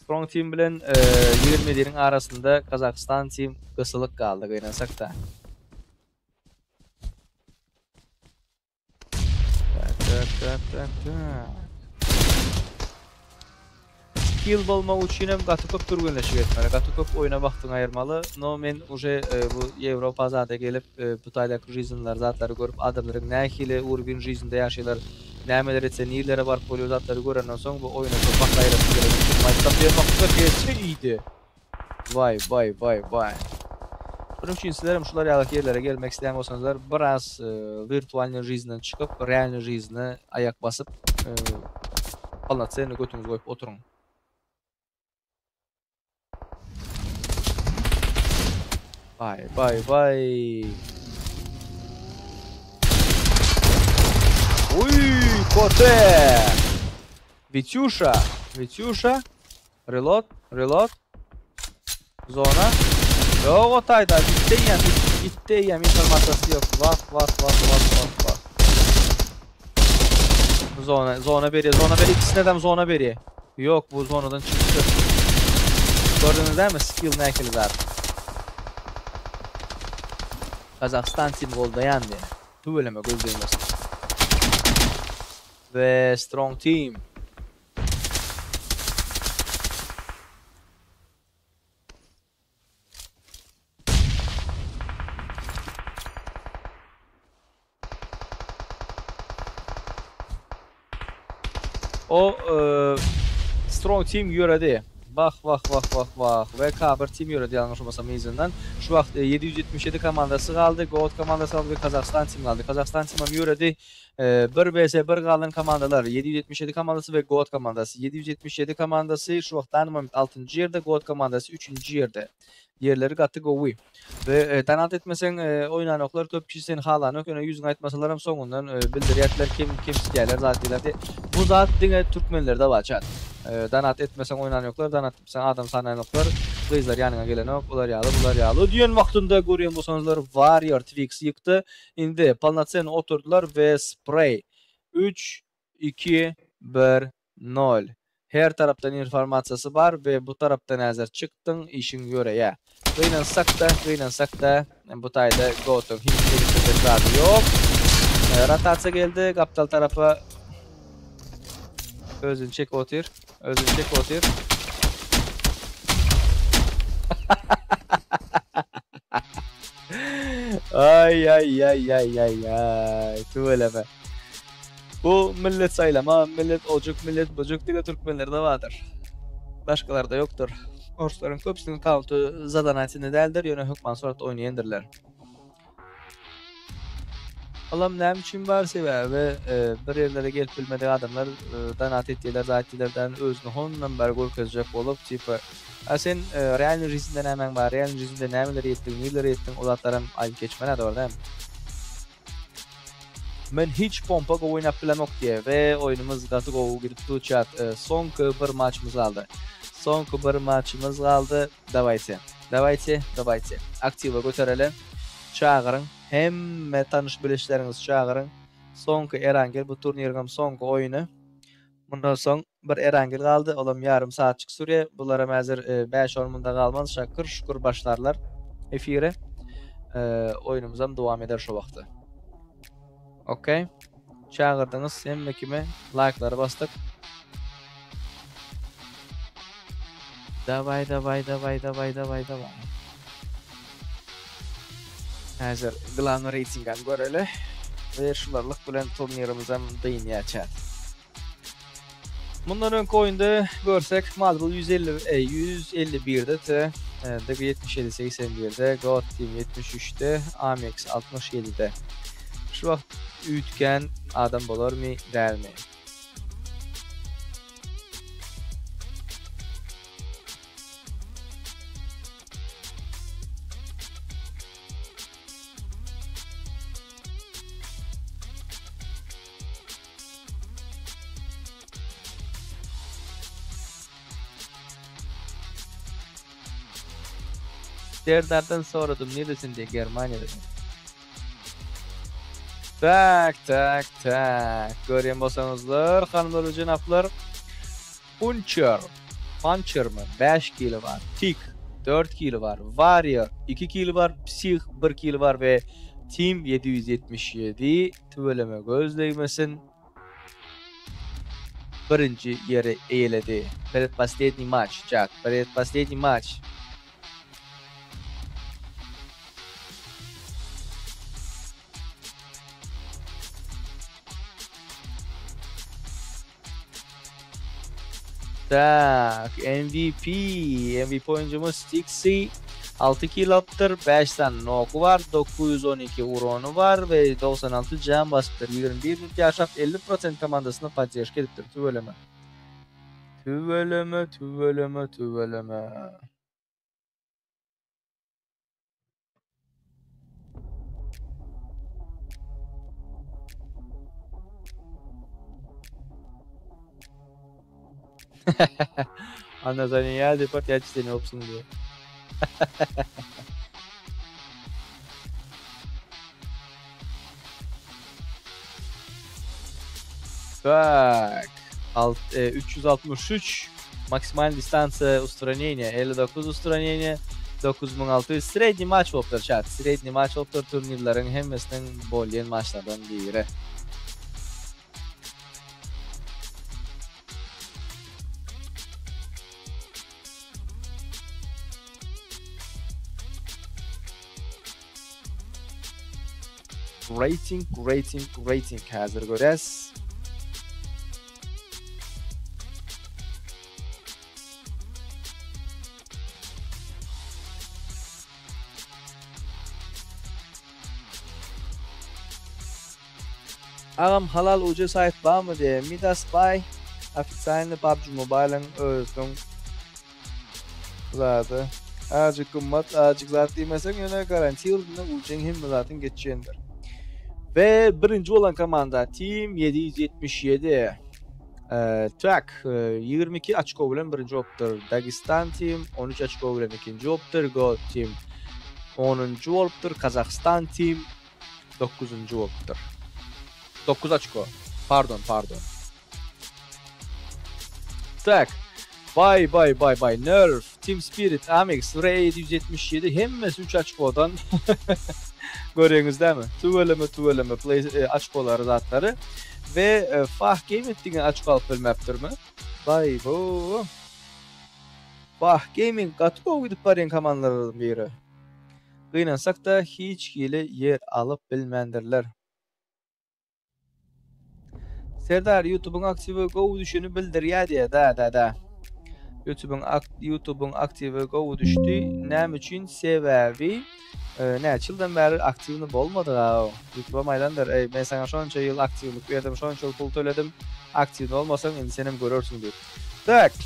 Strong team bilen 27-niň arasynda Kazahstan team gysylyk galdy gynansakda. Tak, tak, tak, tak, tak. Skill bolmak üçin hem gaty köp türgenleşik etmeli, gaty köp oýuna wagtyňy aýyrmaly. No men uje bu Ýewropa zada gelip, bu taýdaky жизньler zatlary görüp, adamlaryň nähili urbin жизnde ýaşaýlar, nämeler etse nirelere baryp bolýar zatlary görenden soň bu oýuna köp wagt aýyrasym gelenok. Çynym aýtsam diýen wagtda PC iýdi. Waý waý waý waý. Şonuň üçin sizlerem şular ýaly ýerlere gelmek isleýän bolsaňyzlar biraz wirtualnyý жизnden çykyp realnyý жизne aýak basyp polnocennyý götüňizi goýup oturyň. Waý waý waý. Uý, kote! Witýuşa, Witýuşa. Reload, reload. Zona. Ýok o taýda, gitdi eýýäm, gitdi eýýäm informasiýasy ýok. Wah, wah, wah, wah, wah, wah. Zona, zona berýär, zona berýär, ikisine dem zona berýär. Ýok, bu zonadan çykdy. Gördüňiz dämi, skill nähili zat. Kazahstan team goldaýan diýär. Tüweleme göz degmesin. Ve strong team. O Strong Team ýöredi. Wah wah wah wah wah. We K1 Team ýöredi ýalňyş bolmasam yzyndan. Şu wagt 777 komandasy galdy, Gold komandasy galdy we Kazahstan Team galdy. Kazahstan Team hem ýöredi. 1 vs 1 galan komandalar 777 komandasy we God komandasy. 777 komandasy şu wagt dany moment 6-njy ýerde, God komandasy 3-nji ýerde. Ýerleri gaty gowy. We donat etmeseň oýnanoklar köp kişi seni halanok ýöne ýüzüňe aýtmasalaram soňundan bildirýärdiler kim kemsidýärler zat diýler diýip. Bu zat diňe türkmenlerde bar chat. Donat etmeseň oýnanoklar donat etmeseň adam sanaýanoklar gyzlar ýanyňa gelenok olar ýaly bular ýaly diýen wagtynda görýän bolsaňyzlar warrior twix ýykdy indi polnocenny oturdylar we spray üç iki bir Nol. Her tarapdan informasiýasy bar we bu tarapdan häzir çykdyň işiň ýöreýä. Gynansakda gynansakda bu taýda gotyň hiç gelişdirjek zady ýok. Rotasiýa geldi gapdal tarapa özüni çekip otyr. Özüni çekip otyr. Aý aý aý aý aý aý tüweleme. Bu millet saýlama, millet ojuk, millet bujuk diňe türkmenlerde bardyr. Başgalarda ýokdur. Orslaryň köpüsiniň akkaunty zadanaçyny däldir, ýöne hökman suratda oýnaýandyrlar. Olam näme üçin bar sebäbi bir ýerlere gelip bilmedik adamlar donat etýärler zat etýärler däl özüni hondan bäri görkezjek bolup tipa a sen realnyý žizinde nämäň bar realnyý žizinde nämeler etdiň nirelere ýetdiň o zatlaram aýdyp geçmeli dogry dälmi. Men hiç pompa gowy oýnap bilemok diýe we oýnumyz gaty gowy gidip dur chat soňky bir maçymyz galdy soňky bir maçymyz galdy dawayte dawayte dawayte aktiwa götereli çagyryň hemme tanyş bilişleriňizi çagyryň soňky erangel bu turniriňem soňky oýny mundan soň bir erangel galdy olam ýarym saatjyk sürýä bularam häzir bäş on munda galmaz şakyr şukur başlarlar efire oýnumyzam dowam eder şo wagta okey çagyrdyňyz hemme kime laýklary basdyk daway daway daway daway daway daway häzir glawny reýtingem göreli we şularlyk bilen turnirymyzam dynýa çat. Mundan öňki oýunda görsek Marvel 150 151-de T, DG 77 81-de, God Team 73-de, Amex 67-de. Şu wagt üýtgän adam bolarmy, dälmi? Serdardan soradym niresin diye Germaniýa dedim. Tak tak tak görýän bolsaňyzlar hanymlar we jenaplar Puncher Puncher mı 5 kilo bar Tik 4 kilo bar Warrior 2 kilo bar Psih 1 kilo bar we Team 777 Tüweleme göz degmesin. Birinji ýeri eýeledi. Predposledniý maç, chat. Predposledniý maç. Tak, MVP, MVP oýunjymyz Stixi 6 kill alypdyr, 5 sany noky bar, 912 urony bar we 96 jam basypdyr. 21 minut ýaşap 50% komandasyna poddežka edipdir. Tüweleme. Tüweleme, tüweleme, tüweleme. Anna sen ýa deport ýa seni opsun diýe. Tak. Alt, e, 363 maksimal distansiýa ustraneniýa, 59 ustraneniýa, 9600 sredniý maç bolupdyr chat. Sredniý maç bolupdyr turnirleriň hemmesiniň bolýan maçlardan biri. Rating, rating, rating häzir görýäs. Agam halal uje saýt barmy diýe Midas Buy ofitsialny PUBG Mobile'yň özüniň zady. Azjyk gymmat, azjyk zat diýmeseň ýöne garantirowny ujeň hemme zadyň geçýändir. We birinji bolan komanda Team 777. Tak, 22 oçko bilen birinji bolupdyr. Dagestan Team 13 oçko bilen ikinji bolupdyr. God Team 10-njy bolupdyr. Kazahstan Team Dokuzynjy bolupdyr. 9 oçko. Pardon, pardon. Tak. Bay bay bay bay. Nerf, Team Spirit, Amix, R777 hemmesi 3 oçkodan. Görýäňiz dämi? Tüweleme, tüweleme play e, oçkolary zatlary. Ve e, Fah Gaming diňe oçko alyp bilmäpdirmi? Bay bu. Fah Gaming gaty gowy gidip barýan komandalaryň biri. Gynansak-da, hiç hili ýer alyp bilmändirler. Serdar ýutubyň aktiwi gowy düşeni bildirýä diýä da da da. Ýutubyň ýutubyň aktiwi gowy düşdi. Näme üçin? Sebäbi e, näçe ýyldan bäri aktiwny bolmady ga. Ýutubam aýdandyr, eý men saňa şonça ýyl aktiwlik berdim, şonça ýyl pul töledim. Aktiwny bolmasaň indi senem görersiň diýip. Tak.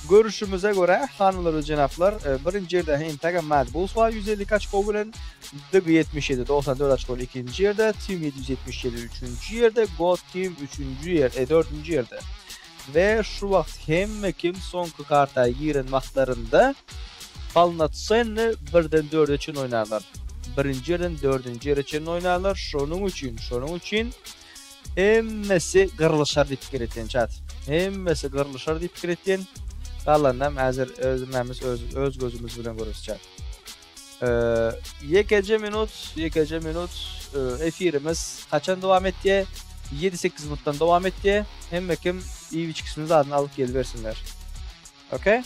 Görüşimize görä, hanymlar we jenaplar, e, birinji ýerde entegem Mad Bulls bar 152 oçko bilen, DG 77 94 oçko ikinji ýerde, Team 777 üçünji ýerde, God Team üçünji ýer, e, dördünji ýerde. We şu wagt hemme kim soňky karta giren wagtlarynda polnotsenny birden dörde çenli oýnarlar. Birinji ýerden dördünji ýere çenli oýnarlar. Şonuň üçin, şonuň üçin Hemmesi gyrlyşar diýip pikir etýän chat. Hemmesi gyrlyşar diýip pikir etýän. Galanynam häzir özümämiz öz, öz gözümiz bilen göreris chat. Ee, ýekeje minut, ýekeje minut e, efirimiz haçan dowam etýär? 7-8 minutdan dowam etýär. Hemme kim iýip içkisini zadyny alyp gelibersinler. Okay?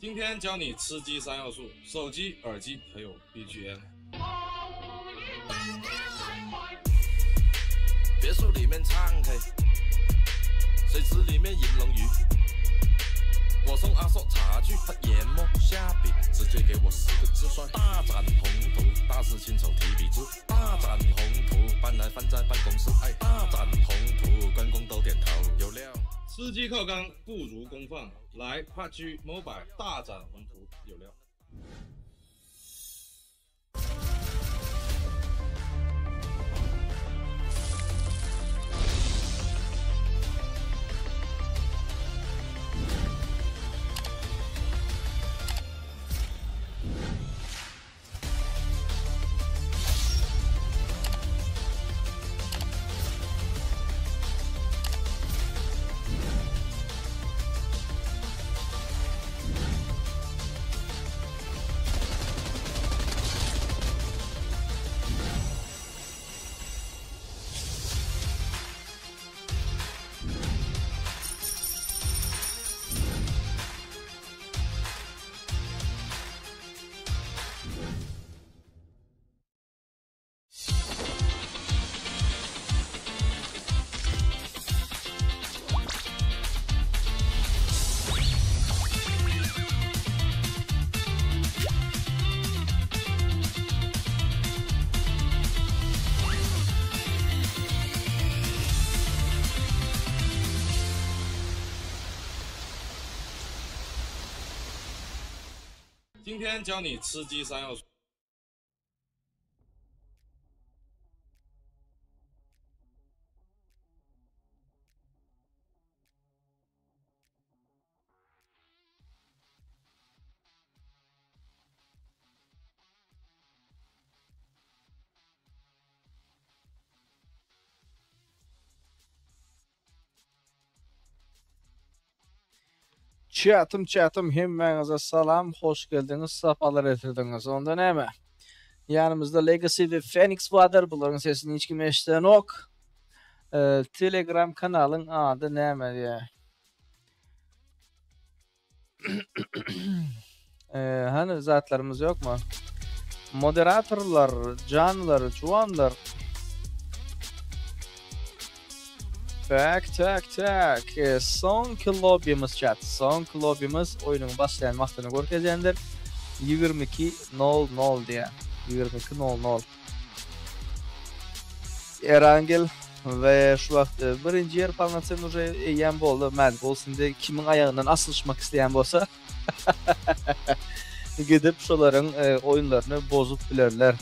今天教你吃鸡三要素：手机、耳机还有 BGM。别墅里面唱 K，水池里面银龙鱼。我送阿硕茶具，他研墨下笔，直接给我四个字帅：大展宏图。大师亲手提笔字，大展宏图，搬来放在办公室，哎，大展宏图，关公都点头，有料。吃鸡靠刚不如公放，来 PUBG Mobile 大展宏图，有料。今天教你吃鸡三要素。 Çatym çatym hemmäňize salam, hoş geldiňiz, sapalar getirdiňiz. Onda näme? Ýanymyzda Legacy we Phoenix bardyr. Bularyň sesini hiç kim eşidenok. Ee, Telegram kanalyň ady näme diýe. Ee, hani zatlarymyz ýokmy? Moderatorlar, janlar, juwanlar. Tak, tak, tak. E, soňky lobbymiz chat. Soňky lobbymiz oýnuň başlaýan wagtyny görkezýändir. 22.00 diýe. 22.00. Erangel we şu wagt e, birinji ýer polnocenny уже eýýäm boldy. Mad Bulls indi kimiň aýagyndan asylyşmak isleýän bolsa gidip şolaryň e, oýunlaryny bozup bilerler.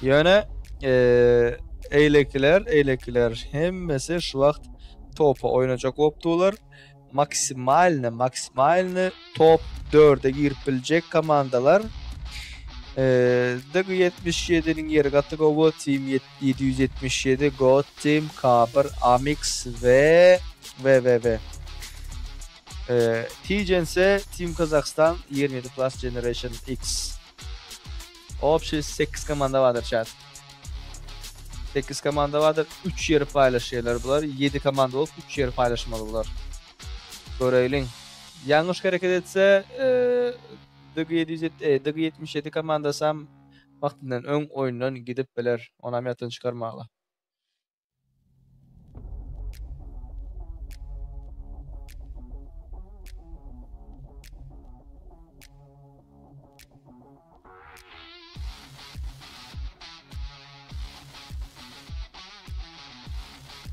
Ýöne e, eýlekiler, eýlekiler hemmesi şu wagt topa oýnajak bolupdylar. Maksimalny, maksimalny top 4-e girip biljek komandalar. E, DG77-niň ýeri gaty gowy, Team 777, God Team, K1, Amix we VVV. E, T-Gense Team Kazakhstan 27 Plus Generation X. Общий 8 komanda bardyr chat. 8 komanda bardyr. 3 ýeri paýlaşýarlar bular. 7 komanda bolup 3 ýeri paýlaşmaly bular. Göreýliň. Ýalňyş hereket etse, e, DG707, e, DG77 komandasy hem wagtyndan öň oýundan gidip biler. Onam ýatdan çykarmaly.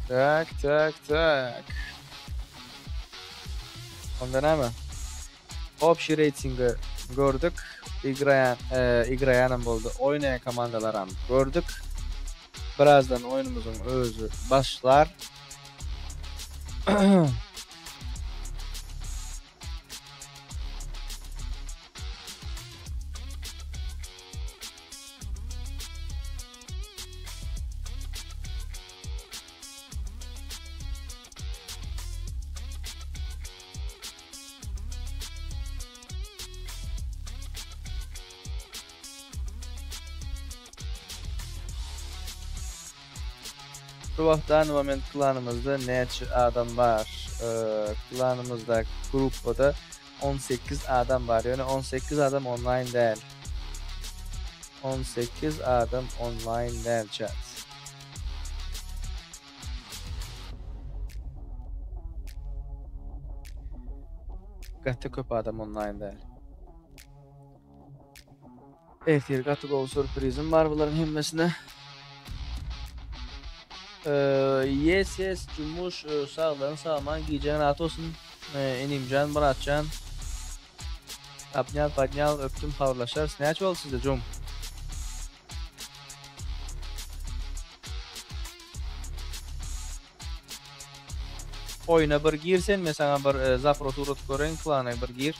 Tak, tak, tak. Onda näme? Общий reytingi gördük. Igraýan, e, igraýanam boldy. Oýnaýan komandalaram gördük. Birazdan oýnumyzyň özi başlar. Şu wagtda moment klanymyzda näçe adam bar? Ee, klanymyzda gruppada 18 adam bar. Ýöne 18 adam onlaýn däl. 18 adam onlaýn däl chat. Gaty köp adam onlaýn däl. Ertir gaty gowy sürprizim bar bularyň hemmesine. Yes yes Jummuş saglygyň sagman gijäň rahat bolsun inimjan myratjan Obňal podňal öpdüm habarlaşarys näçe boldy sizde Jum. Oýuna bir gir sen men saňa bir zapros ugradyp göreýin klana bir gir.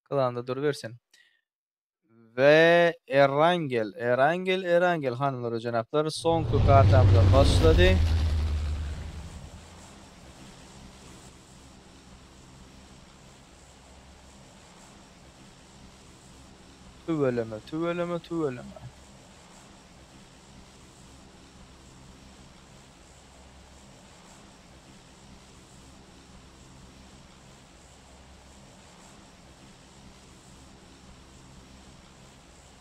Klanda durubersin. Ve Erangel, Erangel, Erangel hanymlar we jenaplar soňky kartamyzdan başlady. Tüweleme, tüweleme, tüweleme.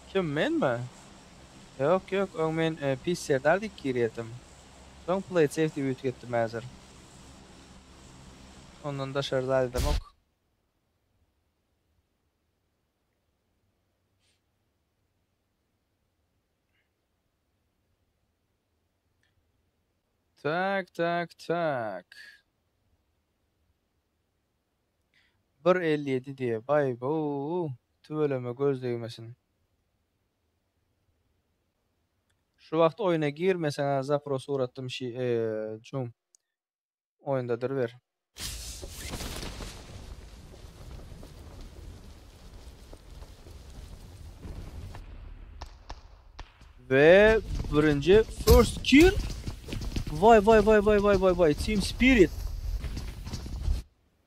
Kim menmi? Ýok ýok öň men Pis Serdar diýip girýärdim. Soň Play Safe diýip üýtgetdim häzir. Ondan daşary zat edemok. Tak tak tak. Bir 57 diýe. Baý bu tüweleme göz degmesin. Şu wagt oýuna girmeseň zapros uratdym şi cum. Oýunda duruber. Ve birinji first kill. Vay vay vay vay vay vay vay Team Spirit.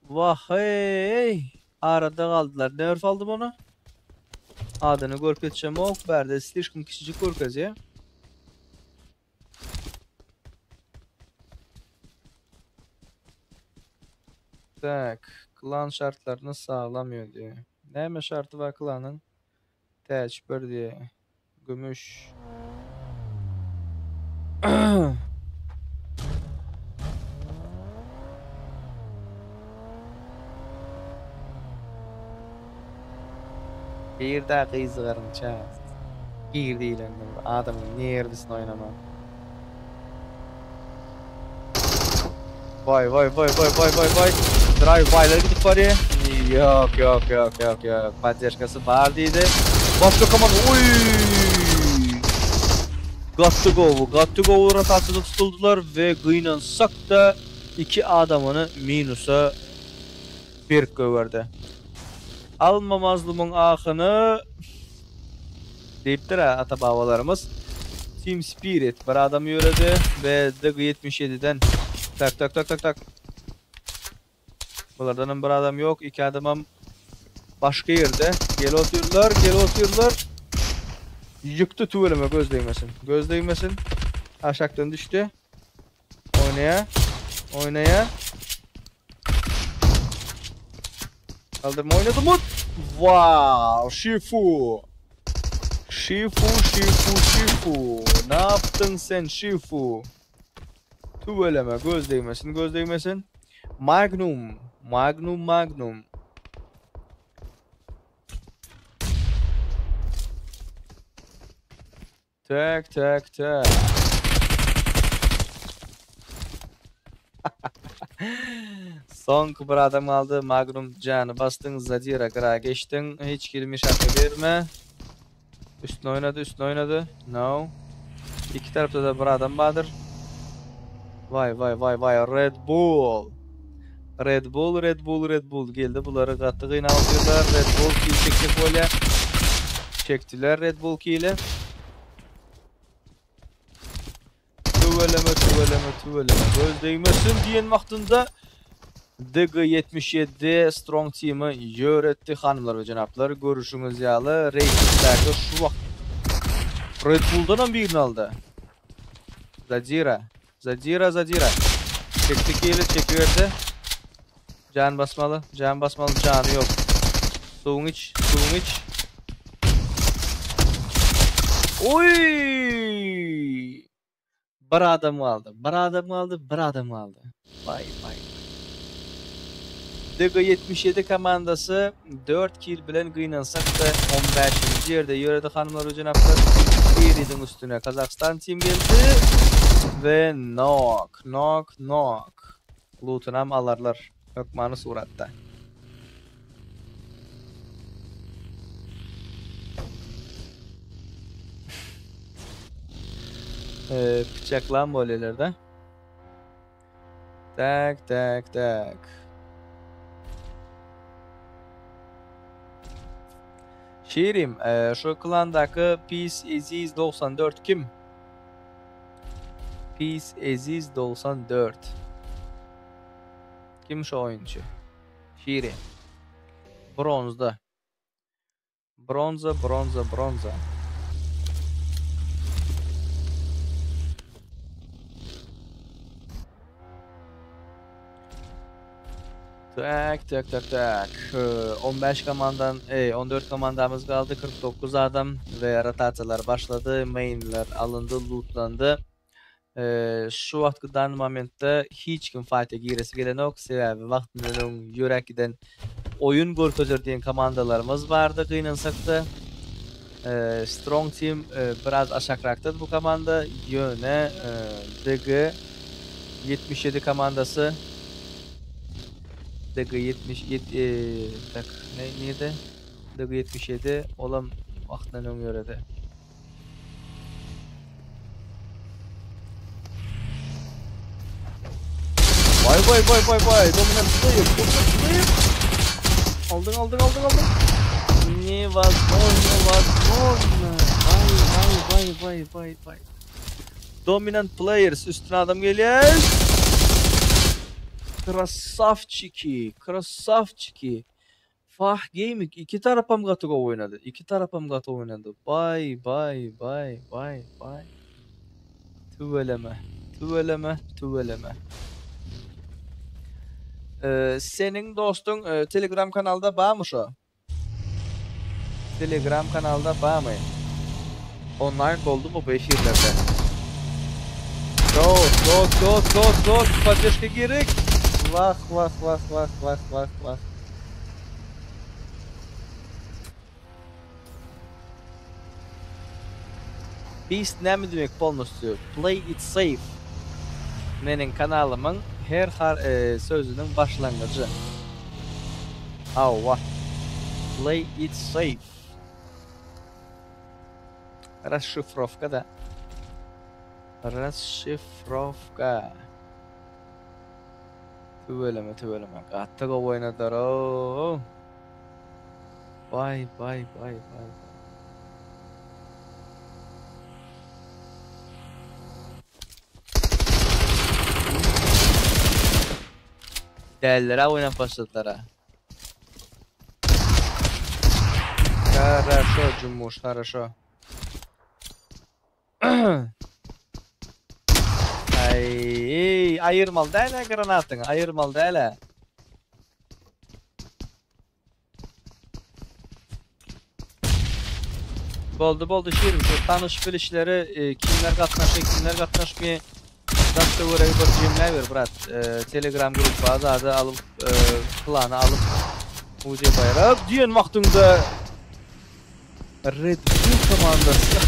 Wah hey. Arada galdylar. Nerf aldym ony. Adyny görüp ýetişemok. Bärde slişkom kiçijik görkezýär. Tak, klan şartlaryny saglamıyor diýýär. Näme şarty bar klanyň? Täç bir diýýär. Gümüş. Bir daha gyzgaryn çat. Gir diýlende bir adamyň nerwisini oýnama. Vay vay vay vay vay vay vay. Drive by'lara gidip barýar. Ýok ýok ýok ýok ýok. Podderžkasy bar diýdi. Başga komanda oý! Gaty gowy, gaty gowy rotasiýada tutuldylar we gynansak-da iki adamyny minusa berk goýberdi. Alma mazlumyň ahyny diýipdir-ä ata-babalarymyz. Team Spirit bir adam ýöredi we DG 77-den tak tak tak tak tak. Bulardanam bir adam ýok, iki adamam başga ýerde. Gelip otyrlar, gelip otyrlar. Ýykdy tüweleme göz degmesin. Göz degmesin. Aşakdan düşdi. Oýnaýa. Oýnaýa. Kaldyrma oýnady mut. Wow, Şifu. Şifu, Şifu, Şifu. Ne yaptın sen Şifu? Tüweleme göz degmesin, göz degmesin. Magnum, Magnum, Magnum. Tak tak tak. Soňky bir adam galdy. Magnum jany basdyň, Zadira gyra geçdiň. Hiç hili mişaka berme. Üstüne oýnady, üstüne oýnady. No. Iki tarapda-da bir adam bardyr. Vay vay vay vay Red Bull. Red Bull, Red Bull, Red Bull geldi. Bulary gaty gynap otyrlar. Red Bull kill çekjek bolýar. Çekdiler Red Bull kili. Tüweleme, tüweleme, tüweleme. Göz degmesin diýen wagtynda DG77 Strong Teamy ýöretdi hanymlar we jenaplar. Görüşüňiz ýaly reýtingdäki şu wagt Red Bulldanam birini aldy. Zadira, Zadira, Zadira. Çekdi kili, çekiberdi. Jan basmaly, jan basmaly, jany ýok. Suwuň iç, suwuň iç. Oý! Bir adam galdy, bir adam galdy, bir adam galdy. Vay vay. DG 77 komandasy 4 kill bilen gynansak-da 15-nji ýerde ýöredi hanymlar we jenaplar. Biridiň üstüne Kazahstan team geldi we knock, knock, knock. Lootunam alarlar hökmany suratda. Pyçaklan bolýarlar-da. Tak, tak, tak. Şirim, şu klandaky Peace Eziz 94 kim? Peace Eziz 94. Kim şu oýunçy? Şirin. Bronzda. Bronza, bronza, bronza. Tak, tak, tak, tak. 15 komandan, ey, 14 komandamyz galdy, 49 adam we rotasiýalar başlady, mainler alyndy, lootlandy. Şu wagtky dan momentde hiç kim fighta giresi gelenok, sebäbi wagtyndan öň ýöräp giden oýun görkezer diýen komandalarymyz bardy gynansakda. Strong Team biraz aşakrakdady bu komanda, ýöne DG 77 komandasy DG 77 tak ne nirde? DG 77 olam wagtyndan öň ýöredi. Vay vay vay vay vay. Dominant player. Dominant player. Aldyň aldyň aldyň aldyň. Nevozможно, возможно. Vay vay vay vay vay vay. Dominant players üstüne adam gelýär. Krasavçiki, krasavçiki. Fah Gaming iki tarapam gaty gowy oýnady. Iki tarapam gaty oýnady. Baý baý baý baý baý. Tüweleme. Tüweleme, tüweleme. Seniň dostuň Telegram kanalda barmy şo? Telegram kanalda barmy? Online boldumy bu efirlerde? Goat, goat, goat, goat, goat, poddeşka gerek. Wah, wah, wah, wah, wah, wah, wah. Beast näme diýmek polnostýu? Play it safe. Meniň kanalymyň her har sözüniň başlangyjy. Hawa. Play it safe. Rasşifrowka da. Rasşifrowka. Tüweleme tüweleme. Gaty gowy oýnadylar-ow. Baý baý baý baý. Dälilere oýnap başladylar-a. Haraşo Jummuş, haraşo. Aý, aýyrmaly däl-ä granatyňy, aýyrmaly däl-ä. Boldy, boldy Şirin, şu tanyş bilişleri e, kimler gatnaşýar, kimler gatnaşmaýar. Daş töweregi bir jemläber brat. E, Telegram gruppa zady alyp, e, plany alyp Uce baýrak diýen wagtyňda Red Bull komandasy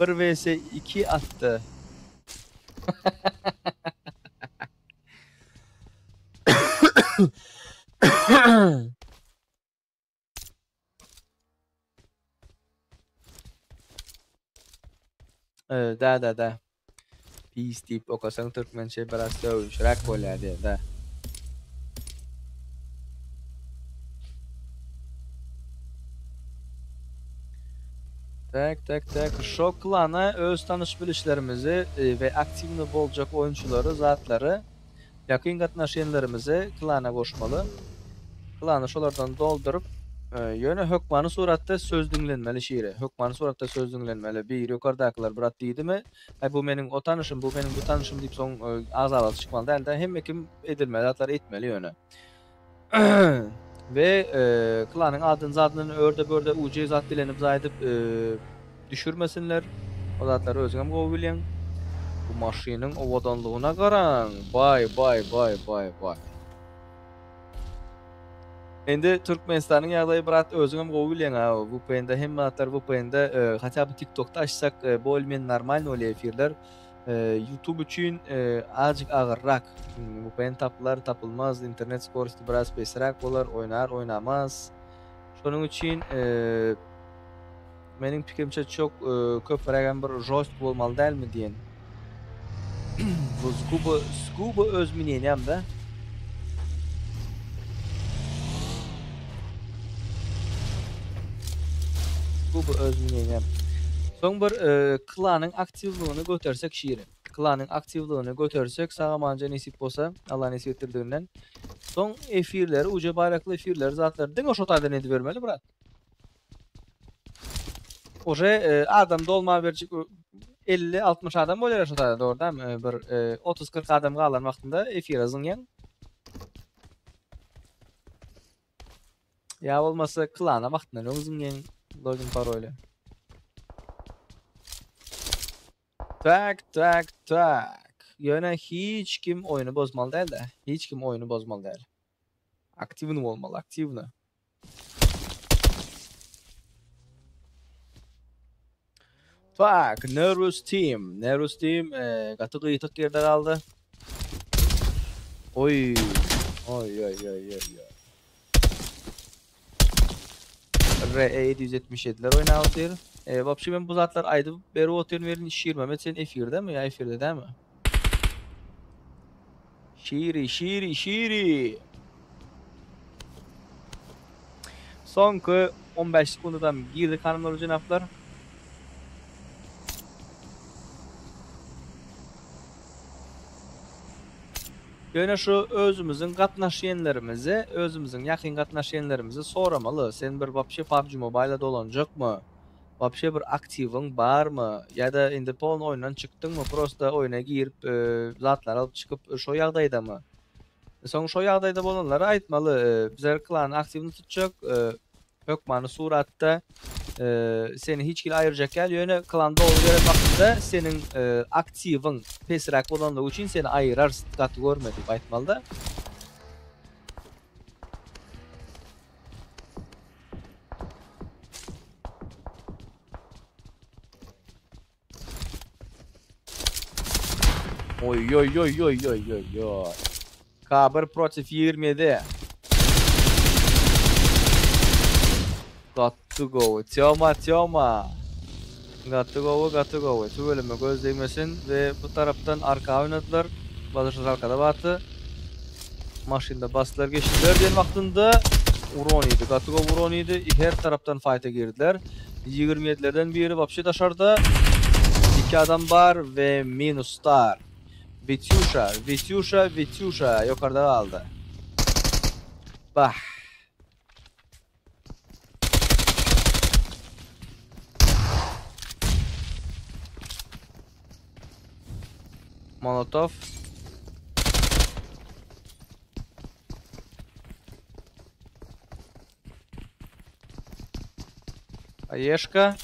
1 vs 2 atdy. Da da da. Peace diýip okasaň türkmençe biraz sögünçräk bolýar diýen da. Tak tak tak şo klana öz tanyş bilişlerimizi we aktiwny boljak oýunçylary zatlary ýakyn gatnaşýanlarymyzy klana goşmaly. Klany şolardan dolduryp. Ýöne hökmany suratda söz diňlenmeli şire. Hökmany suratda söz diňlenmeli. Bir ýokardakylar brat diýdimi, Aý bu meniň o tanyşym, bu meniň bu tanyşym diýip soň agzalasy çykmaly däl-de, hemme kim edilmeli zatlary etmeli ýöne. We klanyň adyny zadyny örde-börde ujy zat dilenip zaýdyp düşürmesinler. O zatlary özüňem gowy bilýäň. Bu maşynyň owadanlygyna garaň! Baý baý baý baý baý. Indi Türkmenistanyň ýagdaýy brat özüňem gowy bilýäň a VPN-de hemme zatlar VPN-de hatda by TikTokda açsak bol men normalny bolýa efirler YouTube üçin azjyk agyrrak VPN tapylar tapylmaz internet skorosti biraz pesräk bolar oýnar oýnamaz şonuň üçin Meniň pikirimçe çok köprägem bir žostk bolmaly dälmi diýen. Bu zgubo zgubo öz mneniýam da. Zgubo öz mneniýam. Soň bir klanyň aktiwlygyny götersek şiri. Klanyň aktiwlygyny götersek sagamanja nesip bolsa Allah nesip etdirdiginden. Soň efirleri uje baýrakly efirleri zatlary diňe şo taýdan edibermeli brat. Uje adam dolma berjek 50-60 adam bolýar şu taýda dogry dämi? Bir 30-40 adam galan wagtynda efire zyňýaň. Ýa bolmasa klana wagtyndan öň zyňýaň login paroly. Tak tak tak. Ýöne hiç kim oýny bozmaly däl-de. Hiç kim oýny bozmaly däl. Aktiwny bolmaly, aktiwny. Tak, Nervous Team. Nervous Team e, gaty gyýtyk ýerde galdy. Oý. Oý oý oý oý. oý. RE 777-ler oýnap otyr. E, wapşe men bu zatlar aýdyp berip otyryn welin Şirmehmet sen efirdemi ýa efirde dämi? Şiri, şiri, şiri. Soňky 15 sekundadan girdik hanymlar we jenaplar. Ýöne şu özümiziň gatnaşýanlarymyzy, özümiziň ýakyn gatnaşýanlarymyzy soramaly. Sen bir wapşe PUBG Mobile-a dolanjakmy? Wapşe bir aktiwiň barmy? Ýa-da indi polny oýundan çykdyňmy? Prosta oýuna girip zatlar alyp çykyp şo ýagdaýdamy? Soň şo ýagdaýda bolanlara aýtmaly, bizler klany aktiwny tutjak, hökmany suratda seni hiç hili aýyrjak däl, ýöne klan doly gelen wagtynda seniň aktiwiň pesräk bolanlygy üçin seni aýyrarys, gaty görme diýip aýtmalyda. Oý oý oý oý oý oý oý. K1 protiv 27. Gaty gowy. Tema tema. Gaty gowy gaty gowy. Tüweleme göz degmesin we bu tarapdan arka oynadylar. Bazyşlar arkada bardy. Maşynda basdylar geçdiler diýen wagtynda uron iýdi. Gaty gowy uron iýdi. Her tarapdan faýta girdiler. 27-lerden biri wapşe daşarda. Iki adam bar we minus star. Witýuşa, Witýuşa, Witýuşa ýokarda galdy. Bah. Molotov. Aýeşka.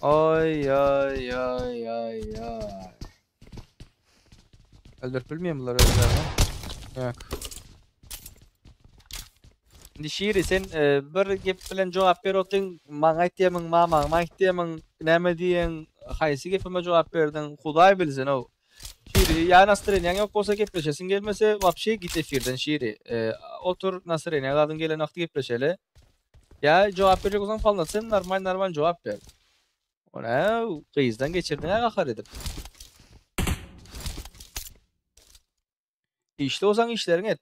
Oý oý oý oý oý. Öldürip bilmeýän bular özlerini. Ýok. Indi Şiri sen e, bir gep bilen jogap berip otyň, maňa aýtýamyň, mamaňa aýtýamyň, näme diýeň, haýsy gepime jogap berdiň, Hudaý bilsin ow. Şiri, ýa nastreniýaň ýok bolsa gepleşesiň gelmese, wapşe git efirden Şiri. E, otur nastreniýa zadyň gelen wagty gepleşeli. Ýa jogap berjek bolsaň polnosen normal normal jogap ber. O nä gyzdan geçirdiň-ä gahar edip. Işli bolsaň işleriňi et.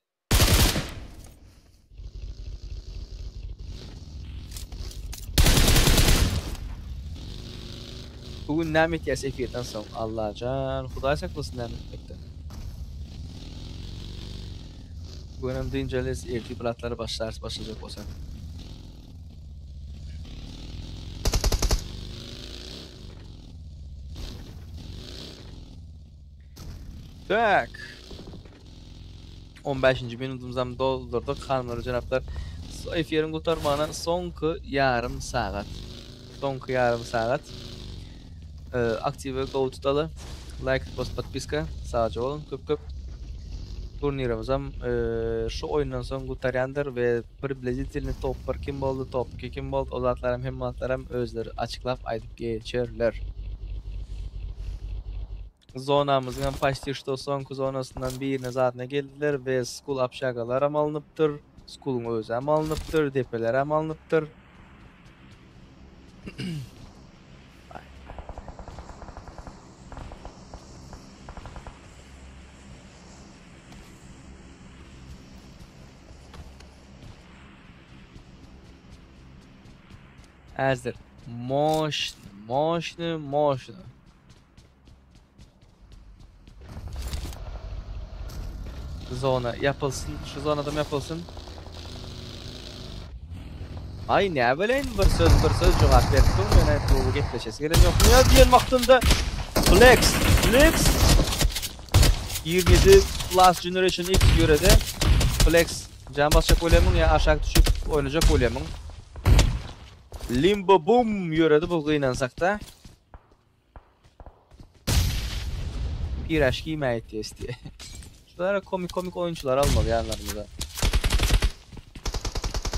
Bu gün näme etýäs efirden soň? Allajan, Hudaý saklasyn näme etmekden. Bu günem dynç alýas, ertir bratlara başlarys başlajak bolsak. Tak. 15. minutymyzam doldurdyk hanymlar jenaplar. Efiriň gutarmagyna soňky ýarym sagat. Soňky ýarym sagat. Aktiwe gowy tutaly. Like, post, podpiska. Sagja boluň köp köp. Turnirymyzam şu oýundan soň gutarýandyr we priblizitelny top 1 kim boldy, top 2 kim boldy, o zatlaram hemme zatlaram özleri açyklap aýdyp geçerler. Zonamyzyňam paçti şto soňky zonasyndan birine zadyna geldiler we skul apşagalaram alnypdyr, skuluň özem alnypdyr, depelerem alnypdyr. Häzir moşny, moşny, moşny. Zona ýapylsyn, şu zonadam ýapylsyn. Aý näbileýin bir söz bir söz jogap berip dur men bu gepleşesi gelen ýok. Näme diýen wagtynda Flex, Flex 27 Last Generation X ýöredi. Flex jan basjak bolýamyň ýa aşak düşüp oýnajak bolýamyň? Limbo boom ýöredi bu gynansakda. Piraş giýmäýit diýes diýe. Şulara komik komik oýunçylar almaly ýanlarymyza.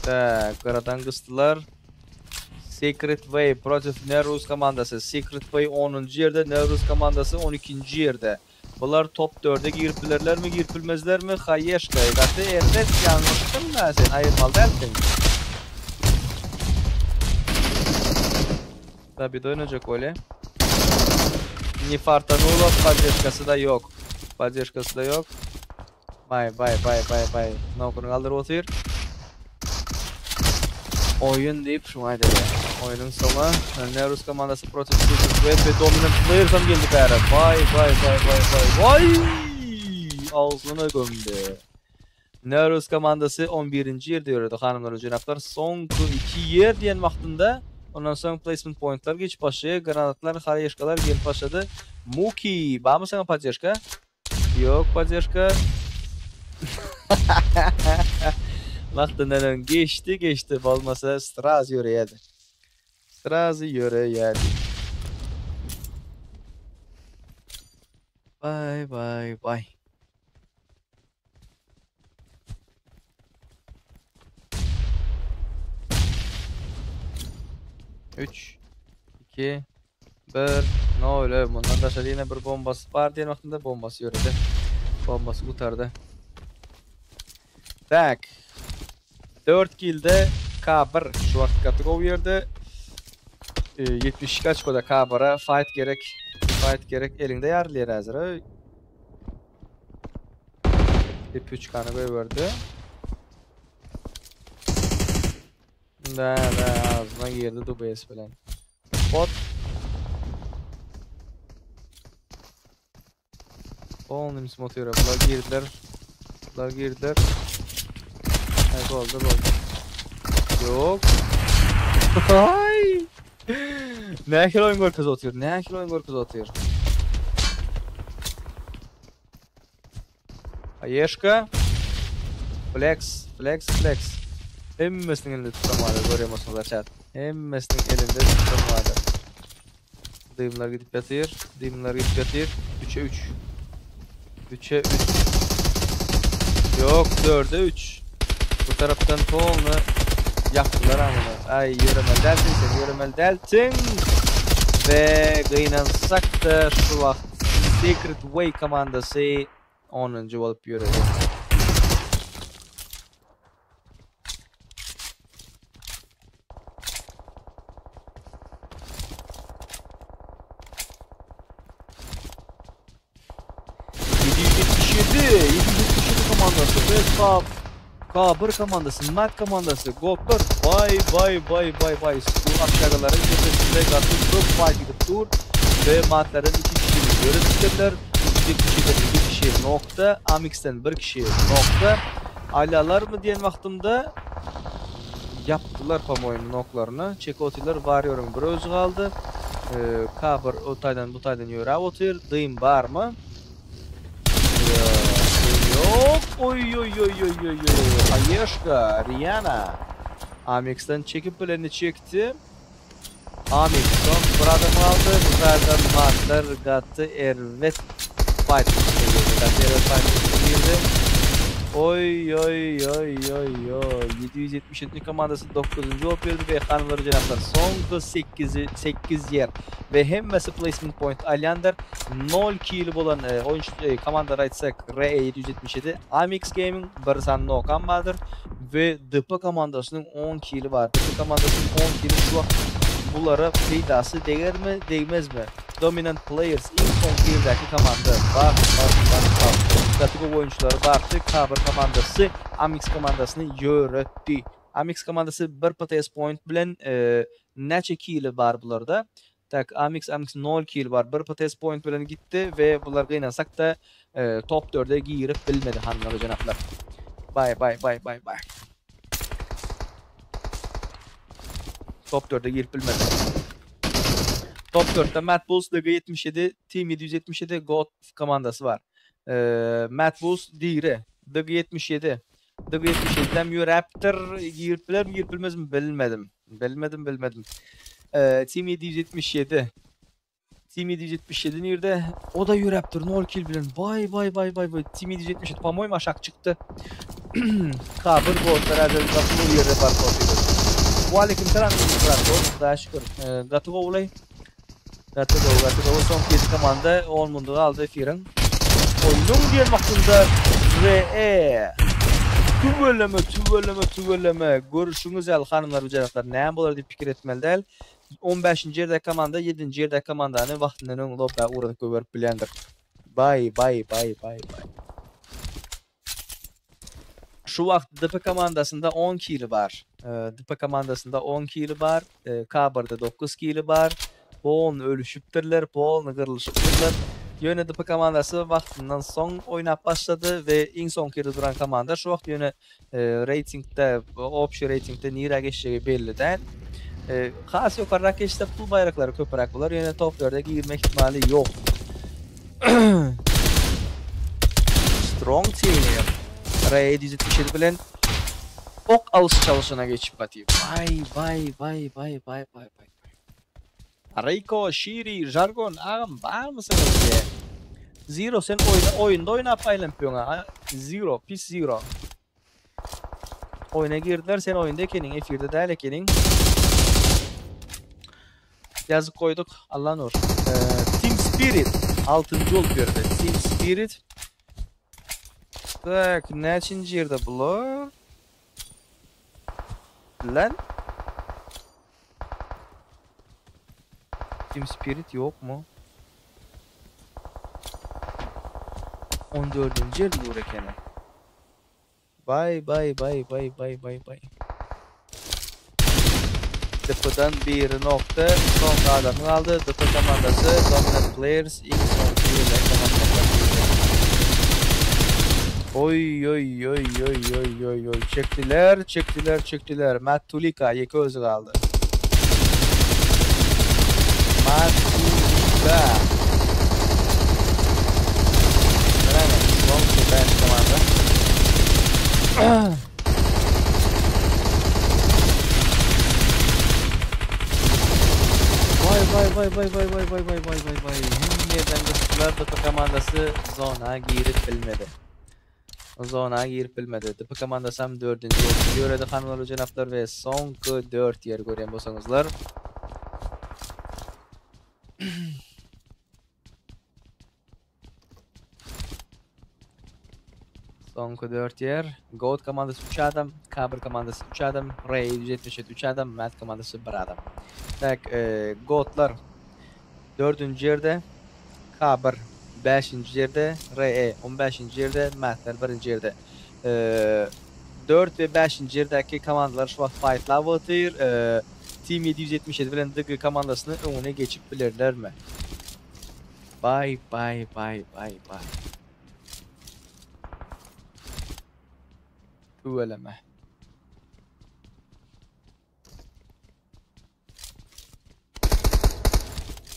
Tak, gyradan gysdylar. Secret Way protiv Nerus komandasy. Secret Way 10-njy ýerde, Nerus komandasy 12-nji ýerde. Bular top 4-e girip bilerlermi, girip bilmezlermi? Haýeşka, gaty erbet ýalňyşdyň da sen, aýyrmaly dälsiň. Tabi oynayacak öyle. Nifartanulov podдержкасы da yok. Podдержкасы da yok. Bay bay bay bay bay. Nokunu galdyryp otyr. Oýun diýip şuňa aýdylýar. Oýnuň soňy Nerus komandasy protiv Secret Web we Dominant Players hem geldi bäri. Bay bay bay bay bay. Vay! Ağzına gömdü. Nerus komandasy 11-nji ýerde ýöredi hanymlar we jenaplar. Soňky 2 ýer diýen wagtynda ondan soň placement pointlar geçip başlaýar. Granatlar, harýeşkalar gelip başlady. Muki, barmy saňa poddežka? Ýok poddežka. Wagtyndan öň geçdi, geçdi. Bolmasa srazy ýöreýärdi. Srazy ýöreýärdi. Bay bay bay. Üç, iki, bir, nol. Mundan daşary ýene bir bombasy bar diýen wagtynda bombasy ýöredi. Bombasy gutardy. Tak. 4 kilde K1 şu wagt gaty gowy ýerde. 72 açkoda K1-a fight gerek. Fight gerek. Elinde ýarylýar häzir. Bir 3 kany goýberdi. Da da ağzına girdi Dubes bilen. Bot. Polnym smotyra. Bular girdiler. Bular girdiler. Evet oldu oldu. Yok. Ay. Nähili oýun görkez otyr? Nähili oýun görkez otyr? Ayeşka. Flex, flex, flex. Hemmesiniň elinde tutam vardy, görýän bolsaňyzlar chat. Hemmesiniň elinde tutam vardy. Dymlar gidip ýatyr, dymlar gidip ýatyr. 3'e 3. 3'e 3. Yok, 4'e 3. Bu tarapdan polny ýakdylar amyny. Ay, ýöremeli dälsiň sen, ýöremeli dälsiň. We gynansak da şu wagt Secret Way komandasy 10. bolup ýöredi. ...777 komandasy ve K, K1 komandasy, Mat komandasy, Gold 4, vay vay vay vay vay, bu aşağıların tepesinde gaty köp fight gidip dur ve Matların 2 kişini görüp bitirdiler. 777'den 2 kişi nokta, Amix'ten 1 kişi nokta. Alýarlarmy diýen wagtymda ýapdylar po-moýemu noklaryny. Çekip otyrlar. Warrior-yň bir özi galdy. K1 o taýdan bu taýdan ýöräp otyr. Dym barmy? Ýok. Oý-oý-oý-oý-oý-oý. Aýeşka, Riýana. Amix-den çekip bilenini çekdi. Amix son bir adam galdy. Bu taýdan Matlar gaty erbet fight girdi. Gaty erbet fight girdi. Oý oý oý oý oý. 777 komandasy 9-njy bolup girdi we hanymlar jenaplar soňky 8-i 8 ýer we hemmesi placement point alýandyr. 0 kili bolan e, oýunçy e, komandalar aýtsak RE 777 Amix Gaming bir sany nokam bardyr we DP komandasynyň 10 kili bar. DP komandasynyň 10 kili şu wagt bulara peýdasy degermi, degmezmi? Dominant Players iň soňky ýerdäki komanda. Bak, bak, bak, bak. Gaty gowy oýunçylary bardy. K1 komandasy Amix komandasyny ýöretdi. Amix komandasy 1 PTS point bilen e, näçe kili bar bularda? Tak, Amix Amix 0 kill bar. 1 PTS point bilen gitdi we bular gynansak-da e, top 4-e girip bilmedi hanymlar we jenaplar. Bye bye bye bye bye. Top 4-e girip bilmedi. Top 4-de Mad Bulls DG77, Team 777 God komandasy bar. E, Mad Bulls diri. DG77. DG77-den ýöräpdir. Girip bilermi, girip bilmezmi bilmedim. Bilmedim, bilmedim. E, Team 777. Team 777 nirde? O da ýöräpdir 0 kill bilen. Vay vay vay vay vay. Team 777 по-моему aşak çykdy. K1 botlar häzir gaty ýerde bar Wa aleyküm selam Hudaýa şükür. E, gaty gowulay. Gaty gowy, gaty gowy. Soňky 7 komanda 10 mundy galdy efiriň. Oýnuň diýen wagtynda RE. Tüweleme, tüweleme, tüweleme. Görüşüňiz ýaly hanymlar we jenaplar näme bolar diýip pikir etmeli däl. 15-nji ýerdäki komanda 7-nji ýerdäki komandany wagtyndan öň lobba ugradyp goýberip bilýändir. Bye bye bye bye bye. Şu wagt DP komandasynda 10 kili bar. Ee, DP komandasynda 10 kili bar. Ee, K1-de 9 kili bar. Polny ölüşipdirler, polny gyrlyşypdyrlar. Ýöne DP komandasy wagtyndan soň oýnap başlady we iň soňky ýerde duran komanda şu wagt ýöne e, reytingde, общий reytingde nirä geçjegi belli däl. E, has ýokarrak geçse pul baýraklary köpräk bolar. Ýöne top 4-e girme ihtimali ýok. Strong Team. RE 777 bilen ok alış çalışına geçip batyp. Vay vay vay vay vay vay vay. Reyko, Şiri, Jargon, agam bar mısınız diye. Zero sen oyna, oyunda oynap aýlanyp ýöňä. Zero, pis zero. Oyuna girdiler, sen oyunda ekeniň, efirde däl ekeniň. Ýazyp goýduk. Allah nur. Ee, Team Spirit 6. bolup girdi. Team Spirit. Tak, näçinji ýerde bular? Lan? Team Spirit yok mu? 14. ýerde dur ekeni. Bye bye bye bye bye bye bye. DP'den bir nokta son adamı aldı. DP komandası Dominant Players ilk son yerler komandalar. Oy oy oy oy oy oy oy çektiler çektiler çektiler. Matt Tulika yeke özü kaldı. Matt Tulika. Aynen, son ben komanda. Vay vay vay vay vay vay vay vay vay vay vay. Hem yerden gıstılar DP komandası zona girip bilmedi. Zona girip bilmedi. DP komandası hem dördüncü oldu. Göredi hanımlar cenaplar ve soňky 4 yer görýän bolsaňyzlar. Soňky 4 yer. Goat komandasy 3 adam, K1 komandasy 3 adam, Ray 177 3 adam, Matt komandasy 1 adam. Tak, e, Goatlar 4. ýerde, K1 5. ýerde, RE 15. ýerde, Mattler 1. ýerde. E, 4 we 5. ýerdäki komandalar şu wagt fightlap otyr. E, Team 777 bilen DG komandasyny öňüne geçip bilerlermi? Bye bye bye bye bye. Tüweleme.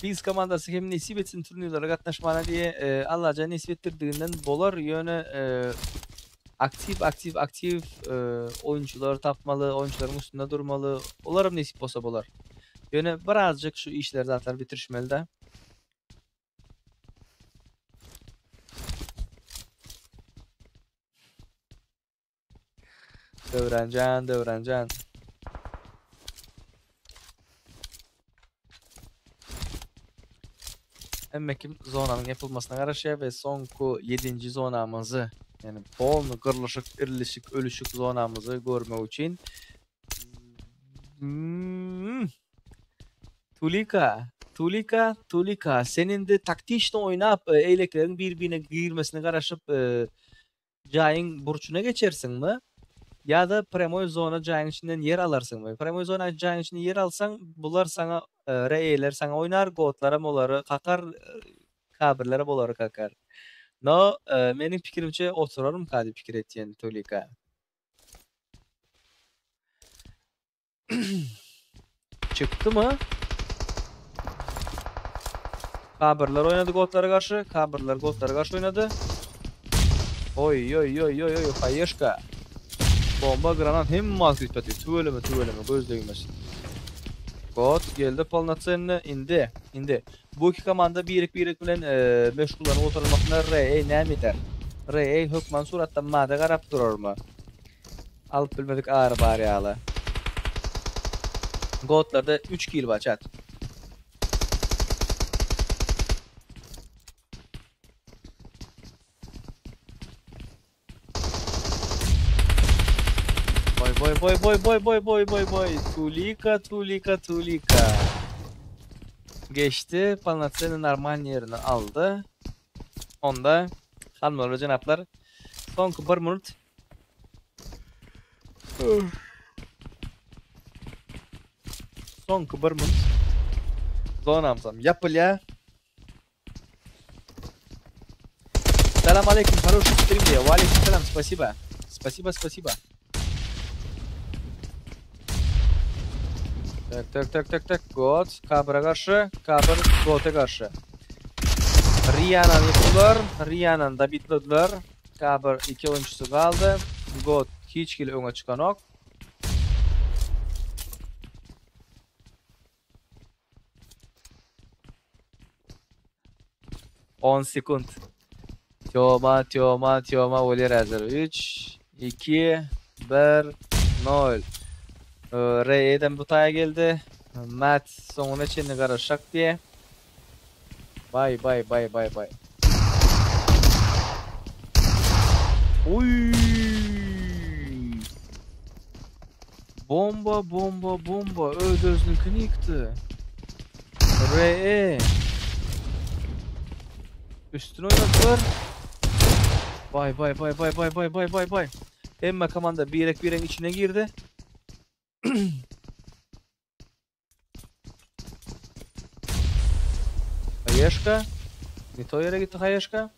Biz komandasy hem nesip etsin turnirlere gatnaşmana diýe e, Allajan nesip etdirdiginden bolar ýöne e, aktiw aktiw aktiw e, oýunçylar tapmaly, oýunçylaryň üstünde durmaly. Olaram nesip bolsa bolar. Ýöne birazjyk şu işleri zatlar bitirişmeli de. Döwranjan, Döwranjan. Hemme kim zonanyň ýapylmasyna garaşýar we soňky ýedinji zonamyzy, ýagny polny gyrlyşyk, irlişik, ölüşik zonamyzy görmek üçin Hmm. Tulika, Tulika, Tulika, sen indi taktiçny oýnap, e, eýlekleriň bir-birine girmesine garaşyp, e, Jaýyň burçuna geçersiňmi? Ýa-da prýamoý zona jaýyň içinden ýer alarsyňmy? Prýamoý zona jaýyň içinden ýer alsaň, bular saňa RE-ler saňa oýnar, gotlaram olary kakar, kabirlerem olary kakar. No, meniň pikirimçe oturarmyka diýip pikir etýän Tulika. Çykdymy? Kabirler oýnady gotlara garşy. Kabirler gotlara garşy oýnady. Oý oý oý oý oý haýeşka. Bomba granat hemme wagt gidip ýatyr. Tüweleme tüweleme göz degmesin. Got geldi polnocenny indi. Indi bu iki komanda birek-birek bilen e, meşgullanyp oturmaklar RE näme eder? RE hökman suratda mada garap durarmy? Alyp bilmedik ary bar ýaly. Gotlarda 3 kill bar chat. Boy boy boy boy boy boy boy boy boy. Tulika tulika tulika. Geçdi. Panatse'nin normal yerini aldy. Onda hanymlar we jenaplar soňky bir minut Soňky bir minut zonamyzam ýapylýar. Salam aleýkum, хороший стрим diýýär. Waleýkim salam, spasiba. Spasiba, spasiba. Tak, tak, tak, tak, tak. God, Kabra garşy, Kabr God'a garşy. Rihanna ýykdylar, Rihanna da bitlediler. Kabr iki oýunçysy galdy. God hiç hili öňe çykanok. On sekunt. Týoma, Týoma, Týoma bolýar häzir. 3, 2, 1, 0. Reýden bu taýa geldi. Matt soňuna çenli garaşjak diýe. Bay bay bay bay bay. Oy! Bomba bomba bomba öz özüninkini ýykdy. RE. Üstüne oýnadylar. Bay bay bay bay bay bay bay bay bay. Hemme komanda birek bireň içine girdi. Haýeşka. Ne to ýere gitdi Haýeşka.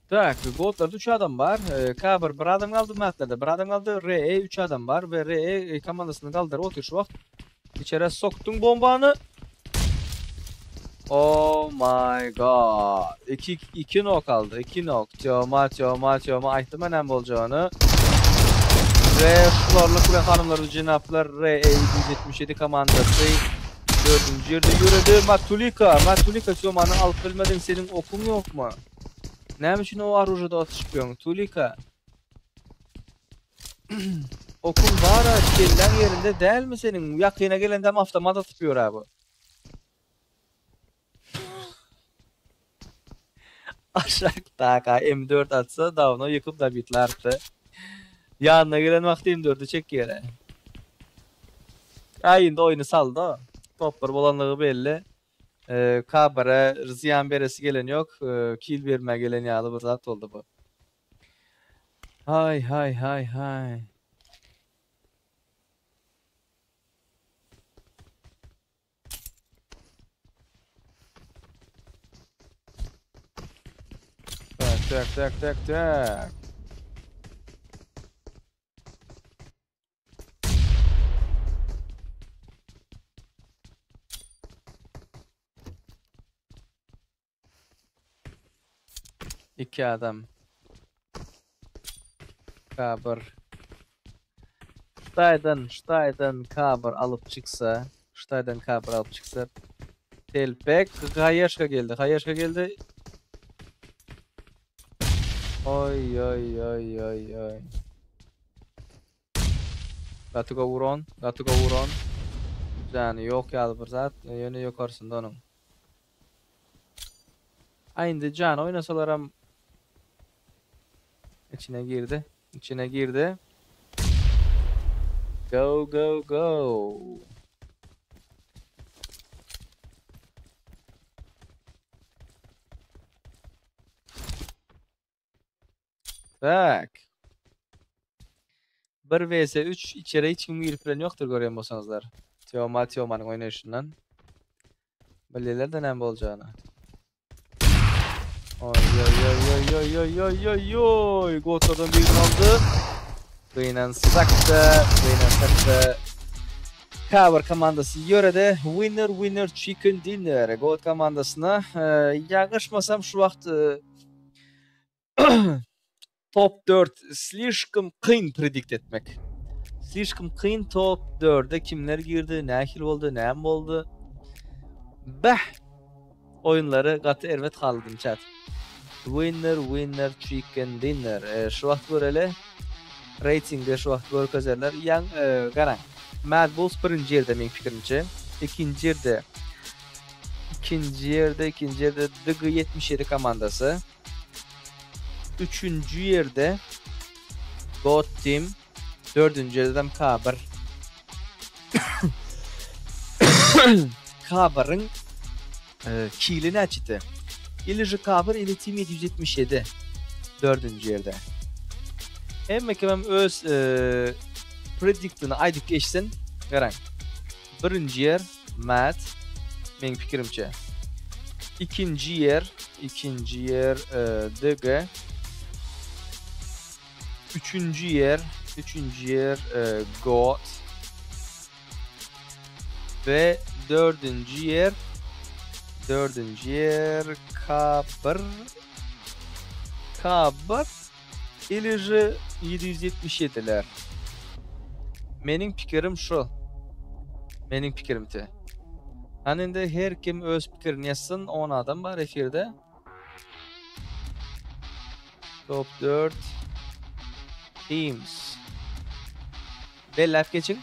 Tak, Goldlarda 3 adam bar. K1 bir adam galdy, Matlerde bir adam galdy. RE 3 adam bar we RE komandasyny galdyryp otyr şu wagt. Içerä sokduň bombany. Oh my god. 2 2 nok aldy. 2 nok. Týoma, Týoma, Týoma aýtdym näme boljagyny. Ve şularlyk bilen hanymlar we jenaplar RE 777 komandasy dördünji ýerde ýöredi. Matulika, Matulika Týomany alyp bilmediň. Seniň okuň ýokmy? Näme üçin o oružada atyşyp ýörüň? Tulika. Okuň bara kelläň ýerinde dälmi seniň? Ýakyna gelendem awtomat atyp ýör-ä bu. Aşakdaka M4 atsa dawno ýykyp dabitlardy. Ýanyna gelen wagty M4-i çekýär. Aý indi oýny saldy. Top bir bolanlygy belli. K1-e zyýan beresi gelen ýok. Kill bermä gelen ýaly bir zat boldy bu. Hay hay hay hay. tak tak tak tak. Iki adam. K1. Ştaýdan, ştaýdan K1 alyp çyksa, ştaýdan K1 alyp çyksa Telpek Haýeşka geldi. Haýeşka geldi. Oý oý oý oý oý. Gaty gowy uran, gaty gowy uran. Jany ýok ýaly bir zat, ýöne ýokarsynda onuň. A indi jany oýnasalaram içine girdi, içine girdi. Go go go. Tak. 1 vs 3 içeri hiç kim girip bilen ýokdur görýän bolsaňyzlar. Teoma Teomanyň oýnaýşyndan. Bilýärler-de näme boljagyny. Oý oý oý oý oý oý oý oý oý Gotlardan birini aldy. Gynansak-da, gynansak-da Cover komandasy ýöredi. Winner winner chicken dinner. God komandasyna ýalňyşmasam şu wagt Top 4 slişkom kyn predikt etmek. Slişkom kyn top 4-e kimler girdi, nähili boldy, näme boldy. Beh! Oýunlary gaty erbet galdym chat. Winner winner chicken dinner. E, şu wagt göreli. Ratingde şu wagt görkezerler. Ýaň e, garaň. Mad Bulls birinji ýerde meň pikirimçe. Ikinji ýerde ikinji ýerde ikinji ýerde DG77 komandasy. Üçünji ýerde God Team, dördünji ýerde K1. K1-iň e, kili näçedi? Ili же K1 ili Team 777 dördünji ýerde. Hemme kimem öz e, prediktini aýdyp geçsin. Garaň. Birinji ýer Matt meň pikirimçe. Ikinji ýer, ikinji ýer e, DG. Üçünji ýer, üçünji ýer e, God. Ve dördünji ýer, dördünji ýer K1 K1 ili же 777-ler. Meniň pikirim şu. Meniň pikirimçe. Hani indi her kim öz pikirini ýazsyn, 10 adam bar efirde. Top 4 teams. Belläp geçiň.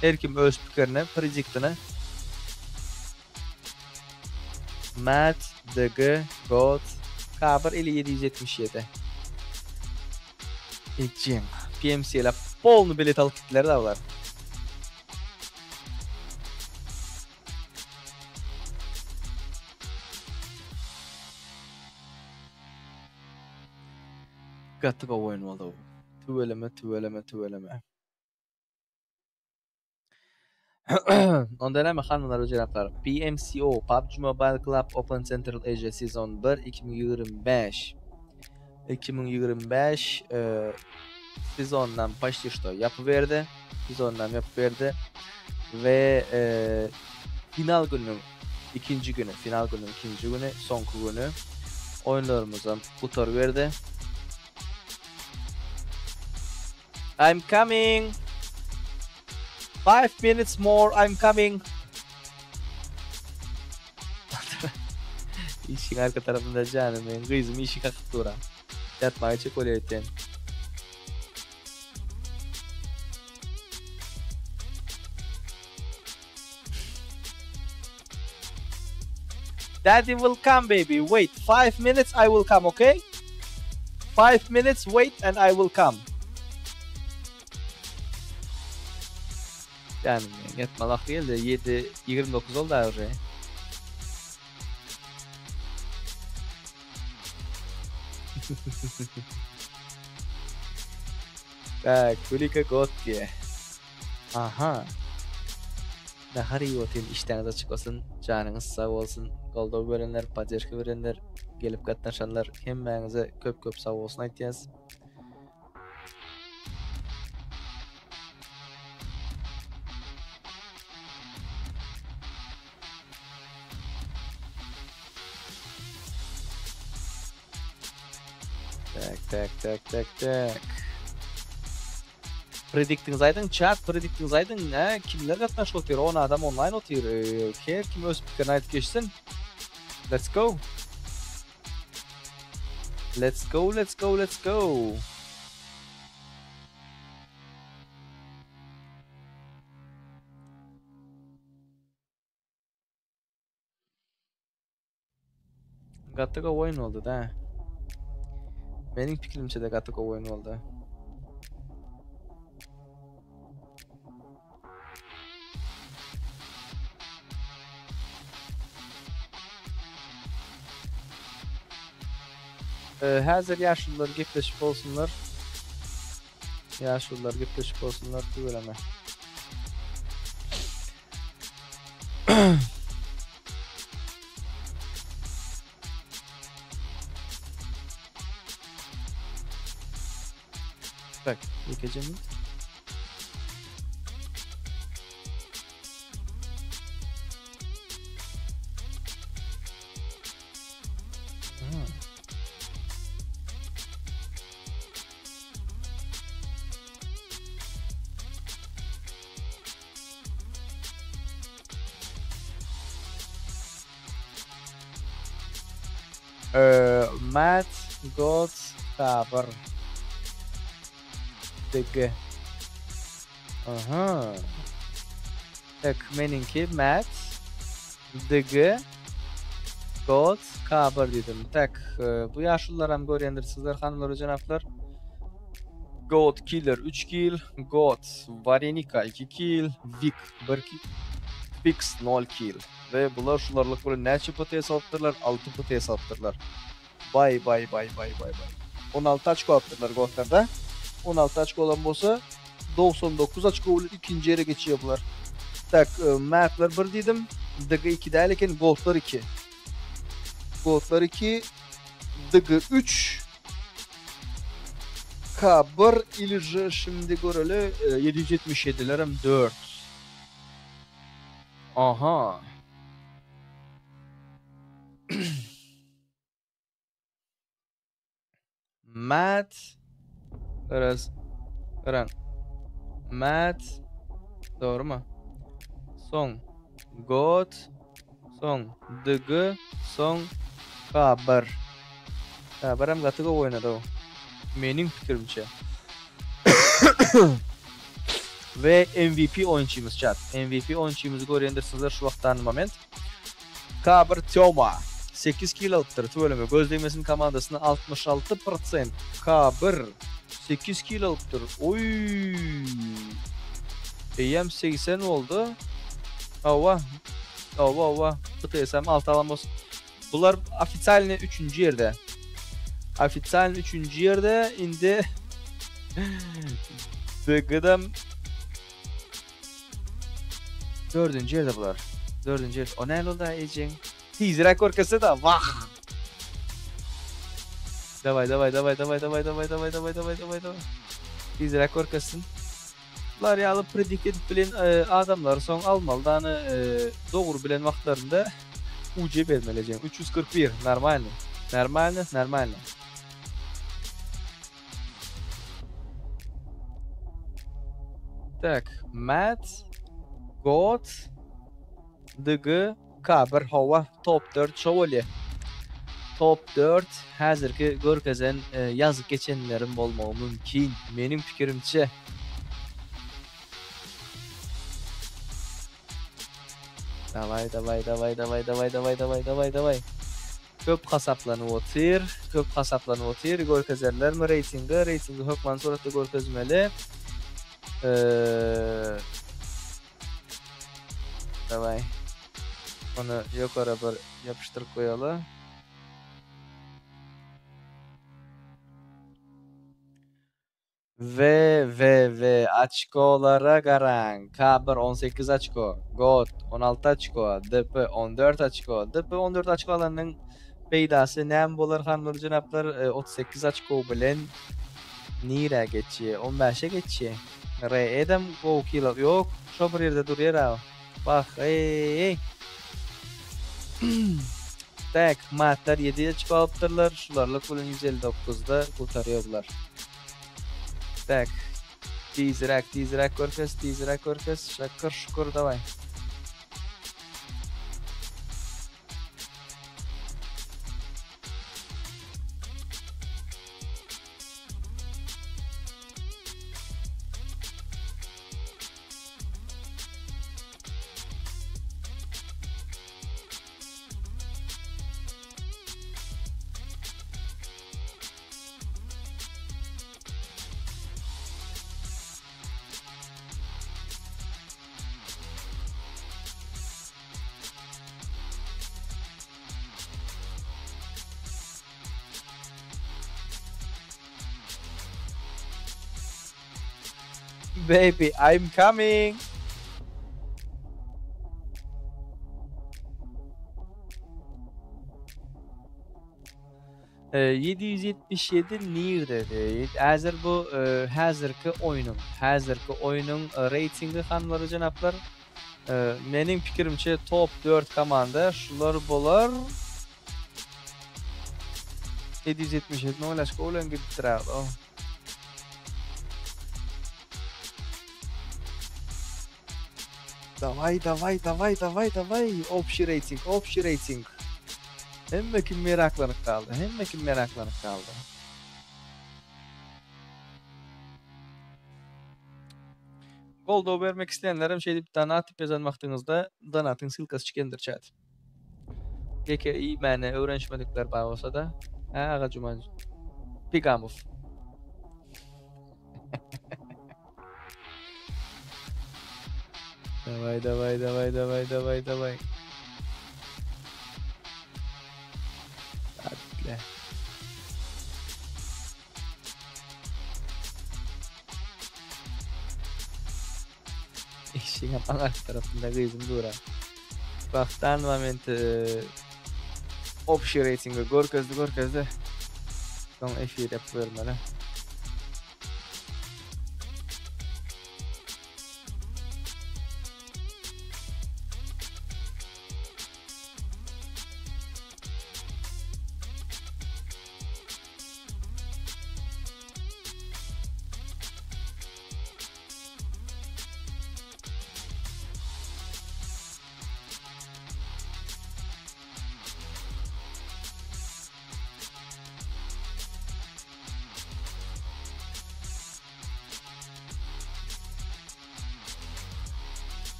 Her kim öz pikirini, prediktini. Matt, DG, God, K1 ili 777. Ejem. PMC ile polny bilet alyp gitdiler da bular. Gaty gowy oýun boldy bu. Tüweleme, tüweleme, tüweleme. Onda näme hanymlar we jenaplar? PMCO, PUBG Mobile Club Open Central Asia Season 1 2025. 2025 e, sezondan почти что ýapyberdi. Sezondan ýapyberdi. We e, final gününiň ikinji günü, final gününiň ikinji günü, soňky günü oýunlarymyzam gutaryberdi. I'm coming. 5 minutes more, I'm coming. Işiň arka tarapynda janym men gyzym işi kakyp dura. Ýatmaga çek bolýar öýtýän. Daddy will come baby. Wait, 5 minutes I will come, okay? 5 minutes wait and I will come. Yani ýatma wagty geldi. 7:29 oldy уже. Tak, Kulika Gotki. Aha. Nahar iýip otyryn, işdäňiz açyk bolsun, janyňyz sag bolsun. Goldaw berenler, podderžka berenler, gelip gatnaşanlar hemmäňize köp köp sag bolsun aýtýas. Tak, tak, tak, tak, tak. Prediktiňizi aýdyň, chat, prediktiňizi aýdyň, nä, kimler gatnaşyp otyr, 10 adam onlaýn otyr, her kim öz pikirini aýdyp geçsin. Let's go. Let's go, let's go, let's go. Gaty gowy oýun boldy da. Meniň pikirimçe de gaty gowy oýun boldy. Ee, häzir ýaşulular gepleşip bolsunlar. Ýaşulular gepleşip bolsunlar tüweleme. Tak, ýekeje minut. Matt God Sabyr DG Aha. Tak meniňki Matt DG God K1 diýdim. Tak bu ýaşulularam görýändir sizler hanymlar we jenaplar. God Killer 3 kill, God Varenika 2 kill, Vic 1 kill, Fix 0 kill. We bular şularlyk bilen näçe PTS alypdyrlar? 6 PTS alypdyrlar. Bay bay bay bay bay bay. 16 açko alypdyrlar Godlarda. 16 açko olan bolsa 99 açko bilen ikinji ýere geçýär bular. Tak, Mertler 1 diýdim. DG 2 däl eken, Goldlar 2. Goldlar 2, DG 3, K1 ili же şimdi göreli 777-lerem 4. Aha. Matt Biraz Eren Matt Dogrymy? Soň God Soň DG Soň K1 K1 hem gaty gowy oýnady o. Meniň pikirimçe. We MVP oýunçymyz chat. MVP oýunçymyzy görýändirsiňizler şu wagtdan moment. K1 Týoma 8 kill alypdyr. Tüweleme göz degmesin komandasyna 66 prosent. K1 8 kill alypdyr. Oý! Eýýäm 80 boldy. Hawa. Hawa, hawa. PTSM 6 alan bolsun. Bular ofitsialny 3-nji ýerde. Ofitsialny 3-nji ýerde indi DG-dem Dördünji ýerde bular. Dördünji ýerde. O näle boldy ejeň? Tizräk görkezse de wah. Daway daway daway daway daway daway daway daway daway daway daway. Tizräk görkezsin. Bular ýaly predikt edip bilen e, adamlar soň almaly dany e, dogry bilen wagtlarynda UC bermeli ejeň. 341 normalny. Normalny, normalny. Tak, Matt, God, DG, K1 hawa top 4 şo bolýa. Top 4 häzirki görkezen e, ýazyp geçenlerim bolmagy mümkin meniň pikirimçe. Daway daway daway daway daway daway daway daway daway. Köp hasaplanyp otyr, köp hasaplanyp otyr. Görkezerlermi reýtingi? Reýtingi hökman suratda görkezmeli. Eee Daway. Ony ýokara bir ýapyşdyryp goýaly. VVV açkolara garaň. K1 18 açko, God 16 açko, DP 14 açko. DP 14 açko alanyň peýdasy näme bolar hanlar jenaplar? 38 açko bilen nirä geçýär? 15-e geçýär. RE-dem gowy kilo ýok. Şo bir ýerde durýar a. Wah, eý. Tak, matlar 7 açko alypdyrlar. Şularlyk bilen 159-da gutarýar bular. Tak. Tizräk, tizräk görkez, tizräk görkez. Şakır şukur daway. Baby, I'm coming. 777 nirde? Häzir bu häzirki oýnuň, häzirki oýnuň reýtingi hanlary jenaplar. Meniň pikirimçe top 4 komanda şular bolar. 777 oýnaşka bilen gidipdir o. Daway daway daway daway daway. Общий reyting, общий reyting. Hemme kim meraklanyp galdy. Hemme kim meraklanyp galdy. Goldo bermek isleýänlerim şeýdip donat diýip ýazan wagtyňyzda donatyň ssylkasy çykandyr chat. Ýeke iýmäne öwrenişmedikler bar bolsa-da. Hä aga Juman Pigamow. Daway daway daway daway daway daway. Atla. Eşeğin aňarky tarapynda gyzym dur-a. Bak, dan moment общий reytingi görkezdi görkezdi. Soň efir yapyp bermeli.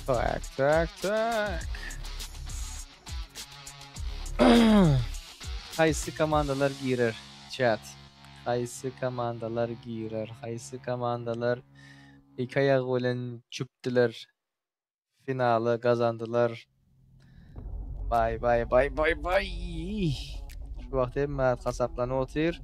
Tak, tak, tak. Haýsy komandalar girer? Chat. Haýsy komandalar girer? Haýsy komandalar iki aýagy bilen çüpdüler? Finaly gazandylar. Bay bay bay bay bay. Şu wagt hemme hasaplanyp otyr.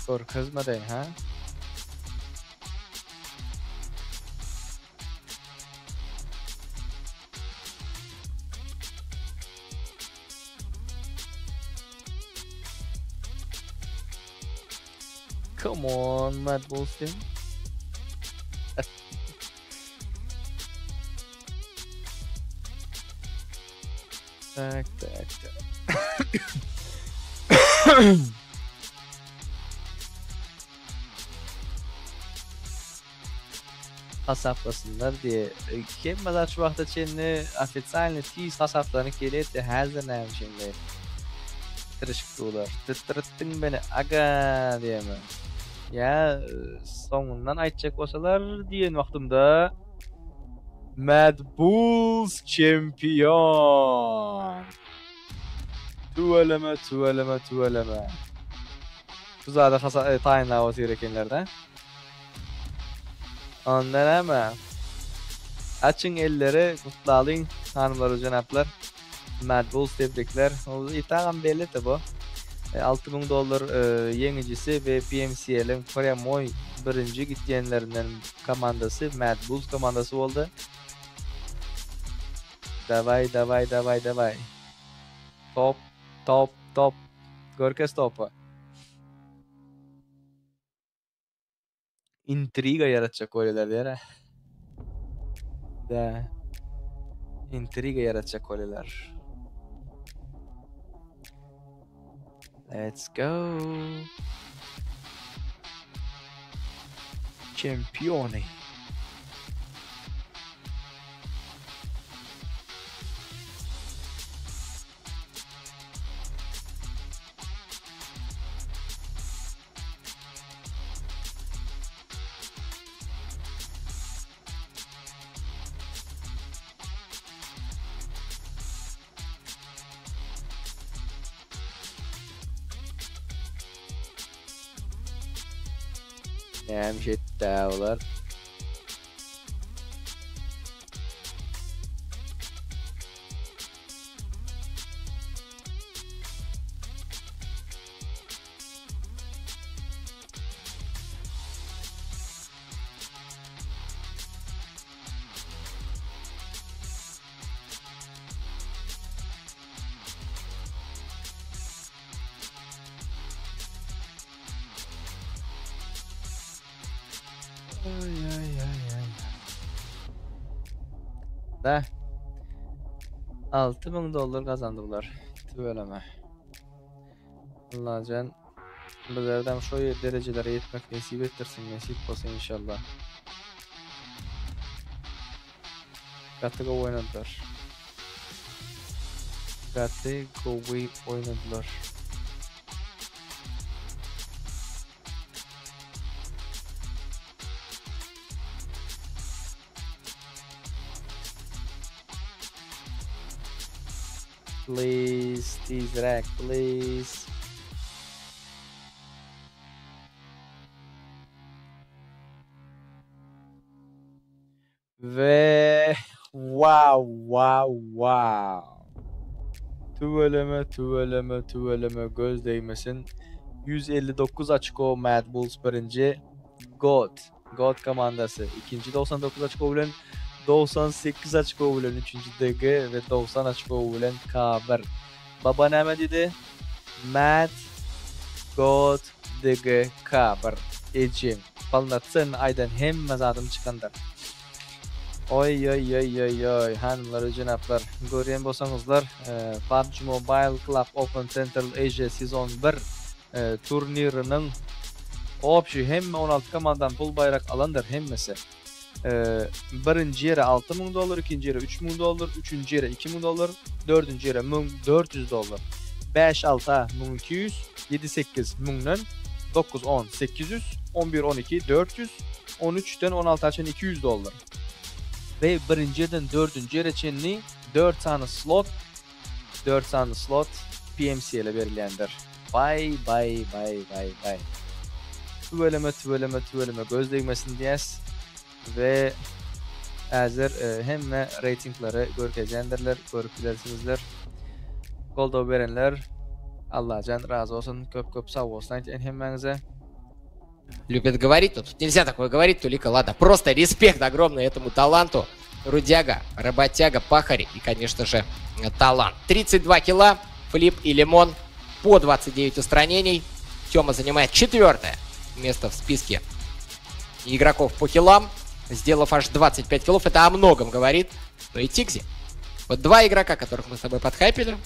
Görkezmedi ha? Come on, Mad Bulls team. Tak tak tak. Hasaplasynlar diýe. Hemme zat şu wagta çenli ofitsialny tiz hasaplanyp gelýärdi, häzir näme üçin bitirişip durlar. Titretdiň meni aga diýeme. Ýa soňundan aýtjak bolsalar diýen wagtymda Mad Bulls çempion. Tüweleme tüweleme tüweleme. Şu zady hasa taýynlap otyr ekenler-dä. Onda näme? Açyň elleri gutlalyň hanymlar we jenaplar. Mad Bulls tebrikler. Itagam bellidi bu. 6000 dollar ýeňijisi we PMCL-iň prýamoý birinji gitýänlerinden komandasy Mad Bulls komandasy boldy. Daway daway daway daway. Top top top. Görkez topy. Intriga ýaratjak bolýarlar diýer. Da. Intriga ýaratjak bolýarlar. Let's go. Çempiony. Näme şetdä olar? Ay ay ay ay. Da. 6000 dollar gazandy bular. Tüweleme. Allajan bizlerden şu derejelere ýetmek nesip etdirsin, nesip bolsa inşallah. Gaty gowy oýnadylar. Gaty gowy oýnadylar. Please, tizräk, please. We wow wow wow. Tüweleme tüweleme tüweleme göz degmesin. 159 açko Mad Bulls birinji. God. God komandasy ikinji 99 açko bilen 98 açko bilen üçünji DG we 90 açko bilen K1. Baba näme diýdi? Mad God DG K1. Ejem. Polnotsenny aýdan hemme zadym çykandyr. Oý oý oý oý oý hanymlar we jenaplar görýän bolsaňyzlar PUBG Mobile Club Open Central Asia Season 1 turniriniň obşi hemme 16 komandan pul baýrak alandyr hemmesi. Birinji ýere 6000 dollar, ikinji ýere 3000 dollar, üçünji ýere 2000 dollar, dördünji ýere 1400 dollar. 5 6 1200, 7 8 müňden, 9 10 800, 11 12 400, 13-den 16-a çenli 200 dollar. We birinji ýerden dördünji ýere çenli 4 sany slot 4 sany slot PMCL-e berilýändir. Baý baý baý baý baý. Tüweleme tüweleme tüweleme göz degmesin diýäs we häzir hemme reýtingleri görkezýändirler görüp bilersiňizler. Goldaw berenler Allajan razy bolsun köp köp sag bolsun aýtýan hemmäňize. Любит говорить, но тут нельзя такое говорить, Тулика, ладно. Просто респект огромный этому таланту. Трудяга, работяга, пахарь и, конечно же, талант. 32 килла, Флип и Лимон по 29 устранений. Тёма занимает четвертое место в списке игроков по киллам, сделав аж 25 киллов. Это о многом говорит. Ну и Тикзи. Вот два игрока, которых мы с тобой подхайпили,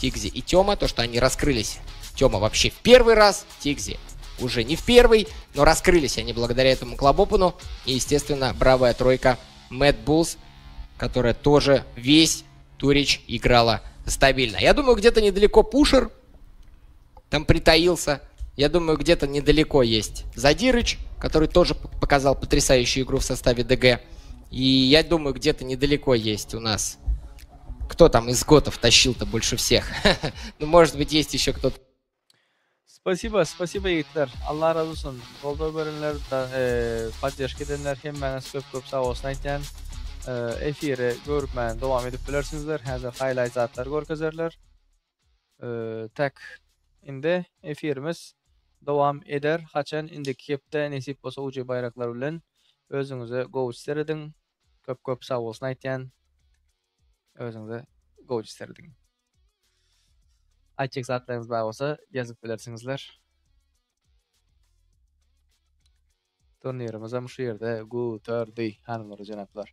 Тигзи и Тёма, то, что они раскрылись. Тёма вообще в первый раз, Тигзи уже не в первый, но раскрылись они благодаря этому клабопану. И, естественно, бравая тройка Mad Bulls, которая тоже весь Турич играла стабильно. Я думаю, где-то недалеко Пушер там притаился. Я думаю, где-то недалеко есть Задирыч, который тоже показал потрясающую игру в составе ДГ. И я думаю, где-то недалеко есть у нас... Кто там из готов тащил-то больше всех? Ну, может быть, есть еще кто-то. Spasiba, spasiba ýigitler. Allah razy bolsun. Goldaw berenler, poddežka edenler hemmäňiz köp köp sag bolsun aýtýan. Efiri görüpmän dowam edip bilersiňizler. Häzir highlight zatlar görkezerler. Tak indi efirimiz dowam eder. Haçan indiki hepde nesip bolsa UJ baýraklar bilen özüňize gowy serediň. Köp köp sag bolsun aýtýan. Özüňize gowy serediň. Aýtjak zatlaryňyz bar bolsa ýazyp bilersiňizler. Turnirimiz hem şu ýerde gutardy, hanymlar we jenaplar.